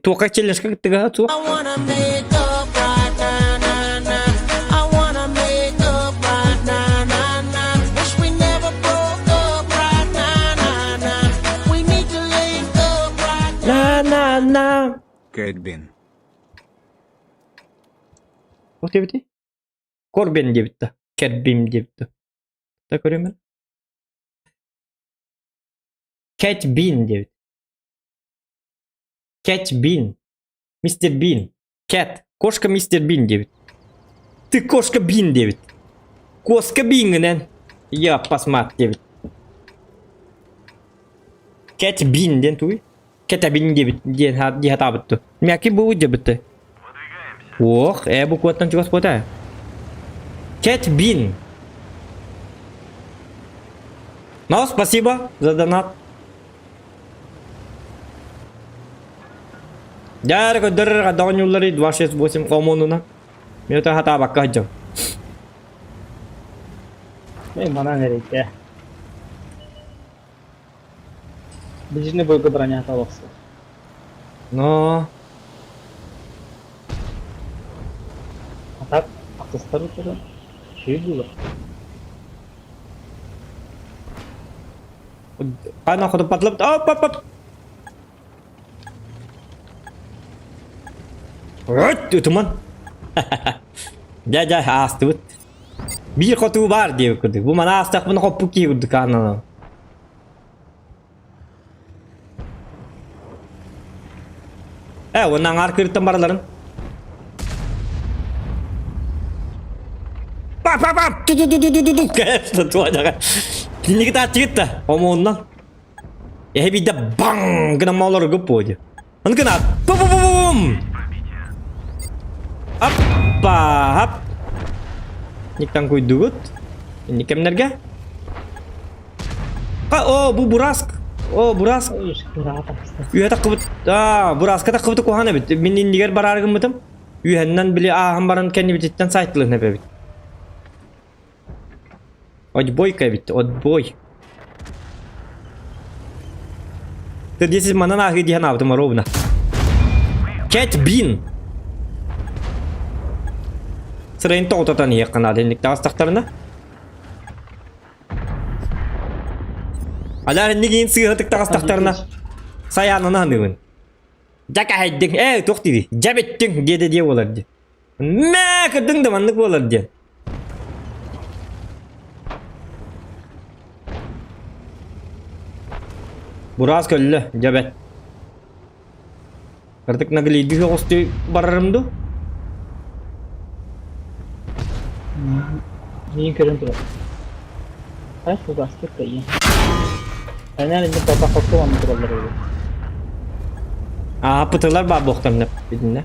туохха челлендж кыттыгаһа суох. На на на. Кэтбин. Туох диэбитий? Корбин диэбит да. Кербим диэбит да. Да көрүмэн. Кэт Бин диэбит. Кэт Бин. Мистер Бин. Кэт. Кошка мистер Бин диэбит. Ты кошка Бин диэбит. Коска Бингинэн. Я посмат диэбит. Кэт Бин диэн тугуй? Кэтэбин диэбит диэн дии сатаабыт Мяки бу диэбит. Ох, э бу куоттан чугас куота. Кэт Бин. Ну, спасибо за донат. Дьэ, көрдөрөр хайдах оонньуулларый 268 омонуна. Мен өтө хатаабакка сылдьабын. Мен манан эрэйдэ. Ближний бойга броня олохсу. Но А так атыстар утары үчүгэй буолар. Ана хоту патлап оп оп оп. Өт утуман. Дьэ дьэ аастыбыт. Биир хотуу баар диэбит курдук. Бу маны аастахпына хоппут киһи курдук ааннанан. Э, уонна аҥаар кырыттан бараларын. Па па па ту ту ту ту ту ту ту туадаҕа. Киниги тааччыгыт да омуоннан. Эһэ биирдэ баҥ гынан маолорго буо Аны гына пу пу пу пум Аппа хап Никтан куйдугут. Инник кэмнэргэ. Ха, о, бу бураск. О, бураск. Үөһэ таххыбыт. Аа, бураска таххыбыты куһаҕан эбит. Мин иннигэр бараары гыммытым. Үөһэннэн били ааһан баран кэннибититтэн сайтылыһын эбит. Отбойка эбит, отбой. Ты здесь манан ааһыы диэн аабытым ровно. Кэт Бин. Сырайын тоҕутатан иһиэххэ наада инник таҕыстахтарына. Аляр инник иин сыыһатык таҕыстахтарына сайаанана саныыбын. Дьэ кэһэйдиҥ, ээ туох диибий? Дьэ бүттүҥ диэтэ диэ буолар дии. Мээ кырдыҥ да маннык буолар диэн. Бураас көллө, дьэбэт. Кырдык наглейдыы соҕустуу барарым дуу? Миин көрөн турар. Хайа фугастык кыйын. Энээр инник папа хоту онно тураллар эбит. Аа, пытылар баар буохтарына итиннэ.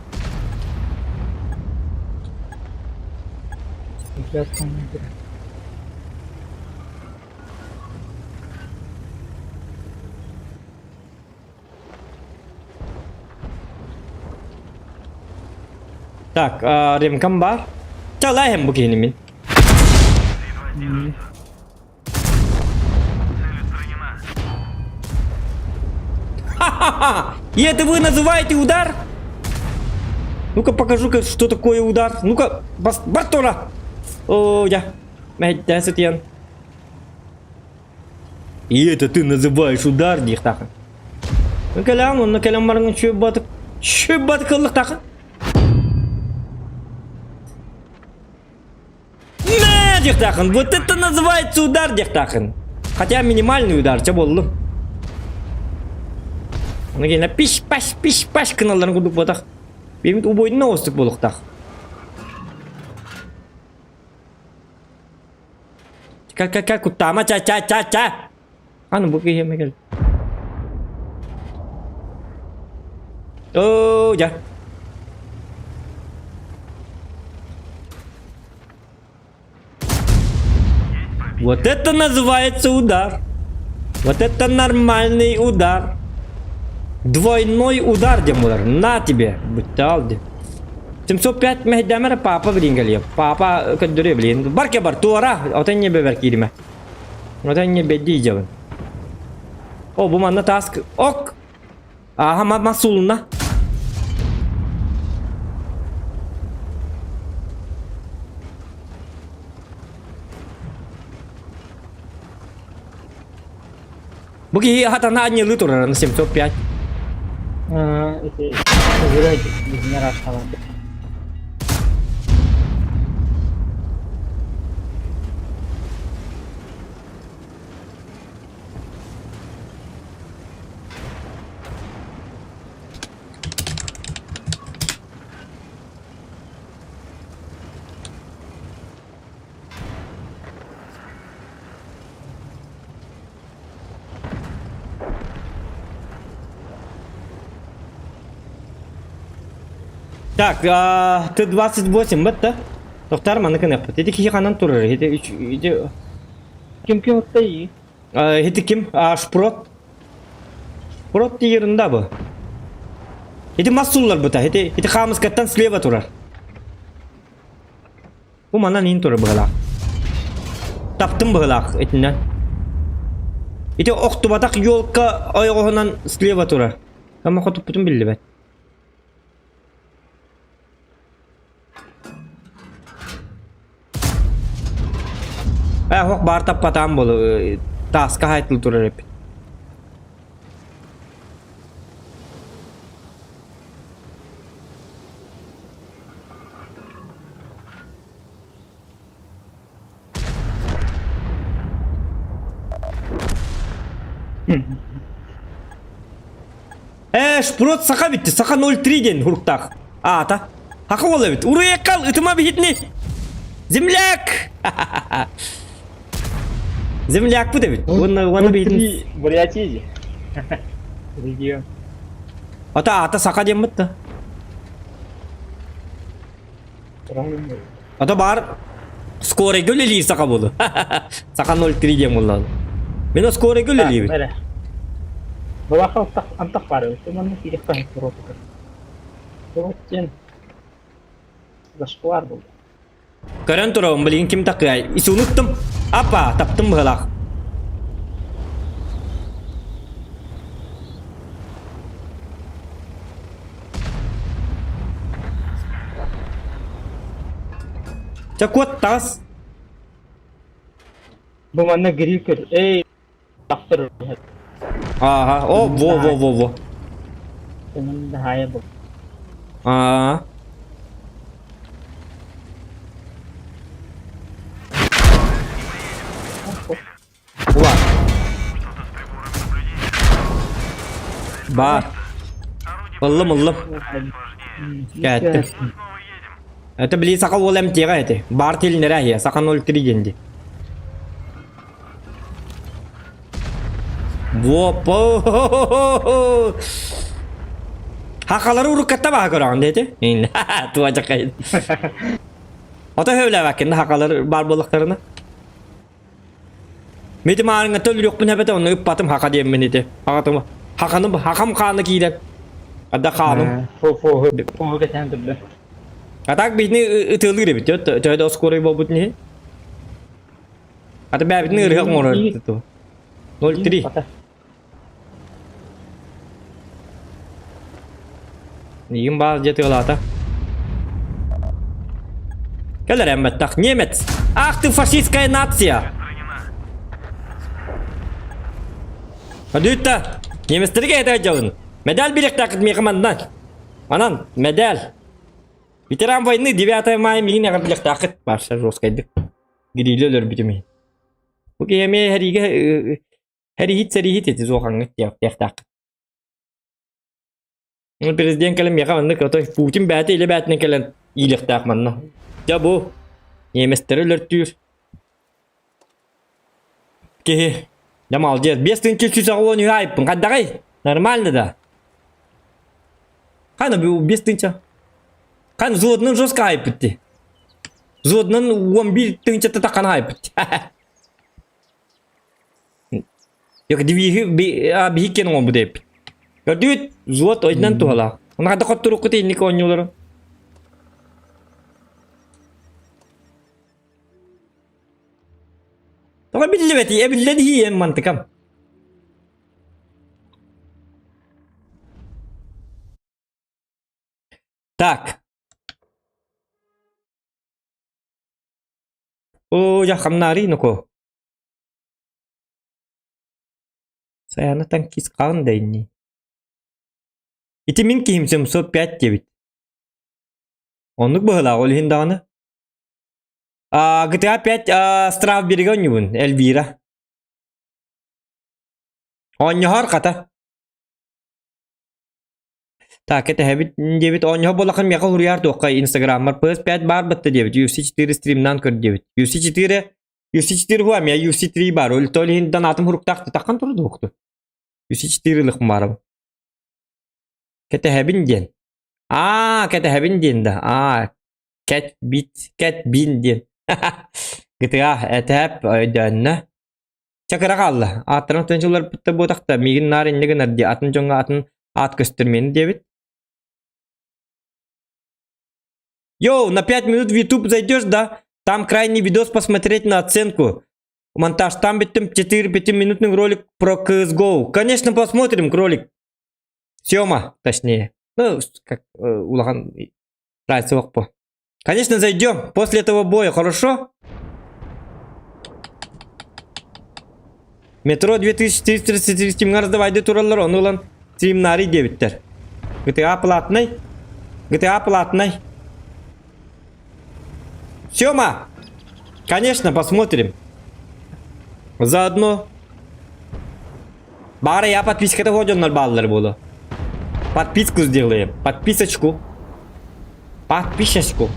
Так, ремкам бар. Чалайым бу киһини мин. Ха-ха-ха! И это вы называете удар? Ну-ка покажу-ка, что такое удар. Ну-ка, бас... Бартора! О, я. Мэйдэн сытыйан. И это ты называешь удар диэхтаахын. Ну кэлэҕин онно кэлэн бараҥҥын чүөббатык чүөббатык ыллыктаахын. Мэ диэхтаахын. Вот это называется удар диэхтаахын. Хотя минимальный удар, чэ буоллун. Оны гена пиш-паш пиш-паш гыналларын курдук буотах. Бэйбит убойдун оҕустук буолуохтаах. Ка-ка-ка куттаама ча-ча-ча-ча. Аны бу киһиэмэ кэл. Оо, дьэ. Вот это называется удар. Вот это нормальный удар. Двойной удар диэн буолар. На тебе. Бүттэ диэн. 705 мэһэйдээмэ папа билин кэлиэ. Папа көрдөрүө билин. Бар ке бар туора. Отон не бэбэр кииримэ. Отон не бэдди дьабын. О, бу манна таас ок. Аха, мас суулунна. Бу киһи хатана анньылыы турар, 705. Ити вроде не раз Так, а, Т-28 бытта. Тохтар маны кынаппыт. Ити киһи ханан турар? Ити ити Ким ким уттай? Ити ким? А, шпрот. Шпрот диирында бу. Ити мас суллар бута. Ити ити хаамыскаттан слева турар. Бу манан иин турар быһылаах. Таптым быһылаах итиннэн. Ити охтубатах елка ойоҕоһунан слева турар. Кама хотуппутун биллибэт. Ээ, ох баар таппатаам буолу тааска хаайтыл турар эппит. Ээ, шпрот саха битти, саха 03 диэн хуруктаах. Аата. Хаха уол эбит. Уруйаккал, ытыма биһитини. Земляк! Землякпыт эбит. Уонна уонна биһитин. Бурятия. Регион. Ата аата саха диэммит да. Ата баар скорайга үлэлиир саха буолу. Саха 03 диэн буолла. Мен скорайга үлэлиибин. Эрэ. Балаха антах антах баар эбит. Манна киириэххэ туруотугар. Туруот диэн зашквар буолла. Көрөн турабын билигин ким такыай. Исунуттум. Апа, таптым быһылаах. Чэ, куот, таҕыс. Бу манна гриль көр. Эй, тахтыр. Ааха, о, во, во, во, во. Onun да бу. Аа. Ула. Баар. Ыллым, ыллым. Кээттим. Это били саха уол эмтиэҕэ эти. Баар тилинэрэ иһэ. Саха 03 диэн дии. Во-по! Хахалары уруккатта баха көрөҕүн диэти. Туа дьакайын. Ото хөөлөөбөккин хахалар бар буоллахтарына. Мити маарыҥҥа өлүөхпүн эбэтэ онно ыппатым хаха диэммин ити. Хахатым хаханым хахам хаана киирэн. Ада хааным. Фу фу фу кэтээн турда. А так биһини ытыалыыр эбит, төһө да оскуорай буолбутун иһин. Ата бэйэбитин ырыһах оҥорор 0-3. Миигин баар дьэ тыалаата. Кэлэр эммэттэх немец! Ах ты фашистская нация! Адүүтта! Немецтерге этэ дьалын. Медаль бириэхтээххит миэхэ манна. Манан, медаль. Ветеран войны 9 мая миигин эҕэрдэлиэхтээххит. Барса жесткайдык. Гирилли өлөрбүтүм иһин. Бу киһи эмиэ сэриигэ сэрииһит сэрииһит ити суохаҥҥыт диэхтээххит. Президент кэлэн миэхэ маннык отой Путин бэйэтэ илэ бэйэтинэн кэлэн иилиэхтээх манна. Дьэ бу немецтэри өлөртүүр киһи. Дьэ молодец. 5383 айыппын. Хайдаҕый? Нормально да? Хана бу 5000? Хан взводунан жестко айыппыт дии. Взводунан 11 тыһыынчата таххана айыппыт. Yok дивиһи биһи кен оҥорбут эбиппит. Көрдүгүт взвод ойдунан туһалаах. Оны хата хотторуккут инник оонньуулары. Тоҕо биллибэти, эбиллэн иһиэн мантыкам. Так. Оо, дьэ хамнаарый ноко. Сайаана танкист хаан да инни. Ити мин киһим 705 диэбит. Оннук быһыылаах ол иһин даҕаны. А, GTA 5 а, Стравберига оонньуубун, Эльвира. Оонньоһор хата. Так, этэһэбит диэбит оонньоһо буоллахха миэхэ суруйаар туохха инстаграммар PS5 баар батта диэбит UFC 4 стримнаан көр диэбит UFC 4 UFC 4 хуа мия UFC 3 баар ол то иһин донатым хуруктаах таххан турду укту UFC 4 ылых баарым кэтэһэбин диэн аа кэтэһэбин диэн да аа кэт бит кэт бин диэн GTA этэп өйдөөннө Чэ кыра хаалла. Ааттарын төнчүлэрбитте буотахта миигин наар инньэ гынар дии атын дьоҥҥо атын аат көстөр миэнэ диэбит. Йоу, на 5 минут в YouTube зайдешь, да? Там крайний видос посмотреть на оценку. Монтаж. Там биттим 4-5-минутный ролик про CSGO. Конечно, посмотрим кролик. Сёма, точнее. Ну, как улахан разница по. Конечно, зайдем после этого боя, хорошо? Метро 2333 стримҥа тураллар, ону ылан стримнарий диэбиттэр. GTA платный. GTA платный. Сёма! Конечно, посмотрим. Заодно. Баара я подписката ходьоннор бааллар буолуо. Подписку сделаем. Подписочку. Подписочку.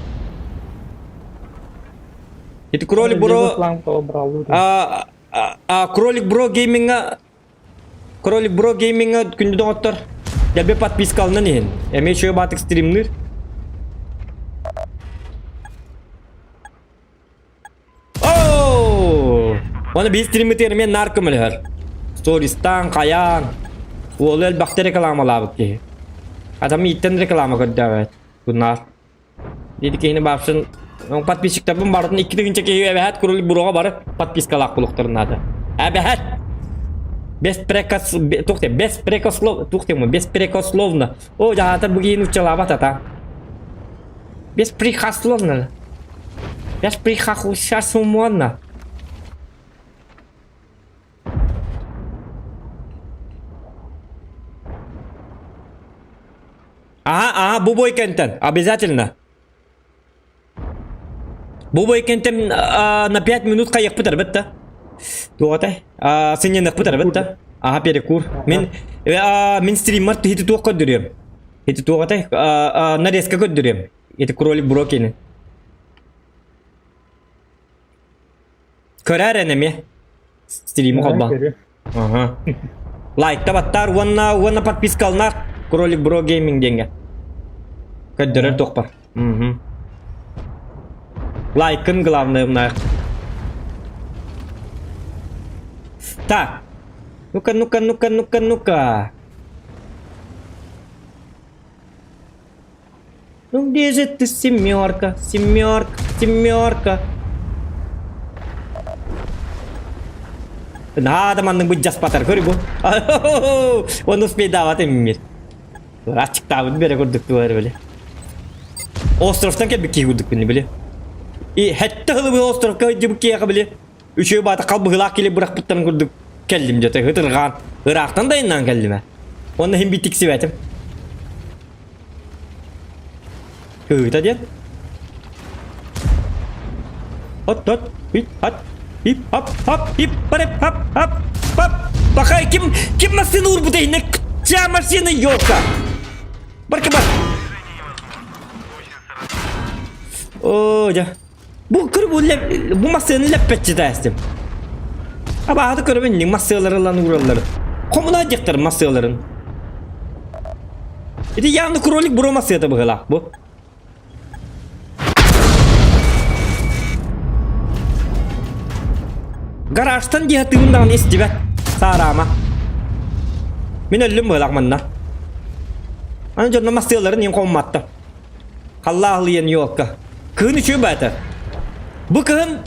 Это кролик бро... А, а, а, кролик бро гейминга... Кролик бро гейминга күндү доҕоттор. Дэлби подписка алынан иһин. Эмиэ үчүгэй баатык стримныыр. Оо! Оны биир стриммитигэр эмиэ наар көмөлөһөр. Стористаан, хайаан. Уолу элбэхтэ рекламалаабыт киһи. Адам ииттэн реклама көрдөөбөт. Бу наар. Диэти киһини баапсын подписчиктарбын барытын икки тыһыынча киһи эбэһээт курул буруоҕа бары подпискалаах булуохтарын наада. Эбэһээт! Беспрекос... Туох диэн? Беспрекослов... Туох диэн Беспрекословно. О, дьаһаатар бу киһини уччалаабат ата. Беспрекословно. Беспрекословно. Ага, ага, бу бой кэнтэн, обязательно. Бу бой кэнтэн на 5 минут хайыахпыт эрбэт да. Туох Сынньаныахпыт эрбэт да. Ага, перекур. Мин мин стриммар хити туох көрдөрүөм. Хити туох этэй? Нарезка көрдөрүөм. Ити кролик бро кини. Көрөр эмиэ. Стримы холбоон. Ага. Лайкта баттаар уонна уонна подпискаланаар Кролик Бро Гейминг диэҥҥэ. Көрдөрөр туохпар. Мгм. Лайкын главное мына. Так. Ну-ка, ну-ка, ну-ка, ну-ка, ну-ка. Ну где же ты, семерка, семерка, семерка? Наада маннык быдьаспатар көрү бу. Оны успейдаабат эммир. Ачыктаабыт бере курдук туар били. Островтан кэлбит киһи курдук били били. И хэтте хылыбы островка дьыбык киэхэ били. Үчүгэй баата хал быһыылаах кили бырахпыттарын курдук кэллим дьэ ытырҕаан ыраахтан да айаннаан кэллим ээ. Уонна иһин биир тиксибэтим. Кыыта диэн. От от хип хат хип хап хап хип парып хап хап хап Бахай ким ким массыына уурбута иһинэ ча массыына ёлка. Барка бар. Оо дьэ. Бу кыр бу леп бу массыаны леппетчи тээстим. Абаһаты көрөбүн ник массыалары ылан уураллар. Хомуна дьахтар массыаларын. Ити явно кролик бро массыата быһылаах бу. Гаражтан диһа тыын даҕаны истибэт. Саараама. Мин өллүм быһылаах манна. Аны дьонно массыаларын иин хомматта. Халлаалыйан елка. Кыһын үчүгэй баата. Бу кыһын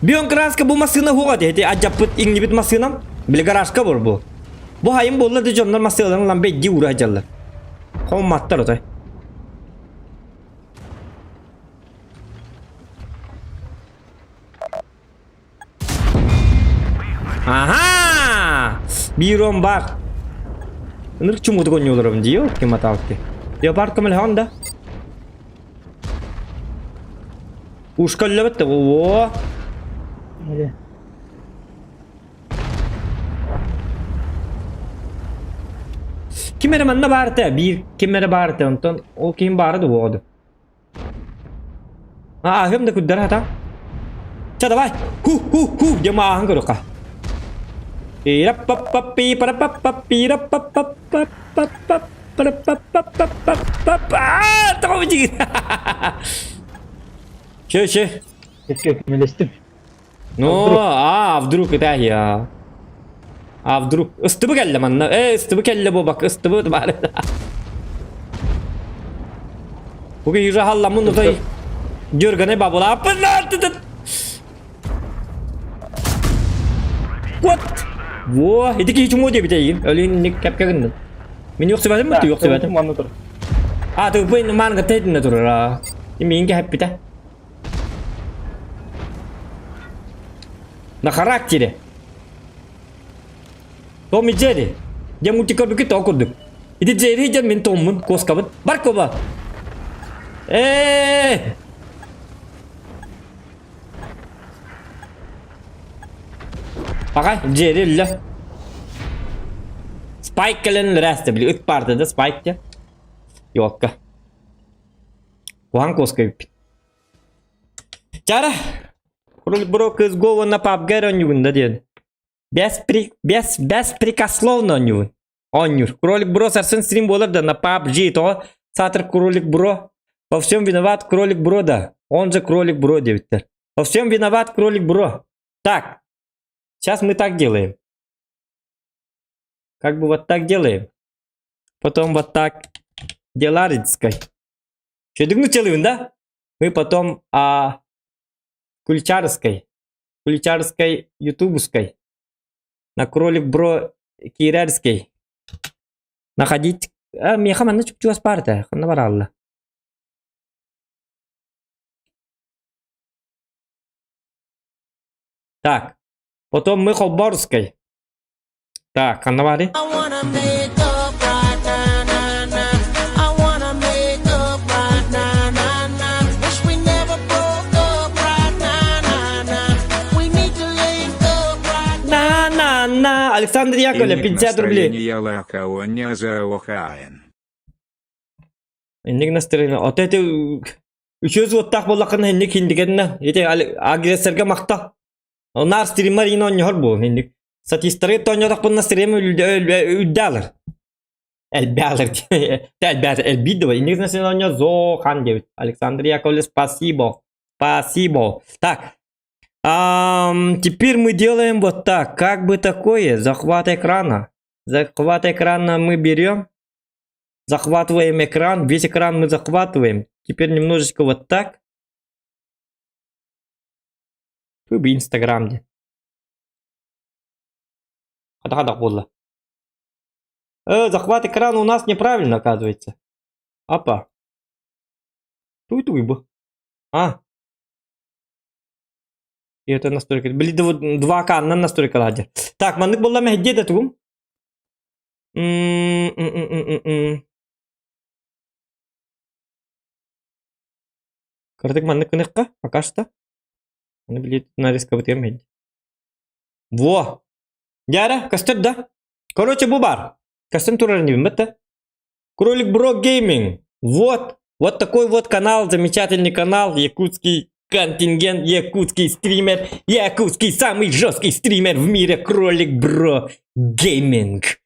бион краска бу массыына хуга дии. Адьаппыт иҥнибит массыынам. Били гаражка бур бу. Бу хайым буолла да дьоннор массыыналарын ылан бэйдии уура сылдьаллар. Хомматтар отой. Аха! Биир баар. Ынырык чумутук оонньууларым дии ол ким атаалты. Леопард көмөлөһөҕүн да? Ушка өллөбөт да оо. Или Ким эрэ манна баар этэ, биир ким эрэ баар этэ, онтон ол киһим баара да уоҕа Ааһыам да күрдэр хата. Ча давай. Ху ху ху дьэ мааһын көрүөххэ. Пираппаппаппи парапаппаппи раппаппаппаппап парапаппаппаппап Аа, тоҕо дьигин. Чө чө. Кэккэ көмөлөстүм. Ну, а, вдруг это я. А вдруг ыстыбы кэллэ манна. Э, ыстыбы кэллэ буолбакка, ыстыбы баар. Бу киһи халламмын утай дёрганай бабылааппын. Вот. Во, ити киһи чуҥуо диэбитэ эйигин. Өлүн ник кэпкэ гыннын. Мин үөхсүбэтим бу, үөхсүбэтим. Манна тур. А, тупой маанга тэтинне турар. Миин кэһэппитэ. На характере. Том и Джерри. Дьэ мультик көрбүккүт тоҕо курдук. Ити Джерри дьэ мин Томмун, куоскабын. Бар коба. Ээ! Пакай, Джерри өллө. Спайк кэлэн өлөрөөстө били ыт баарда да Спайк дьэ. Ёлка. Куһаҕан куоска эбиппит. Чара, бро кызго уонна PUBG эрэ оонньуугун да диэн. Без при без беспрекословно оонньуубун. Оонньуур. Кролик бро сарсын стрим буолар да на PUBG тоҕо саатар кролик бро во всем виноват кролик бро да. Он же кролик бро диэбиттэр. Во всем виноват кролик бро. Так, сейчас мы так делаем. Как бы вот так делаем. Потом вот так Деларицкой. Чөдүгнү челыбын да? Мы потом а, Кульчарской, Кульчарской ютубовской, на кролик бро Кирерский находить. А, меха манна чупчугас баар ханна бараалла. Так, потом мы Холборской. Так, ханна баарый? I wanna make up right now, nah, nah. I wanna make up right now, nah, nah. Wish we never broke up right now, nah, nah. We need to link up right На на на Александр Яковлев, Инник 50 рублей. настроение лахаоня за охаэн. Инник настроение. Вот это үчүөз уоттаах буоллаххына инник хиндигэннэ. Ити агрессорга махта. Наар стриммар иин оонньоһор буол инник. Статистары тоонньотохпунна стрим үрдэ Элбэҕэр элбэҕэр элбиир да инник настроение зохан диэбит. Александр Яковлев, спасибо. Спасибо. Так, теперь мы делаем вот так. Как бы такое? Захват экрана. Захват экрана мы берем. Захватываем экран. Весь экран мы захватываем. Теперь немножечко вот так. Бу Инстаграм диэн. Хата-хата буолла. Захват экрана у нас неправильно оказывается. Апа. Туй-туй бу. А. И это настройка. Били 2К на настройка ладер. Так, маннык буолла мэһдиэ да тугум. М-м-м-м-м. Кырдык маннык гыныхха, пока что. Аны били нарезка бытыам мэһдиэ. Во! Дьара, көстөр да? Короче, бу бар. Көстөн турар инибин бытта. Кролик Бро Гейминг. Вот. Вот такой вот канал, замечательный канал, якутский контингент, якутский стример, якутский самый жесткий стример в мире Кролик Бро Гейминг.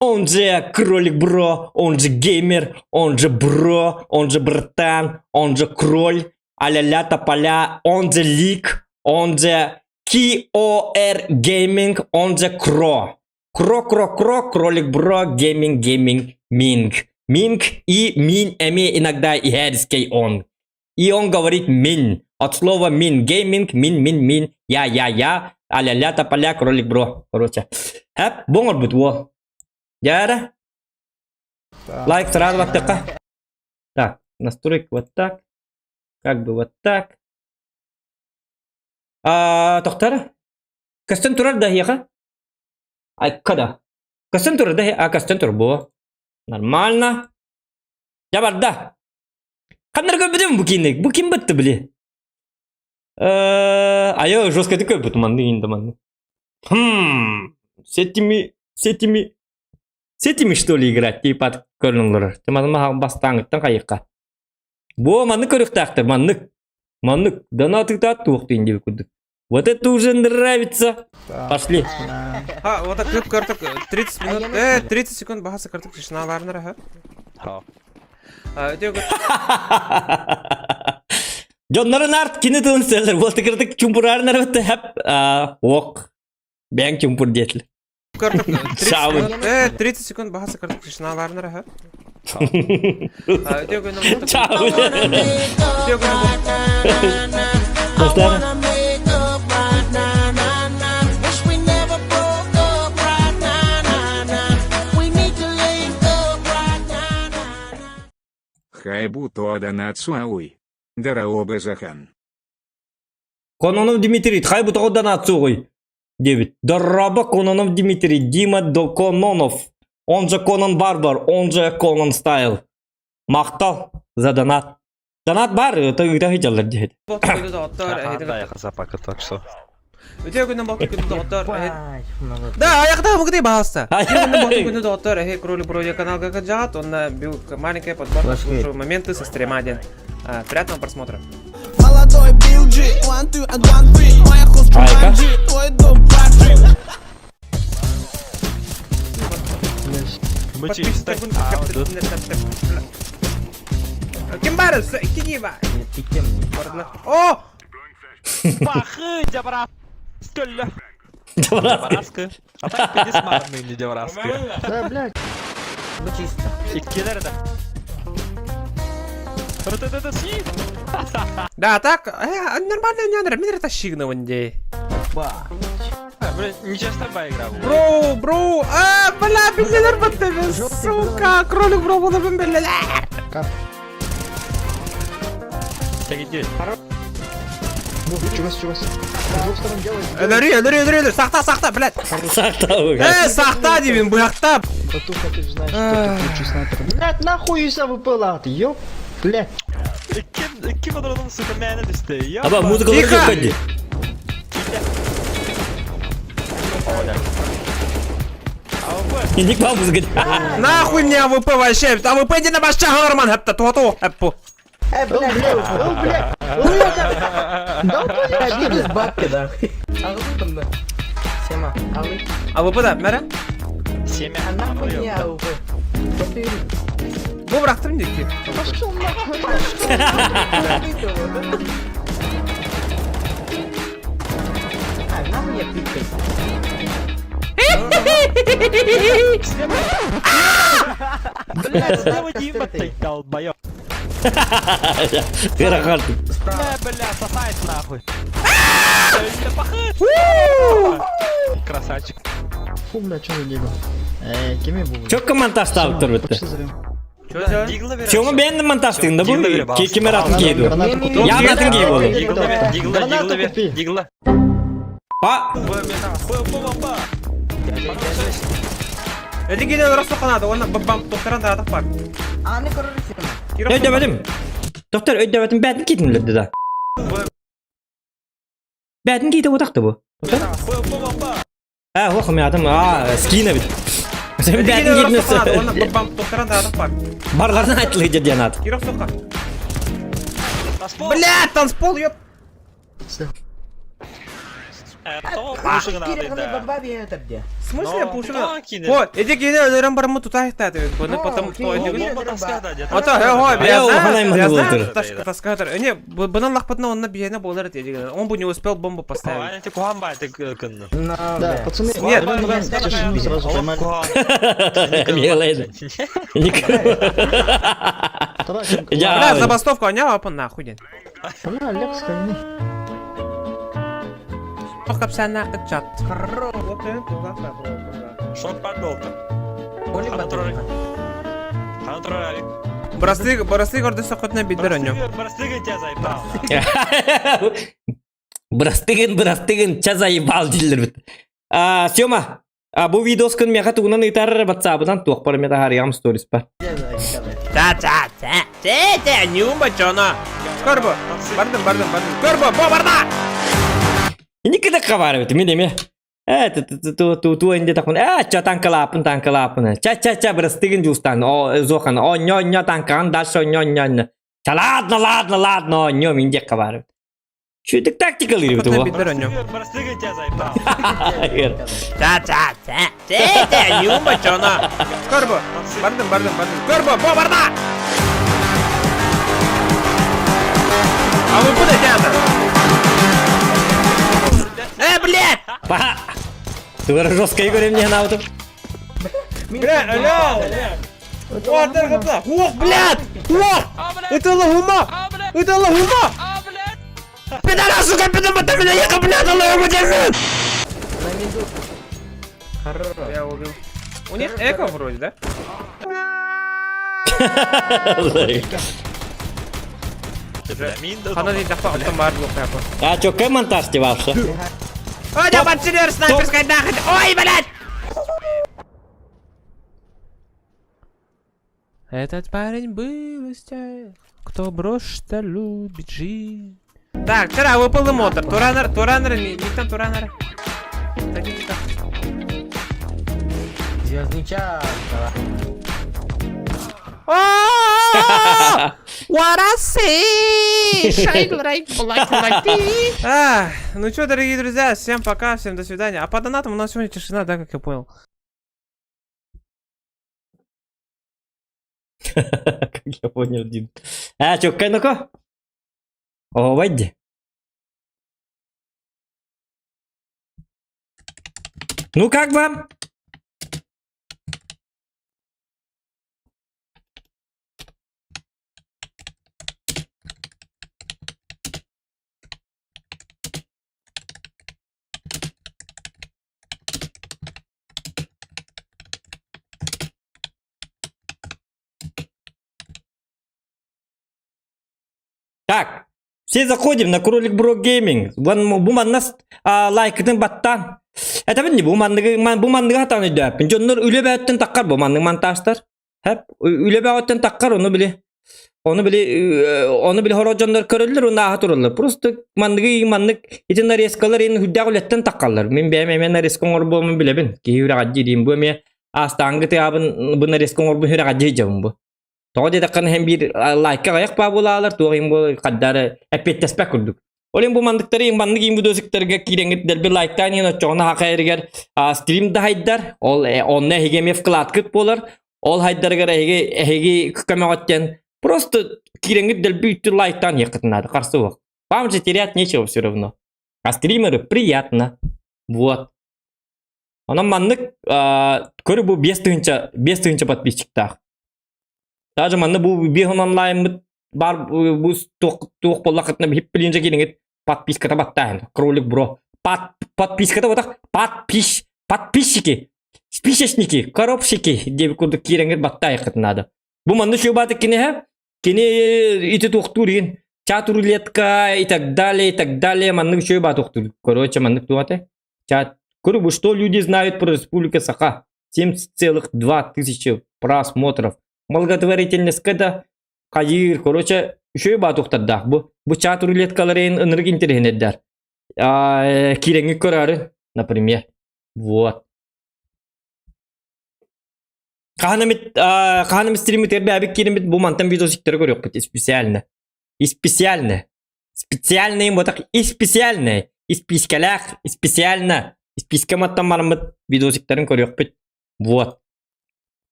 Он же Кролик Бро, он же геймер, он же бро, он же братан, он же кроль, а-ля-ля тополя, он же лик, он же KOR Gaming, он же Кро. Кро-кро-кро, кролик бро, гейминг, гейминг, минг. Минг и мин эми иногда и он. И он говорит мин. От слова мин, гейминг, мин, мин, мин, я, я, я, а-ля-ля, тополя, кролик бро. Короче. Хэп, боңор во. Дьэ. Лайк сразу баттыка. Так, настройка вот так. Как бы вот так. А, доктор? Көстөн турар да яха? Ай, когда? Көстөн турар да, а көстөн тур бу. Нормально. Я барда. Ханнар көрбүтүм бу кини. Бу ким бытты били? Айо жестко такой бут манны инде манны. Хм, с этими что ли играть? Типа көрүнүлөр. Тыманма бастаңыттан кайыкка. Бу манны көрүктактыр, маннык. Маннык. Донатыктат туох деп курдук. Вот это уже нравится. Пошли. А, вот так клип карток 30 минут, 30 секунд бахаса карток тишина ларнара, ха? А, өте Дьоннорун арт кини тылын сэлэр. Вот кырдык чумпурарнар бытты хэп. Ок. Бэң чумпур диэтил. Карток 30 Чао. минут, 30 секунд бахаса карток тишина ларнара, ха? А, өте күнү Чао. Өте күнү I wanna make up right now, nah, nah. Wish we never broke up right now, nah, nah. We need to link up right now, nah, nah. Хайбуто донат суауй. Дорообо Захан. Кононов Дмитрий, хай бу тоҕо донат суҕуй. Девять. Дорообо Кононов Дмитрий, Дима до Кононов. Он же Конан Барбар, он же Конан Стайл. Махтал за донат. Донат бар, это это дед. Так что. Өте күнү бакы күнү доктор. Да, аякта мугды баһаста. Күнү күнү доктор, эй, Кролик Бро канал Гаджат, он бил маленькая подборка, слушаю моменты со стрима один. Приятного просмотра. Молодой Билджи, one, two and one, three. Моя хост Айка. Джуманджи, твой дом Парджи. Подписчик. Ким бар? Кини бар. О! Пахы, дябра. Скөллө. Дябраскы. А так пиздец марный не дябраскы. Да, блядь. Иккилер да. Ры-ты-ты-ты, си. Да, так, нормально, не надо, мне это щигна вон Бля, нечестно игра была. Бро, бро, а, бля, биллер баттыбы, сука, кролик бро буолабын биллер. Так иди. Өлөрү, өлөрү, өлөрү, өлөрү, сакта, сакта, блядь. Сакта. Сакта деймин, буякта. Братуха, ты же знаешь, что ты лучший снайпер. Блядь, нахуй из АВП латы, ёп, блядь. Икки, икки патронун, сука, мээнэ түстэ. Ёпа. Аба музыка Тихо! выходи. Не музыка. Нахуй мне АВП вообще, АВП не на башча гарман, хепта, то-то, хеппу. О, блядь, о, блядь, о, блядь. Да, без бабки, да. АВП да, мәрі? Семя. Бу бырахтым дики. Пошел нахуй, пошел нахуй. Блядь, слева Дима, ты долбоёб. Ыарахан. Бля, бля, сосает нахуй. Красавчик. Фу, бля, что за дигл? Э, кими был? Чөккө монтажтаабыттар битте. Что сделали? Дигла бер. Чоңу бэйэн монтажтыгын да бу Дигла бер, ки кимер атын кийду. Я атын кий болу. Дигла бер, дигла, дигла Гранату бер, купи. дигла. Па Эти гене росту канады, он бам докторан да бар. өйдөбөтүм. Доктор өйдөбөтүм бээтин кийтин билерди да. Бээтин кийди утакты бу. А, ох, мен атым, а, скина бит. Сен Эти бээтин гене росту канады, он кийтин. бам докторан да бар. Барларынан айтылы диэн ат. Киров сука. Бля, танцпол, ёп. В смысле, пушина? Вот, эти гене өлөрөн барымы тутаах та Бұны потом Ото, хо, я знаю, я знаю, таскатор. Не, бынан лахпатна онна биене болар деді. Он бы не успел бомбу поставить. Да, пацаны, Нет. тишину сразу поймали. Милый. Бля, забастовку, а не апа нахуй ден. Бля, Лекс, хайны. Ох, капсана чат. Шок поддолта. Браслы, браслы горды сокотна бидер онё. Браслыгын тебя заебал. Бырастыгын, бырастыгын, ча заебал дииллэр бит. А, Сёма, а бу видоскын меха тугунан ыйтар ватсабынан туох бар мета харыям сторис бар. Та та та та та не ума чона. Скорбо. Бардым, бардым, бардым. Скорбо, бо барда. Никогда хабар бит, мен эме. Э, ту ту ту инде такун. Э, ча танкалапын, танкалапын. Ча ча ча бырастыгын жустан. О, зохан. О, нё нё танкан дальше нё нё нё. Ча ладно, ладно, ладно, нё минде хабар. Шүтүк тактикалыр бит бу. Бидер онё. Браслыгын тебя заебал. Та та та та та не ума чона. Скорбо. Бардым, бардым, бардым. Скорбо, бо барда. А вы куда театр? Э, блядь! Ба! Тугара жестко көрем не наутып. Бля, алло! Ох, блядь! Ох! Это лагума! Это лагума! Пидорас, сука, пидорас, ты меня ехал, блядь, Аллахума, держи! Я убил. У них эхо вроде, да? Хана дейді жақта оттан бар жоқ япы. А чё, кем монтаж ты вообще? Ой, да подсидер, снайперская нахуй! Ой, блядь! Этот парень был из тех, кто просто любит жизнь. Так, вчера выпал мотор. Туранер, Туранер, не, не там Туранер. Садитесь там. Звездный час. What I see, shine like black like А, ну что, дорогие друзья, всем пока, всем до свидания. А по донатам у нас сегодня тишина, да, как я понял. Как я понял, Дин. А чё, ну-ка? О, войди. Ну как вам? Так, все заходим на Кролик Бро Гейминг. Бу манна лайкытын баттан. Это бу бу манныгы бу манныгы хатан өйдөппүн. Дьоннор үлэ бөттөн таккар бу маннык монтажтар. Хеп үлэ бөттөн таккар ону били. Ону били ону били хоро дьоннор көрөллөр, уну аха тураллар. Просто манныгы маннык ити нарезкалар ин хүддәг үлэттен таккаллар. Мин бэйэм эмэ нарезка оҥорбуомун билэбин. Киһи үрэҕэ диирим бу эмиэ астаангы тыабын бу нарезка оҥорбун үрэҕэ дьиэдьэбин бу. Тоҕо диэтэххинэ иһин биир лайка аҕыйах баа буолаалар, туох иһин буол хаддары эппиэттэспэт курдук. Ол иһин бу манныктары маннык иһин видосиктарга киирэҥҥит дэлби лайктаан иһин оччоҕуна хаха эригэр стрим да хайдар, ол онно эһиги эмиэ вкладкыт буолар, ол хайдарыгар эһиги эһиги көмөҕөттен просто киирэҥҥит дэлби үттү лайктаан иһиэххитин наада, харсы суох. Вам же терять нечего все равно. А стримеры приятно. Вот. Онон маннык көрү бу 5000 5000 подписчиктаах. Даже манна бу биһон онлайнмыт. Бар бу туох буоллахытына биһип билинже кириҥит подписката баттааһын. Кролик бро. Под, подписката ботах подпис подписчики списочники коробщики диэбит курдук киирэҥҥит баттаайаххыт наада. Бу манна сүбааты киниһэ кини ити туохтуур иһин чат рулетка и так далее и так далее маннык үчүгэй баа туохтуур. Короче маннык туох Чат. Грубо, что люди знают про Республику Саха? 7,2 тысячи просмотров. Благотворительность да хайыыр. Короче, үчүгэй баа туохтардаах бу. Бу чат рулеткаларын ынырык интэриэһинэйдэр. Киирэҥҥи көрөөрү, например. Вот. Хаһан эмит хаһан эмит стриммитигэр бэйэбит киириммит бу мантан видосиктары көрүөхпүт специально. Специально. Специальный ботах испециальный. Испиискэлээх специально. Испиискэ маттан бараммыт видосиктарын көрүөхпүт. Вот.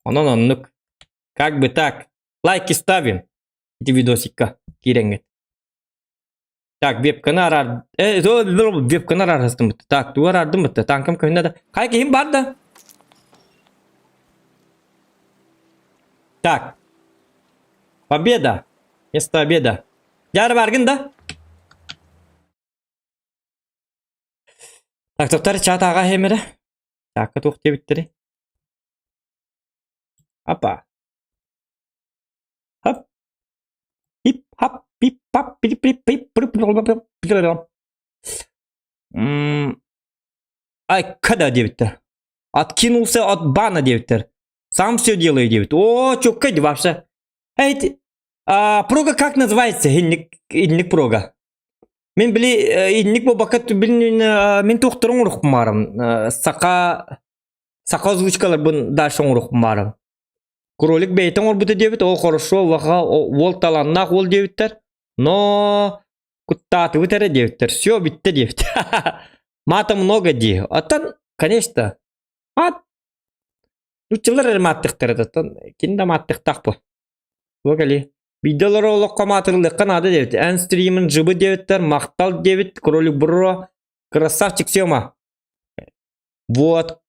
Онон оннук. Как бы так. Лайки ставим. Ити видосикка киирэҥҥит. Так, вебканы араар... Э, вебканы араарастым бытта. Так, тугу араардым бытта. Танкам көһүнэ да. Хай киһим бар да. Так. Победа. Место обеда. Дьаары баргын да? Так, тоқтар чат аға хемері. Такка туох диэбиттери. Апа. Хап. Хип хап пип пап пип пип пип Ай, когда диэбиттэр. Откинулся от бана диэбиттэр. Сам все делаю диэбит. О, чокка вообще. Эй, а, прога как называется? Инник, инник прога. Мин били инник буолбакка билин мин туохторун оҥоруохпун саха саха озвучкаларбын дальше оҥоруохпун баарым. Кролик бэйэтэ оҥорбута диэбит, ол хорошо, улаха уол талааннаах уол диэбиттэр. Но куттаатыбыт эрэ диэбиттэр. Все бүттэ диэбит. Мата много дии. Оттон, конечно, мат нууччалар эрэ мааттыхтара оттон ким да мааттыхтаах бу. Бу кэли. Биирдэ олорор олоххо маатырылыахха наада диэбит. Эн стримин жыбы диэбиттэр, махтал диэбит, кролик бро, красавчик Сема. Вот.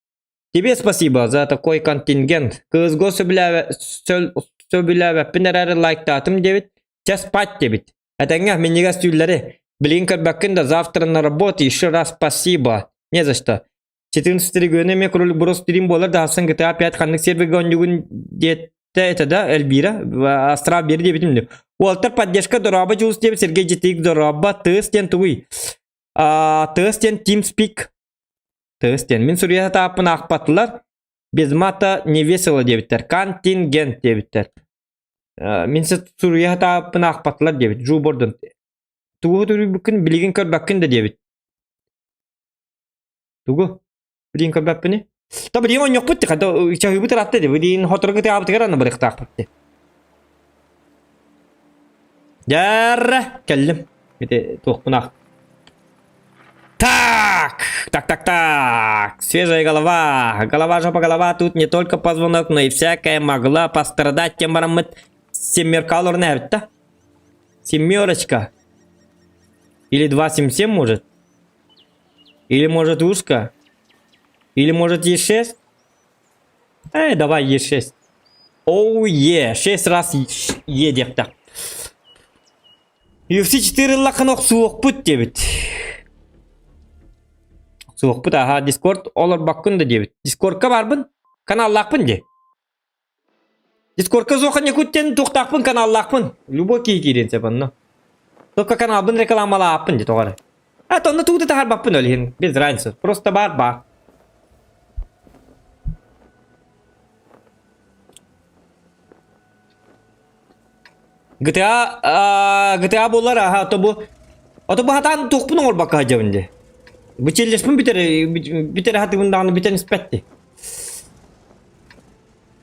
Тебе спасибо за такой контингент. Кыызго сөбүлээбэппин эрээри лайктаатым диэбит. Чэ спать диэбит. Этэҥҥэ минньигэс түүллэри. Билигин көрбөккүн да завтра на работе еще раз спасибо. Не за что. 14 региона эмиэ кролик бро стрим буолар да хассан GTA 5 ханнык сервергэ оонньуугун диэтэ это да Эльвира Астрал биэр диэбитим дии. Уолтар поддержка дороба дьулус диэбит Сергей Житик дороба тыас диэн тугуй? Тыас диэн TeamSpeak тыас диэн мин суруйа сатааппын аахпатылар без мата не весело диэбиттэр контингент диэбиттэр мин суруйа сатааппын аахпатылар диэбит жубордун тугу суруйбуккун билигин көрбөккүн да диэбит Тугу? Билигин көрбөппүнүй? Та билигин оонньуохпут дии, хата чаһыыбыт ыраатта дии, билигин сотору кытаабытыгар аны барыахтаахпыт дии. Дьэррэ, кэллим. Ити туохпун аах. Так, так, так, так. Свежая голова. Голова, жопа, голова. Тут не только позвонок, но и всякая могла пострадать тем бараммыт семерка олорно эбит да? Семерочка. Или 2,77 может? Или может узко? Или может Е6? Эй, давай Е6. Оу, Е. 6 раз Е диэхтэх. UFC 4 ыллаххын охсуохпут диэбит. Охсуохпут, аха, Дискорд олорбоккун да диэбит. Дискордка барбын, каналлаахпын дии. Дискордка суоха Якуттен туохтаахпын каналлаахпын. Любой киһи киириэн сөп онно. Только каналбын рекламалааппын дии тоҕо эрэ. А то онно тугу да таһаарбаппын ол иһин. Без разницы. Просто баар баар. GTA GTA буолар аха то бу ото бу хатаан туохпун оҥорбокко сылдьабын дии. Бу челлеспин бүтэр бүтэр хатыыбын даҕаны бүтэн испэт дии.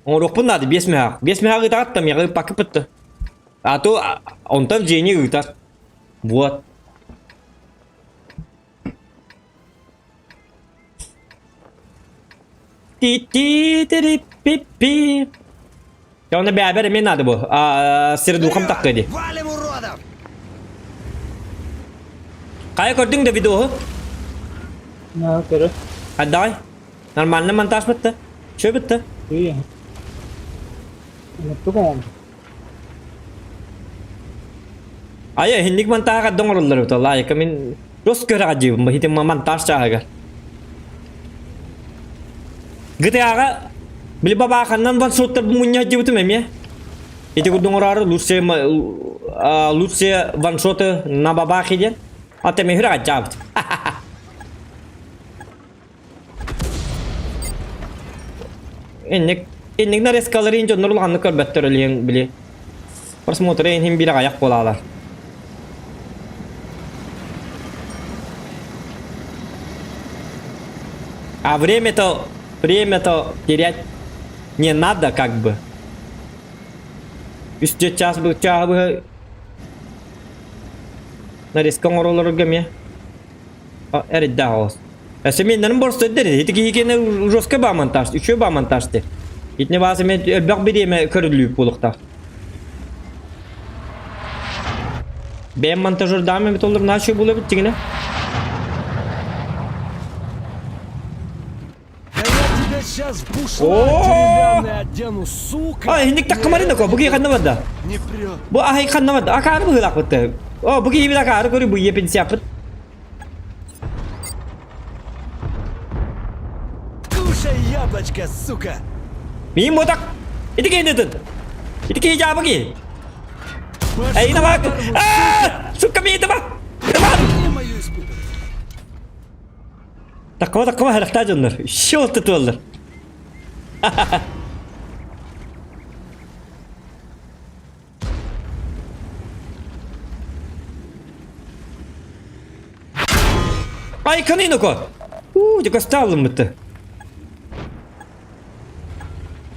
Оҥоруохпун наада биэс мөһөөх. Биэс мөһөөх ыытаҕыт да миэхэ ыыппакка бытты. А то онтон Женя ыытар. Вот. Ти-ти-ти-ри-пи-пи. Я оны бэбэр эмиэ наада бу. Сирдухам такка ди. Валим уродов! Хайа көрдүҥ да видеоһу? На, көрө. Отдай. Нормально монтаж бытты. Че бытты? Iyi. Unuttuk onu. Айа иһинник монтааҕа оҥороллор эбит лайка мин рос көрөҕө диибин хитим монтаж чааһыгар. ГТА-ҕа били бабааханнан ваншоттар мунньа сылдьыбытым эмиэ. Ити курдук оҥороору лучшие лучшие ваншоты на бабахе диэн. Ата эмиэ хүрэх дьаабыт. Инник инник нарезкаларын дьоннор улаханнык көрбөттөр өлүйэн били просмотры иһин биир аҕайах буолаалар. А время-то время-то терять не надо как бы. Үс час бы чааһы быһа нарезка оҥоролорго эмиэ Эрдээх оҕус. Өссө миннэрин боростуойдар ити киһи киэнэ жестко баа монтаж, үчүгэй баа монтаж ти. Итини баас эмиэ элбэх бириэмэ көрүллүү буолуохтаах. Бэйэм монтажердаам эбит олор наачы буолар эбит дьиҥинэ. Да я тебя сейчас бушлат деревянный одену, сука! А, инник таккамарын да бу киһи ханна барда? Не прет. Бу аһай ханна барда? Акаары быһыылаахпыт. О, бу киһи бит акаары көрү бу пенсияппыт. Кушай яблочко, сука! Миин ботак. Ити киһини ытын. Ити киһи дьаабы киһи. Эй, давай. А, сука, миин давай. Давай. мою испытывать. Такова такова харахтаа дьоннор. Еще тутуаллар. Ай, каниноко! Уу, дьэ көстө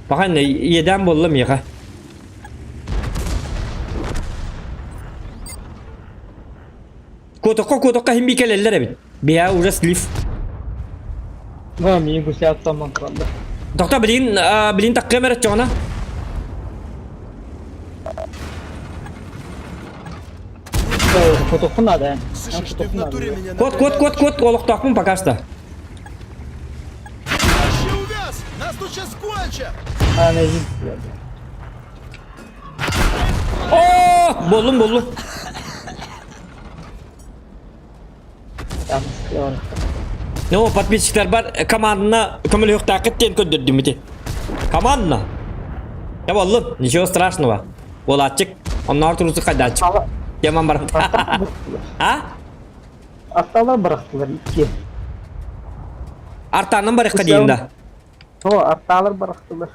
Бахан иэдээн буолла миэхэ. Куотокко куотокко иһин кэлэллэр эбит. Биһээ уже слив. Да, миигин гусяттан манкаллар. Тоқта билин билин таккыам эрэ чоҕуна. Фотоху надо. Слышишь, ты в натуре меня Кот, кот, кот, кот, олохтоохпун пока что. Ты вообще увяз! Нас тут сейчас кончат! О, боллум, боллум. Ну, подписчиктар бар командна көмөлүөхтааххыт диэн көрдөрдүм ити. Командна. Я боллум, ничего страшного. Буолааччык, онноор турусу хайдааччык. Яман баран. А? Атталар бырахтылар икки. Артанан барыхха диин да. О, атталар бырахтылар.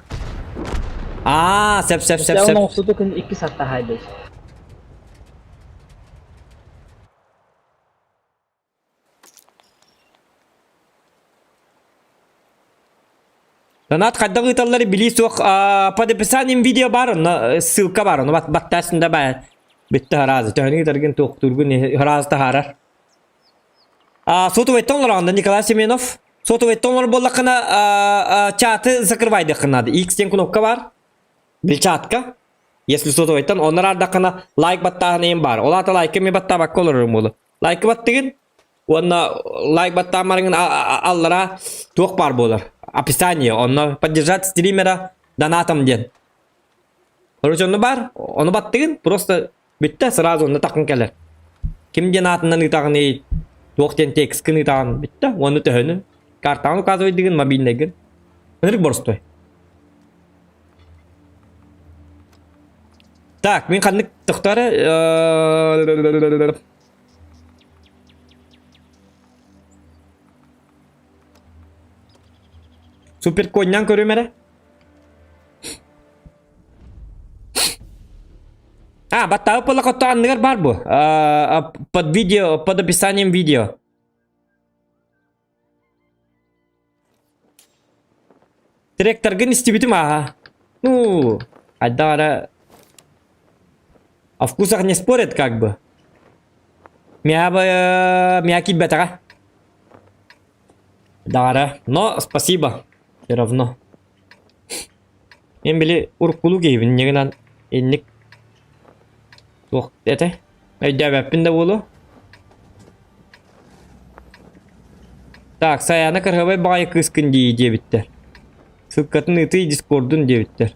Аа, сеп сеп сеп сеп. Оңсуду күн икки сатта хайдый. Донат хайдах ыыталлары билии суох под описанием видео бар, онно ссылка бар, ону баттасын да баа бүттэ хараазы. Төһөнү ыытаргын туохтуургун хараазы таһаарар. Сотовайтан олорон Николай Семенов. Сотовайтан олор буоллаххына чаты закрывайдыххын надо. X диэн кнопка бар. Перчатка. Если сотовайтан оннор ардаххына лайк баттааһын бар. Ол аата лайкы ми баттаабакка олорорум буолу. Лайкы баттыгын Уонна лайк баттаамарыҥын аллара туох баар буолар. Описание. Онно поддержать стримера донатом диэн. Короче, онно баар. Ону баттыгын просто бүттэ сразу онно такын кэлэр. Ким диэн аатынан ыытаҕыный, туох диэн текскин ыытаҕын бүттэ. Уонна төһөнү. Картаҕын указывайдыгын, мобильнайгын. Ынырык боростой. Так, мин ханнык тохторо Супер коньян көрүм эрэ. А, баттаабыт буолла анныгар бар бу. Под видео, под описанием видео. Тректоргын истибитим ааха. Ну, айдара о вкусах не спорят как бы. Мя бы мя киирбэтэҕэ. Даҕара. Но спасибо. Все равно. Мен били уруккулуу киһибин инньэ гынан инник туох этэ өйдөөбөппүн да буолуо. Так, Саяна кырһабай баҕайы кыыскын дии диэбиттэр. Ссылкатын ыытый дискордун диэбиттэр.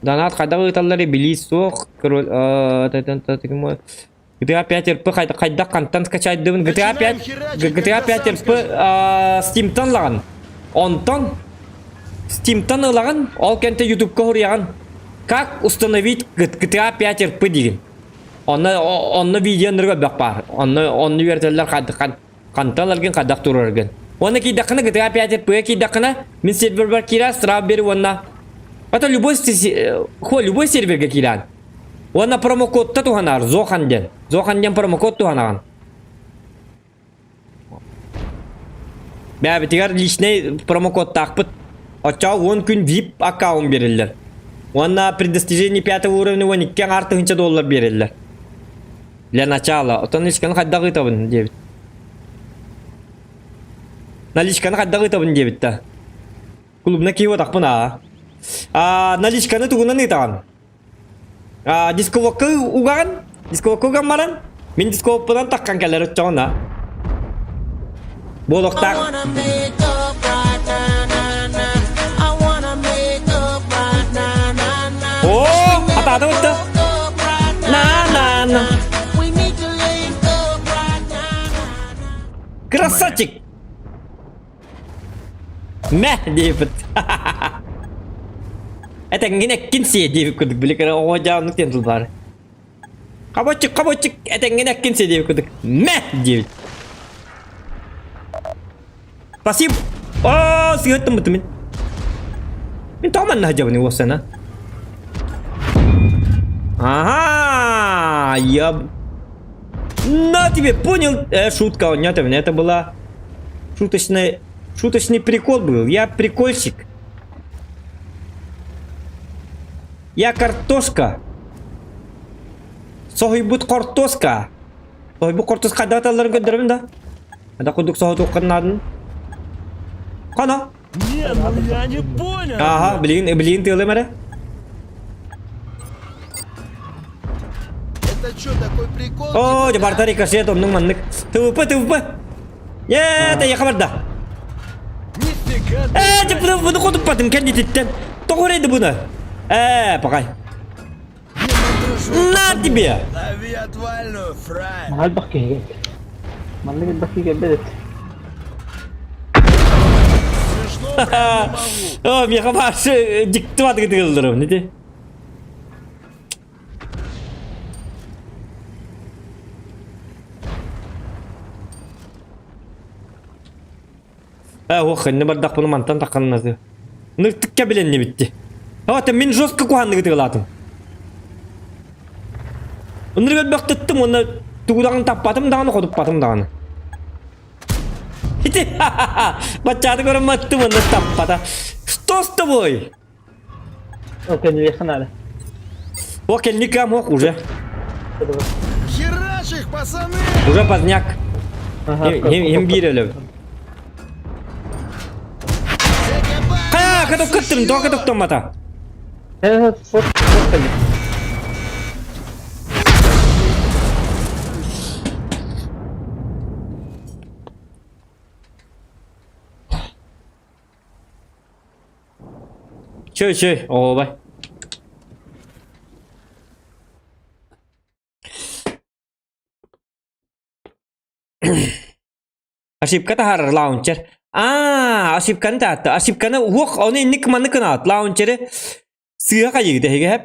Донат хайдах ыыталлары билии суох. GTA 5 РП хайдах хантан скачайдыбын GTA 5 GTA 5 РП Steam'тан ылаҕын. Онтон Steam'тан ылаҕын, ол кэнтэ YouTube'ка хоруйаҕын. Как установить GTA 5 РП диигин. Онно онно видео нырга бөх баар. Онно онно үөрэтэллэр хантан ыларгын хайдах туруораргын. Уонна киирдэххинэ GTA 5 РП киирдэххинэ мин сервербар киирэ Strawberry уонна Это любой хо любой серверге киирэн. Уонна промокодта туһанаар Зохан диэн. Зохан диэн промокод туһанаҕын. Бэйэбитигэр личный промокодтаахпыт. Оччоҕо 10 күн VIP аккаунт биэрэллэр. Уонна при достижении пятого уровня 12 аҥаар тыһыынча доллар биэрэллэр. Для начала. Оттон наличканы хайдах ыытабын диэбит. Наличканы хайдах ыытабын диэбит да. Клубна киһи отахпын аа. А, наличканы тугунан ыытаҕын? А, дисковокка угаҕын? Дисковокка уган баран, мин дисковоппунан таххан кэлэр оччоҕуна. Буолуохтаах. О, атаата бытта. На-на-на. Красавчик! Мэ диэбит. Этэҥҥин эккин сиэ диэбит курдук били кыра оҕо дьаамнык диэн тыл баар. Хабоччик, хабоччик, этэҥҥин эккин сиэ диэбит курдук. Мэ диэбит. Спасибо. Оо, сыһыттым бутум мин. Мин тоҕо манна сылдьабын уоссана? Ага, я... На тебе, понял? Э, шутка, нет, это была шуточный, шуточный прикол был. Я прикольщик. Я картошка. Соһуйбут картошка. Соһуйбут картошка хайдах аталларын көрдөрөбүн да. Ада курдук соһутуоххун наадын. Хана. Не, ну я не понял. Ага, билигин, билигин тыалым эрэ. Это что, такой прикол? О, типа, да? барта рикошет, оннук маннык. ТВП, ТВП. Е, это я барда. Нифига ты. Э, ты буну буну хотуппатым кэннититтэн. Тоҕо эрэйди буну? Э, пакай. На тебе! Лови отвальную, фраер. Наһаа элбэх киһи кэлбит. Маннык элбэх киһи кэлбэт эт. Смешно прям не могу. О, миэхэ башы диктоват гытыгылларым, не Ээ, уох, инне бардахпына мантан тахханнасы. Ныртыкка билэннибитти. Ата мин жестко куһанныгы тыгалаатым. Ынырык өлбөхтөттүм уонна тугу даҕаны таппатым даҕаны хотуппатым даҕаны. Ити баччааты көрөн маттым уонна таппата. Что с тобой? Ол кэннилиэххэ наада. О, кэнникам мог уже. Херачь их, пацаны! Уже поздняк. Ага, Им биир өлөм. Закопай! Хайа, каток кыттым, тоҕо катоктоммата. Э, вот, вот кэнник. Чөй, чөй, оҕобай. Ошибка таһаарар лаунчер. Аа, ошибканы таатта. Ошибканы уох, ону инник маннык гынаат. Лаунчеры сыыһа хайыгыт эһиги хэп.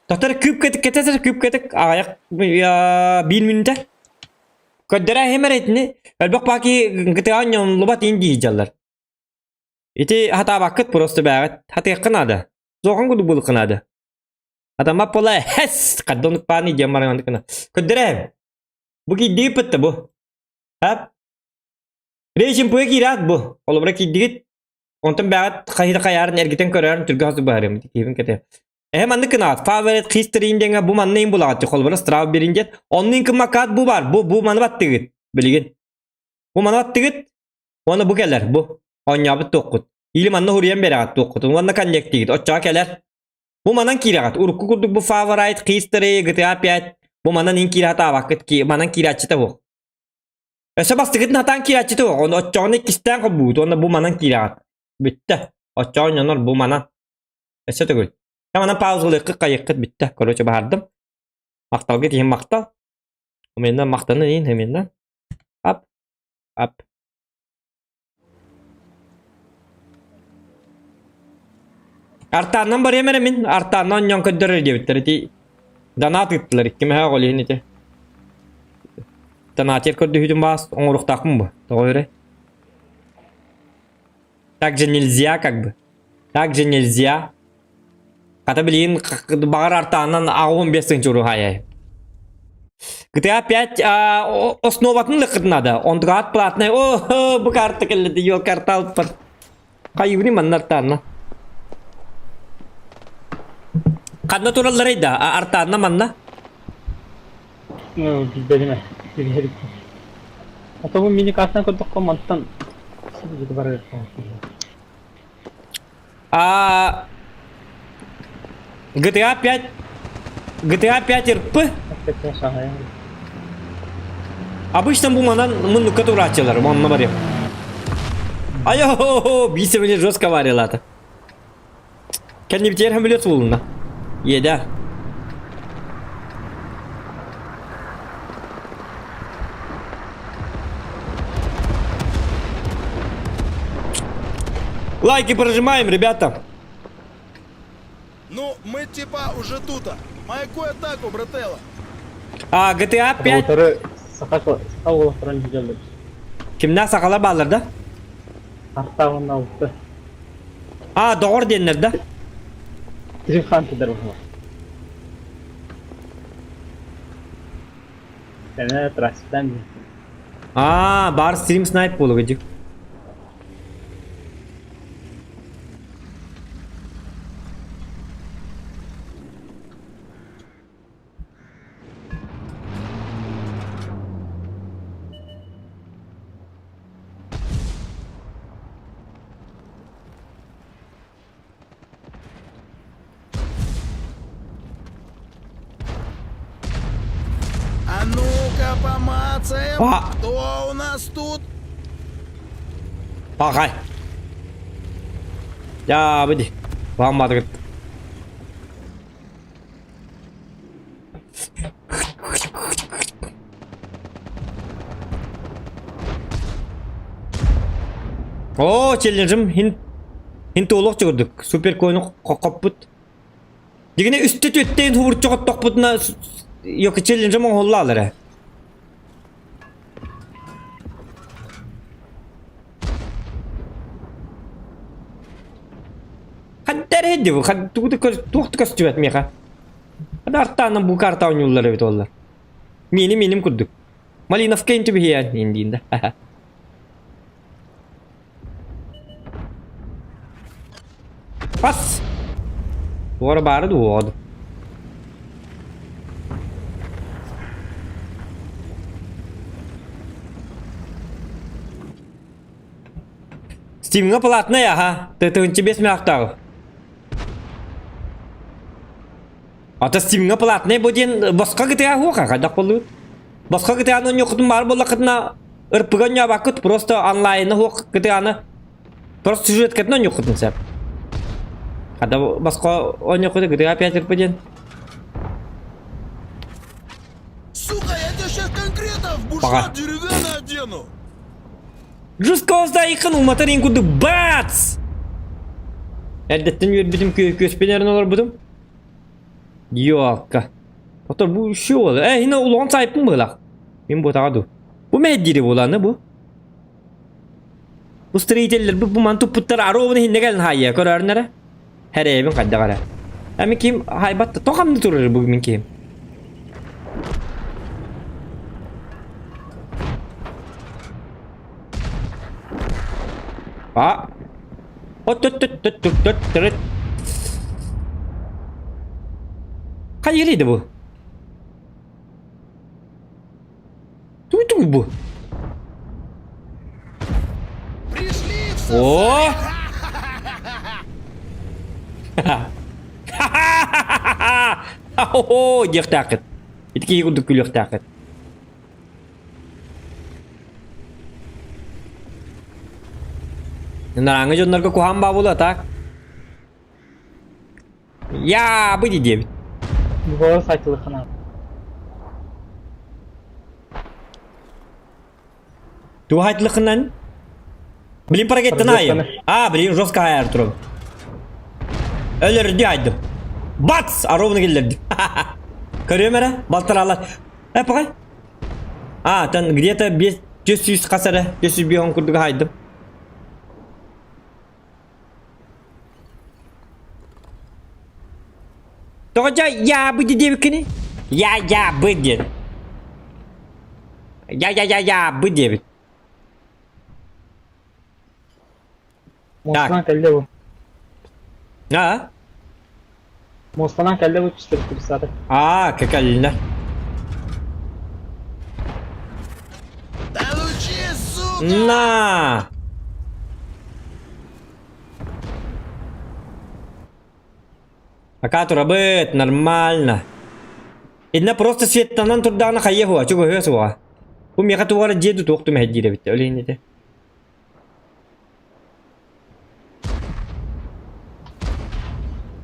Татар күп кетик кетесер күп кетик аҕайах биир мүнүтэ. Көрдөрө эһимэр этини элбэх паки гытыаҕа ньонлубат иин дии дьаллар. Ити хатаабаккыт просто бээҕит хатыахха наада. Суохан курдук буолуохха наада. Атама пола хэс хаддонук пааны диэн баран гына. Көрдөрө Бу киирдигит бытта бу. Хап. Режим пуя киираат бу. Олобура киирдигит. Онтон бээҕит хайыта хайаарын эргитэн көрөөрүн түргө хасык баһарым. Киһибин кэтэ. Эһэ маннык гынаат. Favorite history диэҥэ бу манна ин булаҕыт. Холобура strawberry диэн. Оннун кымакаат бу бар. Бу бу маны баттыгыт. Билигин. Бу маны баттыгыт. Уонна бу кэлэр. Бу. Оонньообут туоххут. Или манна хуруйан биэрэҕит туоххутун. Уонна коннектигит. Оччоҕо кэлэр. Бу манан киирэҕит. Урукку курдук бу Favorite history GTA 5 бу манан ин киирэ сатаабаккыт. Манан киирээччитэ суох. Өссө бастакытын сатаан киирээччитэ суох. Ону оччоҕуна иккистээн холбуубут уонна бу манан киирэҕит. Бүттэ. Оччоҕо онньонор бу манан. Өссө төгүл. Манан паузалыаххыт хайыаххыт бүттэ. Короче баһардым. Махталга тиһин махтал. Именно махтанын иин именно. Ап. Ап. Артааннан барыам эрэ мин. Артааннан онньон көрдөрөр диэбиттэр ити. Донат ыыттылар икки мэһэ оҕол иһин ити. Донатер көрдөһүүтүн баас оҥоруохтаахпын бу. Тоҕо эрэ. Так же нельзя как бы. Так же нельзя. Хата билигин баҕар артаанан аҕуһун бес тыһыынча уруһаайай. GTA 5 основатын лыккыт надо. Онтугаат платный. О, бу карта келледи, йо карта алыппар. Хайыбыны манна артаанна. Ханна туралларай да, артаанна манна. Билбэтим ээ. Билбэтим. Ото бу мини-картаны көрдөххө мантан барар А GTA 5 GTA 5 РП Обычно бу манан муннукка турааччылар, онно барыам. Айо, биисэ били жестко варилата. Кэннибитигэр самолет суулунна. Иэдэ. Лайки прожимаем, ребята. Ну, мы типа уже тута. Маякуй атаку, брателло. А, GTA 5 Роботары саха саха уолаттарын дьэллэр. Кимнээх сахалар бааллар да? Артаҕын алты. А, доҕор диэннэр да? Трихан тыдар быһыла. Сэнэ трассаттан А, бар стрим снайп буолуга дии. А ну-ка помацаем. А. Кто у нас тут? Пахай. Я выйди. Вам говорит. Оо, челленджим хин хин туолуох чугурдук. Супер коину хоппут. Дигине үстэ түөттейин хубурчу хоттохпутуна йоки челленджим оҥоһуллаалар ээ. Хаддар эһэдди бу, тугу да туох да көстүбэт миэхэ. Хада артаанан бу карта оонньууллар эбит уоллар. Миини миним курдук. Малиновка интү биһиэн индиин да. Пас! Уора баары дуоду. Стимҥа платнай аха, тыһыынча биэс мөөхтөөҕү. Ата Стимҥа платнай бу диэн босхо кытыа хуоха хайдах буоллугут? Босхо кытыаны онньуоххутун баар буоллаххытына ырпыга онньообаккыт, просто онлайна хуох кытыаны просто сюжеткатын онньуоххутун сөп. Хада босхо онньуоххуту кытыа опять ырпы диэн. Сука, я тебя сейчас конкретно в Пока. бушлат деревянный одену. Жесткооздаайыккын уматар иин курдук бац! Эрдэттэн үөрбүтүм күөспүн эрэн олорбутум. Йоакка. Отор бу үщү уол. Э, хина улахан сайпын быылах. Мин буотаҕа ду. Бу мэһэддири буоланы бу. Бу строителлэр бу бу ман туппуттар арообун иһинне кэлин хаайя көрөөрүн эрэ. Хэрэйэбин хайдах эрэ. Эми ким хайбатта тоҕо хамны турар бу мин киһим. А. От-от-от-от-от-от-от. Хайырыйды бу? Туй-туй бу? Пришли в О! Хо-хо, диэхтээххит. Ити киһи курдук күлүөхтээххит. Нарааҥы дьоннорго куһаан баа буолуо так. Я, быди диэбит. Буолар сайтылыххына. Туһайтлыкынан? Блин, парагеттан айым. А, блин, жестко айар турам. Өлөрдү айдым. Бац! А ровно келлерди. Көрүөм эрэ, балтаралар. Э, пагай. А, там где-то 500 касара, 505 курдук айдым. Тоҕо дьэ я бы диэбиккиний? Я я бы диэн. Я я я я бы диэбит. Муостанан кэллэ бу. А? Муостанан кэллэ бу түстэрбит кыбыстаата. А, кэллэ. Получи, сука! На! Пока турабыт, нормально. Инна просто светтанан турдаҕына хайыа хуа, чугаһыа суоҕа. Бу миэхэ туох эрэ дьиэ туох түмэһэйдиир эбит, ол иһин этэ.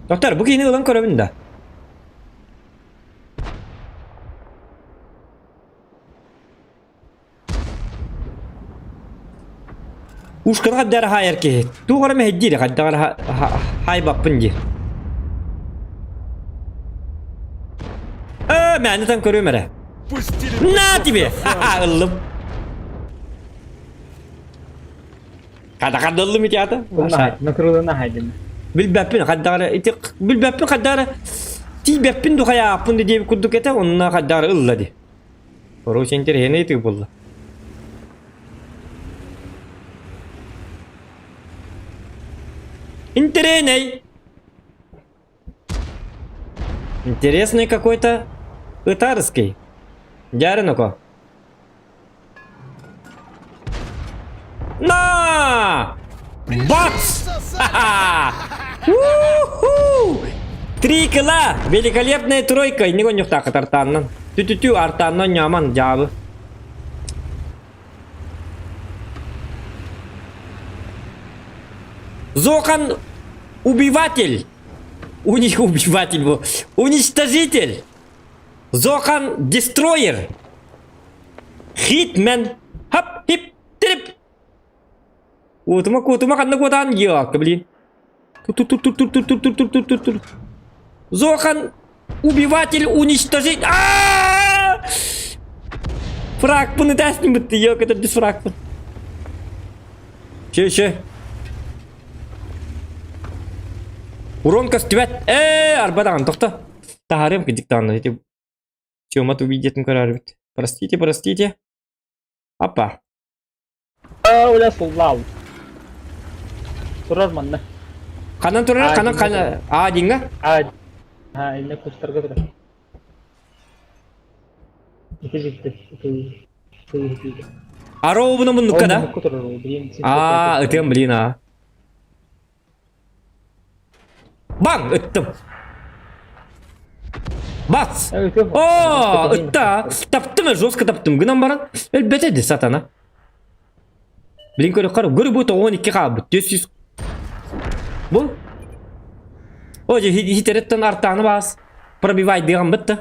Доктор, бу киһини ылан көрөбүн да. Ушканы хайдах эрэ хаайар киһи. Туох эрэ мэһэйдиир, хайдах эрэ хаайбаппын диир. Ээ, мээнэ там көрүөм эрэ. На тебе! Ха-ха, ыллым. Хата ыллым ити ата. Накрылына хайдым. Билбэппин хайдах эрэ ити билбэппин хайдах эрэ тиийбэппин ду хайааппын диэбит курдук этэ, онно хайдах эрэ ылла дии. Короче, интэриэһинэй ытыы буолла. Интэриэһинэй! Интересный какой-то ытарский. Дяринуко. На! Бац! Ха-ха! У-ху! Три кила! Великолепная тройка! Не гонюхтаахыт артааннан. Тү-тү-тү артааннан ньаман дьаабы. Зохан убиватель! У них убиватель был. Уничтожитель! Зохан дестройер! Хитмен! Хап, хип, трип! Куотума, куотума, ханна куотаан йоакка, блин. Тур-тур-тур-тур-тур-тур-тур-тур-тур-тур. Зохан убиватель уничтожить. А! Фрагпын ытасын бытты, йок, это без фрагпын. Че, че? Урон көстүбэт. Э, арбадаҕан тохто. Таһаарыам кырдьык даҕаны. Ити Тёма тубидетин көрөрбүт. Простите, простите. Апа. Оля суллаал. Турар манна. Ханан турар? Ханан хана? А, динга? А, а, инне кустарга турар. Ити житти. Ити ити. Ароубуна муннукка да? А, ытыам блин, а. Баң! Ыттым. Бац! О, ытта! Таптым, жестко таптым. Гынан баран, өлбөтө ди сатана. Блин, көрө кар, көрү бу 12 хаалбыт. 400. Бу? О, же хитереттен артааны бас. Пробивай дыган бытты.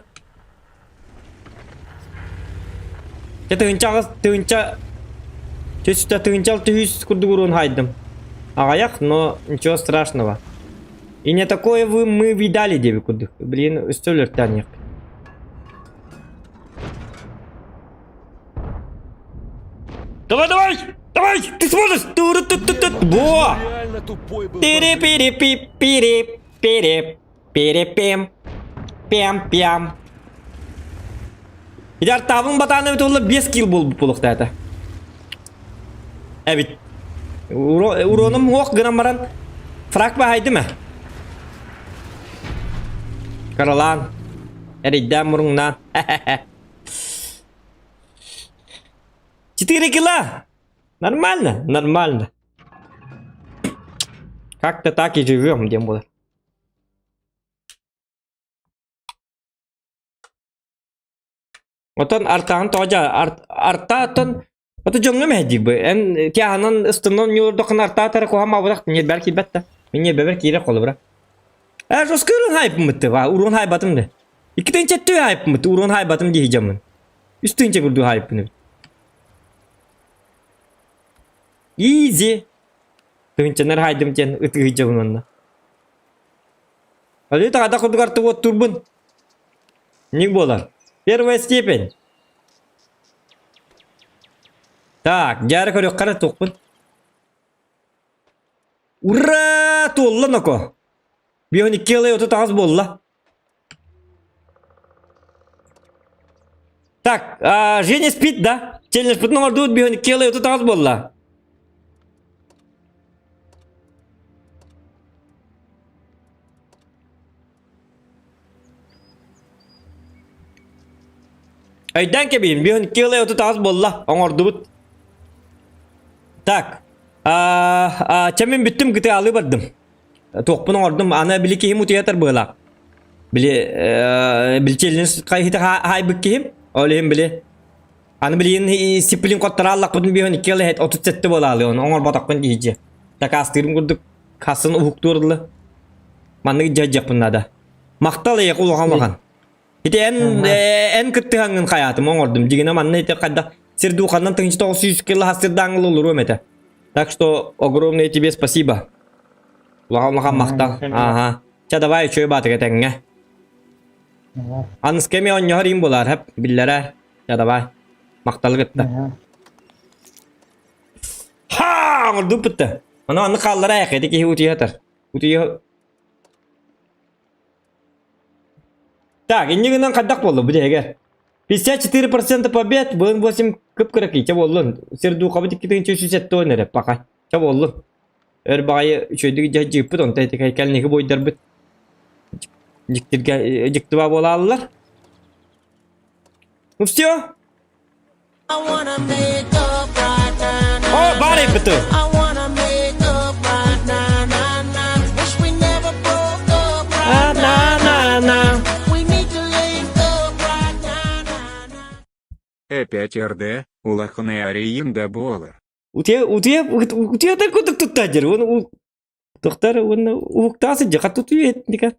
Дьэ тыһыынча тыһыынча түстэ тыһыынча 600 курдук уруон хайдым. Аҕыйах, но ничего страшного. И не такое вы мы видали диэбит курдук. Блин, өссө өлөртөөн Давай, давай! Давай! Ты сможешь! Ту-ру-ту-ту-ту! Во! Реально тупой был. Пири-пири-пи-пири, пири, пири-пим, пям-пям. Ити артаабын батааны тула 5 килл буолбут буолуохтаата. Эбит. Уроным уох гынан баран фраг баһайдым ээ. Каралаан. Эрийдээн муруҥнаан. Четыре килла! Нормально, нормально. Как-то так и живем, диэн буолар. Оттон артаҕын тоҕо дьа арта оттон ото дьоҥҥо мэһэйдиир эн тиаһынан ыстынан ньуурдаххына артаатара куһаамаабатах ньиэрбэр киирбэт да мин ньиэрбэбэр киирэр холобура ээ жестко урун хайппыммыт урун хайбатым да икки тыһыынча өттү хайппыммыт урун хайбатым дии дьоммун үс тыһыынча курдук хайппын эбит. Изи! Тыһынчанар хаайдым диэн ытыһый дьабын онно. Али таҕада курдугар тугуоттуурбун. Ник буолар. Первая степень. Так, дьаары көрүөххэ эрэ туохпун. Ура! Туолла ноко. Бион икки ылай 38 буолла. Так, а, Женя спит, да? Челлендж оҥордубут бион икки ылай 38 буолла. Өйдөөн кэбиһин, бион икки ылай 38 буолла. Оҥордубут. Так, а, а, чэ мин бүттүм кытаалыы бардым. Туохпун оҥордум, аны били киһим утуйатар быһыылаах. Били, били челлендж хайыһыта хаайбыт киһим, ол иһин били аны билигин сиплин хотторааллахпытын биһон икки ылы 37 буолаалы, ону оҥорботохпун диһичи. Дакаастыырым курдук хасын уһуктуур дылы. Маннык дьадьахпын наада. Махтал эйиэхэ улахан улахан. Ити эн эн кыттыһаҥҥын хайаатым оҥордум. Дьигинэ манна ити хайдах сир дууханнан 1900 кило хастырдааңыл олоруом этэ. Так что огромное тебе спасибо. Улахан улахан махтал. Ага. Ча давай үчүгэй баатыга тэҥҥэ. Аныска эмиэ онньоһор им булар хэп биллэрэ. Ча давай. Махталы кытта. Ха! Оҥордум пытта. Аны анны хааллара айах ити киһи утуйа Утуйа Так, инньэ гынан хайдах буолла бу дэһигэр? 54% побед, быын 8 кып-кыракый, чэ буоллун. Сердухабыт 2370 эрэ, пока. Чэ буоллун. Өр баҕайы үчүгэйдик дьайдьыыппыт, онто ити кэлники буойдарбыт дьиктиргэ дьиктиба буолааллар. Ну все. О, баар эппити. На-на-на. Опять РД, улаханы арийын да буолар. Утуйа утуйа утуйа курдук туттар дьэр. Уон тохтар уонна уһуктаа сылдьа хат утуйа этника.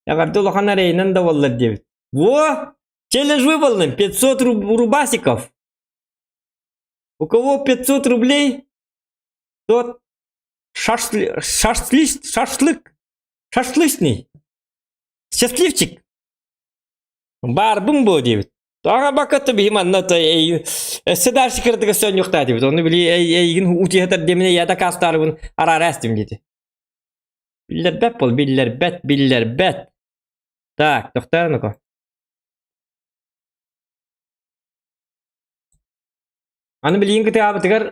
Эҕэрдэ улахан эрэйинэн да буоллар диэбит. Во! Челлендж выполнен! 500 рубасиков! У кого 500 рублей, тот шашли, шашли, шашлык, шашлычный, счастливчик. Баарбын буо диэбит. Аҕа баката биһи манна өссө дальше кырдыга сөнньүөхтаа диэбит. Ону били эйигин утуйатар диэминэ я дакаастаарыбын араара эстим диэти. Биллэрбэт бол, биллэрбэт, биллэрбэт. Так, тохтоо ну-ка. Аны билигин кытаабытыгар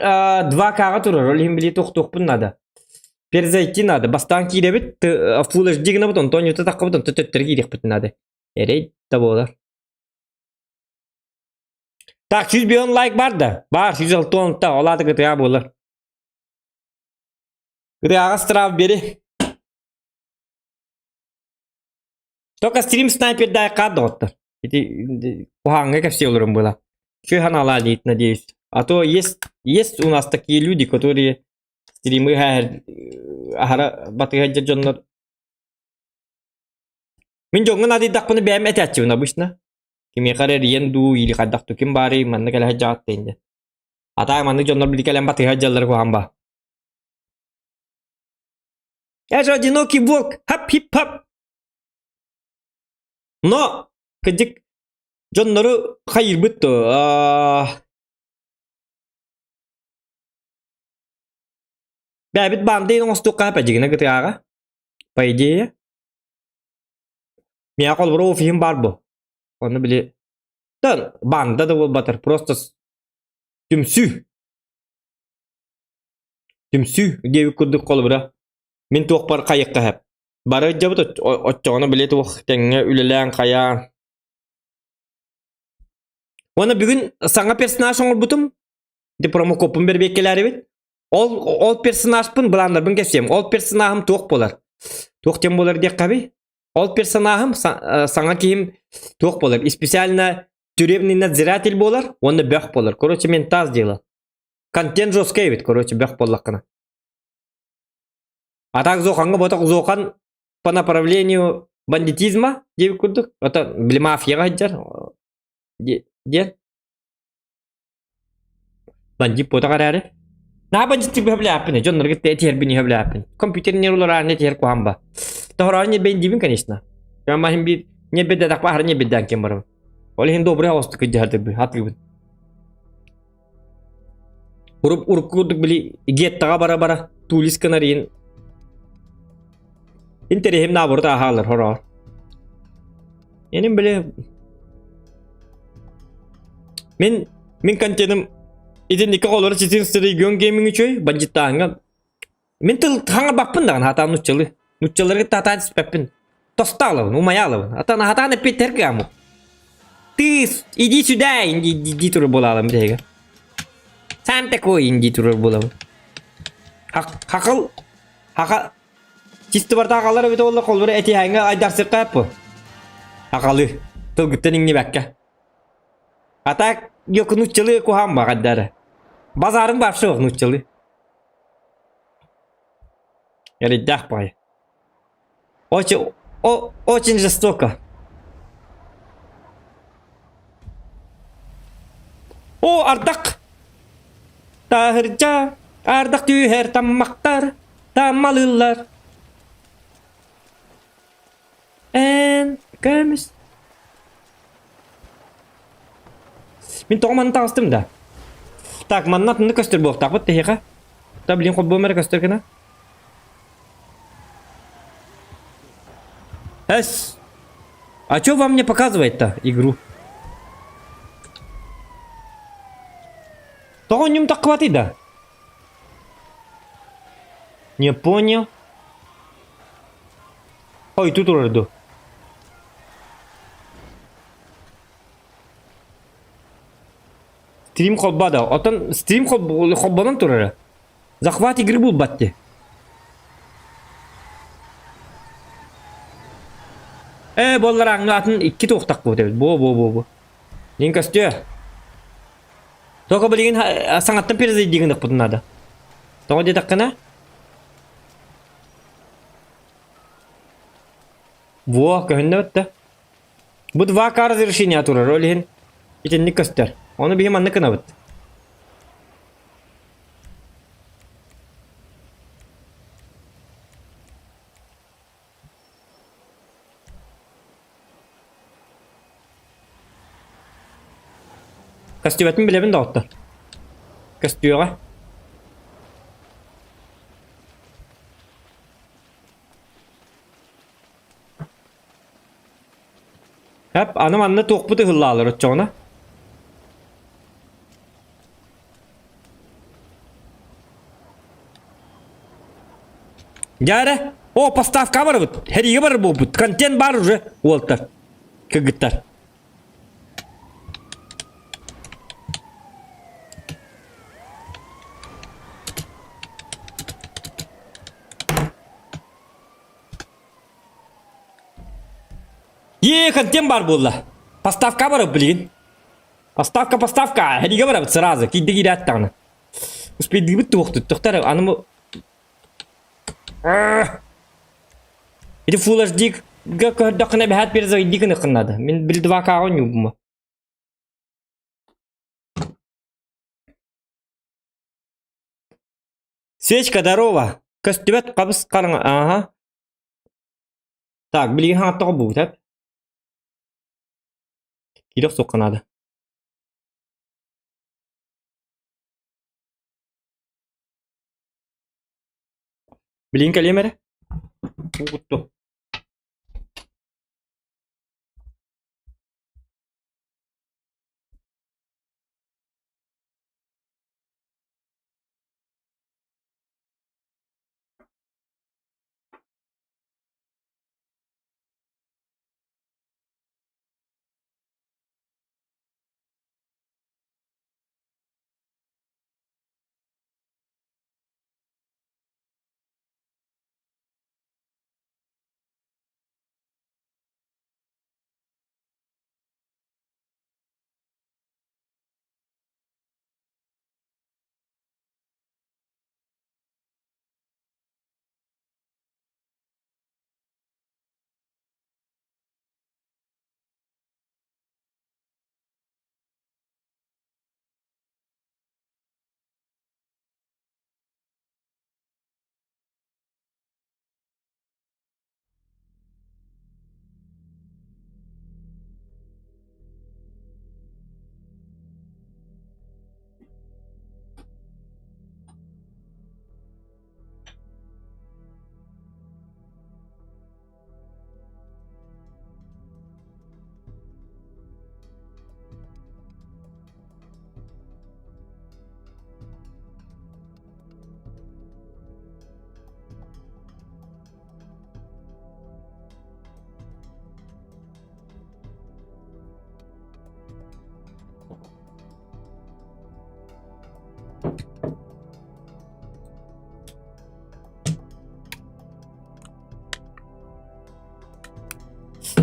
2К-ҕа турар, ол иһин били тохтуохпун наада. Перезайти надо. Бастаан киирэбит, Full HD гынабыт, онтон юта таххабыт, онтон төттөрү киириэхпит наада. Эрэй да буолар. Так, 100 лайк бар да? Бар, 160 та, ол аты кытыа буолар. Кытыаҕа штраф бери. Только стрим снайпердаах хаат доҕоттор. Ити куһаҕаҥҥа кэпсии олорон была. Чуй ханаалаа диит, надеюсь. А то есть, есть у нас такие люди, которые стримы аһара батыһа дьоннор. Мин дьоҥҥо наадыйдахпына бэйэм этээччибин обычно. Кимиэхэ эрэ эрийэн дуу, или хайдах дуу, ким баарый, манна кэлэ сылдьаҕыт диэн. А так маннык дьоннор били кэлэн батыһа сылдьаллара куһаҕан ба. Я же одинокий волк, хап-хип-хап. Но, кырдьык, дьоннору хайыырбыт дуо? Бэйэбит баандайын оҥостуохха сөп дьигинэ кытыаҕа. По идее. Миэхэ холобура офиһым баар бу. Онно били да баанда да буолбатар, просто түмсүү. Түмсүү диэбит курдук холобура мин туохпар хайыахха сөп. Бары дьабыт оччоҕуна били туох тэҥҥэ үлэлээн хайаан. Уонна бүгүн саҥа персонаж оҥорбутум. Ити промокоппун бэрбиэккэлээрибит. Ол ол персонажпын былааннарбын кэпсиэм. Ол персонажым туох буолар? Туох диэн буолар диэххэбий? Ол персонажым саҥа киһим туох буолар? Специально тюремный надзиратель буолар уонна бөх буолар. Короче, ментаз дело. Контент жесткий эбит, короче, бөх буоллаххына. А так Зохаҥҥа ботох Зохан по направлению бандитизма диэбит курдук. Это били мафияҕа сылдьар диэн. Бандит ботох эрээри. Наһаа бандьыттык бөһөблээппин, дьоннорго этиһэрбин иһөблээппин. Компьютер нервлара этиһэр куһаан ба. Тоһороон ньирбэйин диибин, конечно. Махин биир ньирбэйдэтэх баһар ньирбэйдээн кем барабын. Ол иһин добрый оҕостук кыдьаһардырбы, хатыыбын. Уруп урукку курдук били геттаҕа бара-бара тулис кынарыйын интэриэһим наоборот ааһаалар хороор. Эним били мин мин контеным итинникке холоро 14 регион гейминг үчүгэй бандьыттааһыҥҥа мин тыл хаҥарбаппын даҕаны хатаан нуччалыы нуччаларга татаан испэппин тостаалабын умайаалабын атан хатаан эппиттэр кыаму ты иди сюда инди дии турар буолаалым биһиги сам такой инди турар буолабын хакыл хака чисто барда аҕалар эбит буолла холбура этиһээҥҥэ айдарсыкка эппу акалы тылгыттан иҥнибэккэ А так yok нуччалыы куһаан баҕардара. Базарың бар суох нуччалыы. Эрэйдээх баҕайы. Очень, о, очень жестоко. О, ардах! Таһырдьа ардах түһэр таммахтар, таммалыыллар. Эн көмүс. Мин тоҕо манна таҕыстым да? Так, манна атынны көстөр буолуохтаахпыт тэһиэхэ. Та блин холбуом эрэ көстөр гына. Эс! А чё вам не показывает-то игру? Тоҕо ньум таххыбатый да? Не понял. Ой, тут турар Стрим холбода. Оттон стрим холбонон турара. Захват игры булбат дии. Ээ, буоллар ааҥҥа атын икки туохтах буолбут эбит. Буо, буо, буо, буо. Дин көстүө. Только билигин саҥаттан перезайди гыныахпытын наада. Тоҕо диэтэххинэ? Во, көһүннэ бытта. Бу 2К разрешение турар, ол иһин итинник көстөр. Ону биһи маннык гынабыт. Көстүбэтин билэбин доҕоттор. Көстүөҕэ. Хэп, аны манна туохпут ыһыллаалар оччоҕуна? Дьэ О, поставка барбыт. Хэриигэ барар буолбут. Контент бар уже, уолтар. Кыргыттар. Е, контент бар буолла. Поставка барып билигин. Поставка, поставка. Хэриигэ барабыт сразу. Киирдэ киирээт даҕаны. Успейдыыбыт туохтут. Тохтор аны Ити Full HD-га көрдөххүнэ бэһээт перезайди гыныаххын наада. Мин били 2К-ҕа оонньуубун. Свечка, здорово. Көстүбэт хабыс хараҥа. Ааһа. Так, билигин хаҥаттаҕа буолбут эп. Киирэх суохха наада. Билигин кэлиэм эрэ. Уу кутту.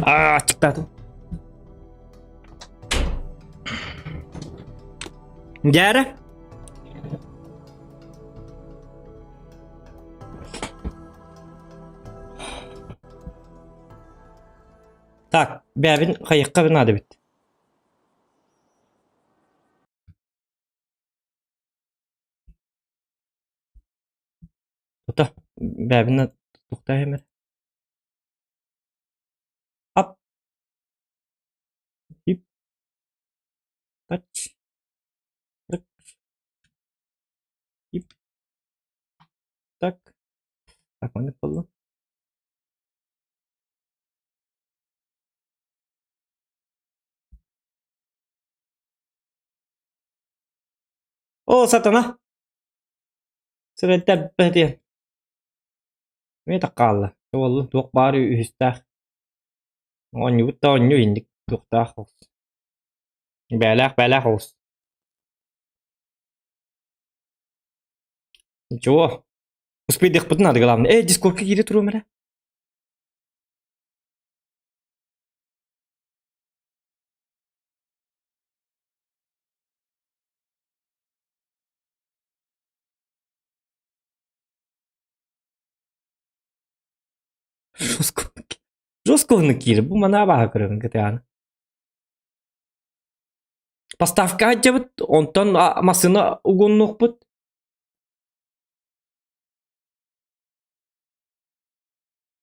Аа, аччыктаатым. Дьээрэ. Так, бэйэбин хайыахха наада эбит. Тута, бэйэбин тутуохтаах эмэр. Ап. Ип. Тач. Рык. Ип. Так. Так, маннык буолла. О, сатана! Сырайда диэн. Эмиэ да хаалла. Уоллун туох баар үһүстээх. Оонньуубут да оонньуу инник туохтаах оҕус. Бээлээх бээлээх оҕус. Ничего. Успейдехпытын надо главное. Эй, дискордка киирэ туруом эрэ. Жестко киир. Бу манаа баһа көрөбүн кытааны. Поставка сылдьабыт, онтон массыына угуннуохпут.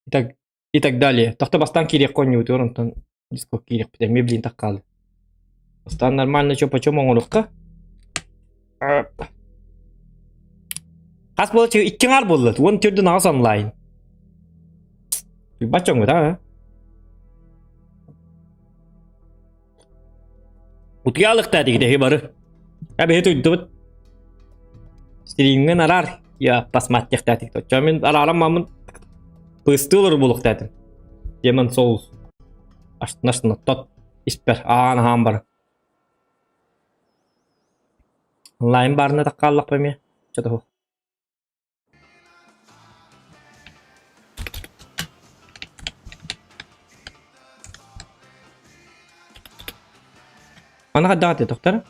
И так, и так далее. Тохто бастаан киириэххэ оонньуубутугар онтон дискок киириэхпит эмиэ блин так хаалла. Бастаан нормально чё почем оҥоруохха. Хас буола икки аҥаар буолла. Уон төрдүн аҕыс онлайн. Баччоҥҥут аа. Утуйаалыктаа диги бары. Эбиһи туйдубут. Стримҥин араар. Я посмотрехтаатик. Оччо мин араарам мамын пыстыылар булуктаатым. Демон Souls. Аштын тот испер аан ахан бар. Онлайн барына таккааллах эмиэ. Чотоһу. Аны хайдах этэ тохтор?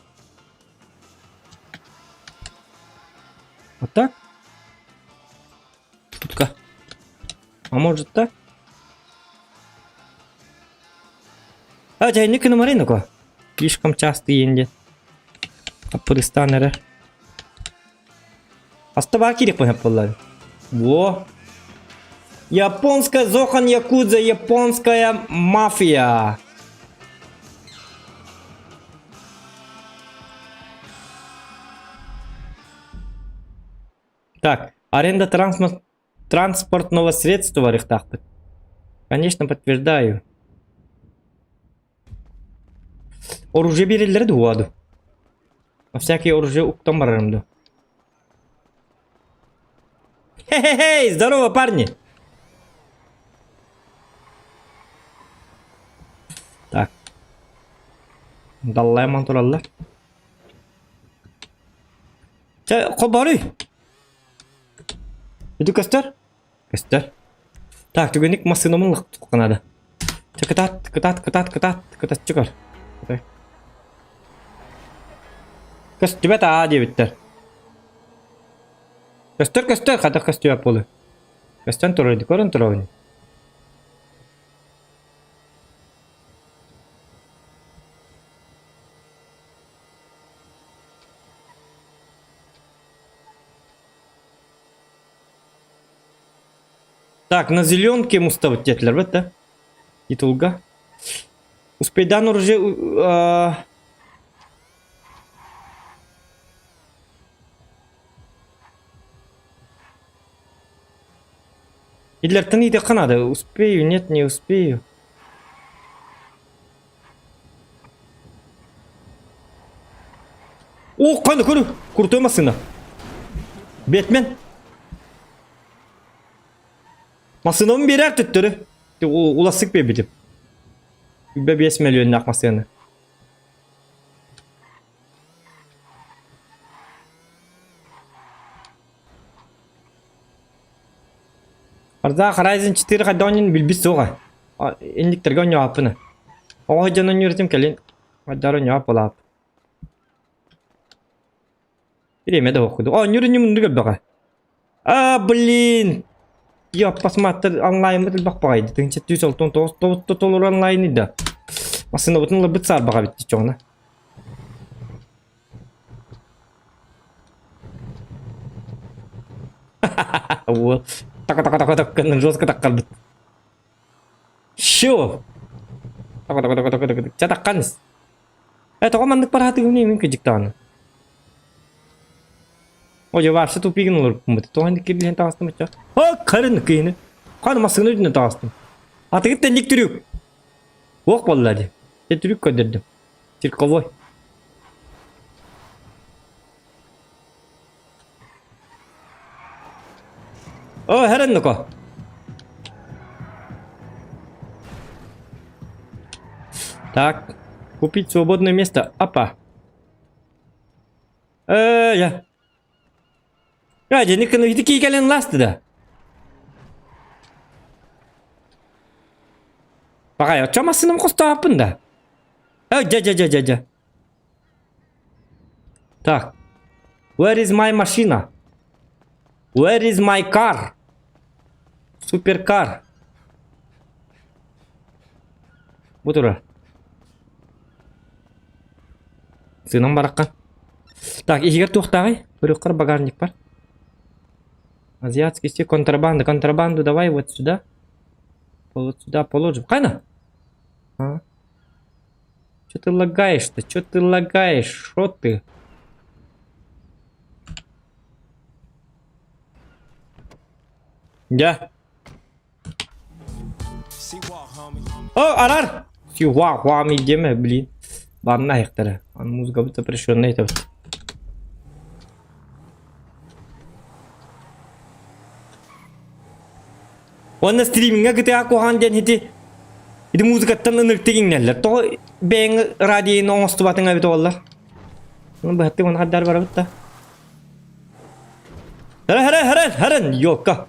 Вот так? Тутка. А может так? А, чайник номарин Слишком часто иенде. Аппырыстаан эрэ. Аста баар киириэхпин сөп буолла. Во! Японская Зохан Якудза, японская мафия. Так, аренда транспорт, транспортного средства барыахтаахпыт. Конечно, подтверждаю. Оружие биэрэллэрэ дуо ду? На всякий оружие уктан барарым ду. Хе-хе-хей, здорово, парни! Так. Даллайман тураллар. Чэ, холбооруй. Иди көстөр. Көстөр. Так, түгэнник массыынамын лахтукка наада. Чэ, кытаат, кытаат, кытаат, кытаат, кытаччы көр. Көстүбэт аа диэбиттэр. Көстөр, көстөр, хата көстүбэт буолуо. Көстөн турар, көрөн турабын. Так, на зеленке муставать диэтилэр бэт да? Титулга. Успейдан уже Идлертэн иитиэххэ наада. Успею, нет, не успею. О, қаны көрі, крутой массыына. Бэтмен. Массыынабын биэрээр төттөрү. Улассык биэрбитим. Үбэ 5 миллионнаах массыына. Арда Horizon 4 хайдах билбит суоҕа. Инниктэргэ онньооппуна. Оҕо дьон онньууртум кэлин Айдар онньоop болаап. Бириэмэ да кудук. Оонньуур инним муннук элбэҕэ. А, блин! Йоппас маттар онлайнмыт элбэх баҕайды. Тыынча 469 толору онлайн да. Массыынабытын ыларбыт саарбаҕа битти чоҕуна. Уол така така така така жестко таккарбыт. Все. Така така така така така. Ча такканыс. Э тоҕо маннык бараатыгын мин кыдьыктаҕына. Ой, вообще тупигин олорбуппун. Тоҕо инник кирлиһэн таҕыстым оччо. О, харын кыйыны. Хан массыына үрдүнэн таҕыстым. Атыгыт тэнник түрүк. Уох буолла дии. Те түрүк көрдөрдүм. Цирковой. О, хэрэн нуко. Так, купить свободное место. Апа. Э, я. Я, денег ну иди кэлэн ласты да. Пагай, оччо массыынам хостооппун да. Э, дьэ, дьэ, дьэ, дьэ, дьэ. Так. Where is my машина? Where is my car? Суперкар. Бу тура. Сыынан баракка. Так, иһигэр туохтааҕый? Көрүөххэр багажник бар. Азиатский стиль контрабанда. Контрабанду давай вот сюда. Вот сюда положим. Кайна? А? Че ты лагаешь-то? Че ты лагаешь? Шо ты? Я. О, арар! Сюа, идеме, блин. Банна айықтары. Музыка будто запрещенная это. Уонна стримиҥҥэ GTA куһаҕан диэн ити ити музыкаттан ынырыктык иҥнэллэр. Тоҕо бэйэҥ радионы оҥостубатыҥ эбит буоллар. Ну быһаттыы уонна хардаар барабыт да. Хара хара хара харан ёлка.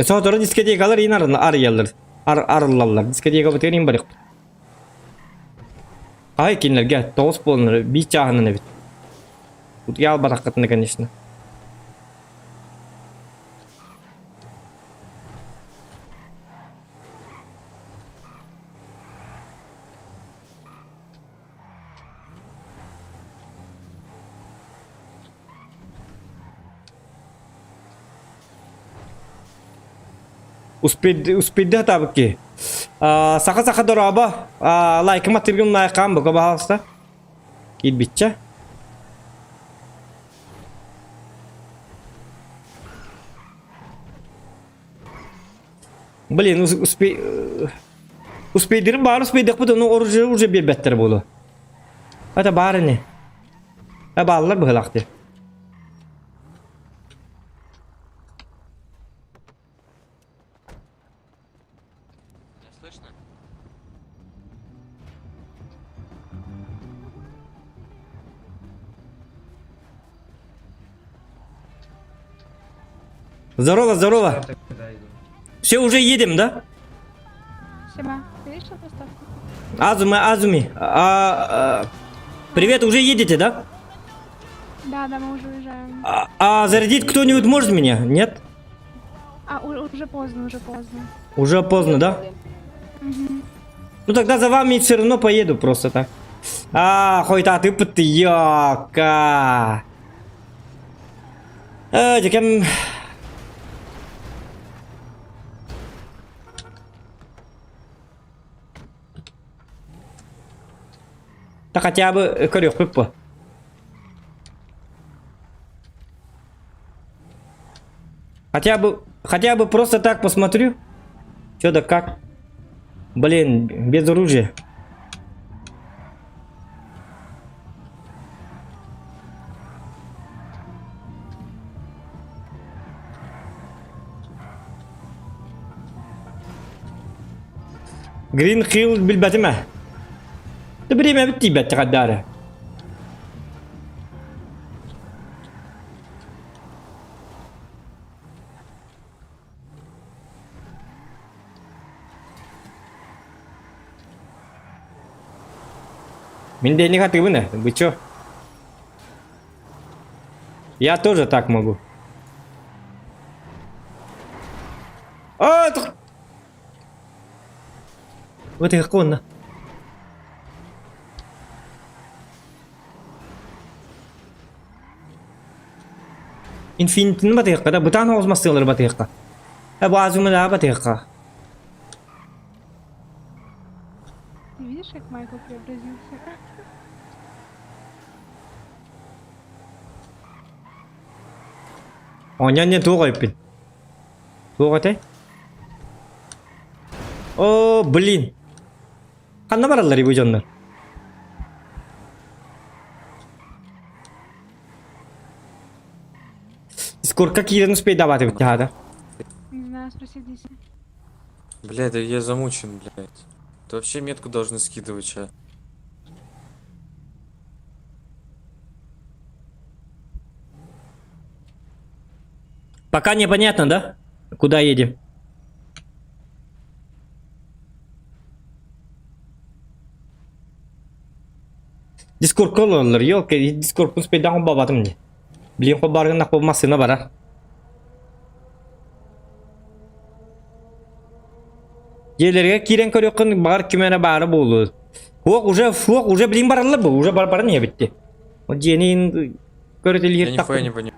Сотору дискотекалар иин арыйаллар. Арыллаллар. Дискотека бытыгын иин барык. Ай кинилэргэ тоҕус буоланнар биир чааһынан эбит. Утуйа албатаххытына, конечно. Успейды хатаабыт киһи. Саха-саха дорообо. Лайкым аттыргым лайкаам бука баһалыста. Киирбиччэ. Блин, успей... Успейдырым баар успейдахпыт, ону оружие уже биэрбэттэр буолуо. Это баар ини. Э бааллар быһылаах дии. Здорово, здорово. Все, уже едем, да? Спасибо. Ты видишь доставку? Азуми, Азуми. А, а, привет, уже едете, да? Да, да, мы уже уезжаем. А, а зарядить кто-нибудь может меня? Нет? А, уже поздно, уже поздно. Уже поздно, да? Угу. Ну тогда за вами все равно поеду просто так. А, хоть а ты ёка. Э, дикем... Да хотя бы көрүөхпүт бу. Хотя бы, хотя бы просто так посмотрю. Чё да как. Блин, без оружия. Green Hill билбэтим ээ. Да бириэмэбит тиийбэт хаддаары. Мин да не хатыбын, вы чё? Я тоже так могу. А, Вот и конно. Инфинитини батыахха да, бытаан оҕус массыылары батыахха. Э, бу азумы да батыахха. Ты видишь, как Майкл преобразился? Оонньоон диэн туох ойуппун? Туох этэй? О, блин! Ханна бараллар бу дьоннор? Скорка киирэн успейдаабатыбыт дьаһаата. Не знаю, спроси Диси. Блядь, да я замучен, блядь. Ты вообще метку должны скидывать ща. Пока непонятно, да? Куда едем? Дискордка олороллор, елка, дискордпун спейдаҕын бабатым дии. Билигин хоббааргын бу массыына барар. Дьиэлэригэр киирэн көрүөххүн баҕар ким эрэ баара буолуо. Суох уже суох уже билигин бараллар бу уже бар баран иһэбит Ол дьиэни Я нихуя не понимаю.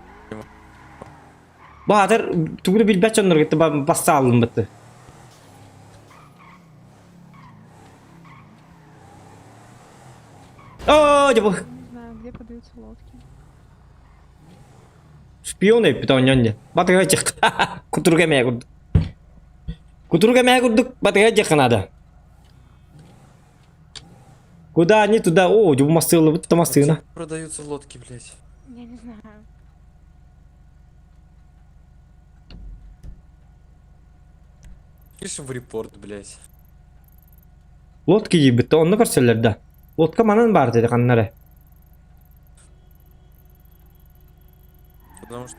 Баатар тугу да билбэт дьоннорго бассааллыммыт. Оо, дьэ бу Не знаю, где продаются лодки. шпион эппит оонньоон диэн. Батыга дьих. Кутуруга эмээ курдук. Кутуруга эмээ курдук батыга дьих наада. Куда они туда? О, дьэ бу массыылыбыт да массыына. Продаются лодки, блядь. Я не знаю. Пишем в репорт, блядь. Лодка диэбит, онно көрсөллөр да. Лодка манан баар деді ханна эрэ. Потому что...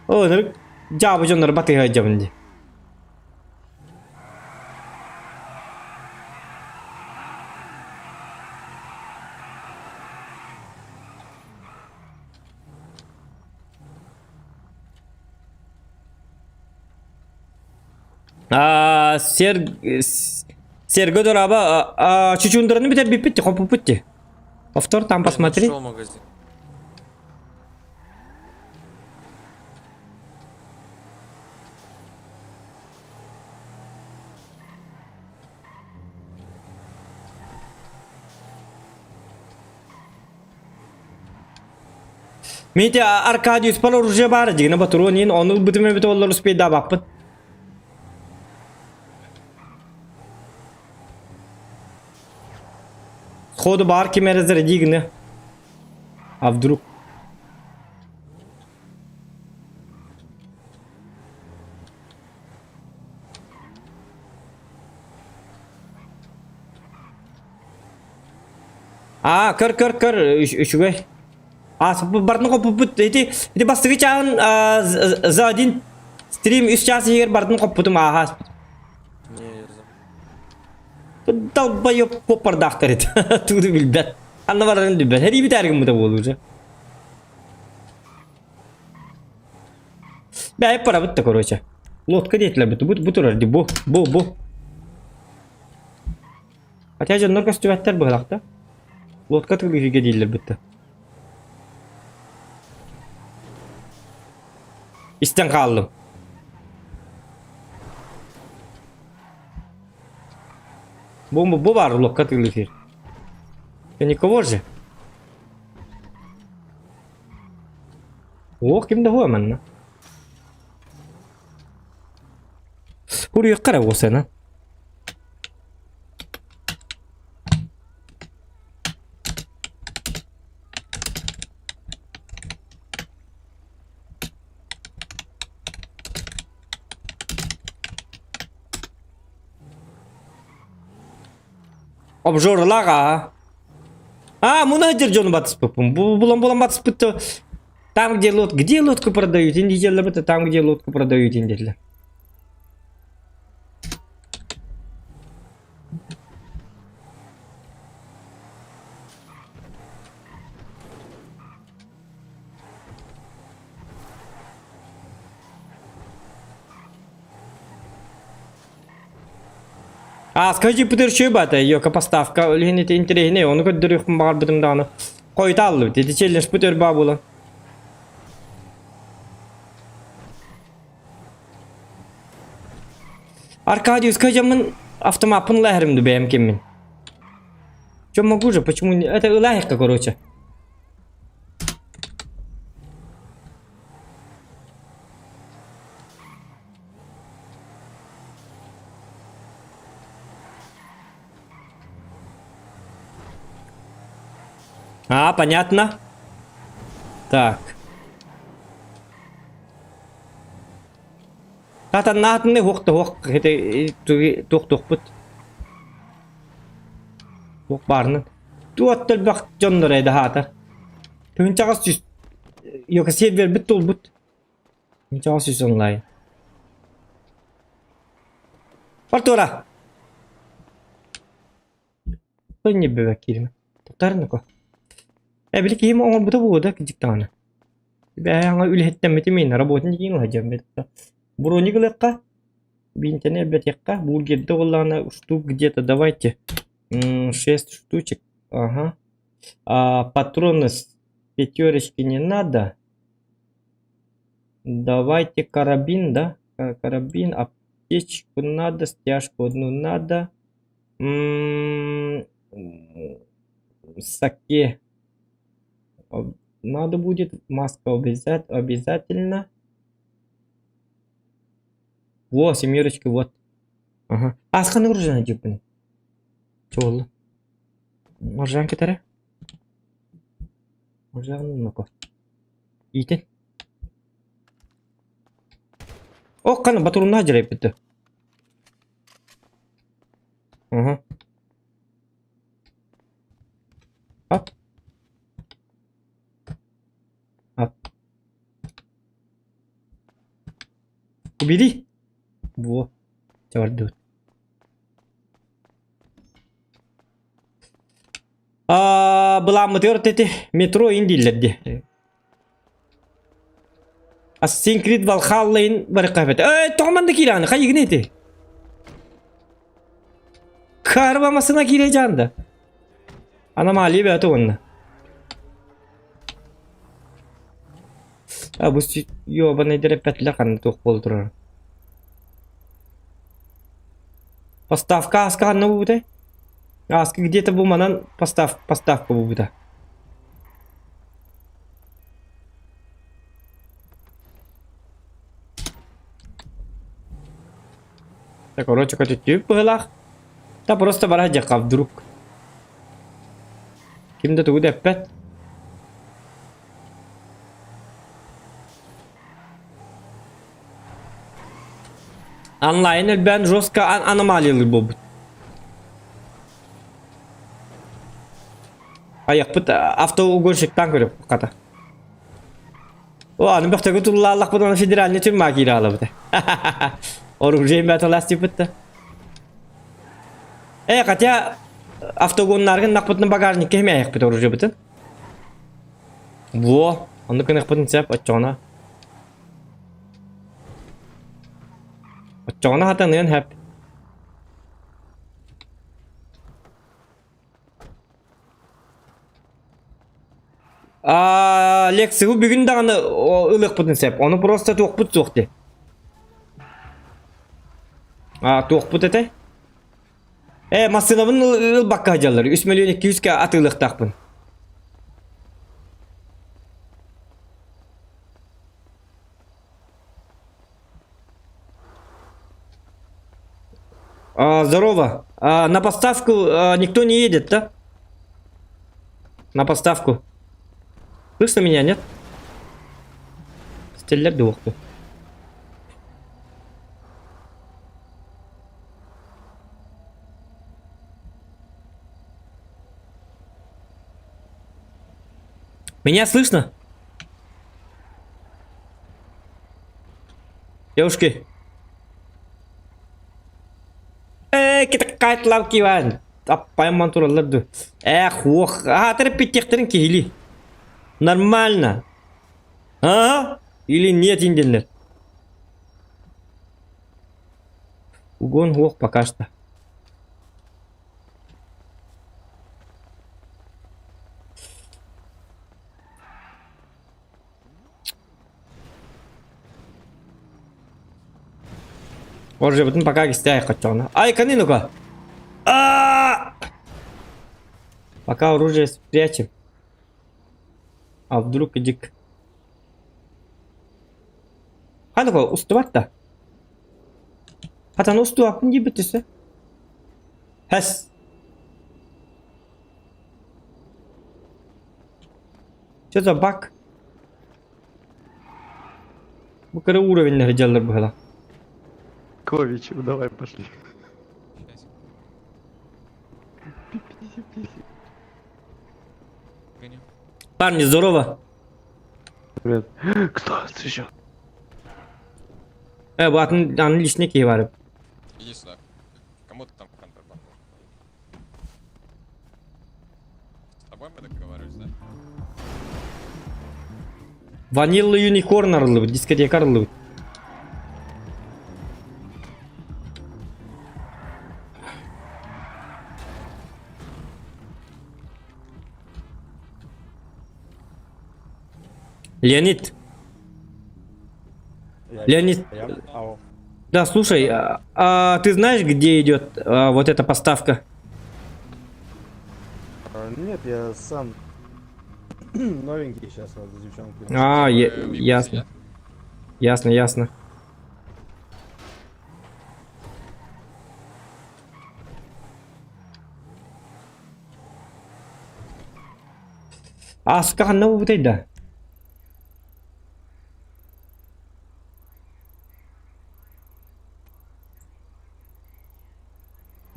Оо, ынырык дьаабы дьоннор батыһа сылдьабын дии. Аа, сер... Серго дораба, а, чучундыраны бүтэр бүппүт, хоппуппут Повтор там посмотри. Нашел магазин. Мите Аркадиус пал оружие баар дигинэ ботуруон ону ылбытым эбит оллор успейдаабаппын. Сходу баар ким эрэ заряди А вдруг? А, көр, көр, көр, үчүгэй. А, бардын хоппуппут, ити, ити бастыгы чаҕын за один стрим үс час иһигэр бардын хоппутум ааһа. Долбоёб поппардаахтар ити. Тугу билбэт. Анна барарын билбэт. Хэрии бүтээр гыммыта буолуу же. Бэйп барабыт да, короче. Лодка диэтилэр бу, бу турар ди, бу, бу, бу. Хотя дьоннор көстүбэттэр быһылах да. Лодка тылыһыга дииллэр бытта. Истэн хааллым. Бу, бу бар лодка тылыһыр. Никого же. Ох, ким да манна. Хуруйукка эрэ уосана. Обжоралаах аа. Аа, муна сылдьар дьону батыспыппын. Бу булан булан батыспыт. Там, где лодку, где лодку продают? Индиялар там, где лодку продают, индиялар. А, скажи, пытырчы бата, йока поставка, лин это интереснее, он көддөрүхпүн баҕарбытым даҕаны. Хойутааллыбыт, ити челлендж пытыр баа буолан. Аркадий, скажи, автомаппын ылаһарым ду бэйэм киммин. Чё могу же, почему не... Это ылаһикка, короче. А, понятно. Так. Татаннаатыны хуох да хуох туох туохпут. Туох баарынан. Туот элбэх дьоннор эдэ хаатар. Түнчаҕас түс Йока сервербит толбут. Түнчаҕас түс онлайн. Артура! Тонньбэбэ киирмэ. Туттарныко. Э били киһим оҥорбута буолуо да кырдьык даҕаны. Бэйэҥэ үлэһиттэммитим иһин работник иһин сылдьан Броник ылыахха, биинтэни элбэтиэххэ, бургерда буоллаҕына штук где-то давайте шесть штучек. Ага. А, патроны с пятерочки не надо. Давайте карабин, да? Карабин, аптечку надо, стяжку одну надо. Саке надо будет, маска обязательно. Во, семерочка, вот. Ага. Асханы оружие диэппин. Чуолла. Оружан кэтэрэ. Оружан ноко. Иитин. Ох, хана батурунаа дьарайбыт. Ага. Ап. Ап. Убери. Во. Чабардыбыт. Аа, былааммытыгар тети метро ин дииллэр дии. Assassin's Creed Valhalla ин барыкка Эй, тоҕо манна киирэҕин? Хайыгын ити? Карба масына киирэ дьаанда. Аномалия бэйэтэ уонна. А бу ёбаный эппэтилэр ханна туох буола турар. Поставка ааска ханна буолбутай? Ааска где-то бу манан постав поставка буолбута. Так, короче, көтүттүүп быһылаах. Да просто бара дьахха вдруг. Ким да тугу да эппэт. Онлайн элбээн жестко аномалиялыы буолбут. Айахпыт автоугонщиктаан көрүп хата. О, аны бөхтөгү туллааллахпыт федеральный тюрьма киирэ алабыт. Оружие бэталас типытта. Э, хотя автогоннаргын нахпытын багажникке хэмээхпит оружиебытын. Во, онну кынахпытын сеп оччоҕуна. Оччоҕуна хатаныан хэп. Аа, лекцияны бүгүн даҕаны ылыахпытын сөп. Ону просто туохпут суох дии. Аа, туохпут этэй? Э, массыынабын ылбакка сылдьаллар. 3 миллион 200 атыылыахтаахпын. А, здорово. А, на поставку а, никто не едет, да? На поставку. Слышно меня, нет? Стеллер дуохту. Меня слышно? Девушки. Э, кайт лавки ван. Аппайман тураллар ду. Эх, уох. Аатыр питтехтерин киһили. Нормально. А? Или нет инденнер. Угон уох пока что. Оржебытын пока кистэй айкаччоҕуна. Айканы ну-ка! А! Пока оружие спрячем. А вдруг идик. Ханука устубат да. Хатан устубаппын диэбит түсэ. Хэс. Что за баг? Бу кыра уровеннары дьаллар быһыла. Кович, давай пошли. Парни, здорово. Привет. Кто еще? Э, бу атын аны личный киһи бар. Иди сюда. Кому ты там контрабанду? С тобой мы договаривались, да? Ванилла юникорн арыллыбыт, дискотека арыллыбыт. Леонид. Леонид. Да, слушай, а ты знаешь, где идет вот эта поставка? Нет, я сам новенький сейчас вот с девчонкой. А, ясно. Ясно, ясно. А, сука, ну вот да.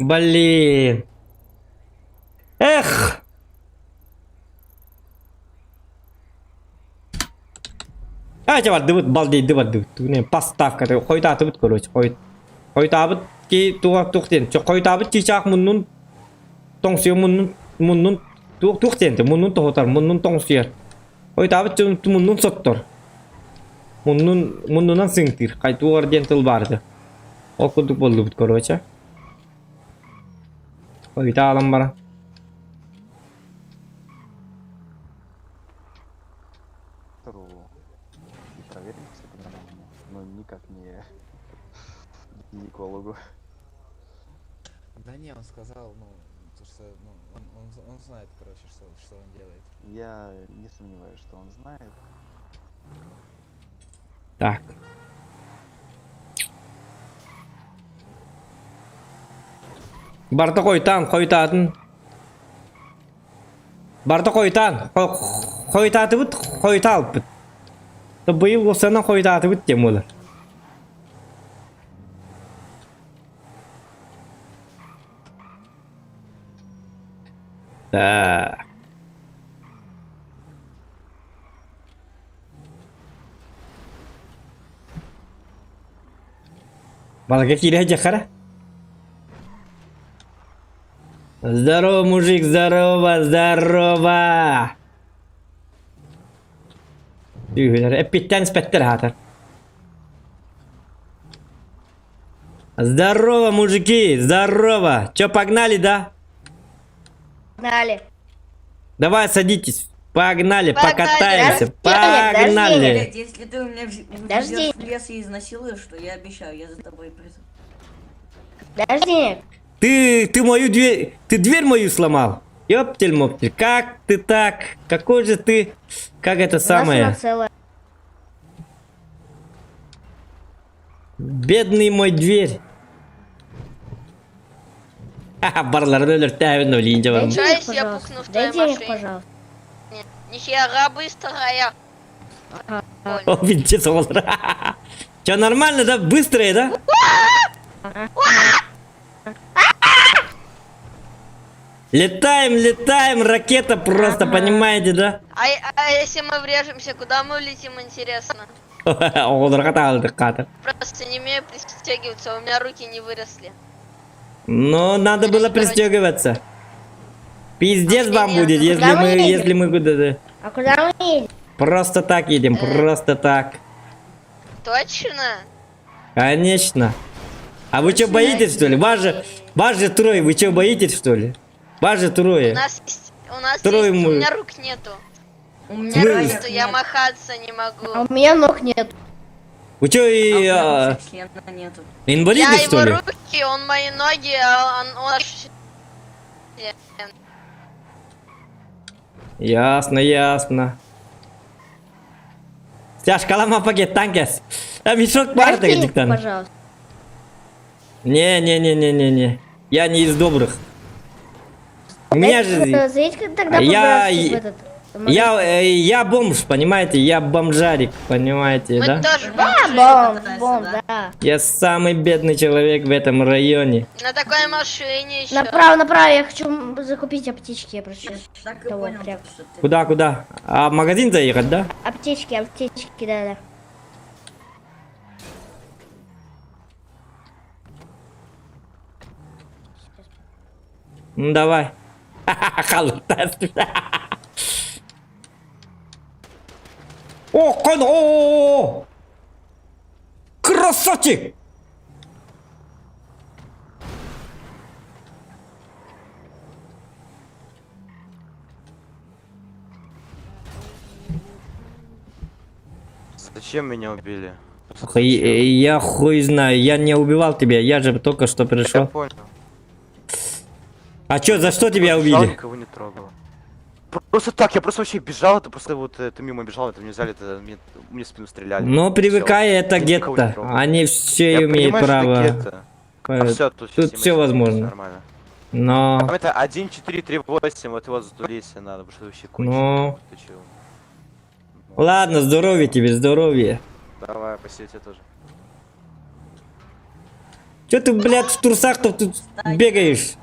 Блин. Эх! А, бардыбыт, балдейди бардыбыт. Поставка, хойутаатыбыт, короче, хойут. Хойутаабыт ки туох туох диэн. Хойутаабыт чыычаах муннун тоҥсуйа муннун муннун туох туох диэн муннун тоһутар, муннун тоҥсуйар. Хойутаабыт муннун соттор. Муннун муннунан сыҥтыыр. Хайтуар диэн тыл баар Ол курдук буоллубут, короче. Хойутаалан бара. И проверим, все по-нормальному, но никак не гинекологу. Да не, он сказал, ну, то, что, ну, он знает, короче, что он делает. Я не сомневаюсь, что он знает. Так. Барта хойутаан, хойутаатын. Барта хойутаан, хойутаатыбыт, хойутаалпыт. Быйыл осанан хойутаатыбыт диэн буолар. Так. Балага киирэ дьахара. Здорово, мужик, здорово, здорово! Дүүһүлэр эппиттэн испэттэр аатар. Здорово, мужики, здорово! Чё, погнали, да? Погнали. Давай, садитесь. Погнали, Погнали. покатаемся. Дождь денег, Погнали. Блядь, если ты меня Дашь уведешь денег? в лес и изнасилуешь, то я обещаю, я за тобой приду. Дашь денег? Ты мою дверь, ты дверь мою сломал? Ёптель-моптель, как ты так? Какой же ты, как это У нас самое? она целая. Бедный мой дверь. Ха-ха, барларын өлөртөөбүн олиин Дай жабарым. денег, я пожалуйста. пукну в Дай твоей денег, машине. пожалуйста. Нихера быстрая. О, винте солар. Че, нормально, да? Быстрее, да? Летаем, летаем, ракета просто, понимаете, да? А если мы врежемся, куда мы улетим, интересно? Оҕолорго таалдык хаатыр. Просто не умею пристегиваться, у меня руки не выросли. Но надо было пристегиваться. Пиздец вам будет, если Куда мы мы, едем? если мы куда-то... А куда мы едем? Просто так едем, просто так. Точно? Конечно. А вы что, боитесь, что ли? Вас же трое, вы что, боитесь, что ли? Вас же У трое. нас есть, у нас Трое есть, у мы. меня рук нету. У меня Вы- Просто я махаться не могу. А у меня ног нет. Вы что, и, А у меня члена нету. инвалиды, я что его ли? руки, он мои ноги, а он член. Ясно, ясно. Тяжкалама пакет танкес. А мешок Дашь бар денег, диктан. пожалуйста. Не, не, не, не, не, не. Я не из добрых. У меня же. Заедь-ка тогда Я- по-братски в этот магазин. Я бомж, понимаете? Я бомжарик, понимаете, Мы да? тоже Да, бомжи. бомж, бомж, да. Я самый бедный человек в этом районе. На такой машине еще. Направо, направо, я хочу закупить аптечки, я прошу. Так и Того понял, прям. что ты. Куда, куда? А в магазин заехать, да? Аптечки, аптечки, да, да. Ну давай. Халатас. О, кон, о, Красавчик! Зачем меня убили? Я хуй знаю, я не убивал тебя, я же только что пришел. понял. А чё, за что тебя Бежал, убили? никого не трогал. Просто так, я просто вообще бежал, это просто вот это мимо бежал, это мне взяли, это мне в спину стреляли. Ну, привыкай, это Я никого не гетто. трогал. Они все Я имеют понимаю, что это право. гетто. А всё, тут Тут всё все возможно. Нормально. Но... Там это 1, 4, 3, 8, вот его задулись надо, потому что вообще кончено. Ну. Ты чего? Ладно, здоровья тебе, здоровья. Давай, спасибо тебе тоже. Чё ты, блядь, в трусах-то тут бегаешь?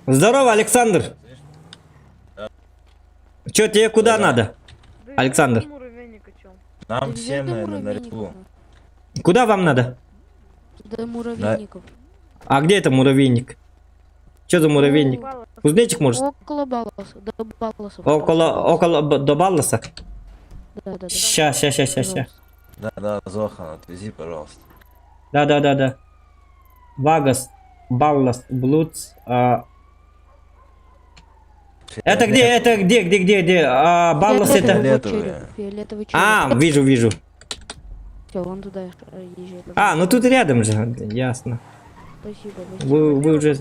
Здорово, Александр. Чё, тебе куда надо? Александр, Нам всем, наверное, на реку. куда вам надо? До муравейников. А где это муравейник? Чё за муравейник? Кузнечик, может? Около Балласа, до Балласов. Около до Балласа? Да, да, да. Ща, ща, ща, ща, ща. Да, да, Зохан, отвези, пожалуйста. Да, да, да, да. Вагас, Баллас, Блуц. Это где, это где? А, Баллас это... Фиолетовый. Фиолетовый череп. А, вижу, вижу. Все, вон туда езжай. А, ну тут рядом же, ясно. Спасибо, спасибо. Вы уже...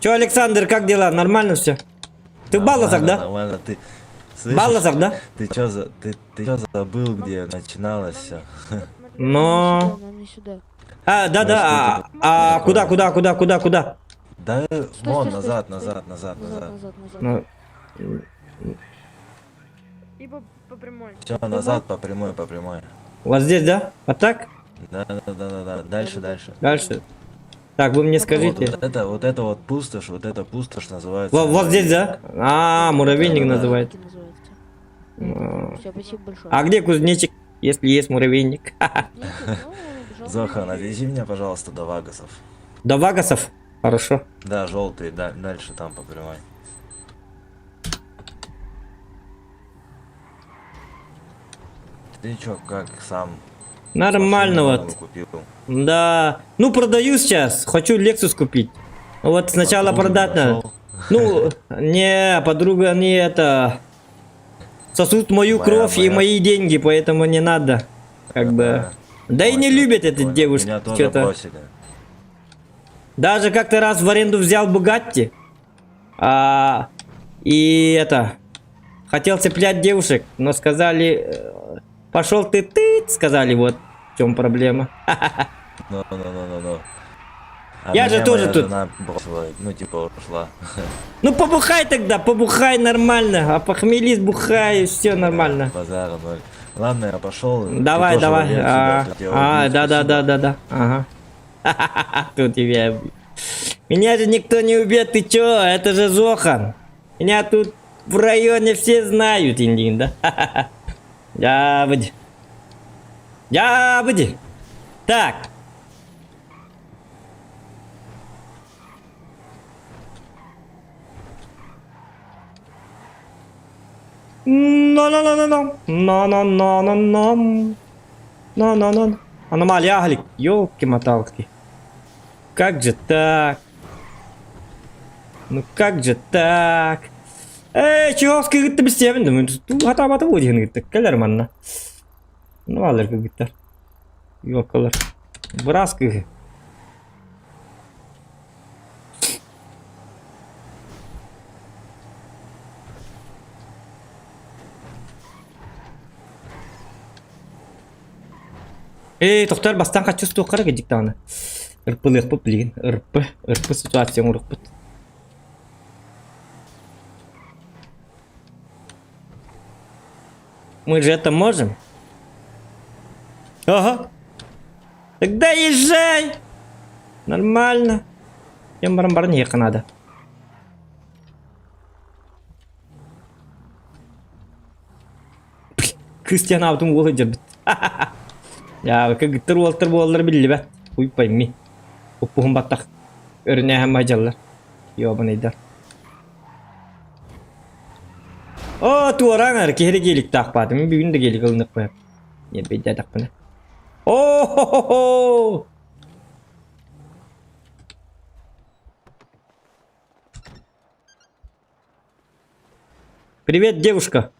Че, Александр, как дела? Нормально все? Ты в Балласах, да? Нормально, ты... Слышишь? Балласах, да? Ты чё, за... ты чё забыл, где начиналось все? Но... Нам не сюда. А, да, да, а куда, куда, куда, куда, куда? Да, Стой, вон, стой, назад, стой, назад, назад, Назад, назад. назад, назад. Ну, Все, назад по прямой, по прямой. вот здесь, да? Вот так? Да, да, да, да, да. Дальше, дальше. Дальше. Так, вы мне Вот, скажите. вот это вот пустошь, вот эта пустошь называется. Вот здесь, да? А, муравейник Да-да-да. называется. Называется. Все, спасибо большое. А где кузнечик, если есть муравейник? Зохан, отвези меня, пожалуйста, до Вагасов. До Вагасов? Хорошо. Да, желтый, да, дальше там по прямой. Ты чё, как сам? Нормально вот. Купил? Да. Ну, продаю сейчас. Хочу Lexus купить. Вот сначала Подругу продать надо. нашел? Ну, не, подруга не это... Сосут мою Моя- кровь и моя. мои деньги, поэтому не надо. Как бы... Да и не любят эти девушки. Меня тоже чё-то. бросили. Даже как-то раз в аренду взял Бугатти. И это... Хотел цеплять девушек, но сказали... Пошел ты, ты, сказали, вот в чем проблема. Ну, ну, ну, ну, ну. А Я же меня тоже моя тут. жена бросила, ну, типа, ушла. Ну побухай тогда, побухай нормально, а похмелись, бухай, все нормально. Базара ноль. Ладно, я пошел. Давай, давай. А, да, да, да, да, да. Ага. Тут тебя... Меня же никто не убьет, ты чё? Это же Зохан. Меня тут в районе все знают, индин, да? Я выйди. Я выйди. Так. На-на-на-на-на. На-на-на-на-на. На-на-на. Аномалия Аглик. Ёлки-моталки. Как же так? Ну как же так? Эй, чего кыгытты бистебин да? Хатабаты будет гытты. Келер манна. Ну алыр кыгыттар. Ёкалар. Бырас кыгы. Эй, тохтор бастан хаччы туоххара кэдик даҕаны. Ырпылыахпыт билигин. Ырпы, ырпы ситуация оҥоруохпут. Мы же это можем? Ага. Тогда езжай! Нормально. Тем баран баран ехать надо. Кристиан аутун уола дьэрбит. Я кыгыттар уолтар буоллар биллибэт. Хуй пойми. Уппуһун баттах өрүнээһэн мадьаллар. Ёбаныйдар. О, туораҥ эр киһири геликтаах баатым. Бүгүн да гелик ылынык Ньэрбэйдээтэхпинэ. О-хо-хо-хо! Привет, девушка.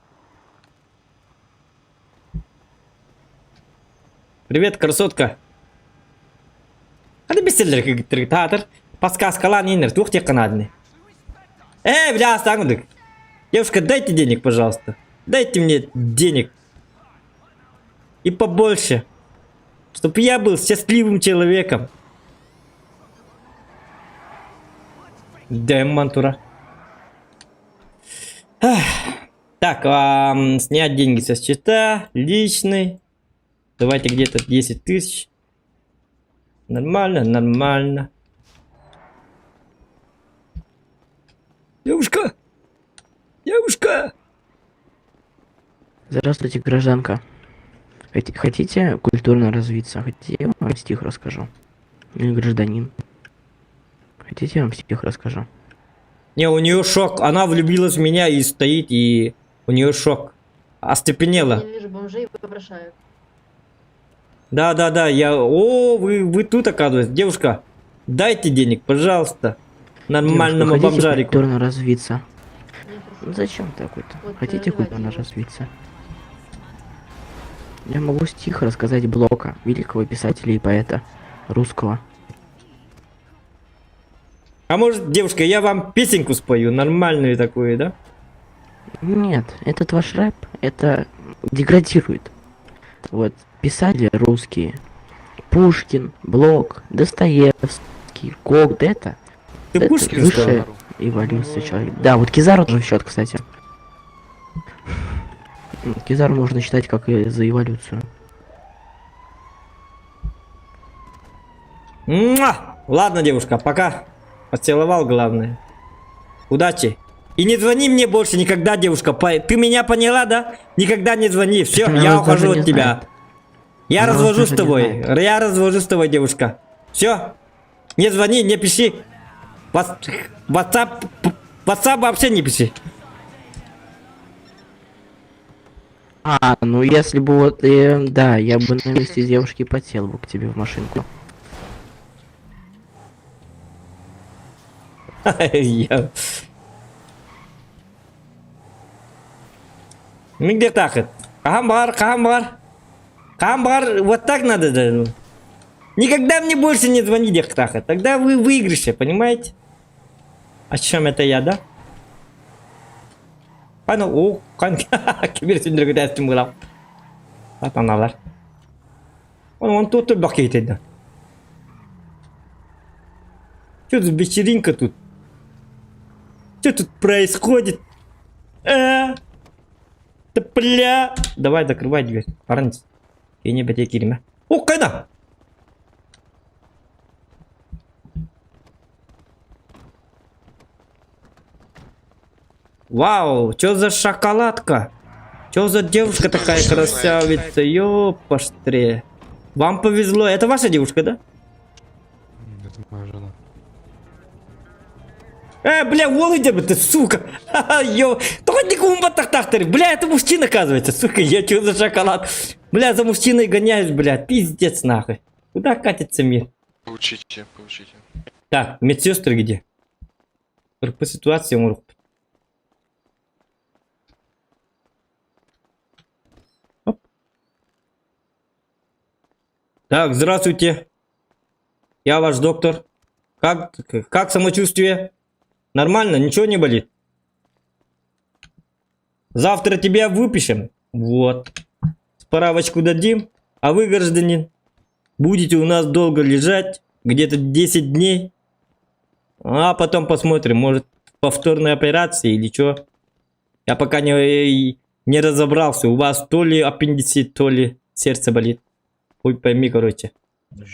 Привет, красотка. Хады беселлер кыгыттыр таатыр. Подсказкалаан инер туох диэххэ нааданы. Э, бля, астаҥ Девушка, дайте денег, пожалуйста. Дайте мне денег. И побольше. Чтоб я был счастливым человеком. Дэм мантура. Так, а, снять деньги со счета, личный. Давайте где-то 10 тысяч. Нормально, нормально. Девушка! Девушка! Здравствуйте, гражданка. Хотите культурно развиться? Хотите, я вам стих расскажу? Или гражданин? Хотите, я вам стих расскажу? Не, у нее шок. Она влюбилась в меня и стоит, и у нее шок. Остепенела. Я вижу бомжей и попрошаю. Да, да, да, я... О, вы, вы тут, оказывается. Девушка, дайте денег, пожалуйста. Нормальному Девушка, хотите бомжарику. культурно развиться? Ну зачем такой-то? Вот, Хотите э, культурно желательно. развиться? Я могу стих рассказать Блока, великого писателя и поэта русского. А может, девушка, я вам песенку спою, нормальную такую, да? Нет, этот ваш рэп, это деградирует. Вот, писатели русские. Пушкин, Блок, Достоевский, Кок, да это... Ты это Пушкин высшая сказал? эволюция человека. Да, вот Кизару тоже в счет, кстати. Кизару можно считать как и за эволюцию. Муа! Ладно, девушка, пока. Поцеловал, главное. Удачи. И не звони мне больше никогда, девушка. Ты меня поняла, да? Никогда не звони. Все, Она я вас даже ухожу не от тебя. знает. Я Она вас развожу с даже не тобой. знает. Я развожу с тобой, девушка. Все. Не звони, не пиши. WhatsApp, WhatsApp вообще не пиши. А, ну если бы вот, да, я бы на месте девушки потел бы к тебе в машинку. Я... Мигде тахыт. Камбар, камбар. Камбар, вот так надо. Да. Никогда мне больше не звони, Дехтаха. Тогда вы выигрыше, понимаете? О чем это я, да? Пана, о, кан, кибер сүндүргү была. Атаналар. Он, он тут бакет Что за вечеринка тут? Что тут происходит? А? Да бля! Давай закрывай дверь. Парнись. Я не бәте кириме. О, кайда? Вау, что за шоколадка? Что за девушка такая красавица? Ёпаштре. Вам повезло. Это ваша девушка, да? Это моя жена. Бля, Володя, ты, сука. Ха-ха, Ё, только не кумба так так Бля, это мужчина, оказывается. Сука, я чё за шоколад? Бля, за мужчиной гоняюсь, бля. Пиздец, нахуй. Куда катится мир? Получите, получите. Так, медсестры где? По ситуации умру. Оп. Так, здравствуйте. Я ваш доктор. Как самочувствие? Нормально? Ничего не болит? Завтра тебя выпишем. Вот. Справочку дадим. А вы, гражданин, будете у нас долго лежать. Где-то 10 дней. А потом посмотрим, может, повторная операция или что. Я пока не разобрался. У вас то ли аппендицит, то ли сердце болит. Хуй пойми, короче.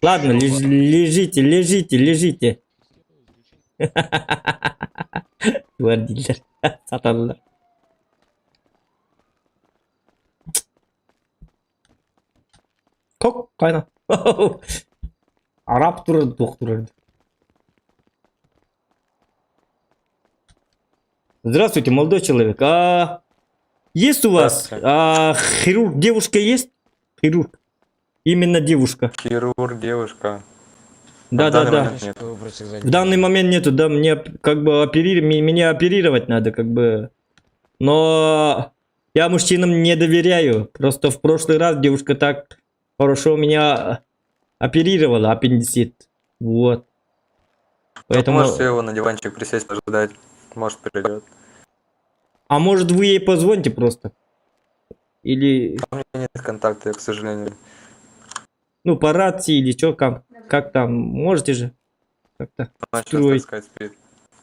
Ладно, лежите, лежите, лежите. Гвардилер, сатанлар. Кок, кайна. Араб турар, доктор. Здравствуйте, молодой человек. А есть у вас хирург, девушка есть? Хирург. Именно девушка. Хирург, девушка. Да, В да, данный да. момент нет. В данный момент нету, да, мне как бы меня оперировать надо, как бы. Но я мужчинам не доверяю. Просто в прошлый раз девушка так хорошо меня оперировала, аппендицит. Вот. Поэтому... Можете его на диванчик присесть, подождать. Может, придет. А может вы ей позвоните просто? Или... У меня нет контакта, к сожалению. Ну, по рации или что, как там, можете же как-то Она сейчас, так строить. сказать, спит.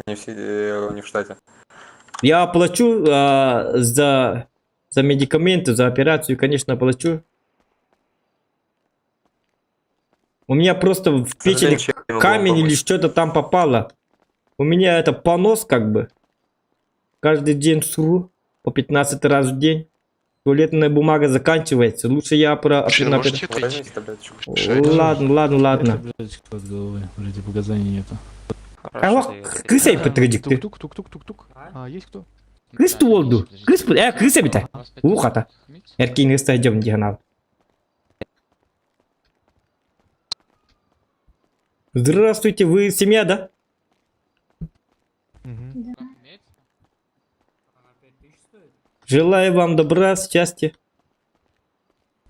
Не все, не в штате. Я оплачу за медикаменты, за операцию, конечно, оплачу. У меня просто в К сожалению, печени чем я могу вам камень или помочь? что-то там попало. У меня это понос как бы. Каждый день сру по 15 раз в день. Туалетная бумага заканчивается. Лучше я про... Мужчина, на- можете отойти? Возьмите таблеточку. Ладно, ладно, ладно. Таблеточку от головы, вроде показаний нету. Алло, крыса подтвердит ты. Тук-тук-тук-тук-тук. А, есть кто? Кыс туолду. Кыс, кыс эбите. Ухата. Эркин ыстайдем диганал. Здравствуйте, вы семья, да? Желаю вам добра, счастья.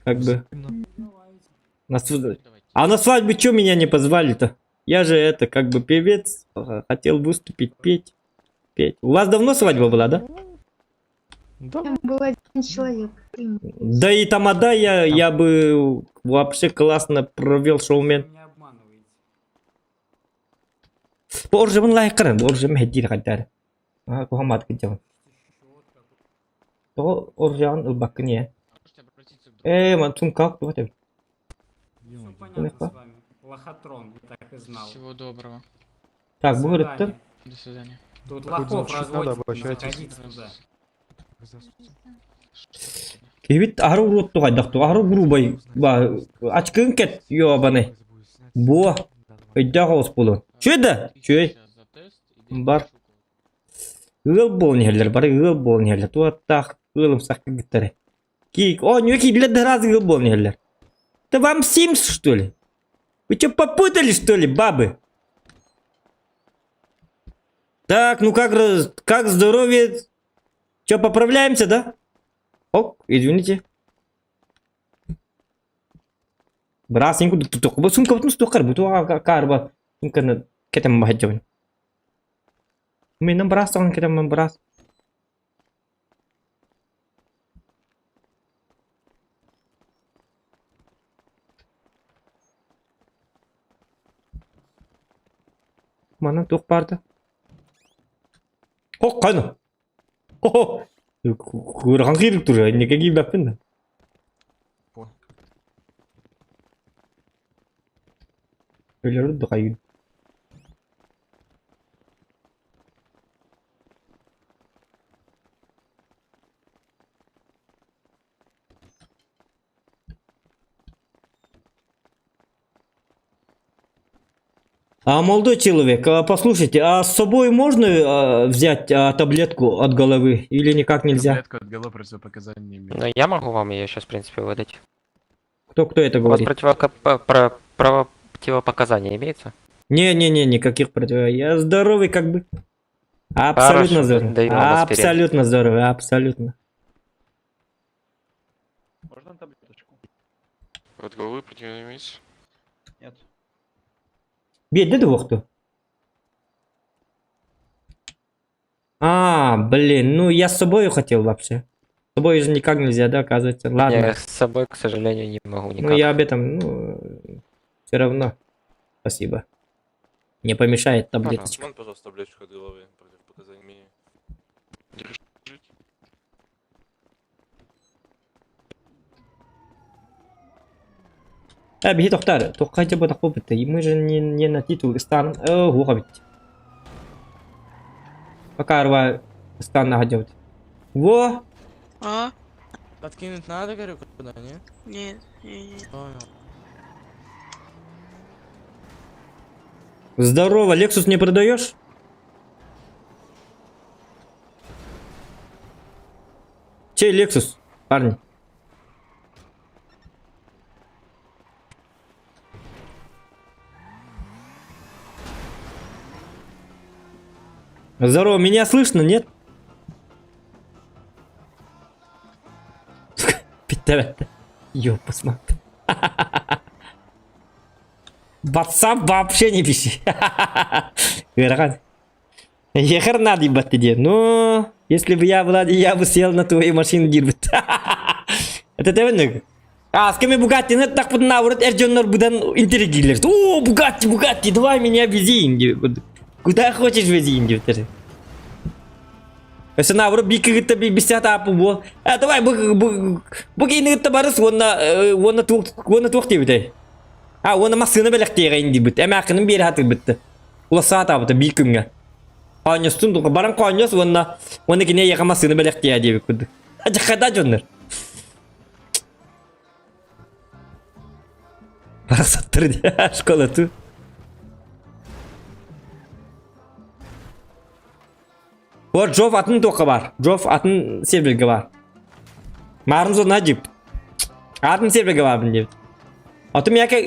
Как бы. А на свадьбу чё меня не позвали-то? Я же это, как бы певец, хотел выступить, петь. Петь. У вас давно свадьба была, да? Да. Там был один человек. Да и тамада я бы вообще классно провел шоумен. Боржымын лайқырын, боржым хеддир қайтар. А, кухамат кидем. То оржан ылбаккын е. Ман сумка, вот это. Все понятно с вами. Лохотрон, я так и знал. Всего доброго. Так, До бұл свидания. До свидания. Тут Хоть лохов звучит, надо, разводят, не обращайтесь. заходите туда. Кебит ару рутту кайдакту, ару грубай. Ба, ачкын кет, ёбаный. Бо, өйдә хоос болон. Чөй да, чөй. Бар. Ыл болон херлер, бар ыл болон херлер. Туаттах, ылым саккы гиттере. Кик, о, не ки для раз ыл болон херлер. Да вам Симс, что ли? Вы что, попутали, что ли, бабы? Так, ну как здоровье? Че, поправляемся, да? Ок, извините. Брас, инку тутук. Бу сумка бутун стукар, буту карба. Сумканы кетем бахаджабын. Менен брас тагын кетем брас. Мана тук барды. Ок, кайны. Хо. Курган кирик тур, неге кийбеппин да. Өлөрү дукайын. А, молодой человек, а, послушайте, а с собой можно взять таблетку от головы или никак нельзя? Таблетку от головы противопоказаний не имеет. Ну, я могу вам ее сейчас, в принципе, выдать. Кто это У вас говорит? противопоказания имеются? Не-не-не, никаких против. Я здоровый как бы. Абсолютно Хорошо, здоровый. даю вам аспирин. Абсолютно здоровый, абсолютно. Можно таблеточку? От головы против имеется? Нет. Бедный двух-то. А, блин, ну я с собой хотел вообще. С собой же никак нельзя, да, оказывается. Ладно. Я с собой, к сожалению, не могу никак. Ну я об этом, ну, все равно. Спасибо. Не помешает таблеточка. Можно, пожалуйста, таблеточку от головы противопоказаний имею. Держите. Э, биһи тохтар, тоххайча бу тахпы Мы же не на титул стан. Э, хуха бит. Пока арва стан находит. Во! А? Подкинуть надо, говорю, куда, не? Нет, не, не. Понял. Здорово, Lexus не продаешь? Чей Lexus, парни? Здорово, меня слышно, нет? Ёпас мат. WhatsApp вообще не пиши. Ыарахан. Ехар надо ебать тебе. Ну, если бы я была, я бы сел на твою машину дирбит. Это ты А, с кем Бугатти, ну так вот наоборот, эр дьоннор будан интеллигилер. О, Бугатти, Бугатти, давай меня вези. Куда хочешь вези, диэбиттэр. Өссө наоборот биир кытта бисят апы бу. А давай бу бу бу киини кытта барыс уонна уонна туох уонна туох диэбитэй. А уонна массыына бэлэхтиэҕэйин диэбит. Эмээххинин биэрэ сатыырбыт. Улассаат аабыта биир күҥҥэ. Хоонньостун баран хоонньос уонна уонна кини эйиэхэ массыына бэлэхтиэ диэбит курдук. Адьаххада дьоннор. Барахсаттар диэ школа ту. Вот Джоф атын туохха баар. Джоф атын сервергэ баар. Маарым зона дип. Атын сервергэ баарбын диэбит. Отум яка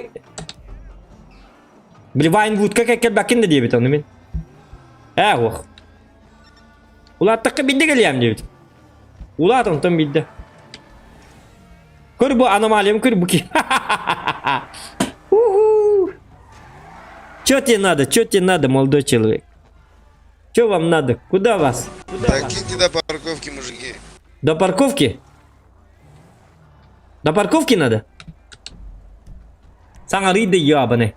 Били Вайнвудка кэлбэккин да диэбит ону мин. Ээ уох. Улааттахха биирдэ кэлиэм диэбит. Улаат онтон биирдэ. Көр бу аномалиям көр бу ки. Чё тебе надо? Чё тебе надо, молодой человек? Чё вам надо? Куда вас? Докиньте до парковки, мужики. До парковки? До парковки надо? Саҥарый да ебаный.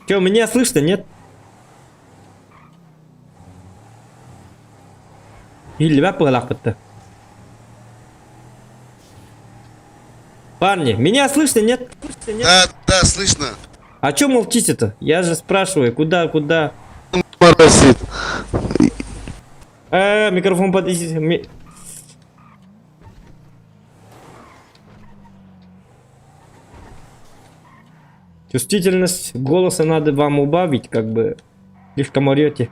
Че, меня слышно, нет? Иһиллибэт быһыылаахпыт Парни, меня слышно, нет? Да, да, слышно. А чё молчите-то? Я же спрашиваю, куда, куда? Моросит. Микрофон под... Чувствительность голоса надо вам убавить, как бы. Слишком орете.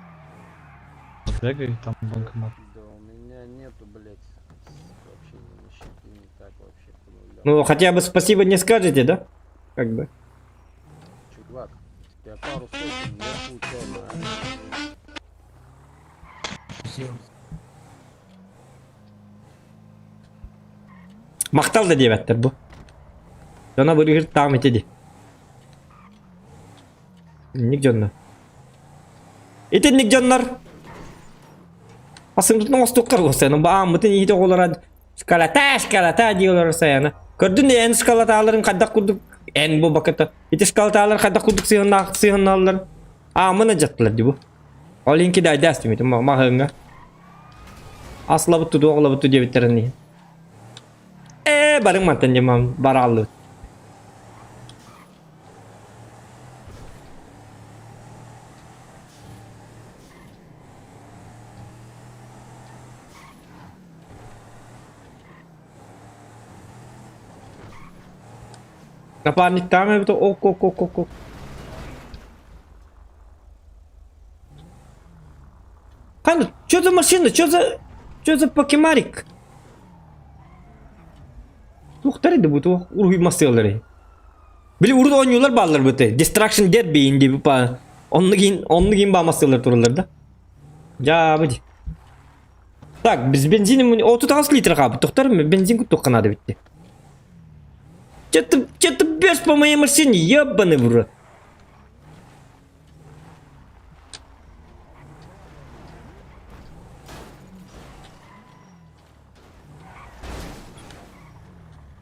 Бегай, там банкомат. Да у меня нету, блядь, вообще ни на щиты, ни так вообще по нулям. Ну, хотя бы спасибо не скажете, да? Как бы. Чувак, у тебя пару сотен, я случайно, а? Махтал да диэбэттэр бу. Дьоно бырыгыр таам ити ди. Инник дьонно. Итинник дьоннор. Асымтытын оҥостуоххар уостайан бааммытын иһит оҕолоро шкалата шкалата дии олорор сайана. Көрдүн эн шкалатааларын хайдах курдук эн бу бакыта ити шкалатаалар хайдах курдук сыһыннаах сыһынналлар аамын адьаттылар ди бу. Ол инки дайдаас түмүт маһыҥҥа. Аслабыт туту оҕолобут диэбиттэрин иһин. Ээ барыҥ мантан диэн барааллыбыт. Напарник там эбит ок ок ок ок ок. Хана, что за машина? Что за... Что за покемарик? Туохтар да бу туох уруһуй массыалары. Били урут оонньуулар бааллар быты. Destruction Derby инди па. Онну кийин онну кийин баа массыалар тураллар да. Дьаабы ди. Так, біз бензин 38 литр хаабыт. Тохтар бензин куттуохха наада битти. Че ты, че ты бьешь по моей машине, ебаный в рот.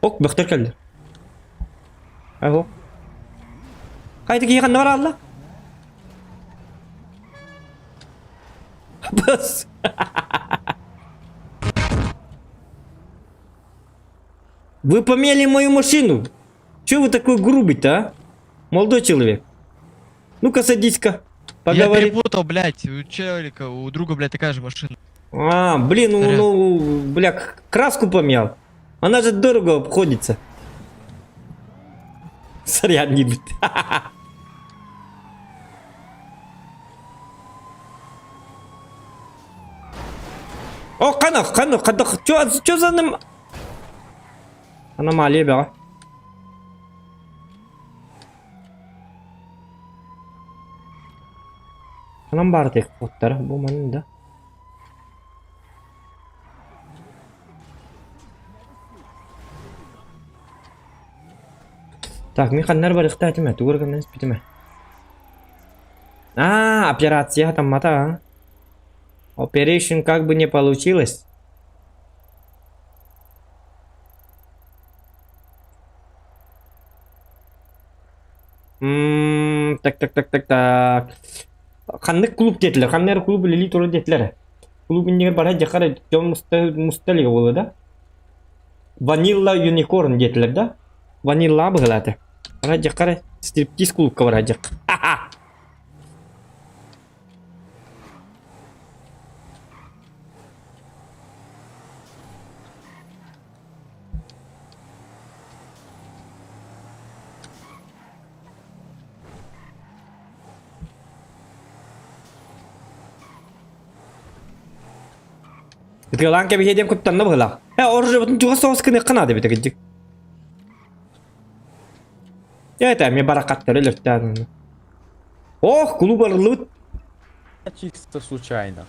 Ок, бөхтөр кэллэ. Аһо. Хайда киһи ханна бараалла? Бас. Вы помели мою машину. Чего вы такой грубый-то, а? Молодой человек. Ну-ка садись-ка. Поговори. Я перепутал, блядь, у челика, у друга, блядь, такая же машина. А, блин, ну, ну, бля, краску помял. Она же дорого обходится. Сорян, не бит. О, қана, қана, қана, чё, чё за нам... Аномалия беға. Анам бар тек оттар, бу манын да. Так, мин ханнар барыхта этиме, тугур гынан испитиме. А, операция там мата, а? Operation как бы не получилось. М, так, так, так, так, так. Ханнык клуб диэтилэр, ханна эрэ клуб үлэлии турар диэтилэр. Клуб иннигэр бара дьахар дьон муста муста илигэ буолуо да? Ванилла Юникорн диэтилэр да? Ванилла быһыылаата. Бара дьахар стриптиз клубка бара дьах. Ха-ха! Ытыалаан кэбиһиэ диэн куттанна быһыылаах. Э, оружиебытын чугас соҕус гыныахха наада эбит кырдьык. Это эмиэ баракаттары өлөртөөн. Ох, клуб арыллыбыт. Чисто случайно.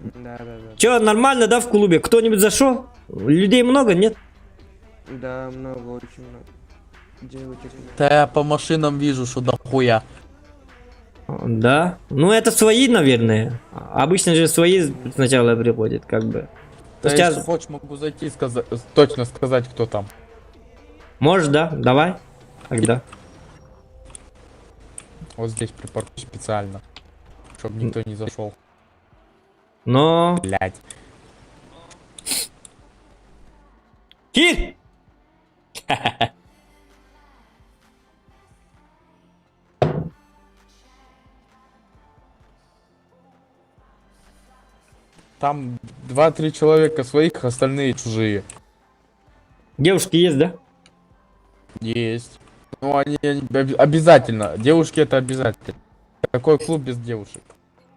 Да, да, да. Че, нормально, да, в клубе? Кто-нибудь зашел? Людей много, нет? Да, много, очень много. Девочек. Да я по машинам вижу, что дохуя. Да. Ну, это свои, наверное. Обычно же свои сначала приходят, как бы. Да, Сейчас... если хочешь, могу зайти и сказать, точно сказать, кто там. Можешь, да? Давай. Тогда. Вот здесь припаркуюсь специально, чтобы никто не зашел. Но... Блять. Кир! Там 2-3 человека своих, остальные чужие. Девушки есть, да? Есть. Ну, они, они обязательно. Девушки это обязательно. Какой клуб без девушек?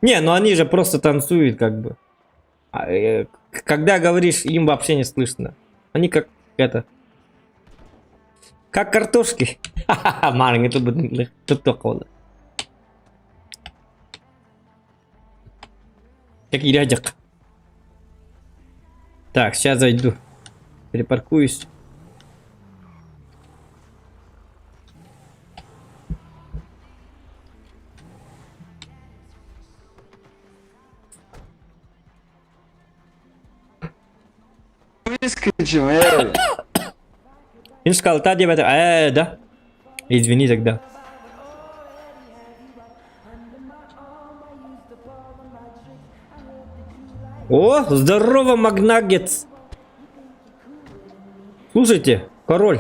Не, ну они же просто танцуют, как бы. А, когда говоришь, им вообще не слышно. Они как это... Как картошки. Ха-ха-ха, Марин, это будет тут только Как рядик. Так, сейчас зайду. Перепаркуюсь. Выскочим, эй! Мин сказал, та диэбэтэ, да. Извини тогда. О, здорово, Магнаггетс! Слушайте, король,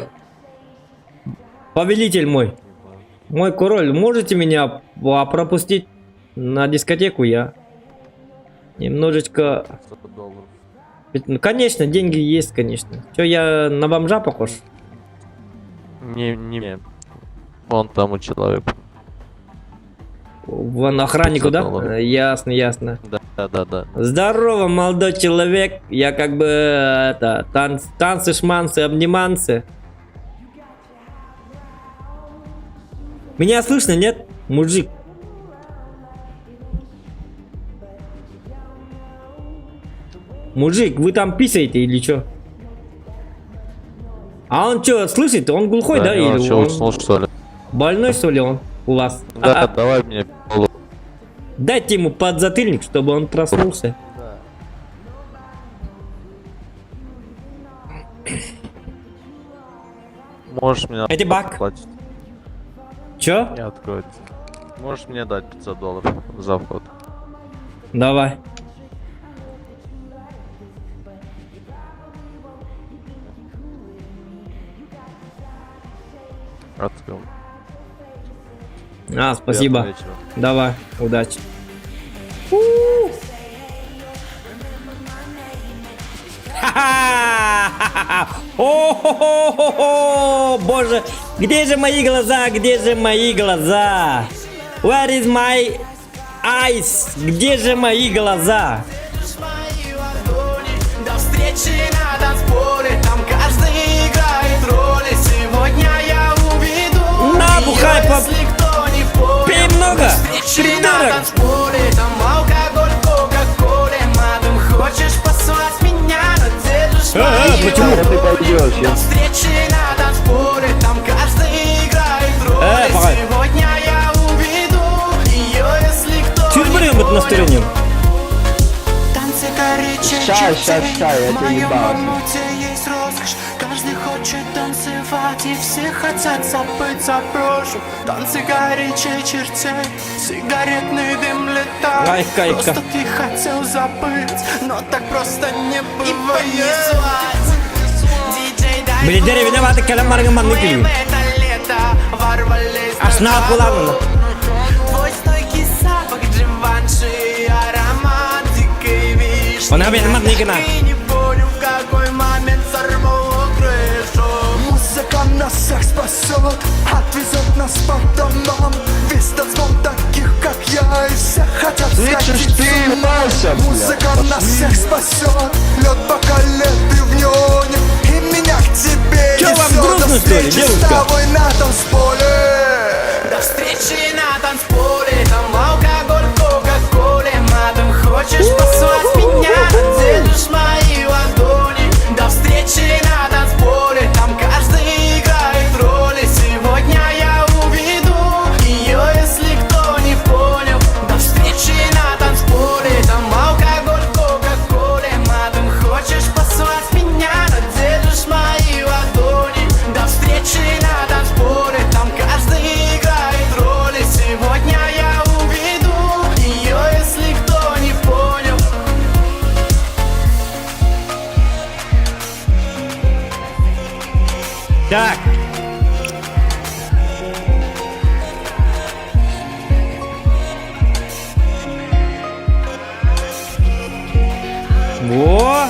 повелитель мой, мой король, можете меня пропустить на дискотеку? Я немножечко... Ну, конечно, деньги есть, конечно. Че, я на бомжа похож? Не, не мне. Вон тому человеку. Вон охраннику, да? 500 долларов. Ясно, ясно. Да. Здорово, молодой человек. Я как бы это танцы, шманцы, обниманцы. Меня слышно, нет? Мужик. Мужик, вы там писаете или что? А он что, слышит? Он глухой, да? не, он Или чё, он уснул, что ли? больной, что ли, он у вас? Да, давай мне полу. Дайте ему подзатыльник, чтобы он проснулся. Можешь мне Эти бак. платить. Чё? Не откроется. Можешь мне дать $500 за вход. Давай. Открыл. А, спасибо. Приятного вечера. Давай, удачи. Ха-ха! О-хо-хо-хо-хо! Боже, где же мои глаза? Где же мои глаза? Where is my eyes? Где же мои глаза? До встречи на танцполе, там каждый играет роли. Сегодня я уведу На, бухай, её, пап. если кто не понял. Пей много, До встречи на придурок. танцполе, там алкоголь, кока-коле. Мадам, хочешь послать меня, но держишь мои Почему? ладони. До встречи на танцполе, там каждый играет роли. Погоди. Сегодня я уведу её, если кто не Чуть под настроением. Танцы горячее Ща, ща, чертей. ща, я В тебе моем ебал. омуте есть роскошь. Каждый хочет танцевать, и все хотят забыть о прошлом. Танцы горячее чертей, сигаретный дым летает. Ай, кайка. Просто ты хотел забыть, но так просто не бывает. Диджей, дай Блин, деревня ваты кэлэн барыгын манны мы в күлүү. это лето ворвались на Ашнаат буламын. Твой стойкий запах Дживанши, аромат дикой вишни. Она бен манны гына. И не понял, в какой момент сорвало крышу. Музыка нас всех спасет, отвезет нас по домам. Весь танцпол таких, как я, и все хотят Слышишь сходить ты, с ума. Вася, бля, Музыка нас пошли. всех спасет, лед по колет и в неоне, и меня к тебе Чё, вам несет. грустно, До что ли, встречи с девушка? тобой на танцполе. До встречи на танцполе, там алкоголь, кока-коле. Мадам, хочешь послать меня, держишь мои ладони. До встречи на танцполе, там каждый играет роли. Сегодня я уведу ее, если кто не понял. До встречи на танцполе, там алкоголь, кока-коле. Мадам, хочешь послать меня, держишь мои ладони. До встречи на танцполе, там каждый играет роли. Сегодня я уведу ее, если кто не понял. Так. Во!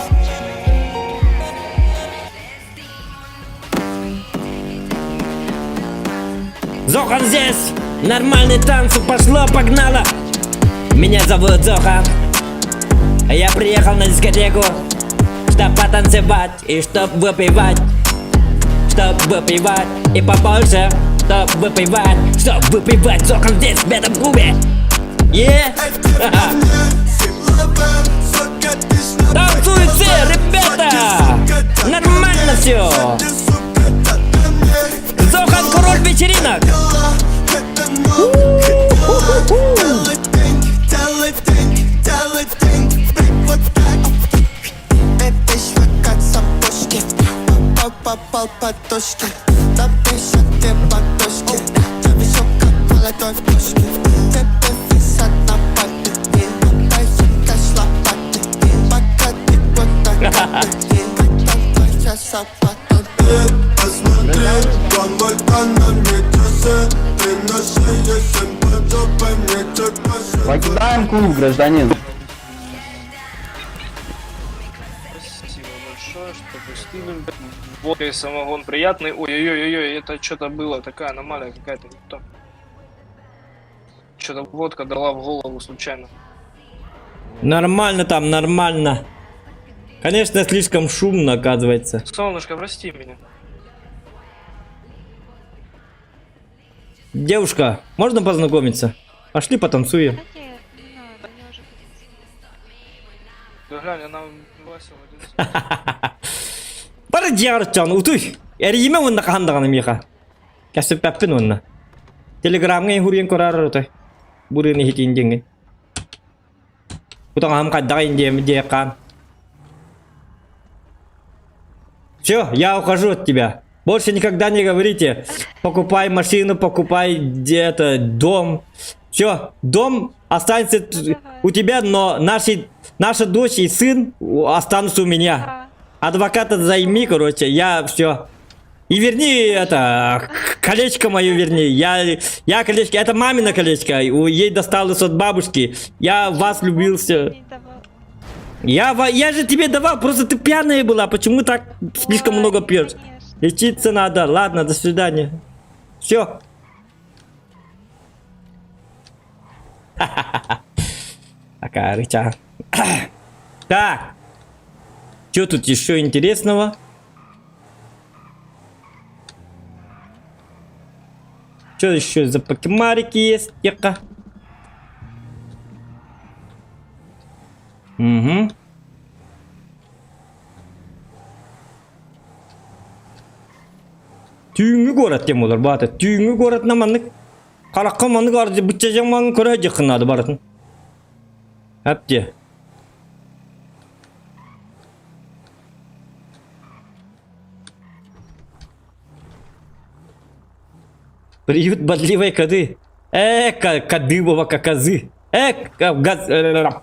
Зохан здесь! Нормальный танцы пошло, погнало! Меня зовут Зохан. Я приехал на дискотеку, чтоб потанцевать и чтоб выпивать. Чтоб выпивать и побольше, чтоб выпивать, чтоб выпивать. Зохан здесь, в этом клубе. Е! Танцуют все, ребята! Нормально все! Зохан король вечеринок! У-ху-ху-ху. Попал под точки, напишите подушки, Высоко молодой пушки, Тебе висят на папе, Попайся лопаты, Пока ты вот так, Когда твоя собака. Посмотри, на мне часы, ты на шее, семь под жопой, мне чуть Покидаем клуб, гражданин. Спасибо большое, что пустили. Водка и самогон приятный. Ой-ой-ой-ой, это что-то было, такая аномалия какая-то не то. Что-то водка дала в голову случайно. Нормально там, нормально. Конечно, слишком шумно, оказывается. Солнышко, прости меня. Девушка, можно познакомиться? Пошли потанцуем. Да глянь, она бросила один. Бары дьиэҕэр утуй. Эрийимэ уонна хаһан даҕаны миэхэ. Кэпсэппэппин уонна. Телеграмҥа иһуруйан көрөөр утой. Бурыын иһитиин диэҥҥин. Утаҕаһым хайдаҕый диэм диэххаан. Все, я ухожу от тебя. Больше никогда не говорите, покупай машину, покупай где-то дом. Все, дом останется у тебя, но наши, наша дочь и сын останутся у меня. Адвоката займи, короче, я все. И верни это, колечко мое верни. Я колечко, это мамино колечко, ей досталось от бабушки. Я в вас влюбился. Я же тебе давал, просто ты пьяная была. Почему так слишком много пьешь? Лечиться надо. Ладно, до свидания. Все. Такая рычаг. Так. Что тут еще интересного? Что еще за покемарики есть? Тихо. Угу. Түүҥҥү куорат диэн буолар баата. Түүҥҥү куоратынан маннык харахха маннык арды бычча маҥын көрө сылдьыаххын наада барытын. Эп диэ. Приют бодливой коды. Э, коды баба козы. Э, газ,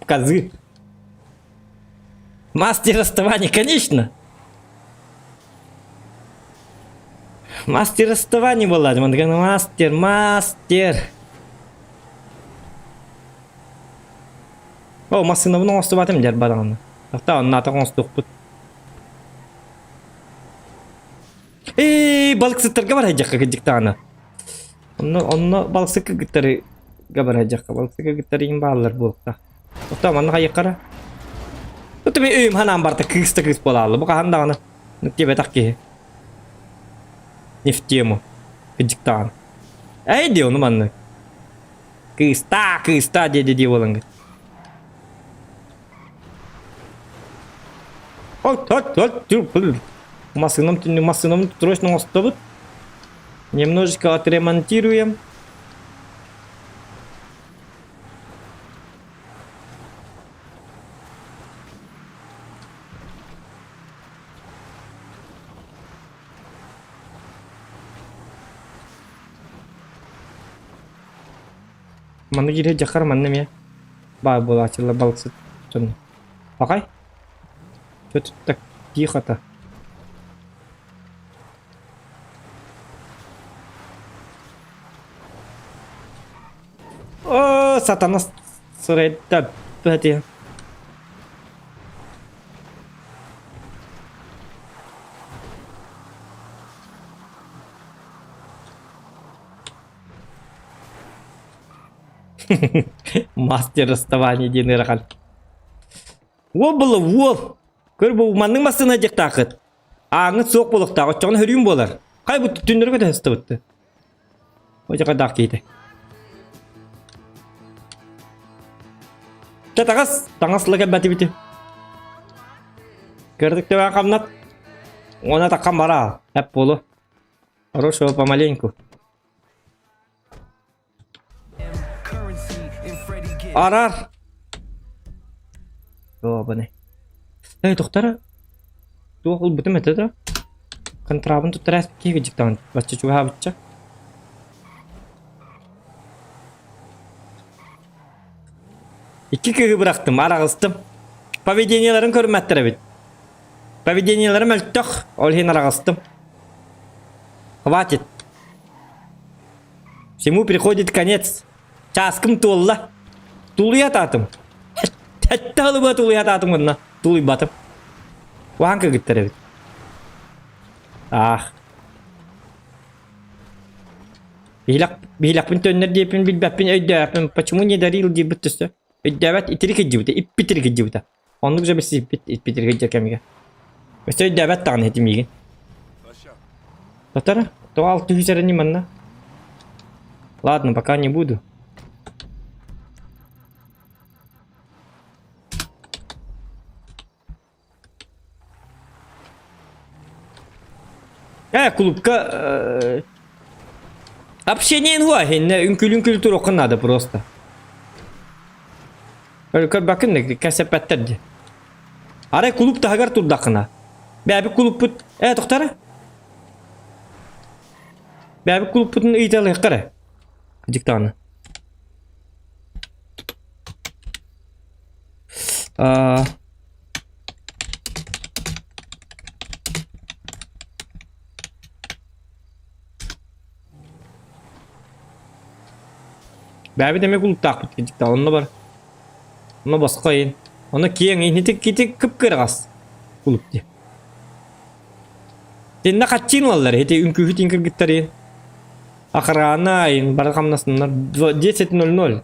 козы. Мастер расставания, конечно. Мастер расставания была. Мастер, мастер. О, массыынабын оҥостубатым дьэр бараҕына. Ахта оннаата оҥостуохпут. Ээ, балыксыттарга барайдьахха кырдьыктаҕына. Онно, онно балыксыт кыргыттары барайдьахха, балыксыт кыргыттар иин бааллар буолта. Оттон манна хайыххара? Отто мен өйүм ханаан барта кыыс да кыыс буолаалла. Бу хаһан даҕаны диэбэтэх киһи. Не в тему. Кырдьыктаҕына. Эй диэ ону маннык. Кыыстаа, кыыстаа диэ диэ буолаҥҥыт. От, от, от, Массыынам түннүк массыынам срочно оҥостобут. Немножечко отремонтируем. Манна киирэ дьахар манна эмиэ баар буолааччылар балыксыт дьон. Пахай. Что тут так тихо-то? О, сатана сырайда бәте. Мастер расставания диэн ыарахан. Уол было уол. Көр бу маннык массыына дьахтаахыт. Ааҥыт суох буолуохтаах, оччоҕуна хөрүүн буолар. Хай бу түннөргө төһөстөбүттэ. Одьакадаах киһитэ. Чэ таҕас, таҥас ыла кэлбэтибити. Көрдүк төбөөн хамнат. Уона таххан бараа, эп буолу. Хорошего помаленьку. Арар. Ёбаный. Эй, тохтара. Туох ылбытым этэ да? Контрабын туттара киһи дьиктаҕын бачча чугаһаабычча. Икки кыыһы бырахтым, араҕыстым. Поведениеларын көрүмэттэр эбит. Поведениелара мөлтөх, ол иһин араҕастым. Хватит. Всему приходит конец. Чааскым туолла. Тулуйа атаатым. Тэтте алыба тулуйа атаатым гынна. Тулуйбатым. Уахан кыргыттар эбит. Аах. Биһилэх, биһилэхпин төннөр диэппин билбэппин өйдөөппүн. Почему не дарил диэбит төстө. Өйдөөбөт итирик илдьибитэ, иппитирик илдьибитэ. Оннук же билсиппит иппитирик илдьэр кэмигэр. Өссө өйдөөбөт даҕаны ити миигин. Татара, то 600 эрэ манна. Ладно, пока не буду. Э, клубка э, общение инва, үҥкүл-үҥкүл туруохха надо просто. Көрбөккүн кэсэппэттэр дии. Арай клуб таһыгар турдаххына. Бэйэбит клубпут э тохтара. Бэйэбит клубпутун ыйыталыахха эрэ. Дьиктаҕына. Аа Бэйэбит эмиэ кулуттаахпыт кидьикта онно бар. Онно босхо иин. Онно киэҥ иһити кити кып-кыраҕас кулуп дии. Тиннэ хаччыын ылаллар ити үҥкүүһүт кыргыттары. Охрана иин бары хамнаснанар 10.00.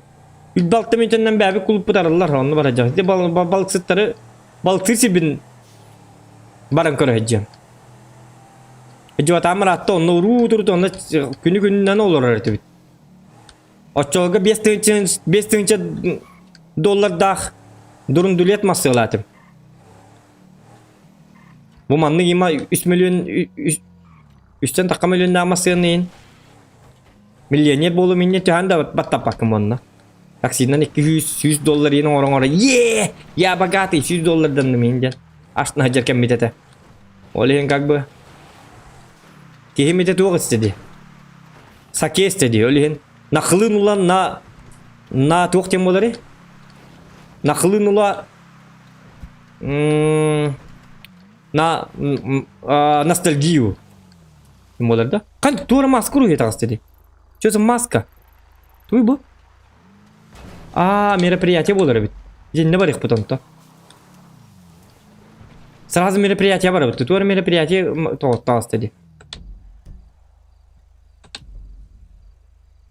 Үл-балта мүнтэннэн бэйэбит кулуппут арыллар онно барадьах. Ити балыксыттары балыктыыр сирбин баран көрө сылдьыам. Дьуотаам ыраатта онно уруу-турут онно күнү-күнүнэн олорор этибит. Оччолорго 5000 доллардаах дурундулет массыалаатым. Бу маннык има 3 миллион үстэн тахха миллионнаах массыаны иһин Миллионер буолуом инньэ түһэн да баттаппаккын уонна. Таксинан 200 100 доллар иһин оҥорон оҥоро е я богатый 100 долларданным иһин диэн астына сылдьар кэммит этэ. Ол иһин как бы киһим ити туох истэ дии. Саке истэ дии. Ол иһин нахлынула на на туох диэн буоларый? Нахлынула на ностальгию. Буолар да? Хань туора маска уруһуйа таҕыста дии. Что за маска? Туй бу? А, мероприятие буолар эбит. Дьиннэ барыахпыт онто. Сразу мероприятие барабыт. Туора мероприятие тоҕоттоҕоста дии.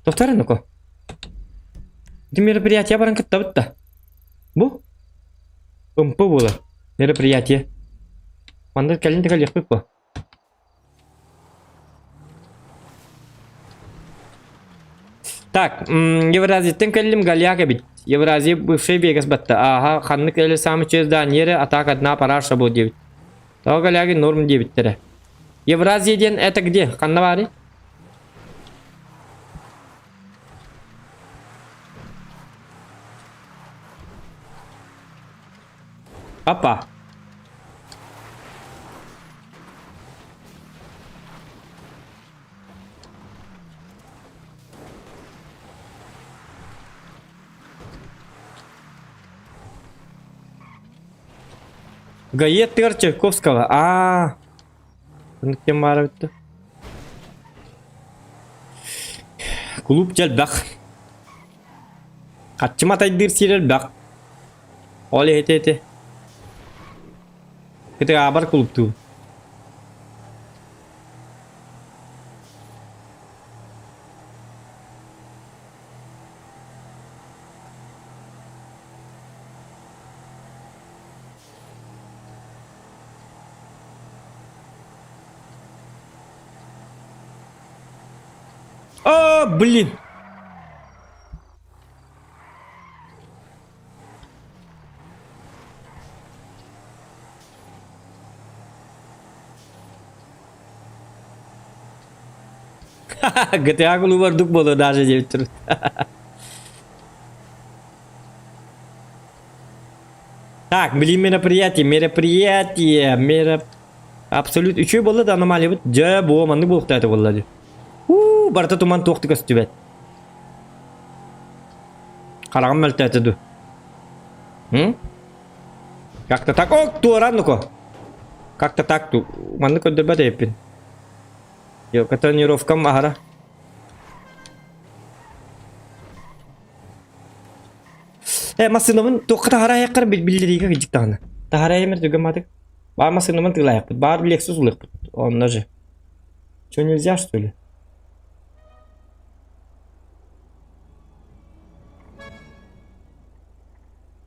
Тохтор ну-ка. Ити мероприятие баран кыттабыт да. Бу? МП буолар. Мероприятие. Манна кэлин да кэлиэхпит бу. Так, Евразияттан кэллим Голяк эбит. Евразия бывший Вегас батта. Ааха, ханнык эле самый чөс здание а так одна параша был диэбит. Того Голяги норм диэбиттэрэ. Евразия диэн это где? Ханна баарый? Опа. Гает тыгар Чайковского. Аа. Кем баара бүтті. Клуб дьэлбэх. Хаччы матайдыыр сир элбэх. Ол эти эти. Кытыгаабар кулуптуу. А, блин! GTA кулубар дук боло даже диэбит турут. Так, блин, мероприятие, мероприятие, мероп... Абсолют үчүгэй буолла да аномалиябыт дьэ буо маннык буолуохтаата буолла дии. Уу, барыта туман туохту көстүбэт. Хараҕым мөлтөөтө дуу. М? Как-то так. О, туоран ну-ка. Как-то так ту. Маннык көрдөрбөт эбиппин. Йока тренировкам аһара. Э, массыынабын туохха таһара айаххар биллэриигэ кыдьык даҕаны. Таһара айамыр түгэн маатык. Баар массыынабын тыылаайахпыт. Баар Lexus ылыахпыт. Онно же. Что, нельзя, что ли?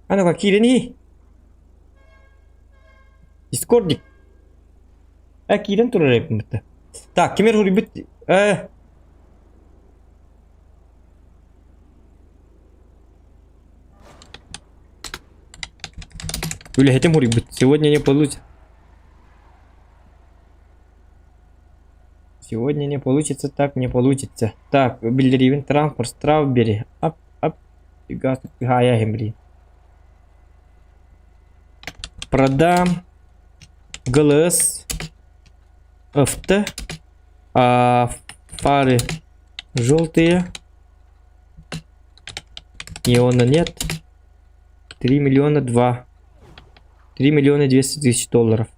А ну-ка, киирэн Дискордик. Э, киирэн турар эбиппин Так, кимер хуруйбут? Э. Үлэһитим хуруйбут. Сегодня не получится. Сегодня не получится, так не получится. Так, биллэриибин транспорт, стrawberry. Ап, ап, газ, гая, блин. Продам ГЛС ФТ. А, фары желтые. Неона нет. 3 миллиона 2. 3 миллиона 200 тысяч долларов.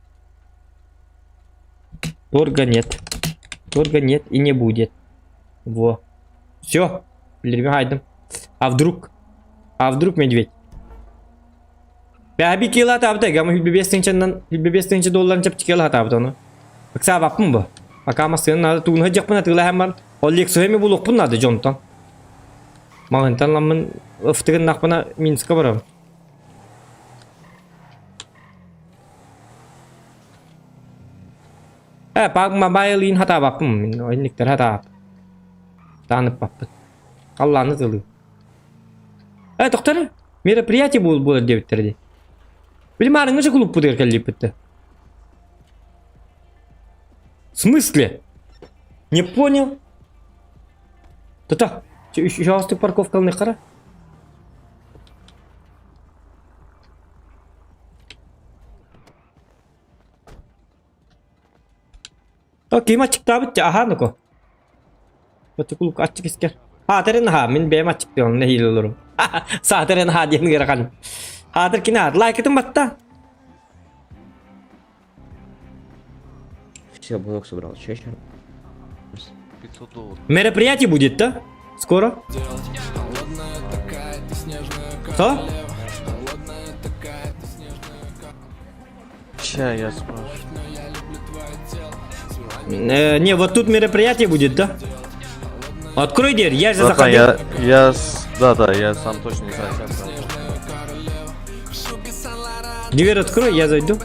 Торга нет. Торга нет и не будет. Во. Все. А вдруг? А вдруг медведь? Бәби кила табыта, гамы хүлбебес тыңчаннан, хүлбебес тыңча долларын чапчы кила табыта оны. Ыкса баппын бу. Пока масыгын надо тугун хыджакпын атыгла һәм бар. Ол Лексуһеми булуқпун надо Джонтон. Мағынтан ламмын ыфтыгын нақпына Минска барам. Э, паг мобайлин хата баппын, мин ойниктер хата. Танып баппын. Алланы тылы. Э, тоқтар, мероприятие бол болар дебиттер ди. Билим арыңы клуб бу кэллиппитте. В смысле? Не понял? Та-та, еще парковка қара. Окей, мачык табыт, аха, ну-ка. Клуб ачык искер. Хатерин ха, мин бэм ачык дион, не хилолорум. Саатерин ха диэн герахан. Хатер кина, лайкытын батта. Все, блок собрал. Че еще? 500 долларов. Мероприятие будет, да? Скоро? Что? Ща я спрошу. Не, вот тут мероприятие будет, да? Открой дверь, я же Братан, заходил. я, да, да, я сам точно не знаю. Сейчас, Дверь открой, я зайду.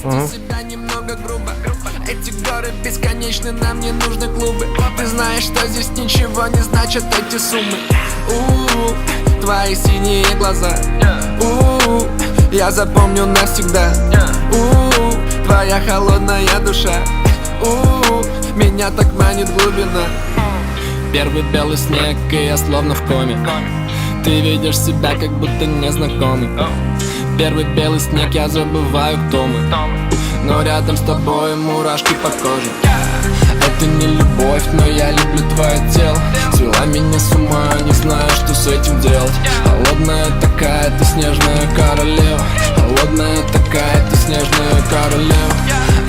Ага. Эти горы бесконечны, нам не нужны клубы. Ты знаешь, что здесь ничего не значат эти суммы. У, твои синие глаза. У, я запомню навсегда. У, твоя холодная душа. У, меня так манит глубина. Первый белый снег, и я словно в коме. Ты ведешь себя, как будто незнакомый. Первый белый снег, я забываю, кто мы. Но рядом с тобой мурашки по коже. Это не любовь, но я люблю твое тело. Свела меня с ума, не знаю, что с этим делать. Холодная такая, ты снежная королева. Холодная такая, ты снежная королева.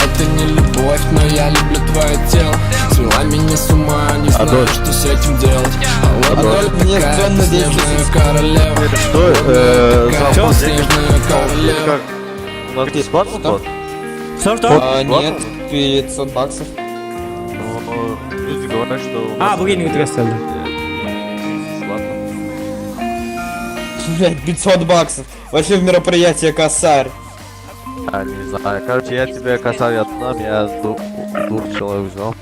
Это не любовь, но я люблю твое тело. Свела меня с ума, не знаю, Адольф. что с этим делать. Холодная Адольф, мне такая, стрёмно ты снежная 10 королева. Что, Такая, за ты снежная королева. Как? У нас бесплатно вход? Что, что? А, нет, 500 баксов. Ну, люди говорят, что у А, нас бу киһини кытта бесплатно. Блять, 500 баксов. Вообще в мероприятие косарь. А, не знаю. Короче, я тебе косарь отдам, я двух человек взял.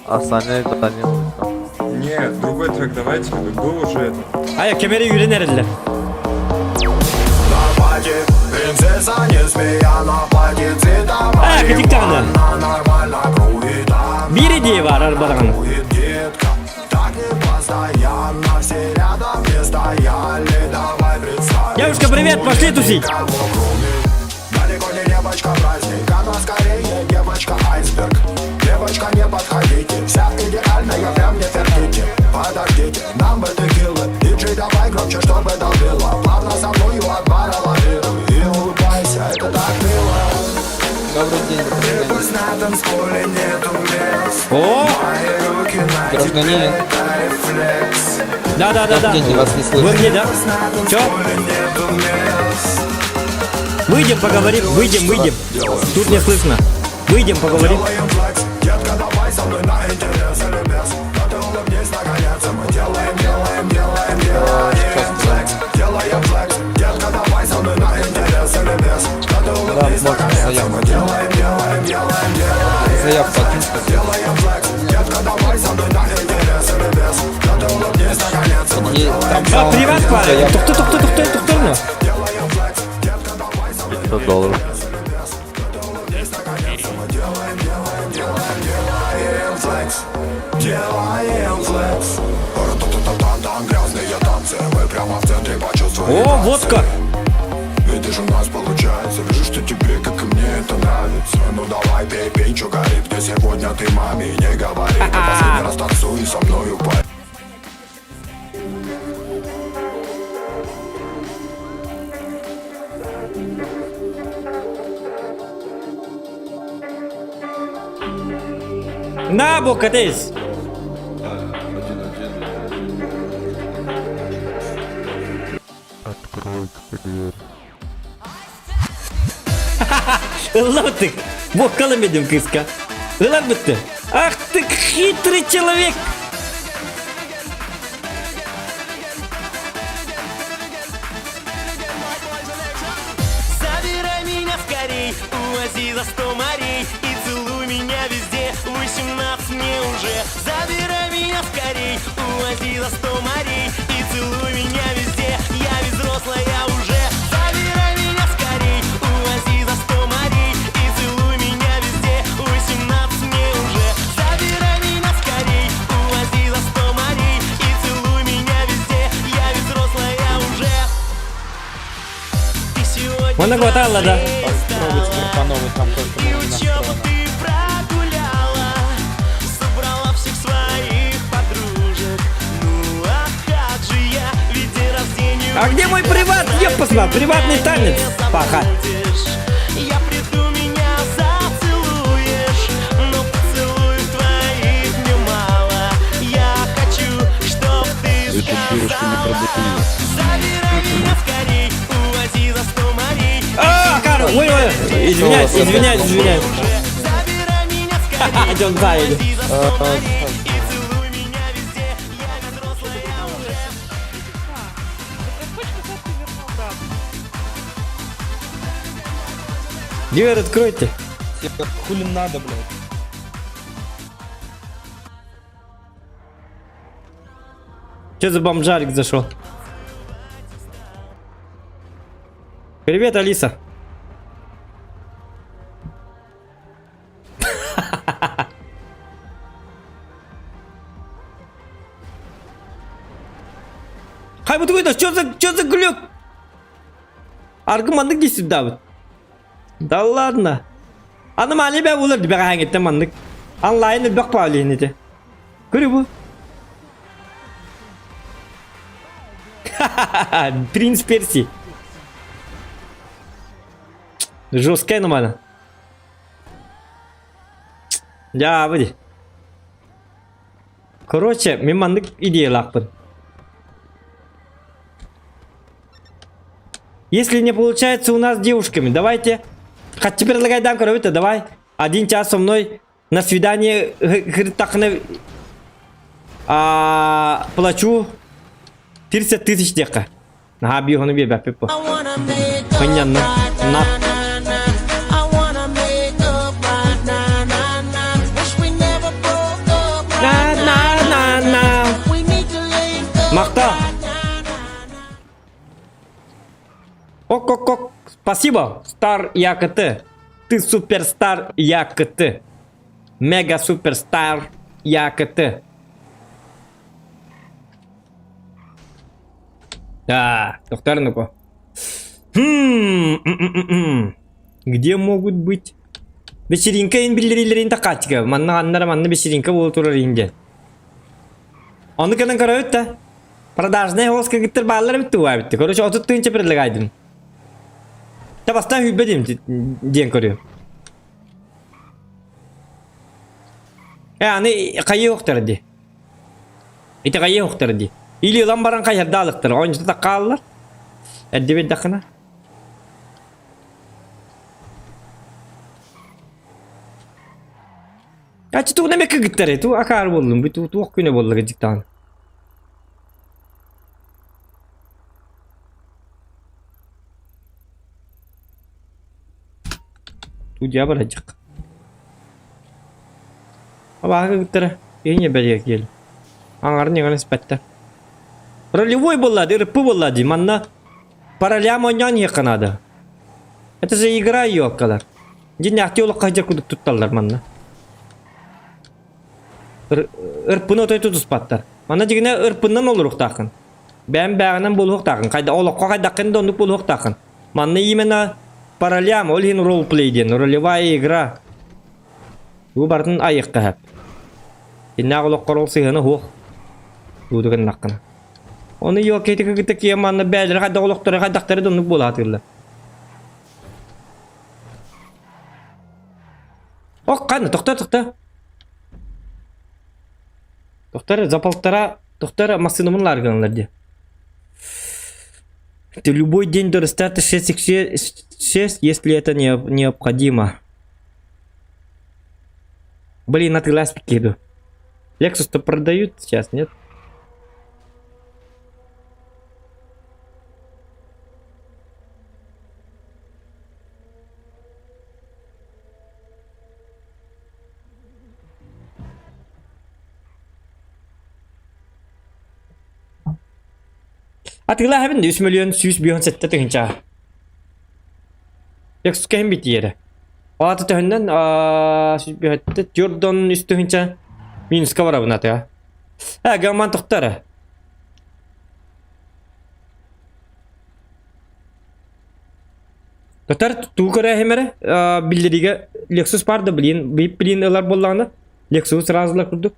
А Саня и Данил. Нет, другой трек давайте, был уже этот. Ая, кемери үйренерилер. Принцесса не змея, но платит А, кытык даҕаны. нормально круит. Биир идея бар арбадаҕаны. Детка, так не постоянно, все рядом не стояли. Давай представим, Девушка, привет, пошли тусить. Далеко не девочка праздник, она скорее девочка айсберг. Девочка, не подходите, вся идеальная, прям не фертите. Подождите, нам бы текилы, диджей давай громче, чтобы долбило. Плавно со мною от бара лавируй и улыбайся, это так мило. Добрый день, И пусть на танцполе нету мест, О! мои руки на Гражданин. тебе, это рефлекс. Да, да, да, да. Добрый день, вас не слышно. Вы мне, да? Чё? Нету мест. Выйдем, поговорим, выйдем, выйдем. Тут не слышно. Выйдем, поговорим. Делаем флекс, детка, давай со мной на интерес или без Да ты улыбнись наконец, и мы делаем, делаем, делаем, делаем флекс Делаем флекс, детка, давай со мной на интерес или без Да ты улыбнись наконец, и мы делаем, делаем, делаем, делаем Заявку флекс Делаем флекс, детка, давай со мной на интерес или без Да ты улыбнись наконец, и мы делаем, А, приват пары. Тухту, тухту, тухту, тухту. 500 долларов. Делаем флекс, делаем флекс Ра-та-та-та-та-та, Грязные танцы, мы прямо в центре почувствуем О, водка! Видишь, у нас получается, вижу, что тебе, как и мне, это нравится Ну давай, пей, пей, чё горит, где сегодня ты маме не говори Ты последний раз танцуй со мною, парень На, бокатейс! Открой дверь. Ыллабытык. Бокалым едим кыска. Ылабытты. Ах ты хитрый человек! Забирай меня скорей, увози за сто морей И целуй меня везде, 18 мне уже Забирай меня скорей, увози за сто морей И целуй меня везде, я ведь взрослая уже Забирай меня скорей, увози за сто морей И целуй меня везде, 18 мне уже Забирай меня скорей, увози за сто морей И целуй меня везде, я ведь взрослая уже Ты сегодня Манна хватало, да? и учебу ты прогуляла Собрала всех своих подружек Ну а как же я, ведь день рождения А где мой приват? Епасна, приватный танец. Паха. Я приду, меня зацелуешь Но поцелуев твоих мне мало Я хочу, чтоб ты сказала Забирай меня скорей, увози за сто морей А, Карл, ой, ой, извиняюсь, извиняюсь, извиняюсь. Ха-ха, Дон Зайд. Дверь откройте. Хули надо, блядь? Че за бомжарик зашел? Привет, Алиса. Хай, вот такой, что за, что за глюк? Аргуманнык дей сюда вот. Да ладно. Аномалия бә булыр дип хәңеттен маннык. Онлайн бак павлин ите. Көрү бу. Принц Перси. Жесткая аномалия. Я выйди. Короче, мин маннык идеялаахпын. Если не получается у нас с девушками, давайте... Хотя предлагай дам это давай. Один час со мной на свидание говорит, а, плачу 30 тысяч дека. Наха биохону бие бәппе Понятно. На. На на на на. Махта. Ок ок ок. Спасибо, Стар ЯКТ. Ты суперстар ЯКТ. Мега суперстар ЯКТ. Да, доктор ну Хм, м-м-м-м. Где могут быть? Вечеринка ин биллерилерин такатика. Манна аннара манна вечеринка буола турар инде. Ону кэнэн көрөбүт да. Продажная холоска кыттыр бааллар эбит туга эбит. Короче, 30 тыһынча предлагайдым. Та бастаан хүлбэ диэн диэн көрүө. Э, аны хайыы охтар дии. Ити хайыы охтар дии. Или ылан баран хайырдаалыктар. Оонньута таккааллар. Эрдибит дахына. Аччы тугун эмэ кыгыттары, ту акаар буоллум, бу туох күнэ буолла кыдьыктаан. Тудья барачак. Абааһы кыгыттара, киһи бэлиэ киэл. Аңарын яҥан испэттэр. Ролевой буолла, ырыппы буолла дии, манна паралям оонньоон иһиэххэ наада. Это же игра ёлкалар. Дьиннээхтии олоххо сылдьар курдук тутталлар манна. Ырпыны отой тутуспаттар. Манна дьигинэ ырпыннан олоруохтааххын. Бэйэм бээҕинэн буолуохтааххын. Хайда олоххо хайдаххын да оннук буолуохтааххын. Манна именно по ролям, ол иһин ролплей диэн, ролевая игра. Бу барытын айыахха сөп. Иннээх олоххор ол сыһыана суох. Тууду гыннаххына. Ону ёлкети кытта киэн манна бээлэри хайдах олохторо хайдахтары да оннук буола сатыыллар. Ох, ханна, тохто, тохто. Тохтор, за полтора, тохтор массыынабын лааргыналлар дии. Ты любой день до старта 6, если это не, необходимо. Блин, на киду. Lexus-то продают сейчас, нет? Атыылаһабын 3 миллион 157 тыһыынча. Lexus кэһин битиэрэ. Аата төһөннөн 157 4 тыһыынча минуска барабын атыа. Э, гамман тохтара. Татар туу көрөөһүм эрэ биллэриигэ Lexus баар да блин блин ылар буоллаҕына Lexus сразу ылар курдук.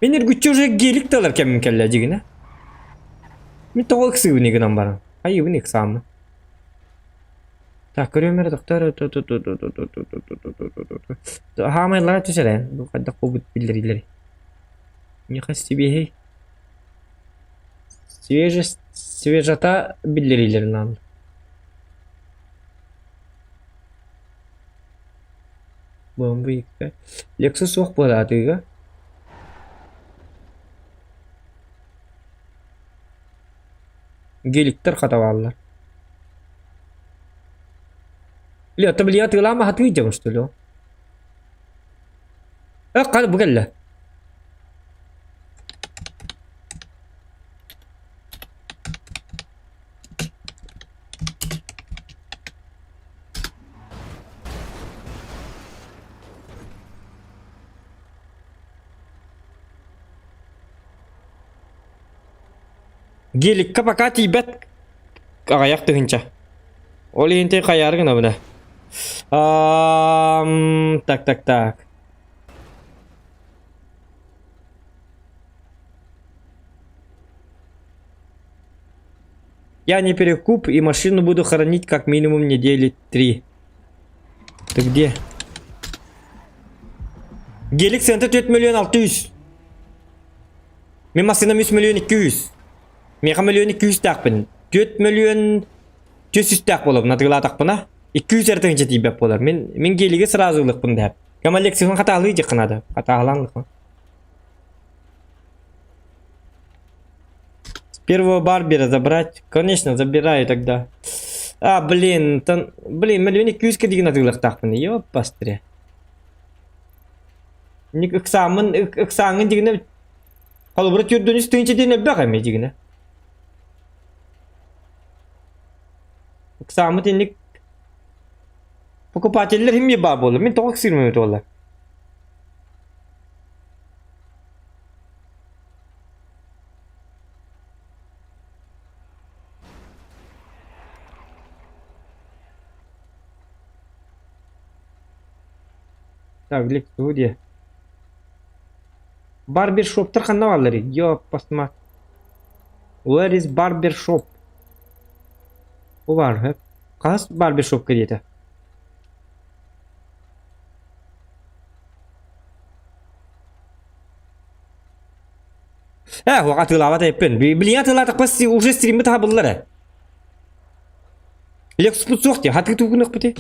Мин үргүччү уже гелик да ылар кэмим кэллэ дьигинэ. Мин тоҕо ыксыыбын гынан баран. Айыбын ыксааммын. Так, көрүөм эрэ доктор Хаамайлара түс эрэ. Бу хайдах буолбут биллэриилэри. Миэхэ сибиэһэй. Свежесть, свежата биллэриилэрин аан. BMW Lexus суох буолаатыыга. Геликтэр хатабааллар. Или это били атыылаама хатыы дьон что ли? Э, хара бу кэллэ. Геликка пока тиийбэт аҕыйах тыһыынча. Ол иһин ти хайаары гынабын ээ. Так так так. Я не перекуп и машину буду хоронить как минимум недели три. Ты где? Гелик центр 4 миллион 600. Мин массыынам 3 миллион 200. Миэхэ миллион 200-тээхпин. 4 миллион 400-тээх буолабын атыылаатахпына. 200 эрэ тыһыынча тиийбэт буолар. Мин мин гелиги сразу ылыахпын дэһэр. Кама Лексиһын хатаалыы диэххэ наада. Хатаалаан ылыахпын. С первого барбера забрать? Конечно, забираю тогда. А, блин, тан... Блин, миллион 200 кэдигин атыылыахтаахпын. Ёппастре. Ыксааммын, ыксааҥҥын дигинэ холобура түрдүнүс тыынча диэн элбэх эмиэ дигинэ. Ыксааммыт инник покупателлэр эмиэ баар буолла. Мин тоҕо ыксыырым эбит буолла. Так, студия. Барбершоптар ханна баалларый? Ёппасма. Where is barbershop? Бу баар сөп. Хас барбершопка диэтэ? Э, хуака атыылаабат эппин. Билиҥ атыылаатахпа уже стриммит хабыллар э. Лексус суох дии, хатыы тугунуохпутуй?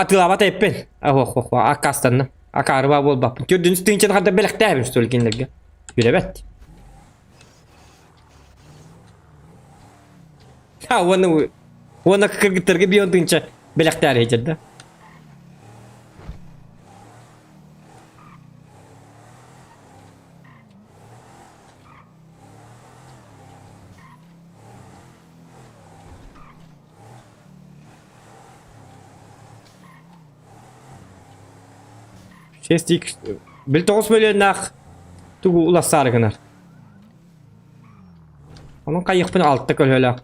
Атыылаабат эппин. Аккаастанным. Акаарыба буолбаппын. Төрдүн тыынчан ханта бэлэхтээбин что ли кинилэргэ. Билэбэт. Ha, уонна уонна кыргыттарга бион тыынча бэлэхтээр иһдэр да. Шестик бил тоҕус мөлүйүөннээх тугу улассаары гынар. Онон хайыахпын алта көлөһөлөөх.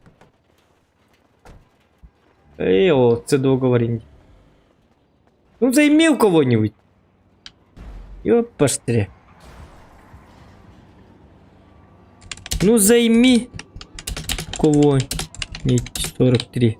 Эй, о, це договорим. Ну займи у кого-нибудь. Ёпаштре. Ну займи кого-нибудь 43.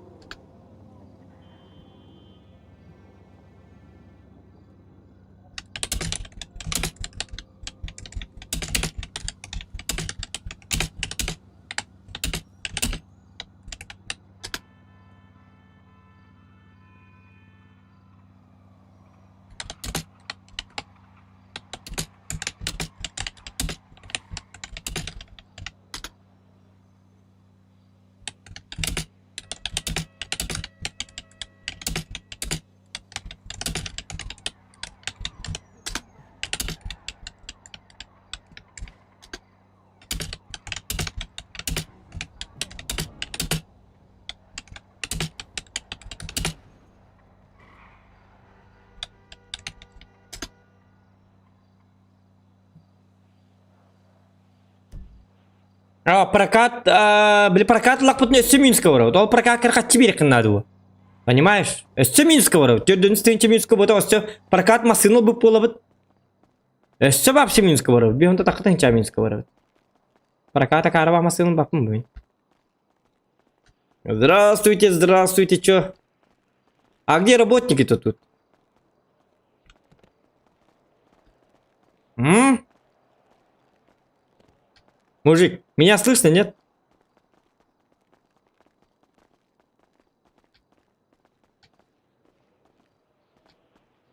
А, прокат, а, били прокат лакпытын өссө минуска барабыт. Ол прокат кыркаччы биир кыннаады Понимаешь? Өссө минуска барабыт. Төрдүнүс тыынча минуска бота өссө прокат массыына ылбыт буолабыт. Өссө вообще минуска барабыт. Биһонто такытын минуска барабыт. Проката караба массыына баппын бүгүн. Здравствуйте, здравствуйте, чё? А где работники-то тут? М? Мужик, меня слышно, нет?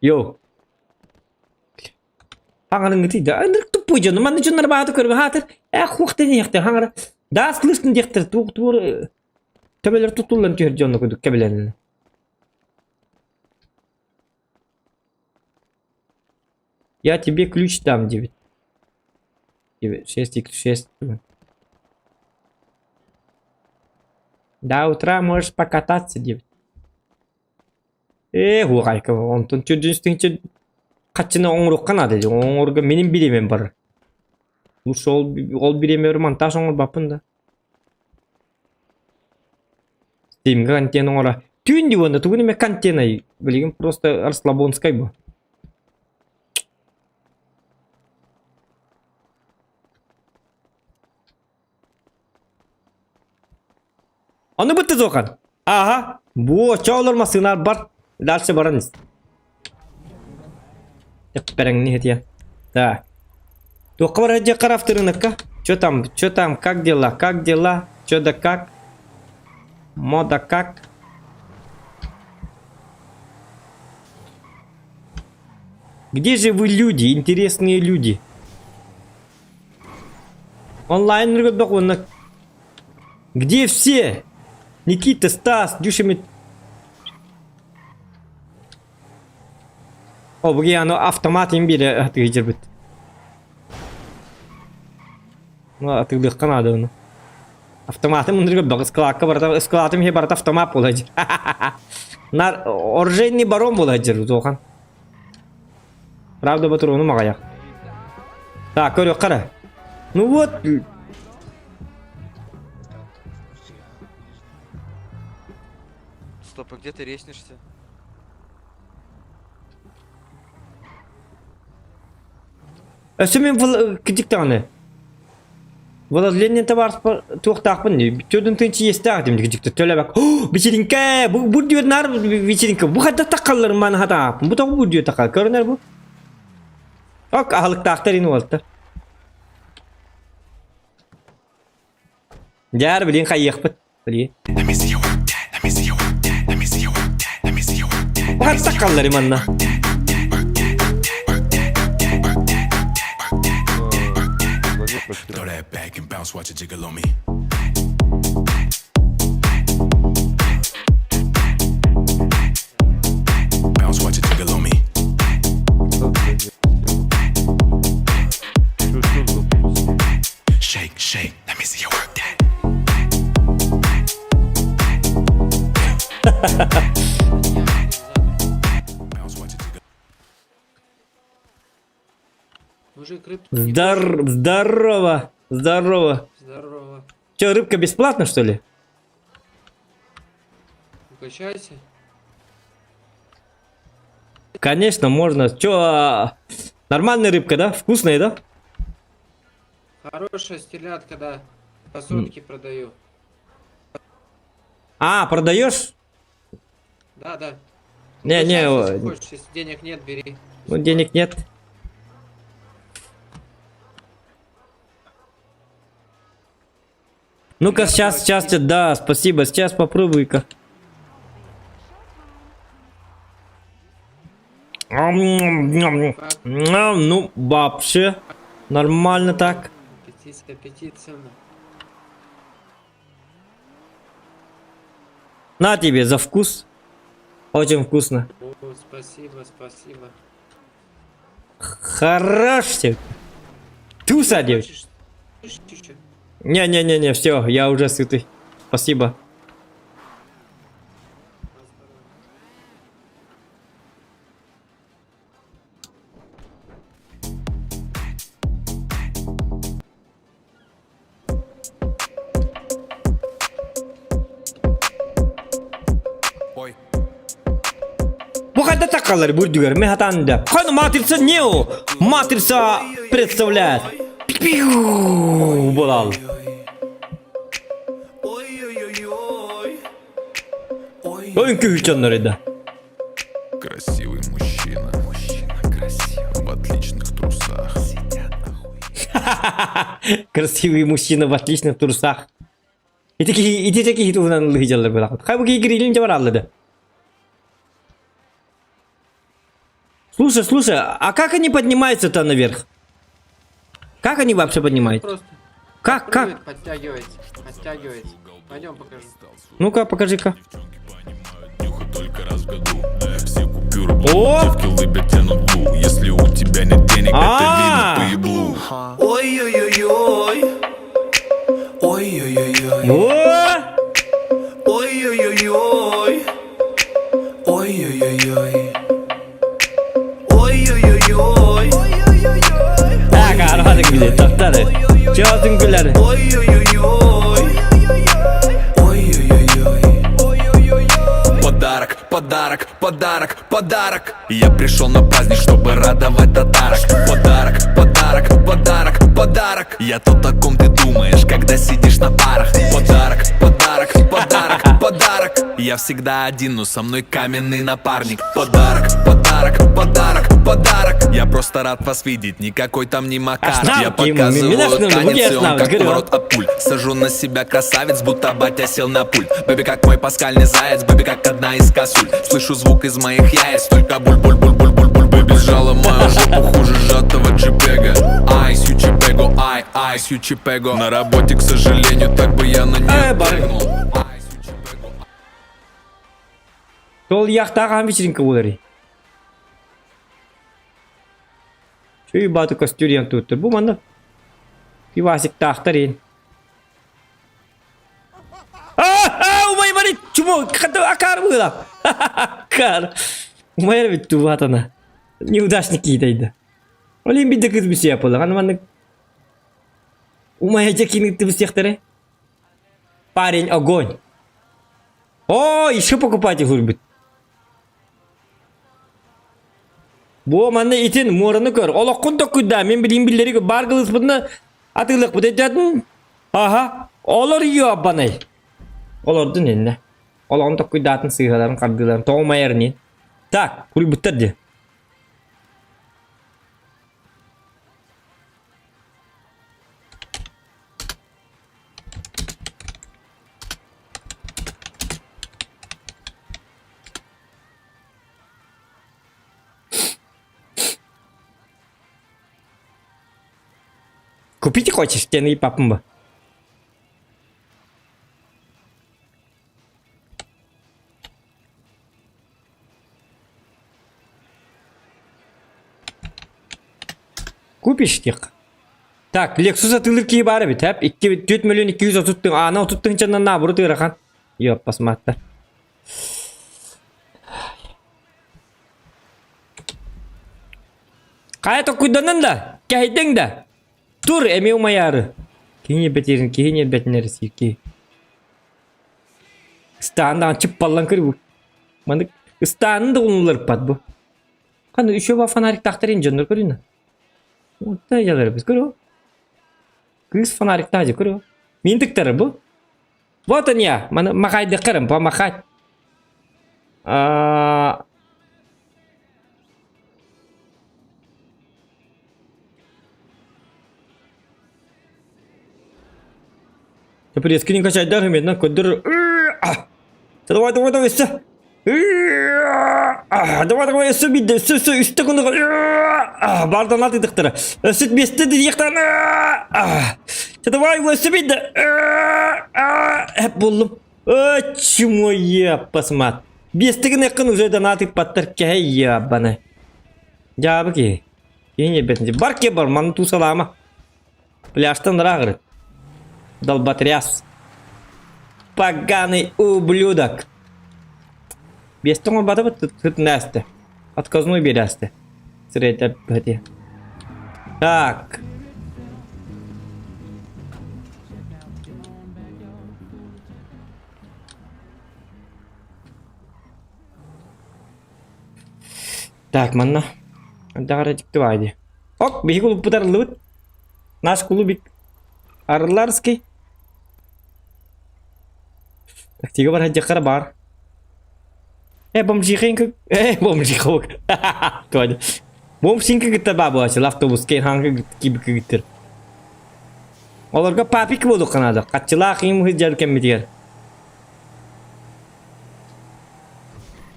Йоу. Хаҥарыҥҥытый да ынырык туппуй дьону манна дьоннор бааты көрбө хаатыр э хуох диэхтэр хаҥара да слышно диэхтэр туох туор төбөлөр тутуллан түһэр дьонно курдук кэбилэннэ Я тебе ключ дам 9. 9, 6, 6. До утра можешь покататься 9. Ээ, уҕайка, онтон төрдүнүс хаччыны оҥоруохха наада дии. Оҥорго миним бириэмэм бар. Лучше ол, ол бириэмэбэр монтаж оҥорбаппын да. Стимга контент оҥоро. Түүн дии уонна тугун эмэ контенай. Билигин просто расслабонскай бу. Ону бытты зохан. Ага. Бу чоолор массыынаар бар. Дальше баран ис. Тэппэрэҥни хэтиэ. Да. Туохха барар дьиэххэ рафтырынакка? Чё там? Чё там? Как дела? Как дела? Чё да как? Мода как? Где же вы люди, интересные люди? Онлайн көрдөх уонна Где все? Никита, Стас, Дюшемит. О, буги аны автомат им бире атыгы Ну, атыгдыхка надо оны. Автоматым мындыр көрдөх, складка барата, складым хе барата автомат болajыр. Нар оружейный барон болajыр, тохан. Правда батыр ону маҕайах. Так, көрүөх қара. Ну вот. Стоп, а где ты резнишься? Өссө мин кырдьык даҕаны Владлен табаарыспар туохтаахпын төрдүн тыынчы иэстээх дим кырдьыкта төлөбөк вечеринка бу бу диэн наар вечеринка бу хайдах таххалларын маны хатааппын бу тоҕо бу диэ таха көрүнэр бу ок аһылыктаахтар ин уолтар дьаар билин хайыахпыт билин бу хайдах таххаллары манна Throw that back and bounce, watch it jiggle on me. Bounce, watch it jiggle on me. Shake, shake, let me see you work that. Bounce, watch it jiggle. Мужик, рыбку Здор... Здорово! Здорово! Здорово. Че, рыбка бесплатно, что ли? Угощайся. Конечно, можно. Че, а, нормальная рыбка, да? Вкусная, да? Хорошая стерлядка, да. По сотке продаю. А, продаешь? Да, да. Не, не, Угощайся, если о, хочешь, если денег нет, бери. ну денег нет. Ну-ка, сейчас, сейчас, да, спасибо, сейчас попробуй-ка. Ам-ням-ням. Ну, вообще, нормально так. Аппетит, аппетит, цены. На тебе за вкус. Очень вкусно. О, спасибо, спасибо. Хорош тебе. Туса, девочка. Хочешь еще? Не-не-не-не, все, я уже сытый. Спасибо. Ой. Бу хайдах таххаллар үрдүгэр, мин хатан да. Хан матрица не о? Матрица представляет. Пиу буолал. Үҥкүүһүт да. Красивый мужчина. Мужчина красивый. В отличных трусах. Красивый мужчина в отличных трусах. Ити киһи ити киһи туһунан ылыһыдьаллар буолахыт. Хай бу киһи грилин дьабар да. Слушай, слушай, а как они поднимаются-то наверх? Как они вообще поднимаются? Просто. Как, как? Подтягивается, подтягивается. Пойдем покажу. Ну-ка, покажи-ка. Только раз в году. Все купюры О! Девки лыбят тянут блу. Если у тебя нет денег, это видно по еблу. Ой-ой-ой-ой. Ой-ой-ой-ой. Ой-ой-ой-ой. Ой-ой-ой-ой. Ой-ой-ой-ой. Так, арбадык биле, таптары. Чоотун күләр. Ой-ой-ой-ой. Ой-ой-ой-ой. Подарок, подарок, подарок, подарок. Я пришел на праздник, чтобы радовать татарок. Подарок, подарок, подарок, подарок. Я то о ком ты думаешь, когда сидишь на парах. Подарок, подарок, подарок, подарок. Я всегда один, но со мной каменный напарник. Подарок, подарок, подарок, подарок. Я просто рад вас видеть, никакой там не Макар. Я показываю танец, и он как поворот от пуль. Сажу на себя красавец, будто батя сел на пульт. Baby, как мой паскальный заяц, baby, как одна из косуль. Слышу звук из моих яиц, только буль-буль-буль-буль-буль-буль. Baby сжала мою жопу хуже сжатого джипега. Айс, ючипего, ай, айс, ючипего. На работе, к сожалению, так бы я на нее прыгнул. Ол яхтаға вечеринка болар. Чүй баты костюрен туттур. Бу манна. Пивасик тахтарин. А, умай бari чумо, ката акар было. Акар. Умай бит туватана. Неудачники дейdi. Олин бидде кыз бisi yapылы. Аны манны Умай жакини тыбыстехтере. Парень огонь. О, еще покупать хурбит. Бу манна итин муораны көр. Олоххун токкуйда мен билим биллери бар кылыспытына атыылыкпыт этятын. Аха, олор ёбаный. Олордун инне. Олоҕун токкуйдаатын сыыһаларын хардыыларын тоҕумайар нин. Так, курбуттар ди. Купить хочешь, тени папымба. Купишь тех. Так, Lexus атыылыр киһи баар эбит, хэп. 2 4 миллион 230 тыһ, аана 30 тыһынчанан наоборот ыарахан. Йоп, басмаатта. Хайа токкуйданан да, кэһэйдэҥ да. Тур, эмиэ умайаары. Киһи ньирбэтиэрин, киһи ньирбэтинэр сиирки. Ыстаандаан чыппаллан көрү. Маннык ыстаанын да унулларпат бу. Ханна еще ба фонариктаахтарын дьоннор көрүнэ. Онта яларбыз көрө. Кыыс фонариктаах же көрө. Мин тыктары бу. Вот он я. Маны махайдыккарым, помахать. А Теперь качайдар мен көдөр. Давай, давай, давай, өссө. Давай, давай, өссө бидде, өссө, өссө, үстө күнү. Бардан атыдыктыр. Өссө бесте диектан. Давай, өссө бидде. Хеп болдум. Чумое, посмат. Бестигин эккин уже донат ыппаттар кэһэй ябаны. Дьаабы киһи. Киһи ньирбэтин. Бар ке бар, маны тусалаама. Пляжтан ыраах Долботряс. Поганый ублюдок. Биэстэн оҥорбатыбыт сытынээсте. Отказной биэрээсте. Сирэйдэр быһатыа. Так. Так, манна. Даҕара дьикти баай дии. Ок, биһиги кулуппут арыллыбыт. Наш клубик Арылларский. Тактига бар хадьахара бар. Э, бомжихин э, бомжиха Туады. Бомжинка кытта баа буолааччы автобус кeen хаҥка киби кыгыттыр. Олорго папик буолуох канада. Хаччылаах им сылдьар кэммитигэр.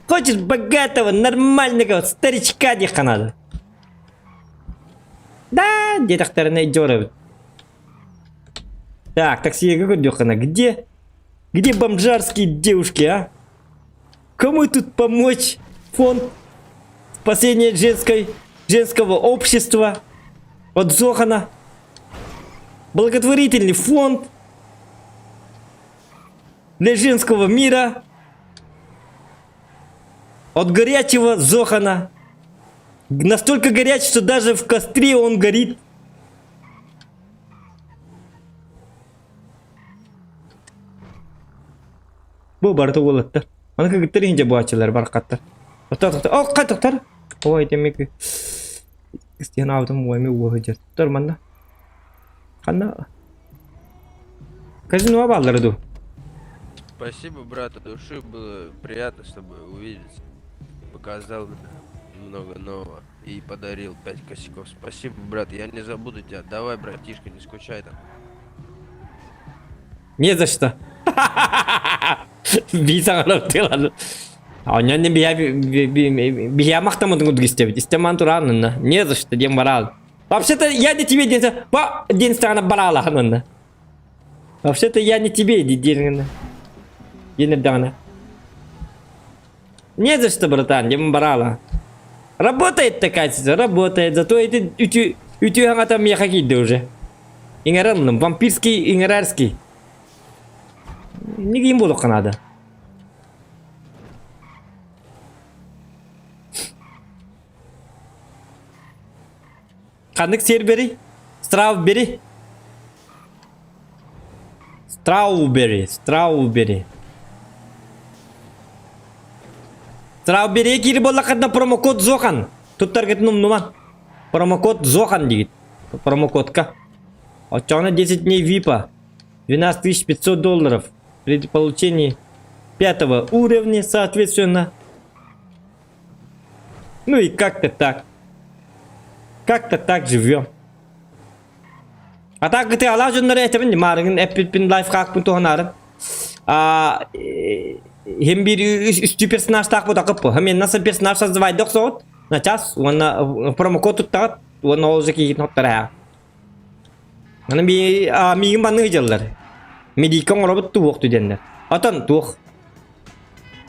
Хочешь богатого, нормального старичка диэх канада. Да, диэтэхтэринэ дьоробут. Так, таксига көрдүөххүнэ. Где? Где бомжарские девушки, а? Кому тут помочь? Фонд спасения женской, женского общества от Зохана. Благотворительный фонд для женского мира от горячего Зохана. Настолько горячий, что даже в костре он горит. Бу барыта уолаттар. Аны кыргыттар иһинчэ буаччылар барахаттар. Тоқтар, тоқтар. О, хай тоқтар. Ой, демек. Истиэн аабытым уойми уоһу дьэр. Тор манна. Ханна? Казино бааллара дуу? Спасибо, брат, от души было приятно с тобой увидеться. Показал много нового и подарил пять косяков. Спасибо, брат, я не забуду тебя. Давай, братишка, не скучай там. Не за что. Бии саҥарар тыалан. Онньон биһиэ махтаммытын курдук истэбит. Истэман тураанынна. Не за что диэн бараал. Вообще-то я не тебе диэн ба диэн саҕана бараалаһан Вообще-то я не тебе диэн диэн эрдэҕинэ. Не за что, братан, диэн бараала. Работает такая работает. Зато эти үтү үтү хаҥата миэхэ киирдэ уже. Иҥэрэн вампирский иҥэрэрский. Нигин буолуохха наада. Ханнык сербери? Стравбери? Страубери, страубери. Сразу бере киири буоллаххытына промокод Зохан. Туттаргытын умнуман. Промокод Зохан диигит. Промокодка. Оччоҕуна 10 дней випа. 12 500 долларов. При получении пятого уровня, соответственно. Ну и как-то так. Как-то так живем. А так ты ала дьоннор этэбин маарыгын эппиппин лайфхакпын туһанарын. А хем бир үстүү персонажтаах бутакып бу. Хем наса персонаж создавай соғыт. На час уонна промокод туттаҕыт уонна ол же киһитин хоттара. Аны би миигин банныгы дьаллар. Медика оҥоробут туох диэннэр. Отон туох.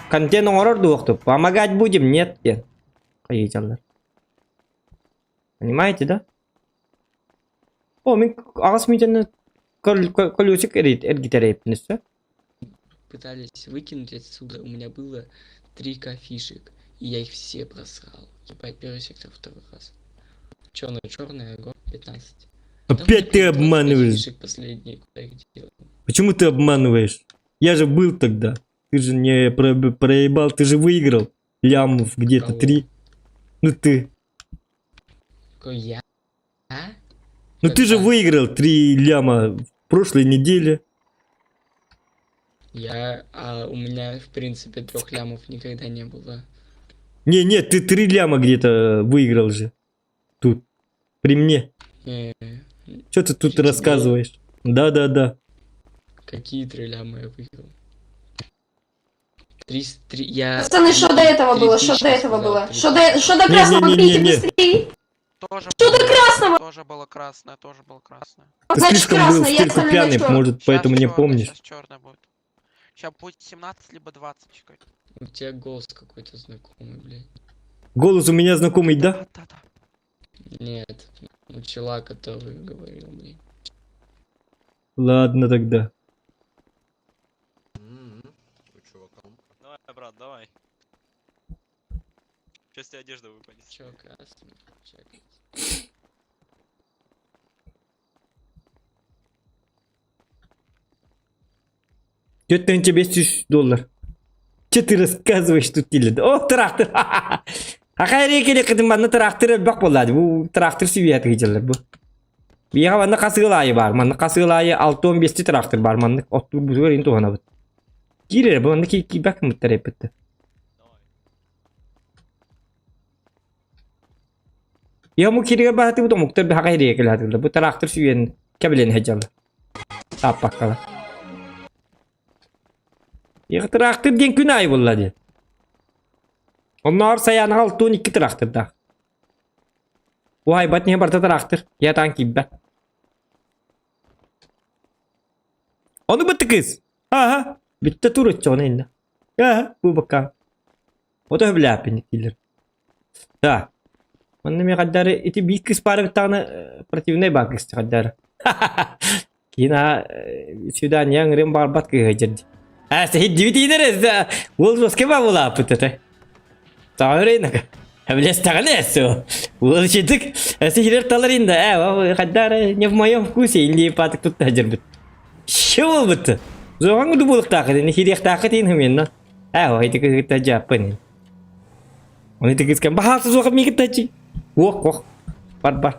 Контент оҥорор дуохту. Помогать будем, нет диэн. Хайыычаллар. Понимаете, да? О, мин аҕыс мүнүүтэннэ колесик эргитэр эбиппин өссө. Пытались выкинуть отсюда, у меня было 3к фишек, и я их все просрал. Ебать, первый сектор второй раз. Черный, черный, 15. Опять ты обманываешь. Фишек последний, куда их делал. Почему ты обманываешь? Я же был тогда. Ты же не проебал, ты же выиграл. Лямов где-то три. Ну ты. Я? А? Ну ты же выиграл три ляма в прошлой неделе. Я, а у меня, в принципе, трех лямов никогда не было. Не, не, ты три ляма где-то выиграл же. Тут. При мне. Не, Что ты тут рассказываешь? Да-да-да. Какие три ляма я выиграл? Три, три, я... Пацаны, что до этого было? Что до этого было? Что до, что до красного? Пейте быстрее! Что до красного? Тоже было красное, тоже было красное. Ты Значит, слишком был красное, в я стельку остальное пьяный, на чёрном. может, поэтому не помнишь. Сейчас черное будет. Сейчас будет 17 либо 20. чекай. У тебя голос какой-то знакомый, блядь. Голос у меня знакомый, да? Нет, у чела, который говорил мне. Ладно тогда. Давай, брат, давай. Сейчас тебе одежда выпадет. Чё, красный? Чекать. Тетя тебе 500 доллар. Че ты рассказываешь тут или? О, трактор! Ахайри келе кытым манна трактор бак болады. Бу трактор сүйет гыжылар бу. Бияга манна касыгылайы бар. Манна касыгылайы 6-15 трактор бар. Манна отту бузгар ин тугана бут. Кирер бу манна ки ки бак мыттар эппетте. Я му кирер бахаты бу муктар бу хагайри келе хатылда. Бу трактор сүйен кебилен хежал. Таппаккала. Яга трактор ден күн ай болла Онноор саяныга 6-12 трактордаах. Уһайбат не барта трактор. Я таан киирбэт. Ону бытты кыз. Ага. Бүттэ тур оччоҕуна инна. Ага, бу бакка. Ото хөбүлээппин дииллэр. Да. Манна эмиэ хаддары ити биир кыс баара бүттэҕинэ противнай баар кыс хаддары. Киин аа свидание ыҥырыан баҕарбат кыыһа дьэрди. Аа, сэһирдибит иинэр уол жестко баа булааппыт этэ. Таҕырынака. Эблестэҕинэ эссе. Уол ичидик эссе хирер талар инда. Ээ, хаддары не в моем вкусе или патык тутта дьэрбит. Ше буолбут. Зоҕаҥ уду буолуктаахыт ини хириэхтаахыт иин хымиэнна. Ээ, ити кыгытта дьааппын. Оны ити кыскан баһаасы суоха миигиттачи. Уох, уох. Бар бар.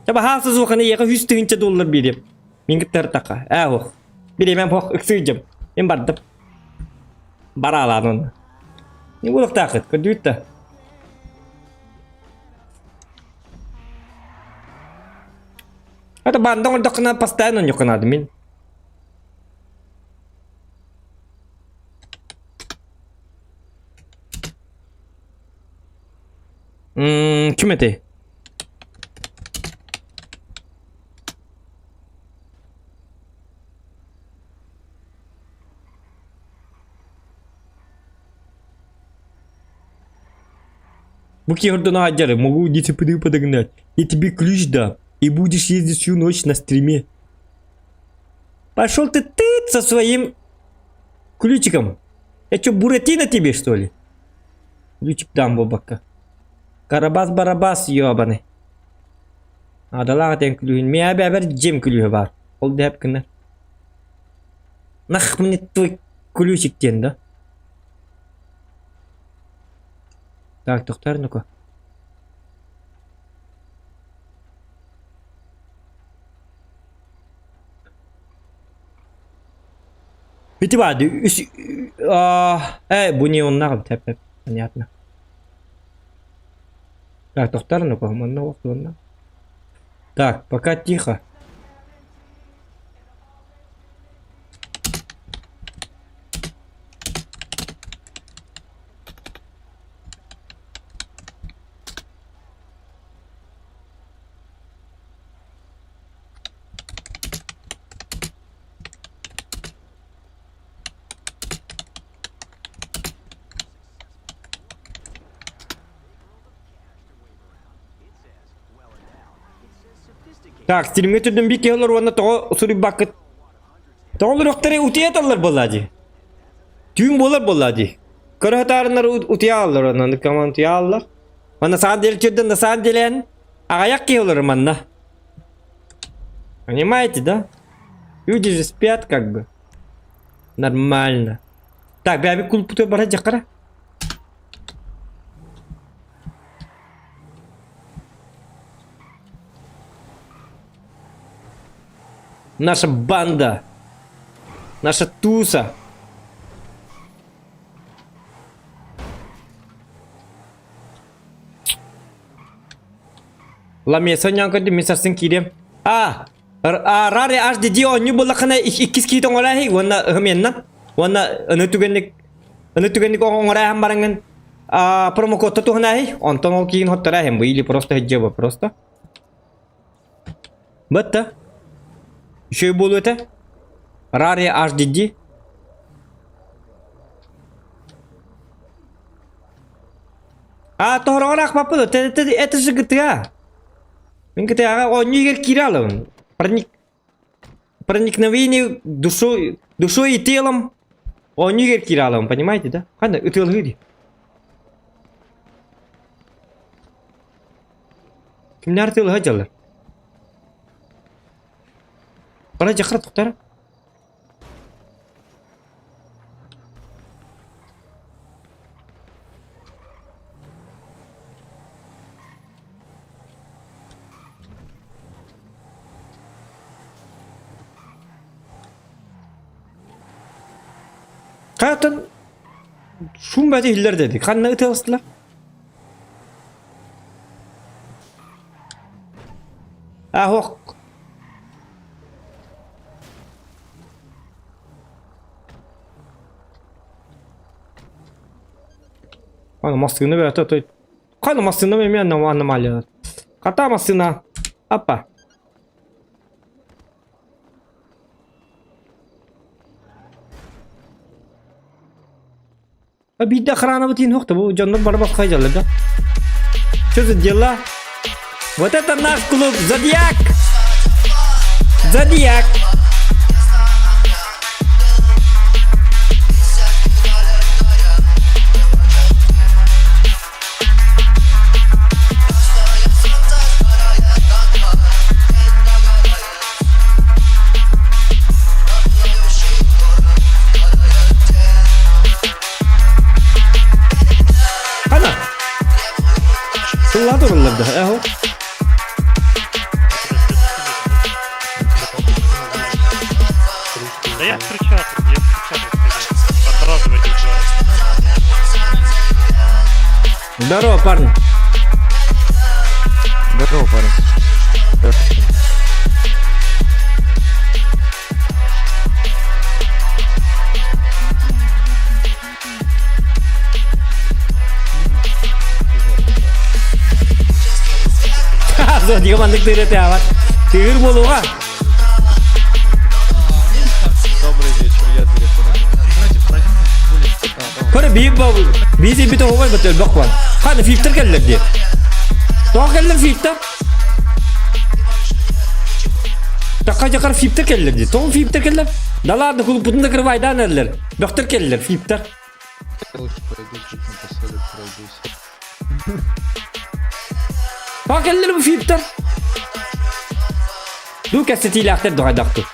Та баһаасы суоханы иэхэ үс тыһыынча доллар биэриэм. Мин кыттар таха. Ээ, уох. Бириэмэм хоох ыксыыдьым. Мин бардым. Бараалаан онно. Не буолуохтаахыт, көрдүгүт да. Это банда оҥордоххуна постоянно онньуккунаадым мин. Ким этэй? Бу киһи аджары, могу дисциплину подогнать. Я тебе ключ дам, и будешь ездить всю ночь на стриме. Пошел ты ты со своим ключиком. Я что, Буратино тебе, что ли? Ключик дам, бабака. Карабас-барабас, ёбаный. Адалаах диэн күлүүһүн миэхэ бэйэбэр дьиэм күлүүһэ баар. Ол дэһэп гынар. Нах мне твой ключик диэн да? Так, тохтоор, ну-ка. Ити баар үс бу не оннаах эбит понятно. Так, тохтоор, ну-ка, манна уохтуонна. Так, пока тихо. Так, стримҥэ түрдүн биир киһи олор уонна тоҕо суруйбаккыт? Тоҕо олоруохтарай утуйа аталлар буоллаа дии. Түүн буолар буоллаа дии. Көрө сатаарыннар утуйа ааллар онон команд утуйа ааллар. Манна саан деле түрдэн на самом деле аҕыйах киһи олорор манна. Понимаете, да? Люди же спят как бы. Нормально. Так, бэби кулпуту бара дьакара. Наша банда. Наша туса. Ламеса ньоҥко мин сарсын киириэм. А, Раре аш диди оонньуу буоллаххына иккис киит оҥорааһый уонна ыһымыаннан уонна аны түгэнник аны түгэнник оҥорааһын бараҥҥын промокодта туһанааһый онтон ол киин хоттарааһын бу или просто сылдьыа просто Бытта. Үчүгэй буолуо этэ. Раре HDD. А, тоһороҕор аахпаппын, это, это, это же GTA. Мин GTA-ҕа оонньуу игэр киирэ алабын. Проник... Проникновение душой, душой и телом оонньуу игэр киирэ алабын, понимаете, да? Ханна ытыалаһыы дии. Кимнээр тыалаһа дьаллар? Бара дьахара тухтара. Хатын шум бәти иһиллэр дедик. Ханна ытыаластылар? А, ох. Аны массыына бэйэтэ той. Хана массыына эмиэ аномалия. Хата массыына. Апа. Биирдэ охранабыт иин суох да бу дьоннор бары босхо дьаллар да. Что за дела? Вот это наш клуб Зодиак! Зодиак! Ана! Тыллаа тураллар да, эһо. Да я встречаться, я встречаться. Одноразовый Здорово, парни. Здорово, парень. Зодига маннык тыыры тыаабат. Тыыр буолуоҕа. Добрый вечер, я директор. Көрө биир биир бит оҕугай бат өлбөх бар. Ханы фиптер келлер дии. Тоҕо келлер фиптер? Такка жакар фиптер келлер дии. Тоҕо фиптер келлер? Да ладно, кулуппутун да кырвайдаан эрлер. Бөхтөр келлер, фиптер. Лучше пойду чуть напоследок пройдусь. Тоҕо келлер бу фиптер? Ду кэссэтиилээхтэр доҕайдахтыр.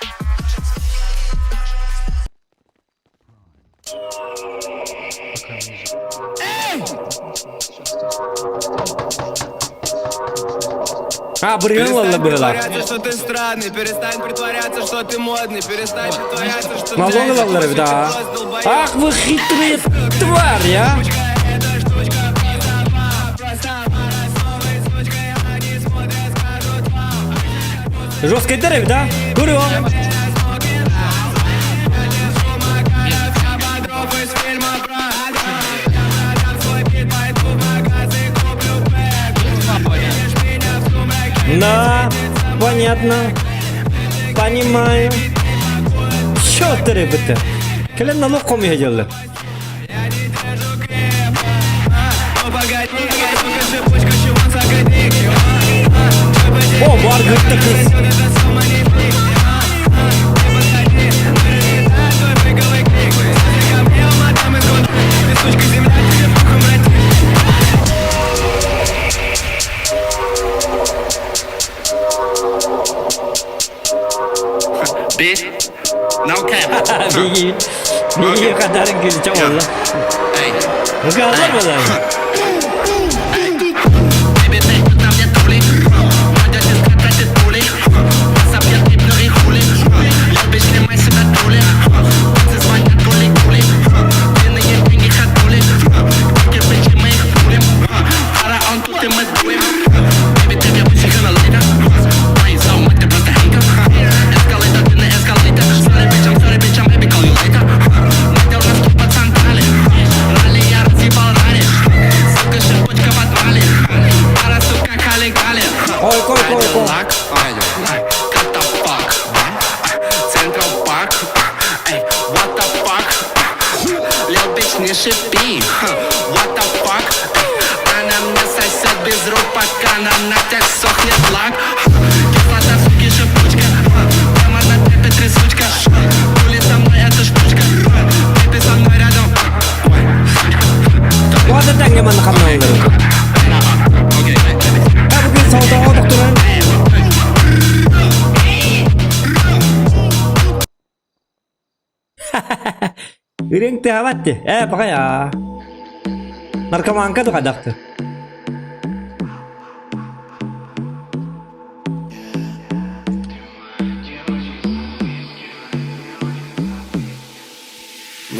А, бырыган ылаллар быһылаах. что ты странный, перестань притворяться, что ты модный, перестань притворяться, что Налог ылаллар эбит, аа. Ах вы хитрые твари, а! Жесткайдар эбит, а? Көрүө. Да, понятно. Понимаю. Чё ты, Кэлэн налог хомуйа дьаллар. О, бар гытта кыз. Bitch. No cap. Биги, биги кадарын күлчө болла. Ыгалар болар. Ой, кой, кой, кой. Central Park, эй, what the fuck? Lil bitch, не шипи, what the fuck? Она мне сосет без рук, пока на ногтях сохнет лак. Кислота, суки, шипучка, прямо на тэпе трясучка. Хули со мной эта штучка, ты со мной рядом. Ой, сучка. Уада таңга манна хамналар. Бүгүн саутаға доктуран. Үрең тыһабатты. Э, пока Наркоманка тухадақты.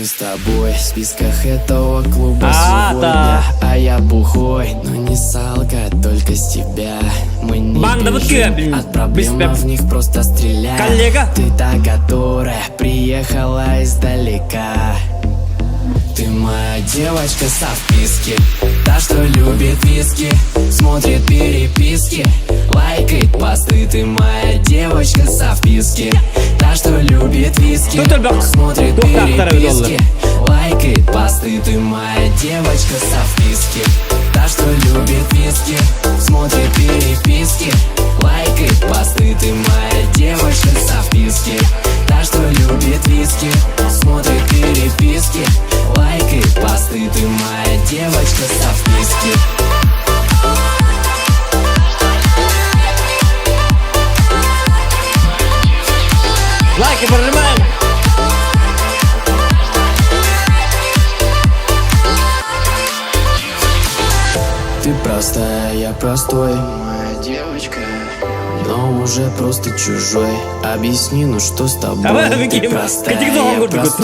Мы с тобой в списках этого клуба А, сегодня да. А я бухой, но не салка, только с тебя Мы не Банда вот бежим блин, от проблем, без- а в них просто стреляем Коллега. Ты та, которая приехала издалека Ты моя девочка со вписки Та, что любит виски, смотрит переписки Лайкает посты, ты моя девочка со вписки Та, что любит виски, смотрит переписки Лайкает посты, ты моя девочка со вписки Та, что любит виски, смотрит переписки Лайкает посты, ты моя девочка со вписки Та, что любит виски, смотрит переписки Лайкает посты, ты моя девочка со вписки Лайки прожимаем. Ты простая, я простой, моя девочка Но уже просто чужой Объясни, ну что с тобой Ты простая, я простой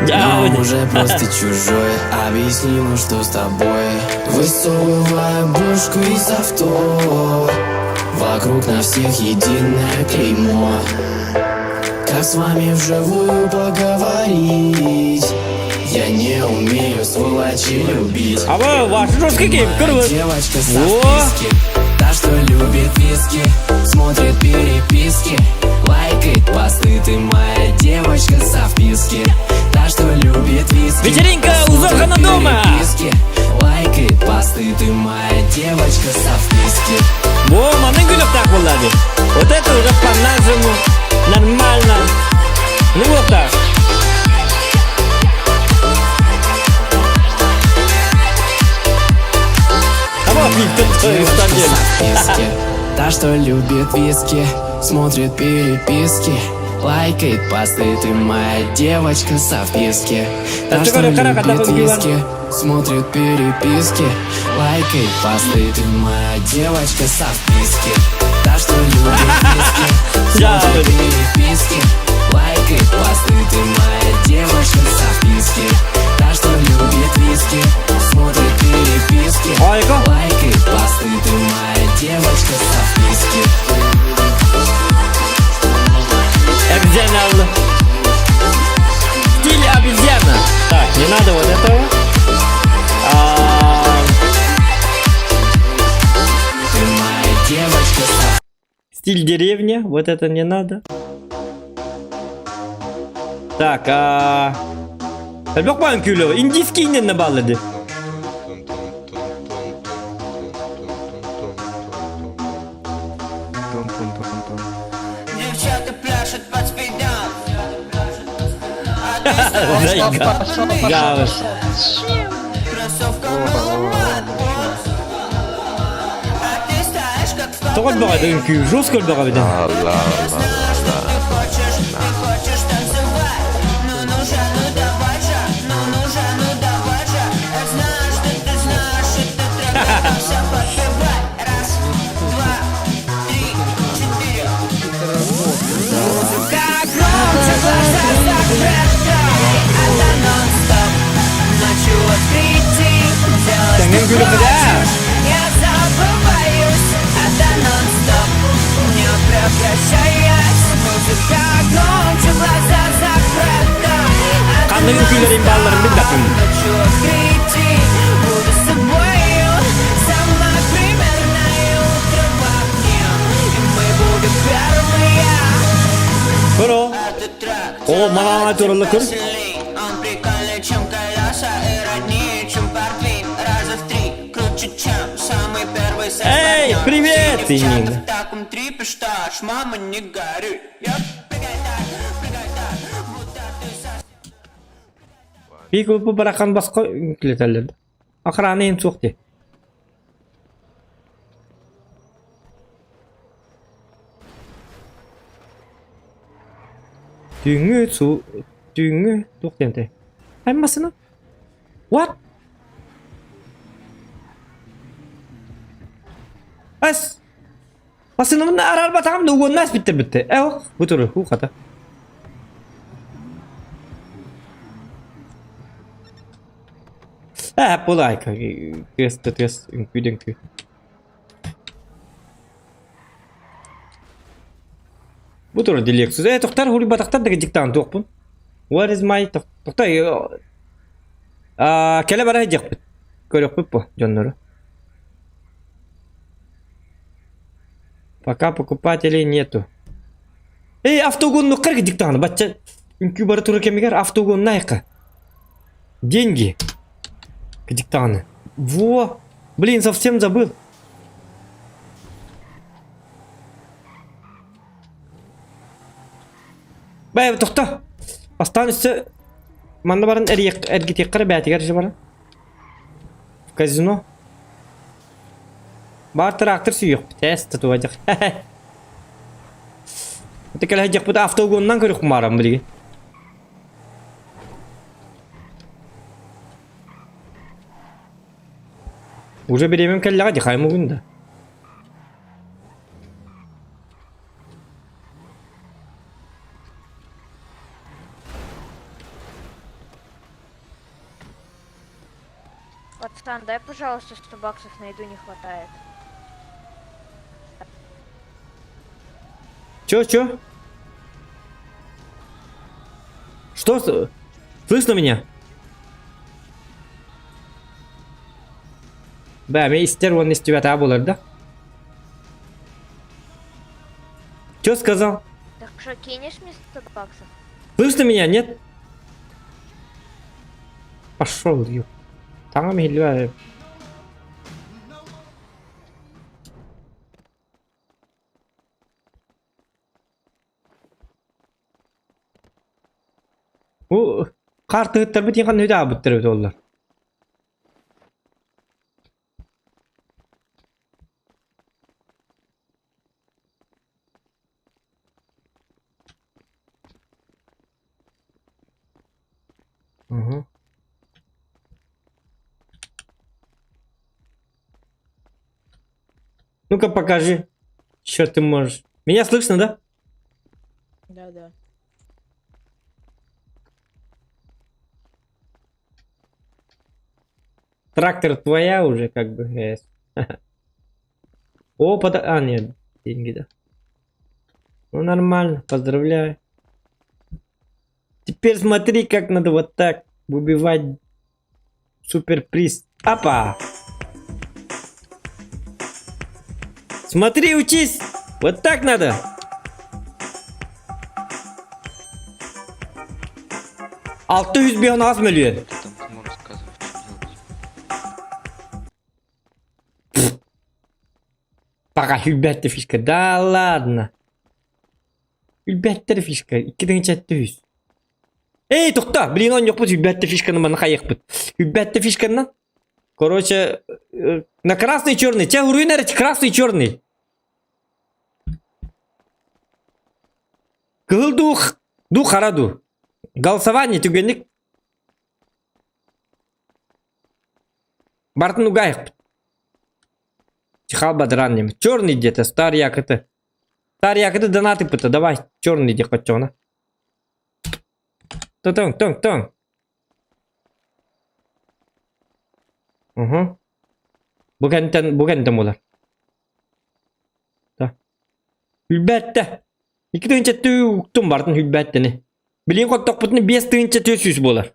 Но уже просто чужой Объясни, ну что с тобой Высовывая бошку из авто Вокруг на всех единое клеймо Как с вами вживую поговорить Я не умею, сволочи, любить А вы ваш жесткий гейм, Моя девочка со вписки Та, что любит виски Смотрит переписки Лайкает посты Ты моя девочка со вписки Та, что любит виски Вечеринка у смотрит Зохана дома. переписки, Лайкает посты Ты моя девочка со вписки Во, маны так булады. Вот это уже по-нашему нормально. Ну вот так. А вот Девочка со вписки Та, что любит виски Смотрит переписки. Лайкает посты, ты моя девочка со вписки. Та, что любит виски, смотрит переписки. Лайкает посты, ты моя девочка со вписки. Та, что любит виски, смотрит переписки. Лайкает посты, ты моя девочка со вписки. Та, что любит виски, смотрит переписки. Лайкает посты, ты моя девочка со вписки. Обезьяна. Стиль обезьяна. Так, не надо вот этого. А, Ты моя девочка со Стиль деревня, вот это не надо. Так, а... Элбэх баан күлө, индийский иннен баллады. Девчата пляшут под спидом. Зайка. Гавыш. Кроссовка А ты стоишь как в Тоҕо баҕа үҥкүү, жестко баҕа биден. Ты хочешь, ты хочешь танцевать. Ну ну же, ну давай же, ну ну же, ну давай же. Я знаю, что ты знаешь, это трек готовься подпевать. Раз, два, три, четыре. Музыка громче, глаза закрыты. Это нон-стоп. Ночью открытий, делай, что хочешь. Я забываюсь, это нон-стоп. Не прекращаясь, музыка громче, глаза закрыты. Ханнык үҥкүүлэрин баалларын билбэппин. Ночью открытий, буду с тобою. Самое примерное утро в окне. И мы будем первые. Көр О, мана туралы көр. Он прикольнее, чем колеса и роднее, чем портвейн. Раза в три круче, чем самый первый секс. Эй, партнер. привет, Все девчата Нина. в таком трипе, что аж мама не горюй. Я прыгай так, прыгай так, будто ты совсем Пик бу барахан басқа үҥкүүлэтэллэр. Охрана им суох дии. Түүҥҥү су түүҥҥү туох диэн Аймасына. What? Ас. Массыынабын араарбатаҕым да уоннаас биттэр бүттэ. Э ох, бу туру хуу хата. Ээ, булайка. Тыас да тыас, үҥкүү да үҥкүү. Бу туру Lexus. Э, тохтар хуруйбатахтар да дьиктаан туохпун. Where is my тохтой а кэлэ бара диэхпит. Көрүөхпүт бу дьоннору. Пока покупателей нету. Эй, автоугоннуккар диктааны бачча үҥкүү бара турар кэмигэр автоугоннаайка. Деньги. Диктааны. Во! Блин, совсем забыл. Бай, тохто. Бастаан өссө манна баран эргитиэххэ бээтигэр же баран. В казино. Баар трактор сүүйүөхпүт. Эс татуадьах. Это кэлэһдьэхпит автоугонунан көрүөх маарам билигин. Уже бириэмэм кэллэҕэ дии хаймугун да. Пацан, дай, пожалуйста, 100 баксов на еду не хватает. Чё, чё? Что? Слышно меня? Бә, мен истер он истибэт буолар да? Чё сказал? Так что, кинешь мне 100 баксов? Слышно меня, нет? Пошел, ё. Там иһиллибэт. Бу хаартыһыттарбыт иһин ханна үтэ эбит буоллар. Угу. Ну-ка покажи, что ты можешь. Меня слышно, да? Да, да. Трактор твоя уже, как бы. О, под... А, нет, деньги, да. Ну, нормально, поздравляю. Теперь смотри, как надо вот так выбивать суперприз. Опа! Смотри, учись! Вот так надо! 658 мөлүйүөн. Пока хүлбәтті фишка. Да ладно. Хүлбәттер фишка. 2700. Эй, тоқта! Блин, он ёкпут хүлбәтті фишканы маны қайықпыт. Хүлбәтті фишканы. Короче, на красный черный. Те руинер красный черный. Кыһыл дуу, дуу хара дуу. Голосование түгенник. Бартын угайықпыт. Чихал бадран нем. Черный где-то, стар якоты. Стар якоты донаты пыта. Давай, черный где хоть Тон, тон, тон. Угу. Бу кэнтэн буолар. Да. Хүлбәттэ. 2 тыһыынча уктум бартын хүлбәттени. Билин хоттохпутун 5400 буолар.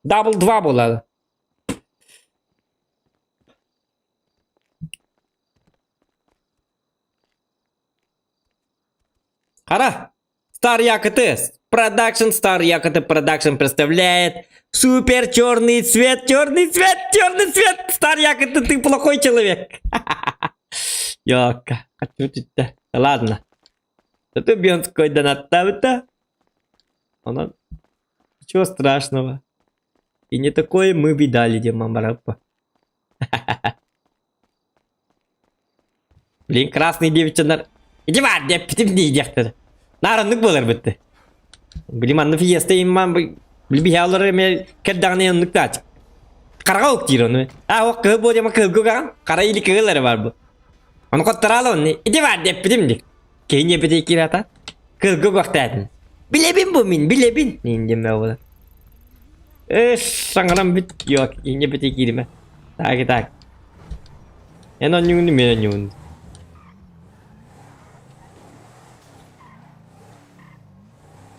Дабл 2 буолар. Хара! Стар ЯКТ. Продакшн Стар ЯКТ Продакшн представляет супер черный цвет, черный цвет, черный цвет. Стар ЯКТ, ты плохой человек. Ёка, хочу тебя. Ладно. Это бьонской донат Она... Ничего страшного. И не такое мы видали, Дима Марапа. Блин, красный девчонар. Иди бар, деп битим диэхтэр. Наар оннук буолар бытты. Блин, манна фиеста имман билбиһалары ме кэрдэҕинэ оннук тач. Хараҕа уктиир ону. А, о кыһыл буолума кыһылгы угаҕын. Хара или кыһыл эрэ бар бу. Ону хоттораалы онну. Иди бар деп битим ди. Киһи ньэпити кирата. Кыһылгы угахтаатын. Билэбин бу мин, билэбин. Диэмэ буолар. Эш, саҥаран бүт. Yok, ньэпити кииримэ. Так, так. Эн онньугуну мен онньугун.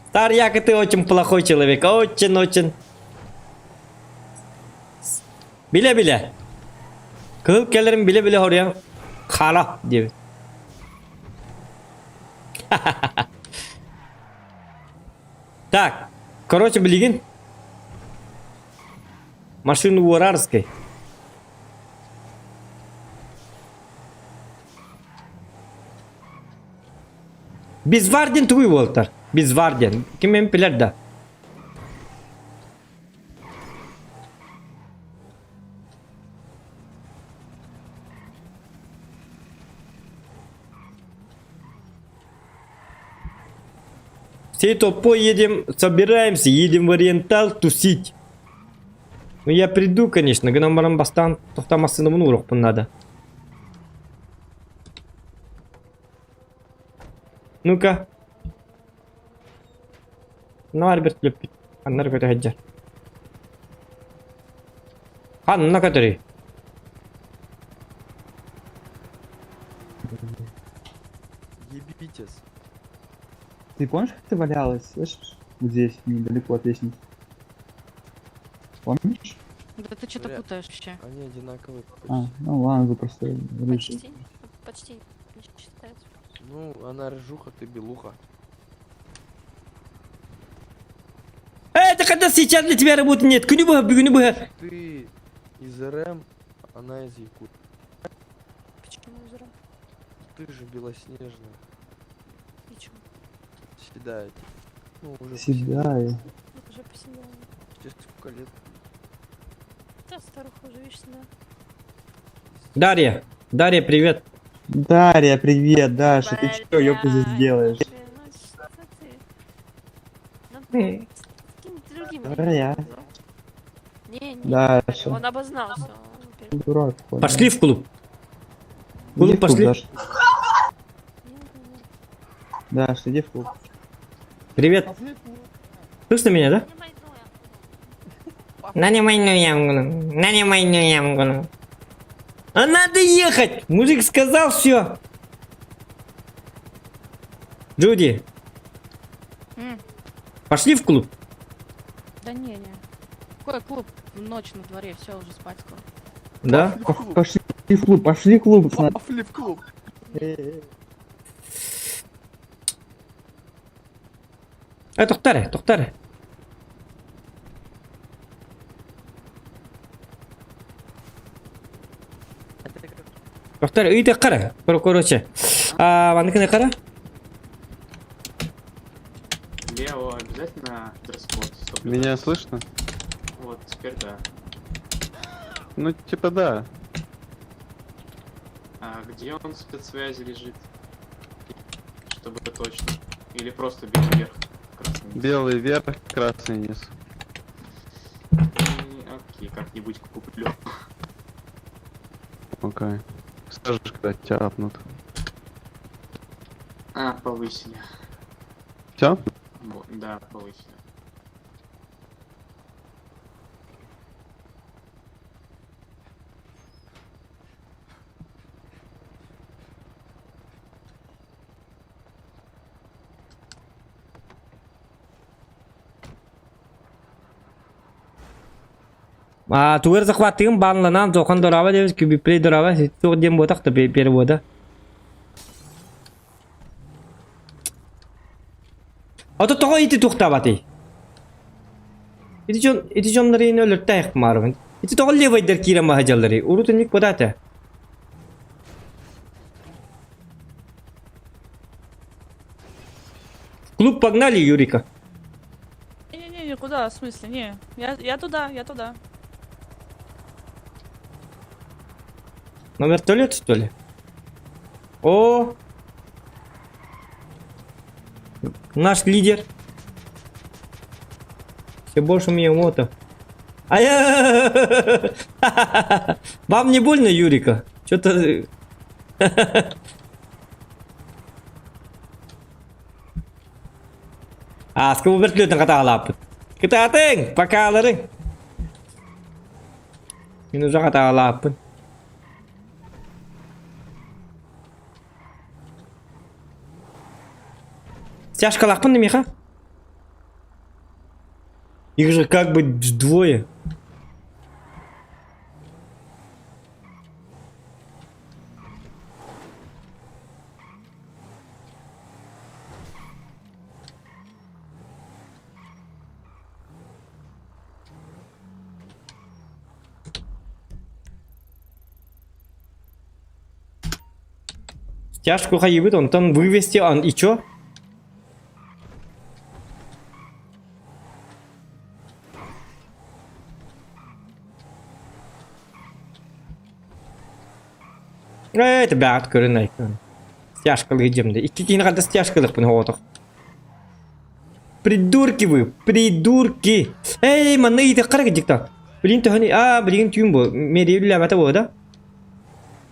Стар Яка, ты очень плохой человек. Очень-очень. Билэ-билэ. Кыһыл кэлэрин билэ-билэ хоруйан хара диэбит. Так, короче, билигин машину уорарский. Безварден тугуй буолтар. Безварден. Ким эм билэр да. Всей толпой едем, собираемся, едем в Ориентал тусить. Ну я приду, конечно, гынан баран бастаан тохтоо массыынабын ууруохпун надо. Ну-ка. Ну, Альберт лөппүт. Ханна көтө сылдьар. Ханна көтөрүй. Ебитесь. Ты помнишь, как ты валялась, слышишь? Вот здесь, недалеко от лестницы. Помнишь? Да ты что-то путаешь вообще. Они одинаковые. А, ну ладно, вы просто рыжий. Почти, почти не считается. Ну, она рыжуха, ты белуха. Это когда сейчас для тебя работы нет. Күнү быһа, бүгүнү быһа. Ты из РМ, она из Якутии. Почему из РМ? Ты же белоснежная. И чё? Седая. Ну, уже Седая. Уже поседела. Тебе сколько лет? Да, старуха уже, видишь, да. Дарья, Дарья, привет. Дарья, привет, Даша, ты чё, ёпта, здесь делаешь? Ну, что ты? Ну, с каким-то другим Я. Не, не, Да, всё. он обознался. Дурак. Пошли в клуб. В клуб пошли. Да, иди в клуб. Привет. Слышно меня, да? Нанимай ямгуну. Нанимай ямгуну. А надо ехать! Мужик сказал все. Джуди, пошли в клуб. Да не, не. Какой клуб? Ночь на дворе, все, уже спать скоро. Да? Пошли в клуб, пошли в клуб. Пошли в клуб. Тохтоо, тохтоо. Тохтоо, ыйытыахха. Короче. А, маннык кара. Лео, обязательно дресс-код? Меня слышно? Вот, теперь да. Ну, типа да. А где он в спецсвязи лежит? Чтобы точно. Или просто белый вверх, красный низ. Белый вверх, красный низ. Окей, как-нибудь куплю. Окей. Скажешь, когда тебя апнут. А, повысили. Все? Вот, да, повысили. А, тугар захватыгым банланан зохан дорава дебис кюбиплей дорава туг дем ботак та перевода. Ото того ити тухтабаты. Ити жон ити жоннары өлөртәйх марвын. Ити того левайдер кире махажаллары. Урутун ник бодата. Клуб погнали, Юрика. Не-не-не, никуда, в смысле, не. Я туда, я туда. На вертолет, что ли? О! Наш лидер. Все больше Миямото. А я... Вам не больно, Юрика? Что-то... А, с кого вертолетом каталап? Кытаатыҥ, покалары. Мин уже каталаппын. Тяжко Миха? Их же как бы двое. Тяжко хайыбыт, он там вывести, он и чё? Это бәғат көрін айкын. Стяжкалық жемді. Икки кейін қада стяжкалық бұны отық. Придурки вы, придурки. Эй, манна иді қарақ дикта. Блин, төхіні, а, блин, түйін бұл. Мерия үлі бұл, да?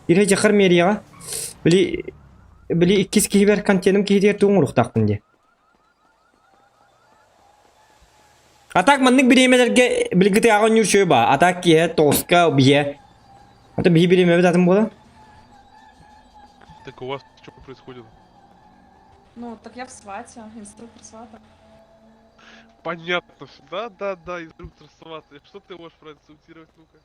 Ире жақар мерияға. Били, били иккис кейбер контентім кейдер туң ұрықтақпын де. А так маннык биремелерге билгити ағын юршөй ба. А так ке тоска бие. Ата бии биреме бит атын бола. Так у вас что происходит? Ну, так я в свате, инструктор свата. Понятно все. Да, да, да, инструктор свата. Что ты можешь проинструктировать, ну-ка?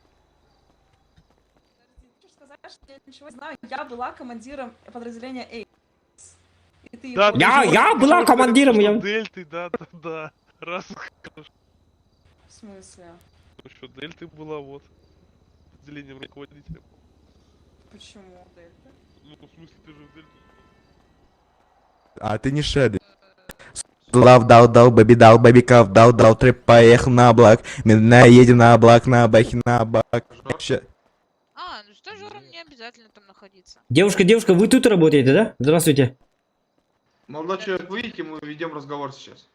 Хочу сказать, что я ничего не знаю. Я была командиром подразделения Эйс. И ты Да, его- ты Я- же я можешь была сказать, командиром, что я- Дельты, да, да, да. Раз В смысле? Еще Дельты была, вот. Отделением руководителем. Почему Дельта? Ну, в смысле, ты же в Дельту. А ты не шеды. Лав дал дал бэби дал бэби кав дал дал трэп поехал на облак. Медленно едем на облак на бахе на бак. Ща- А, ну стажером не обязательно там находиться. Девушка, девушка, вы тут работаете, да? Здравствуйте. Молодой человек, выйдите, мы ведем разговор сейчас.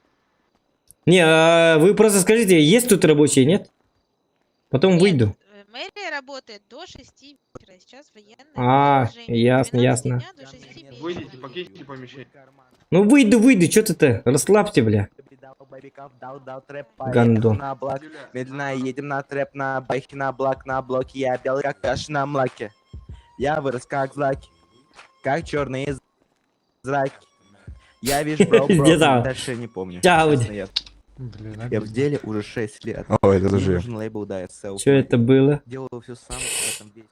Не, а вы просто скажите, есть тут рабочие, нет? Потом выйду. Мэрия работает до 6 вечера. Сейчас военное А, положение. ясно, ясно. Выйдите, покиньте помещение. Ну выйду, выйду, что ты-то? Расслабьте, бля. Гандон. На блок, медленно едем на трэп, на байке, на блок, на блоке. Я белый, как каша на млаке. Я вырос как злаки, как черные зраки. Я вижу, бро, бро, Пиздец, а. дальше не помню. Чао. Честно, я в деле уже 6 лет. О, это Мне тоже я. нужен лейбл, да, self. Что это было? Делаю все сам, в этом весь.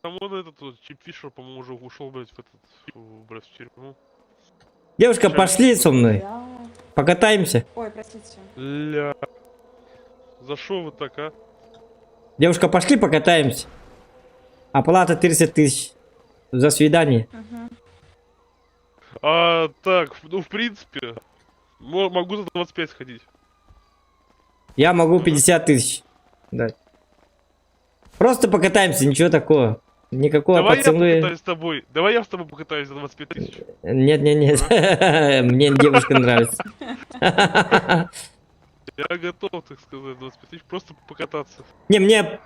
Там он этот вот, Чип Фишер, по-моему, уже ушел, блядь, в этот, в, блядь, в тюрьму. Девушка, пошли со мной. Покатаемся. Ой, простите. Ля. За шо вы так, а? Девушка, пошли покатаемся. Оплата 30 тысяч. За свидание. А, так, ну, в принципе, могу за 25 сходить. Я могу 50 тысяч дать. Просто покатаемся, ничего такого. Никакого Давай я поцелуя. покатаюсь с тобой. Давай я с тобой покатаюсь за 25 тысяч. Нет, нет, нет. Мне девушка нравится. Я готов, так сказать, 25 тысяч, просто покататься. Не, мне...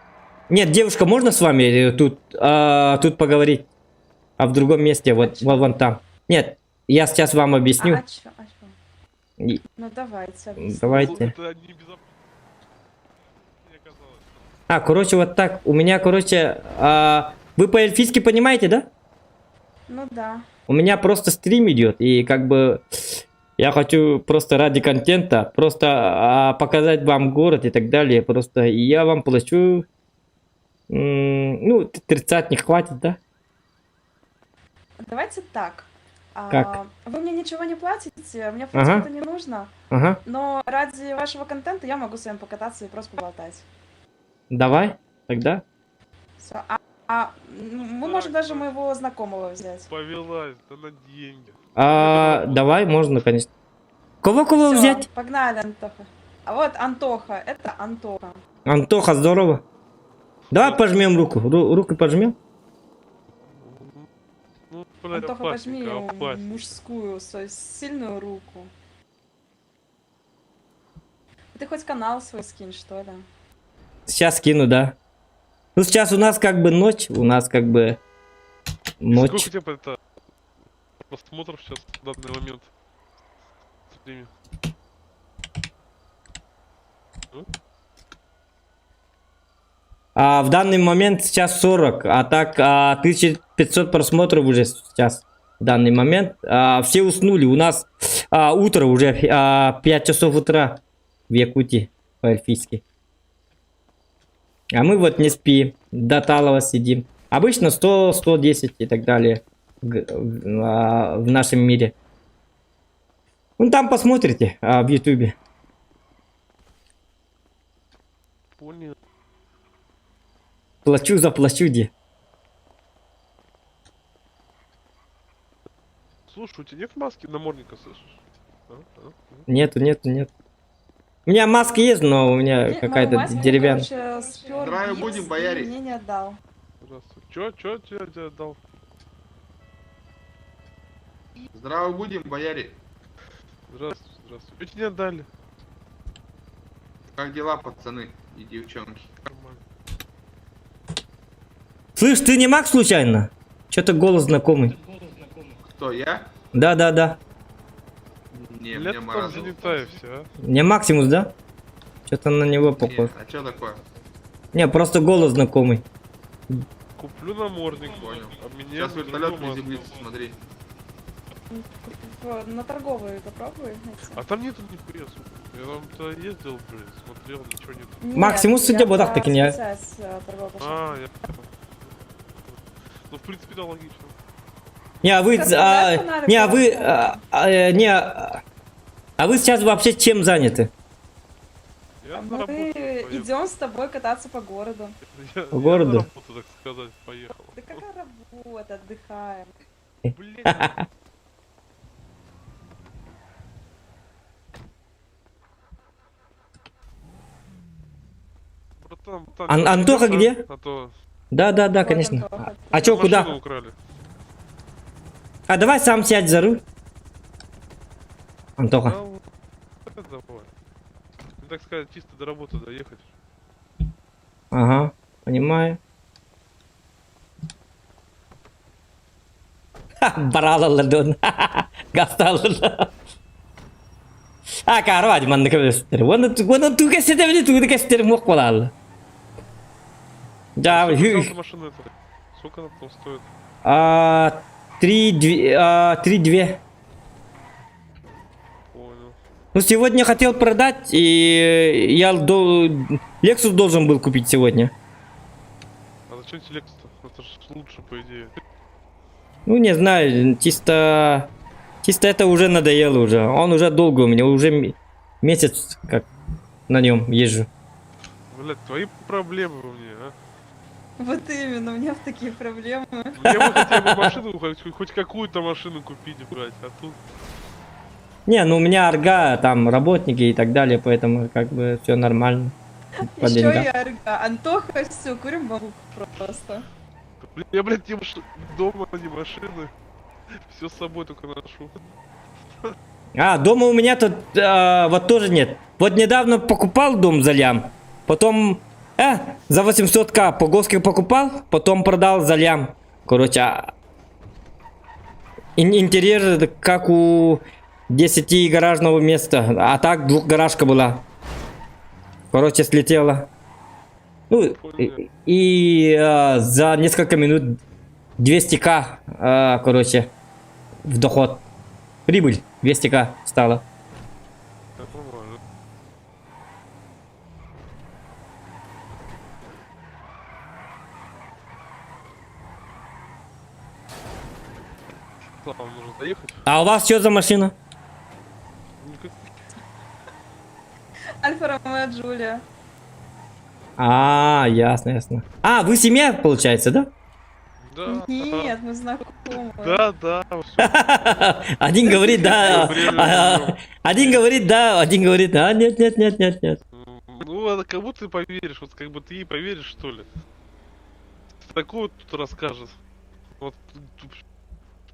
Нет, девушка, можно с вами тут, тут поговорить? А в другом месте, вот, вон, вон там. Нет, я сейчас вам объясню. А, чё, а чё? И- Ну давайте. объясните. Давайте. А, короче, вот так. У меня, короче, вы по-эльфийски понимаете, да? Ну да. У меня просто стрим идет, и как бы я хочу просто ради контента, просто показать вам город и так далее. Просто и я вам плачу, ну, 30 не хватит, да? Давайте так. Как? Вы мне ничего не платите, мне, в принципе, Ага. это не нужно. Ага. Но ради вашего контента я могу с вами покататься и просто поболтать. Давай, тогда. Всё. Мы можем даже моего знакомого взять. Повелась, да на деньги. Давай, можно, конечно. Кого-кого Всё, взять? Погнали, Антоха. А вот Антоха, это Антоха. Антоха, здорово. Давай пожмем руку. Руку пожмем. Ну, блядь, Антоха, пожми опасненько, ему опасненько. мужскую, свою сильную руку. Ты хоть канал свой скинь, что ли? Сейчас скину, да. Ну, сейчас у нас как бы ночь, у нас как бы ночь. Сколько у тебя это просмотров сейчас в данный момент? в стриме? Ну? А в данный момент сейчас 40, а так 1500 просмотров уже сейчас в данный момент. Все уснули, у нас утро уже, 5 часов утра в Якутии по-эльфийски. А мы вот не спим, до Талова сидим. Обычно 100, 110 и так далее в нашем мире. Ну там посмотрите, в Ютубе. Понял. Плачу, заплачу, де. Слушай, у тебя нет маски намордника, слышишь? А? А? А? Нету, нету, нет. У меня маска есть, но у меня Мне- какая-то мою маску, деревянная. короче, спер Здравия гипс будем, и бояре. Мне не отдал. Здравствуй. Чё, чё тебе, тебе дал? Здраво будем, бояре. Здравствуй, здравствуй. Чё тебе не отдали? Как дела, пацаны и девчонки? Слышь, ты не Макс случайно? Чё-то голос знакомый. Кто, я? Да, да, да. Не, Лет мне там Марат зовут. занята и всё, а? Не Максимус, да? Чё-то на него похож. Нет, а чё такое? Не, просто голос знакомый. Куплю намордник, Понял. Обменяю Сейчас на вертолет другую маску. приземлится, смотри. На торговую попробуй найти. А там нету нихуя, сука. Я там-то ездил, блин, смотрел, ничего нет. Нет, Максимус, судя я по так таки не. спецсвязь, торговая площадка. А, я понял. Ну, в принципе, да, логично. Не, а вы, Как фонарик не, а вы, просто. не, а вы сейчас вообще чем заняты? Я на Мы работу поехал. идем с тобой кататься по городу. Я, По городу? Я на работу, так сказать, поехал. Да какая работа, отдыхаем. Блин. Братан, братан, не Антоха пойдёшь, где? А то Да, да, да, конечно. А чё, куда? машину украли. А давай сам сядь за руль. Антоха. давай. Ну, так сказать, чисто до работы доехать. Ага, понимаю. Ха, баралалар Гасталалар. А, карвать, манны көбөстөр. Оны оны туга сетебили, тугу кестер мок болалы. Да, Сколько взял машину эту? Сколько она там стоит? А, 3, 3, 2. Понял. Ну, сегодня хотел продать, и я до... Lexus должен был купить сегодня. А зачем тебе Lexus-то? Это же лучше, по идее. Ну, не знаю, чисто... Чисто это уже надоело уже. Он уже долго у меня, уже месяц как на нем езжу. Блядь, твои проблемы у меня, а? Вот именно, у меня в такие проблемы. Мне бы хотя бы машину, хоть какую-то машину купить, брать, а тут... Не, ну у меня арга, там работники и так далее, поэтому как бы все нормально. По Еще деньгам. и арга. Антоха, все, курим бамбук просто. Я, блядь, не маш... дома, не машины. Все с собой только ношу. А, дома у меня тут вот тоже нет. Вот недавно покупал дом за лям, потом за 800к по Госке покупал, потом продал за лям. Короче, интерьер как у 10 гаражного места, а так двухгаражка была. Короче, слетела. Ну, и за несколько минут 200к, короче, в доход. Прибыль 200к стала. Нормально. Вам нужно доехать. А у вас что за машина? Альфа Ромео Джулия. А, ясно, ясно. А, вы семья, получается, да? Да. Нет, мы знакомы. Да, да. Один говорит, да, один говорит, да, один говорит, а, нет, нет, нет, нет, нет. Ну, а кому ты поверишь? Вот как бы ты ей поверишь, что ли? Такого тут расскажет. Вот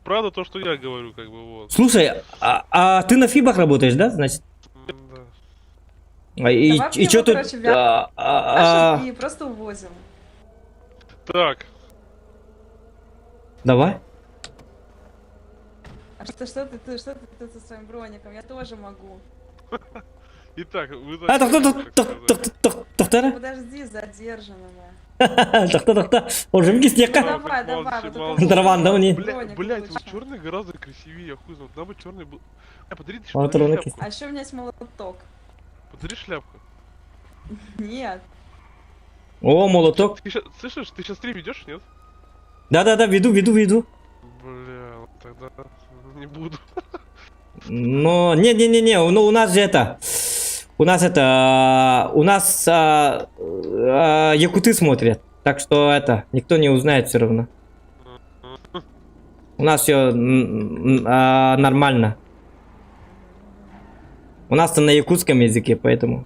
правда то, что я говорю, как бы вот. Слушай, а ты на фибах работаешь, да, значит? Да. И, Давай и что тут? короче, вяжем и просто увозим. Так. Давай. А что ты со своим броником? Я тоже могу. Итак, вы А, тохто, Подожди, задержанного. Тохто, тохто. Уже кистяка. Давай, давай. вот Контрабанда мне. Блять, вот черный гораздо красивее, я хуй знает. Нам бы черный был. А, подари шляпку. А еще у меня есть молоток. Подари шляпку. Нет. О, молоток. Ты щас, слышишь, ты сейчас стрим ведешь, нет? Да-да-да, веду, веду, веду. Бля, тогда не буду. Но, не-не-не-не, ну у нас же это... У нас это... У нас якуты смотрят. Так что это, никто не узнает все равно. У нас все нормально. У нас-то на якутском языке, поэтому...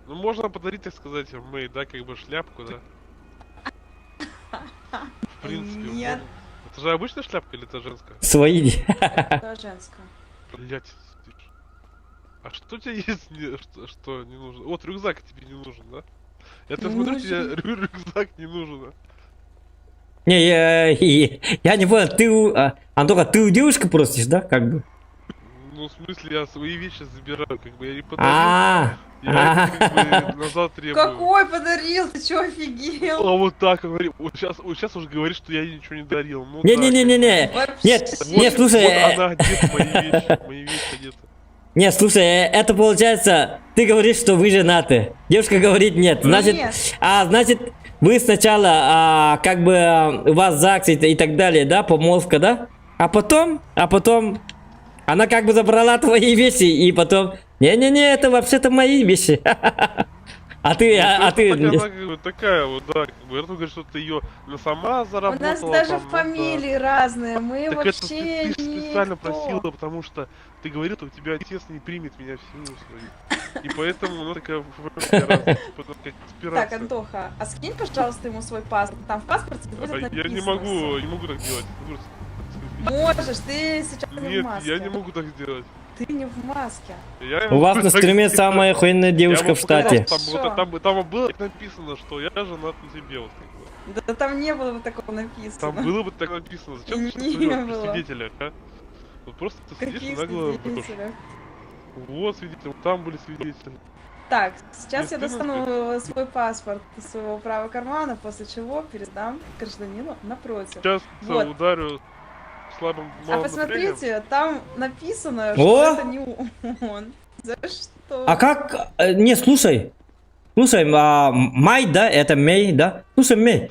Ну, можно подарить, так сказать, Мэй, да, как бы шляпку, да? В принципе. Нет. Можно. Это же обычная шляпка или это женская? Свои. Это женская. Блять. А что у тебя есть, не, что не нужно? Вот рюкзак тебе не нужен, да? Я тебя смотрю, тебе рюкзак не нужен. Не, я не понял, ты у... Антоха, ты у девушки просишь, да, как бы? Ну, в смысле, я свои вещи забираю, как бы я не подарил. Я как бы назад требую. Какой подарил? Ты чё, офигел? А вот так говори. Вот сейчас уже говорит, что я ей ничего не дарил. Ну, Не-не-не-не-не. Нет, нет, слушай. Вот она одета, мои вещи одета. Нет, слушай, это получается, ты говоришь, что вы женаты. Девушка говорит нет. Значит, нет. А, значит, вы сначала, как бы, у вас ЗАГС и так далее, да, помолвка, да? А потом, она как бы забрала твои вещи, и потом, не-не-не, это вообще-то мои вещи. А ты, а ты... Она как бы такая вот, да, как бы, Артур говорит, что ты ее сама заработала. У нас даже там, фамилии да. разные, мы так вообще это ты специально никто. просила, потому что ты говорил, что у тебя отец не примет меня в семью свою. И поэтому у нас такая фамилия разная, Так, Антоха, а скинь, пожалуйста, ему свой паспорт. Там в паспорте будет написано. Я не могу, не могу так делать. Можешь, ты сейчас Нет, в маске. я не могу так сделать. Ты не в маске. Я У вас на стриме самая охуенная девушка Я в вам показал, штате. Там, вот, там, там было написано, что я женат на тебе, вот как бы. Да там не было бы такого написано. Там было бы так написано. Зачем ты Не сейчас врешь при было. свидетелях, а? Вот просто ты сидишь и Каких нагло врешь. свидетелях? Вот свидетели, там были свидетели. Так, сейчас Не я стыдно достану свой паспорт из своего правого кармана, после чего передам гражданину напротив. Сейчас Вот. ударю слабым А малым напрягом. посмотрите, там написано, О! что это не он. За что? А как... Не, слушай. Слушай, а, Май, да? Это Мэй, да? Слушай, Мэй,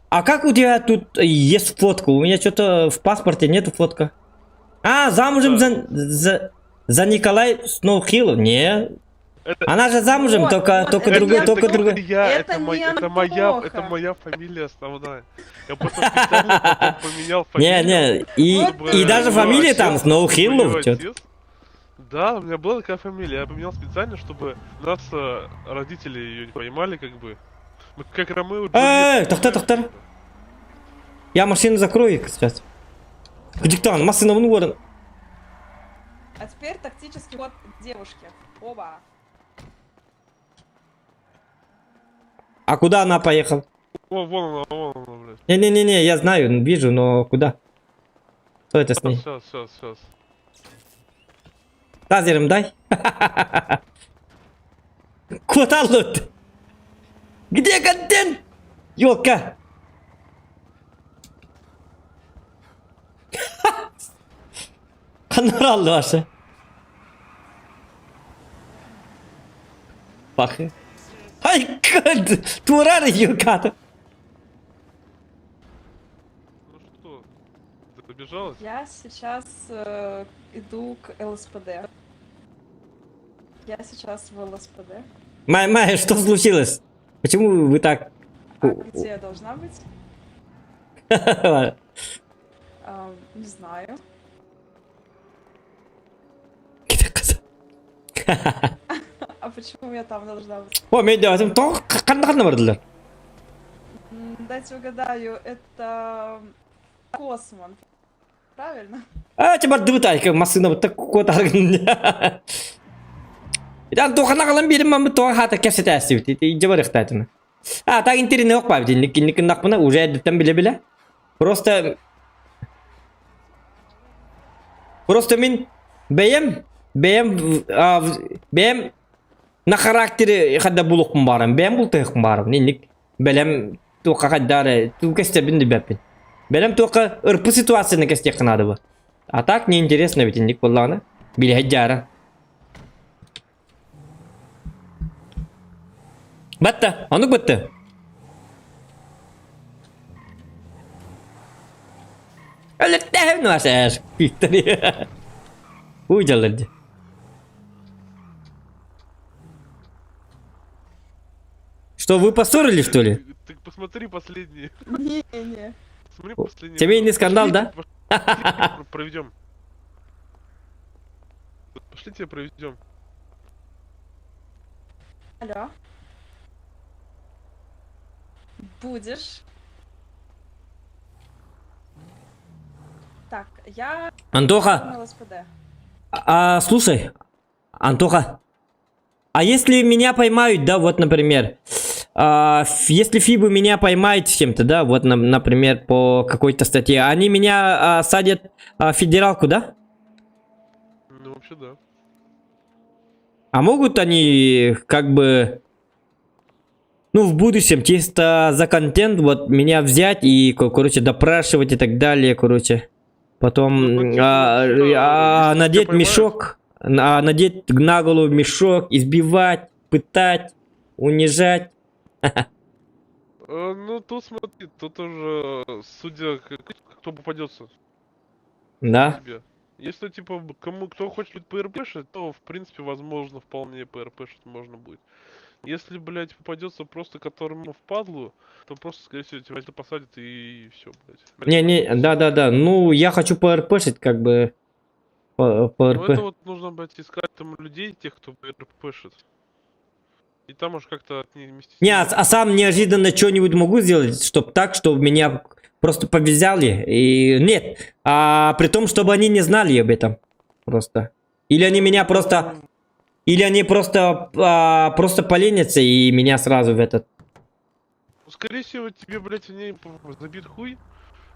а как у тебя тут есть фотка? У меня что-то в паспорте нету фотка. А, замужем за Николай Сноухиллом? Не. Она же замужем, Вот, только, вот, только это другой, не только Это другой. я, Это это, не моя, Антоха. это моя фамилия основная. Я просто специально потом поменял Не, фамилию. не, и, чтобы и даже его фамилия там отец- Сноухиллов. его чё-то. отец- Да, у меня была такая фамилия. Я поменял специально, чтобы нас родители ее не поймали, как бы. Мы как Ромео и Эй, Джульетта. тоқтар, тоқтар. Я машину закрою сейчас. Диктант, машина в город. А теперь тактический ход девушки. Оба. А куда она поехала? О, вон она, вон она, блядь. Не-не-не-не, я знаю, вижу, но куда? Что это с ней? Сейчас, сейчас, сейчас. Тазером дай. Куда лут? Где контент? Ёлка. Канарал ваша. Пахы. Ай, турары ёлка. Ну что, добежалась? Я сейчас иду к ЛСПД. Я сейчас в ЛСПД. Май, Май, что случилось? Почему вы так... А где я должна быть? Не знаю. А почему я там должна быть? О, мен деп тоқ қандай қандай бардылар? Дайте угадаю, это Косман. Правильно? А, тебе бардыбыт айка машина вот так котаргын. Идан тоқана қалан берім мамы тоға хата кәпсет әсі бит. Иже бар ихтатыны. А, так интернет yok бабит. Ник ник нақпына уже әдеттен биле биле. Просто Просто мен бәйем бәйем бәйем на характере хадда булукпун барым. Бәйем бул тыйкын барым. Ник бәлем тоқа хаддары ту кесте бинди бәппин. Бәлем тоқа ырпы ситуацияны кесте кынады бу. А так неинтересно ведь ник болланы. Биле хаджара. Батта, анук батта. Өлеттәһем вашаш. Киттери. Уй жаларды. Что, вы поссорились, что ли? Ты посмотри последний. Не-не. Смотри последний. Семейный скандал, да? Пошли проведем. Пошли тебя проведем. Алло. Будешь. Так, я... Антоха. На ЛСПД. А, слушай, Антоха, а если меня поймают, да, вот, например, если Фибы меня поймают с чем-то, да, вот, например, по какой-то статье, они меня садят в федералку, да? Ну, вообще, да. А могут они, как бы, ну, в будущем, чисто за контент, вот, меня взять и, короче, допрашивать и так далее, короче. Потом Ну, типа, надеть мешок, надеть на голову мешок, избивать, пытать, унижать. Ну, тут смотри, тут уже, судя, кто попадется Да? тебе. Если, типа, кому, кто хочет ПРПшить, то, в принципе, возможно, вполне ПРПшить можно будет. Если, блядь, попадется просто которому впадлу, то просто, скорее всего, тебя посадят и все, блядь. Не-не, да-да-да, ну, я хочу ПРПшить, как бы, по Ну, РП. это вот нужно, блядь, искать там людей, тех, кто ПРПшит. И там уж как-то от них вместе Не, а сам неожиданно что-нибудь могу сделать, чтобы так, чтобы меня просто повязали. И нет, а при том, чтобы они не знали об этом. Просто. Или они меня просто... Или они просто, а, просто поленятся и меня сразу в этот... Ну, скорее всего, тебе, блядь, они забьют хуй.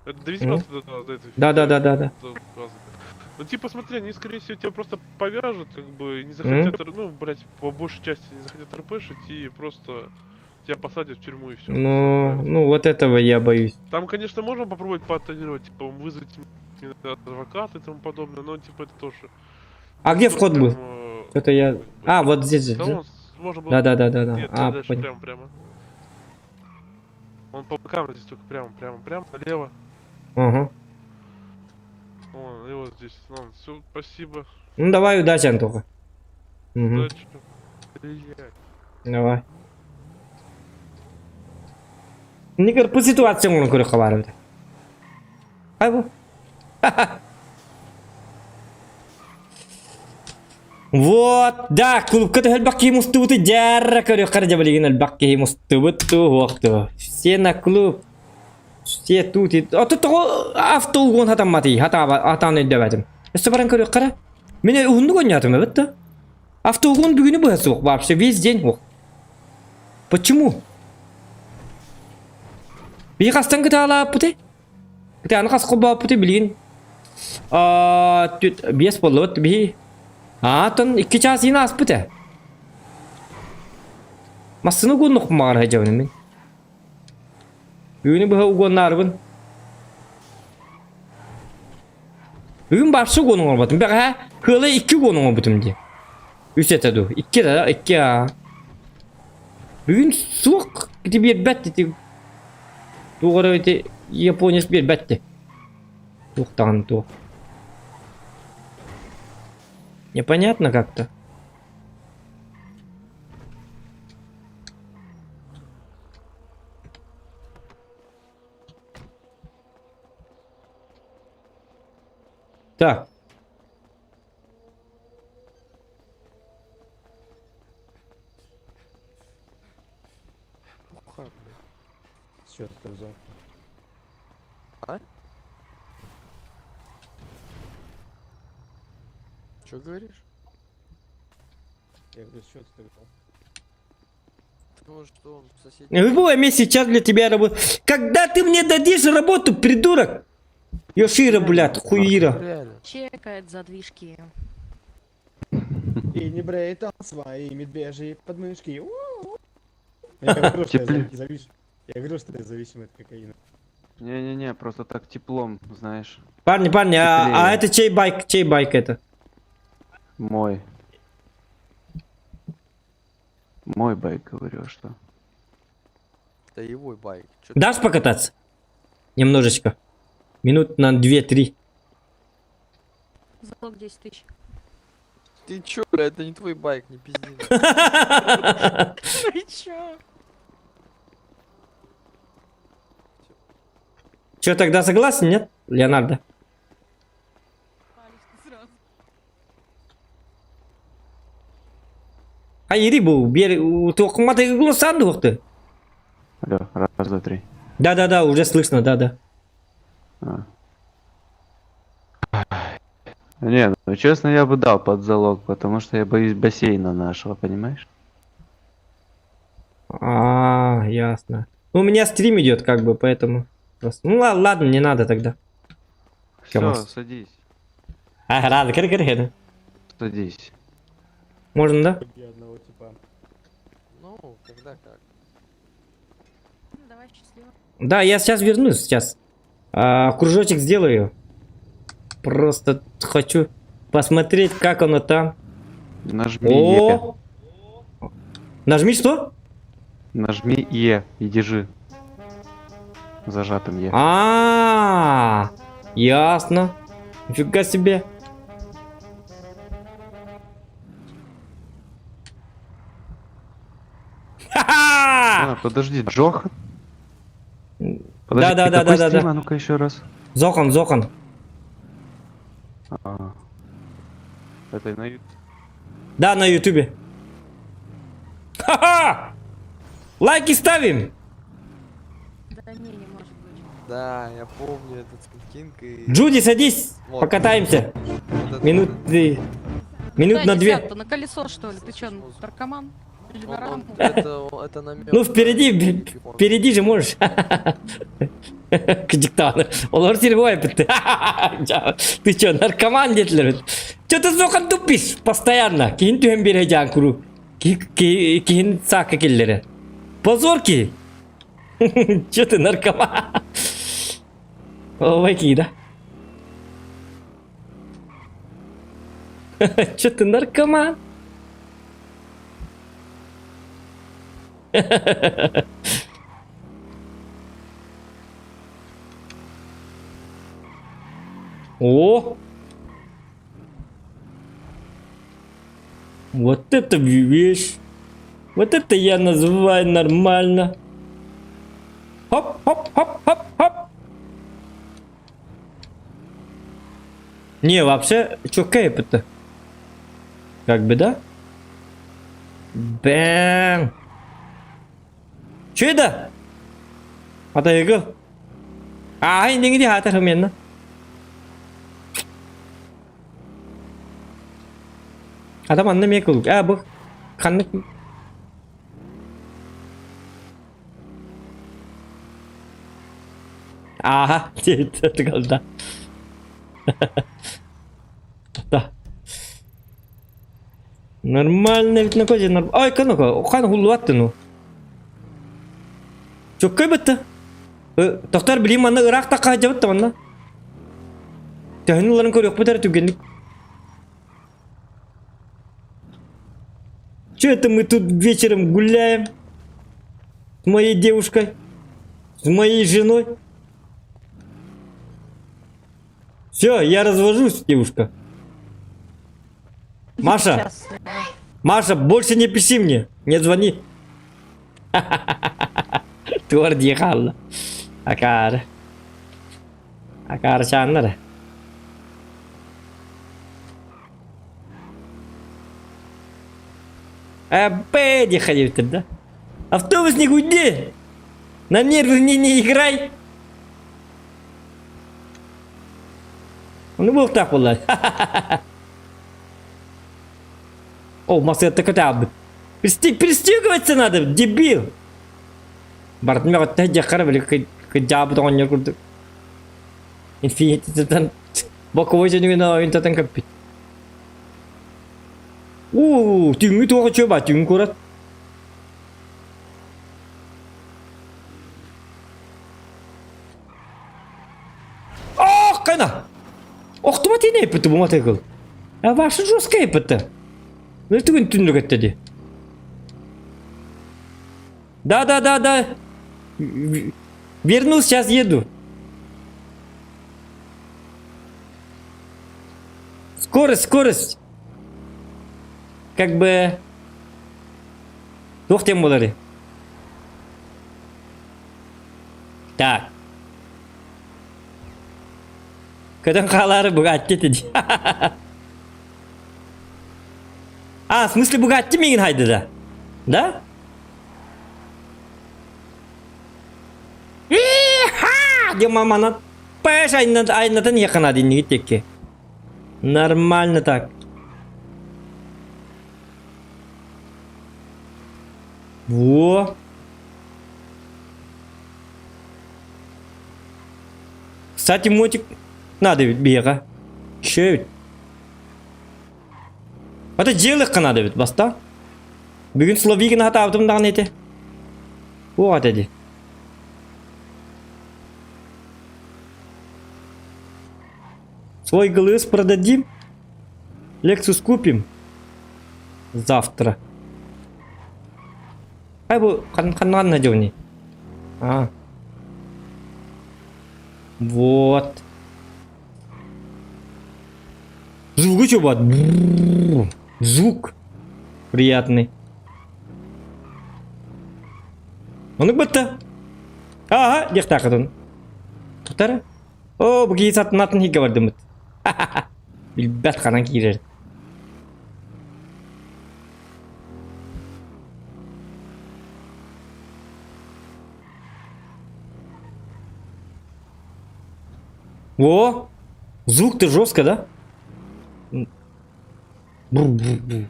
Это довези Мгм. просто до этой Да, да, да, да, да. до базы. Ну, типа, смотри, они, скорее всего, тебя просто повяжут, как бы, и не захотят, ну, блядь, по большей части не захотят РПшить и просто тебя посадят в тюрьму и все. Ну, вот этого я боюсь. Там, конечно, можно попробовать поатонировать, типа, вызвать адвоката и тому подобное, но, типа, это тоже... А где вход был? Что-то я... А, вот здесь же. Да, да? он можно было... Да, да, да, да, да. Нет, А, дальше понял. прямо, прямо. Он по бокам здесь только прямо, прямо, прямо, налево. Ага. Вон, и вот здесь. Ладно, все, спасибо. Ну давай, удачи, Антоха. Угу. Удачи. Блядь. Давай. Нигер по ситуация он көрө хабарым. Ай бу. Вот, да, клубка элбэх киһи мустубут дьэрэ көрү харжа билигин элбэх киһи мустубут туохту. Все на клуб. Все тут. А тут тоҕо автоугон хатамматый, хатаба атаан өйдөбөтүм. Өссө баран көрү кара. Мен уһуннук ойнотум эбит да. Автоугон бүгүнү быһа суох вообще весь день ох. Почему? Бии хастан кытаалааппыты? Кытааны хас холбооппуты билигин. Аа, түт биэс буоллубут биһи. Аатон икки чаас иин ааспыт ээ. Массыына угуоннухпун баҕар сылдьабын мин. Бүгүнү быһа угуоннаарыбын. Бүгүн барса угуон оҥорботум. Бэҕэһээ кыала икки угуон оҥорбутум дии. Үс этэ дуу? Икки да, икки аа. Бүгүн суох ити биэрбэт ити. Туох эрэ ити японец биэрбэт дии. Туох даҕаны туох. Непонятно как-то. Так. Уха, блядь. С чего ты так взял? А? Чё говоришь? Я говорю, с чего ты так взял? Потому что он в соседнем... Любое месте сейчас для тебя работа. Когда ты мне дадишь работу, придурок? Йошира, блядь, хуира. Чекает задвижки. И не брей там свои медвежьи подмышки. У-у-у. Я говорю, что я Теплее. завис- Я говорю, что я зависим от кокаина. Не-не-не, просто так теплом, знаешь. Парни, парни, а Теплее. это чей байк? Чей байк это? Мой. Мой байк, говорю, а что? Это его байк. Чё ты- Дашь покататься? Немножечко. Минут на 2-3. Залог 10 тысяч. Ты чё, бля, это не твой байк, не пизди. Ты чё? Че, тогда согласен, нет, Леонардо? Айри бу, бер, туохматы санды уқты. Алло, раз, два, три. Да-да-да, уже слышно, да-да. Не, ну честно, я бы дал под залог, потому что я боюсь бассейна нашего, понимаешь? А, ясно. Ну, у меня стрим идет, как бы, поэтому. просто- Ну ладно, ладно, не надо тогда. Все, Камаз. садись. А, рада, кыр кыр кыр. Садись. Можно, да? Я одного типа. Ну, когда как. Давай, счастливо. Да, я сейчас вернусь, сейчас. А, кружочек сделаю. Просто хочу посмотреть, как оно там. Нажми Е. О! Нажми что? Нажми Е и держи. Зажатым Е. А, ясно. Нифига себе. А, подожди, Джохан? Подожди, Да, да, да, какой да, да, стрим? да. А ну-ка еще раз. Зохан, Зохан. А. Это на ю- Да, на ютубе. Ха-ха! Лайки ставим! Да не, не может быть. Да, я помню этот скинкинг и... Джуди, садись, Вот. покатаемся. Вот это Минуты. Минут Куда на две. нельзя-то? На колесо, что ли? Ты что, наркоман? Или на раму? Ну, впереди, впереди же можешь. Кыдьыктааны. Олор сирбой битти. Ты что, наркоман диэтилэр. Че ты сука тупишь постоянно? Киһин түһэн биэрэ дьаан куру. Киһин саакка киллэрэ. Позор ки. Че ты наркоман? Ой, кида. Че ты наркоман? О! Вот это вещь! Вот это я называю нормально. Хоп, хоп, хоп, хоп, хоп. Не, вообще, чё кейп это? Как бы, да? Бэм. Чё это? Атайгы. Аа, иннеги ди хатар хменна. Адам анна ме кылык. А, бу ханнык Ааха, тыгалда. Да. Нормально ведь на козе норм... Ай, канука, хан хуллуатты ну. Чөккөй бытты. Тохтар билим манна ыраах таққа жабытты манна. Төһүн ыларын көрүөхпүт эрэ түгэнник. Че это мы тут вечером гуляем? С моей девушкой? С моей женой? Все, я развожусь, девушка. Маша, Маша, больше не пиши мне, не звони. Туар дии хаалла. Акаары. Акаарычааннар. Эбэ диэххэ диэбиттэр да. Автобусник уйди! На нервы мне не играй! Ону буолуохтаах буолла. О, массыата көтөҕбүт. Пристегиваться надо, дебил! Бардым мөҕүттэ дьаххара били кыдьаабыт оҕонньор курдук. Инфинититан боковой дьонугун ойунтатан көппүт. Уу, түүҥҥү туох үчүгэй баа, түүҥҥү куорат. Ох, кайна! Охтума тине эппити бу мотоцикл. А ваша жесткая эппити. Ну түгүн түннүк этте ди. Да, да, да, да. Вернусь, сейчас еду. Скорость, скорость. Как бы... Туох диэн буоларый? Так. Көтөн хаалаары Бугатти этэ А, в смысле Бугатти миигин хайда да? Да? Иха! Диэн маманан пэш айнатын иэххана диннигит диэки. Нормально так. Во. Кстати, мотик надо ведь биэҕэ. Еще ведь. Это дьиэлэххэ надо ведь, баста. Бүгүн Словигин хатаабытым даҕаны ити. Уоҕа этэ дии. Свой ГЛС продадим, Lexus купим завтра. Ай бу ханнаан надевни. А. Вот. Звук еще бат. Звук приятный. Ону бытта. Ага, диэхтаахытын. Тутар. Оо, бу киһи сатынатын иһиггэ бардыммыт. Билбэт ханан киирэр. О, звук-то жестко, да? Бур бур бур.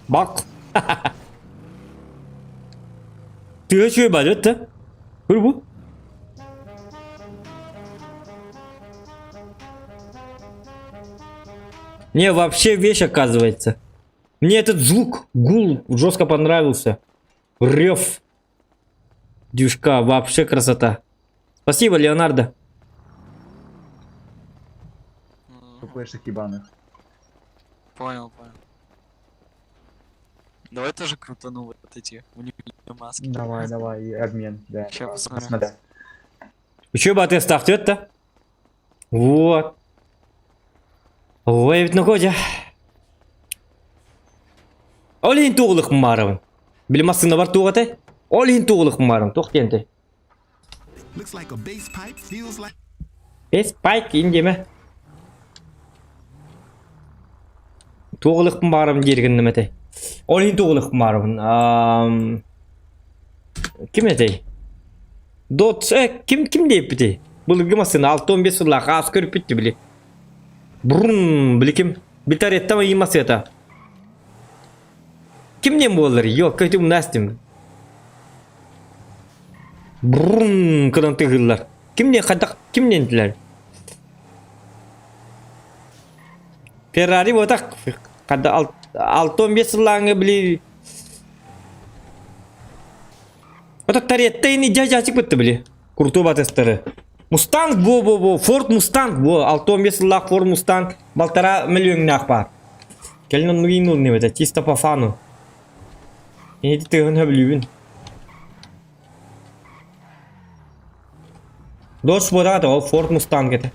Бак. Тыа үчүгэй баар да? Көр бу. Не, вообще вещь оказывается. Мне этот звук, гул, жестко понравился. Рев. Движка, вообще красота. Спасибо, Леонардо. ППшек ебаных. Понял, понял. Давай тоже крутану вот эти, у них маски. Давай, давай, и обмен, да. Ща посмотрим. Посмотрим. Еще бы отставьте это. Вот. Ой, ведь ну ходя. Ол иһин тугулук маарабын. Били массыына бар туох этэй? Ол иһин тугулук маарым. Туох диэн этэй? Бэс пайк ин диэмэ. Тугулукпун баарым диир гынным этэй. Ол иһин тугулукпун баарабын. Ким этэй? Дот, э, ким ким диэппитий? Былыргы массыына 6-15 сыллаах аас көрүппүт били. Брун, били ким? Битареттам ыйы массыата. Ким диэн буолар? Йо, көтүм настим. Брун кынан тыгыллар. Ким диэн хайдах ким диэнтилэр? Феррари буотах хадда 6-15 сыллааҥҥа били Ото Торетто ини дьа-дьаачык бытты били. Куртуу батыстары. Мустанг бу бу бу Форд Мустанг бу 6-15 сыллаах Форд Мустанг балтара миллионнаах баар. Кэлин оннук иин ылын эбэтэ чисто по фану. Ити тыһын хөбүлүүбүн. Дос буотаҕа ол Форд Мустанг этэ.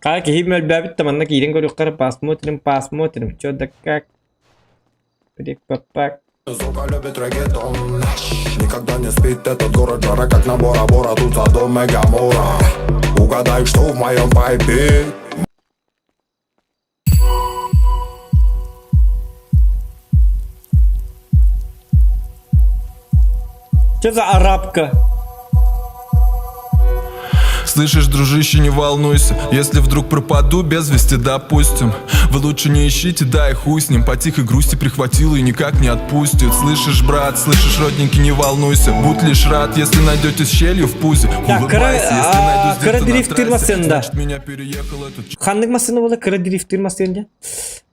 Хаа киһи мөлбөөбүт да манна киирэн көрүөххэ эрэ посмотрим, посмотрим, чё да как. Прик-пак-пак. Сука любит реггетон Никогда не спит этот город жара, как на Бора-Бора Тут Содом и Гоморра Угадай, что в моем пайпе Что за арабка? Слышишь, дружище, не волнуйся Если вдруг пропаду без вести, допустим Вы лучше не ищите, да и хуй с ним По тихой грусти прихватило и никак не отпустит Слышишь, брат, слышишь, родненький, не волнуйся Будь лишь рад, если найдете щелью в пузе Так, кыра, Улыбайся, если найду кыра где-то на дрифтир трассе массыында. Значит, меня переехал этот Ханнык массыына буола кыра дрифтир массыында.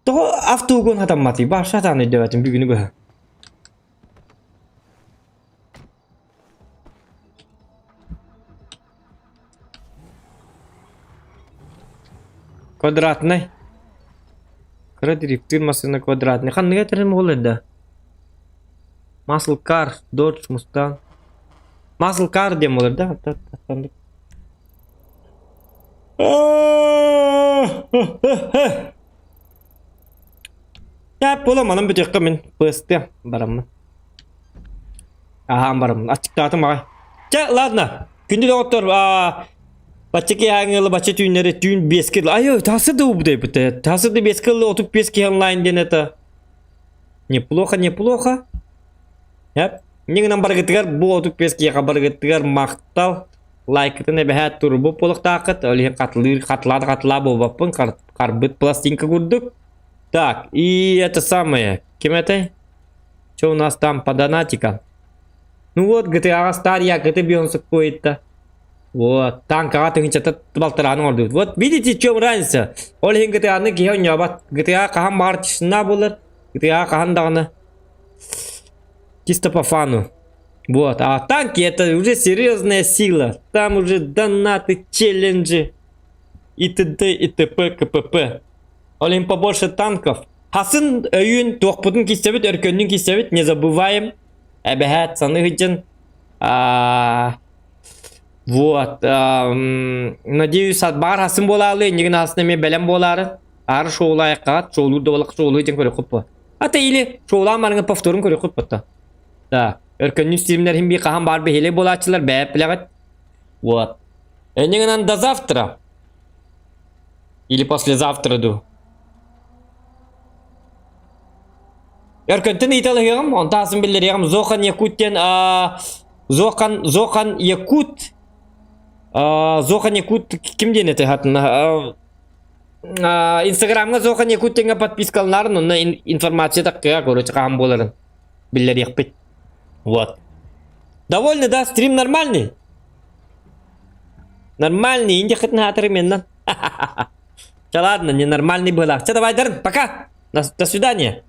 Тоҕо автоугон хатамматый? Баша сатаан өйдөөбөтүм бүгүнү быһа. Квадратный. Кыра дрифтир массыына квадратный. Ханнык этэрин буолар да? Muscle car, Dodge Mustang. Muscle car диэн буолар да? Тап була манан бүтүөххэ мин пыстыам бараммын. Аһаан бараммын. Аччыктаатым аҕай. Чэ, ладно. Күндү доҕоттор, бачча киэһээҥҥи ыла бачча түүннэри түүн биэскэ дылы. Айой, тасы да убудайбыт. Тасы да биэскэ дылы 35 киһи онлайн диэн это. Неплохо, неплохо. Эп. Инньэ гынан барыгытыгар бу 35 киһиэхэ барыгытыгар махтал. Лайкытын эбэһээт турбут буолуохтааххыт. Ол иһин хатылыыр хатылаа да хатылаа буолбаппын. Харбыт пластинка курдук. Так, и это самое. Ким это? Что у нас там по донатикам? Ну вот, GTA Star якыты бионсук какой-то. Вот, танкаҕа тыһыынчата балтарааны оҥордубут. Вот видите, в чем разница? Ол иһин GTA-ны киһи оонньообот. GTA хаһан баҕар тишина буолар, GTA хаһан даҕаны чисто по фану. Вот, а танки это уже серьезная сила. Там уже донаты, челленджи и т.д. и т.п. кпп. Ол иһин побольше танков. Хасын өйүн туохпутун киссэбит, өркөннүн киссэбит, не забываем. Эбэһээт саныы сылдьан Вот, надеюсь, баар хасын буолаалы, иннигин хасын эмиэ бэлэм буолаары. Аары шоулаайыккаҕат, шоулуур да буоллах шоулуу диэн көрүөххүт буо. Ата или шоулаан барыҥа повторун көрүөххүт буотта. Да, өркөннүү стримнэр иһин бии хаһан баар биһилэй буолааччылар бэйэп билэҕит. Вот. Иннигинэн до завтра. Или послезавтра ду. Өркөнтөн ыйыталаһыаҕым, онтон асын биллэриэҕим. Зохан Якут диэн Зохан, Зохан Якут. Зоха Якут ким диэн этэ хатын Инстаграмҥа Зоха Якут диэҥҥэ подпискаланарын онно информация таккыа короче хаһан буоларын биллэриэхпит. Вот. Довольны, да? Стрим нормальный? Нормальный, инди хытын хаатыры меннан. Ча ладно, ненормальный была. Ча давай, Дарын, пока. До свидания.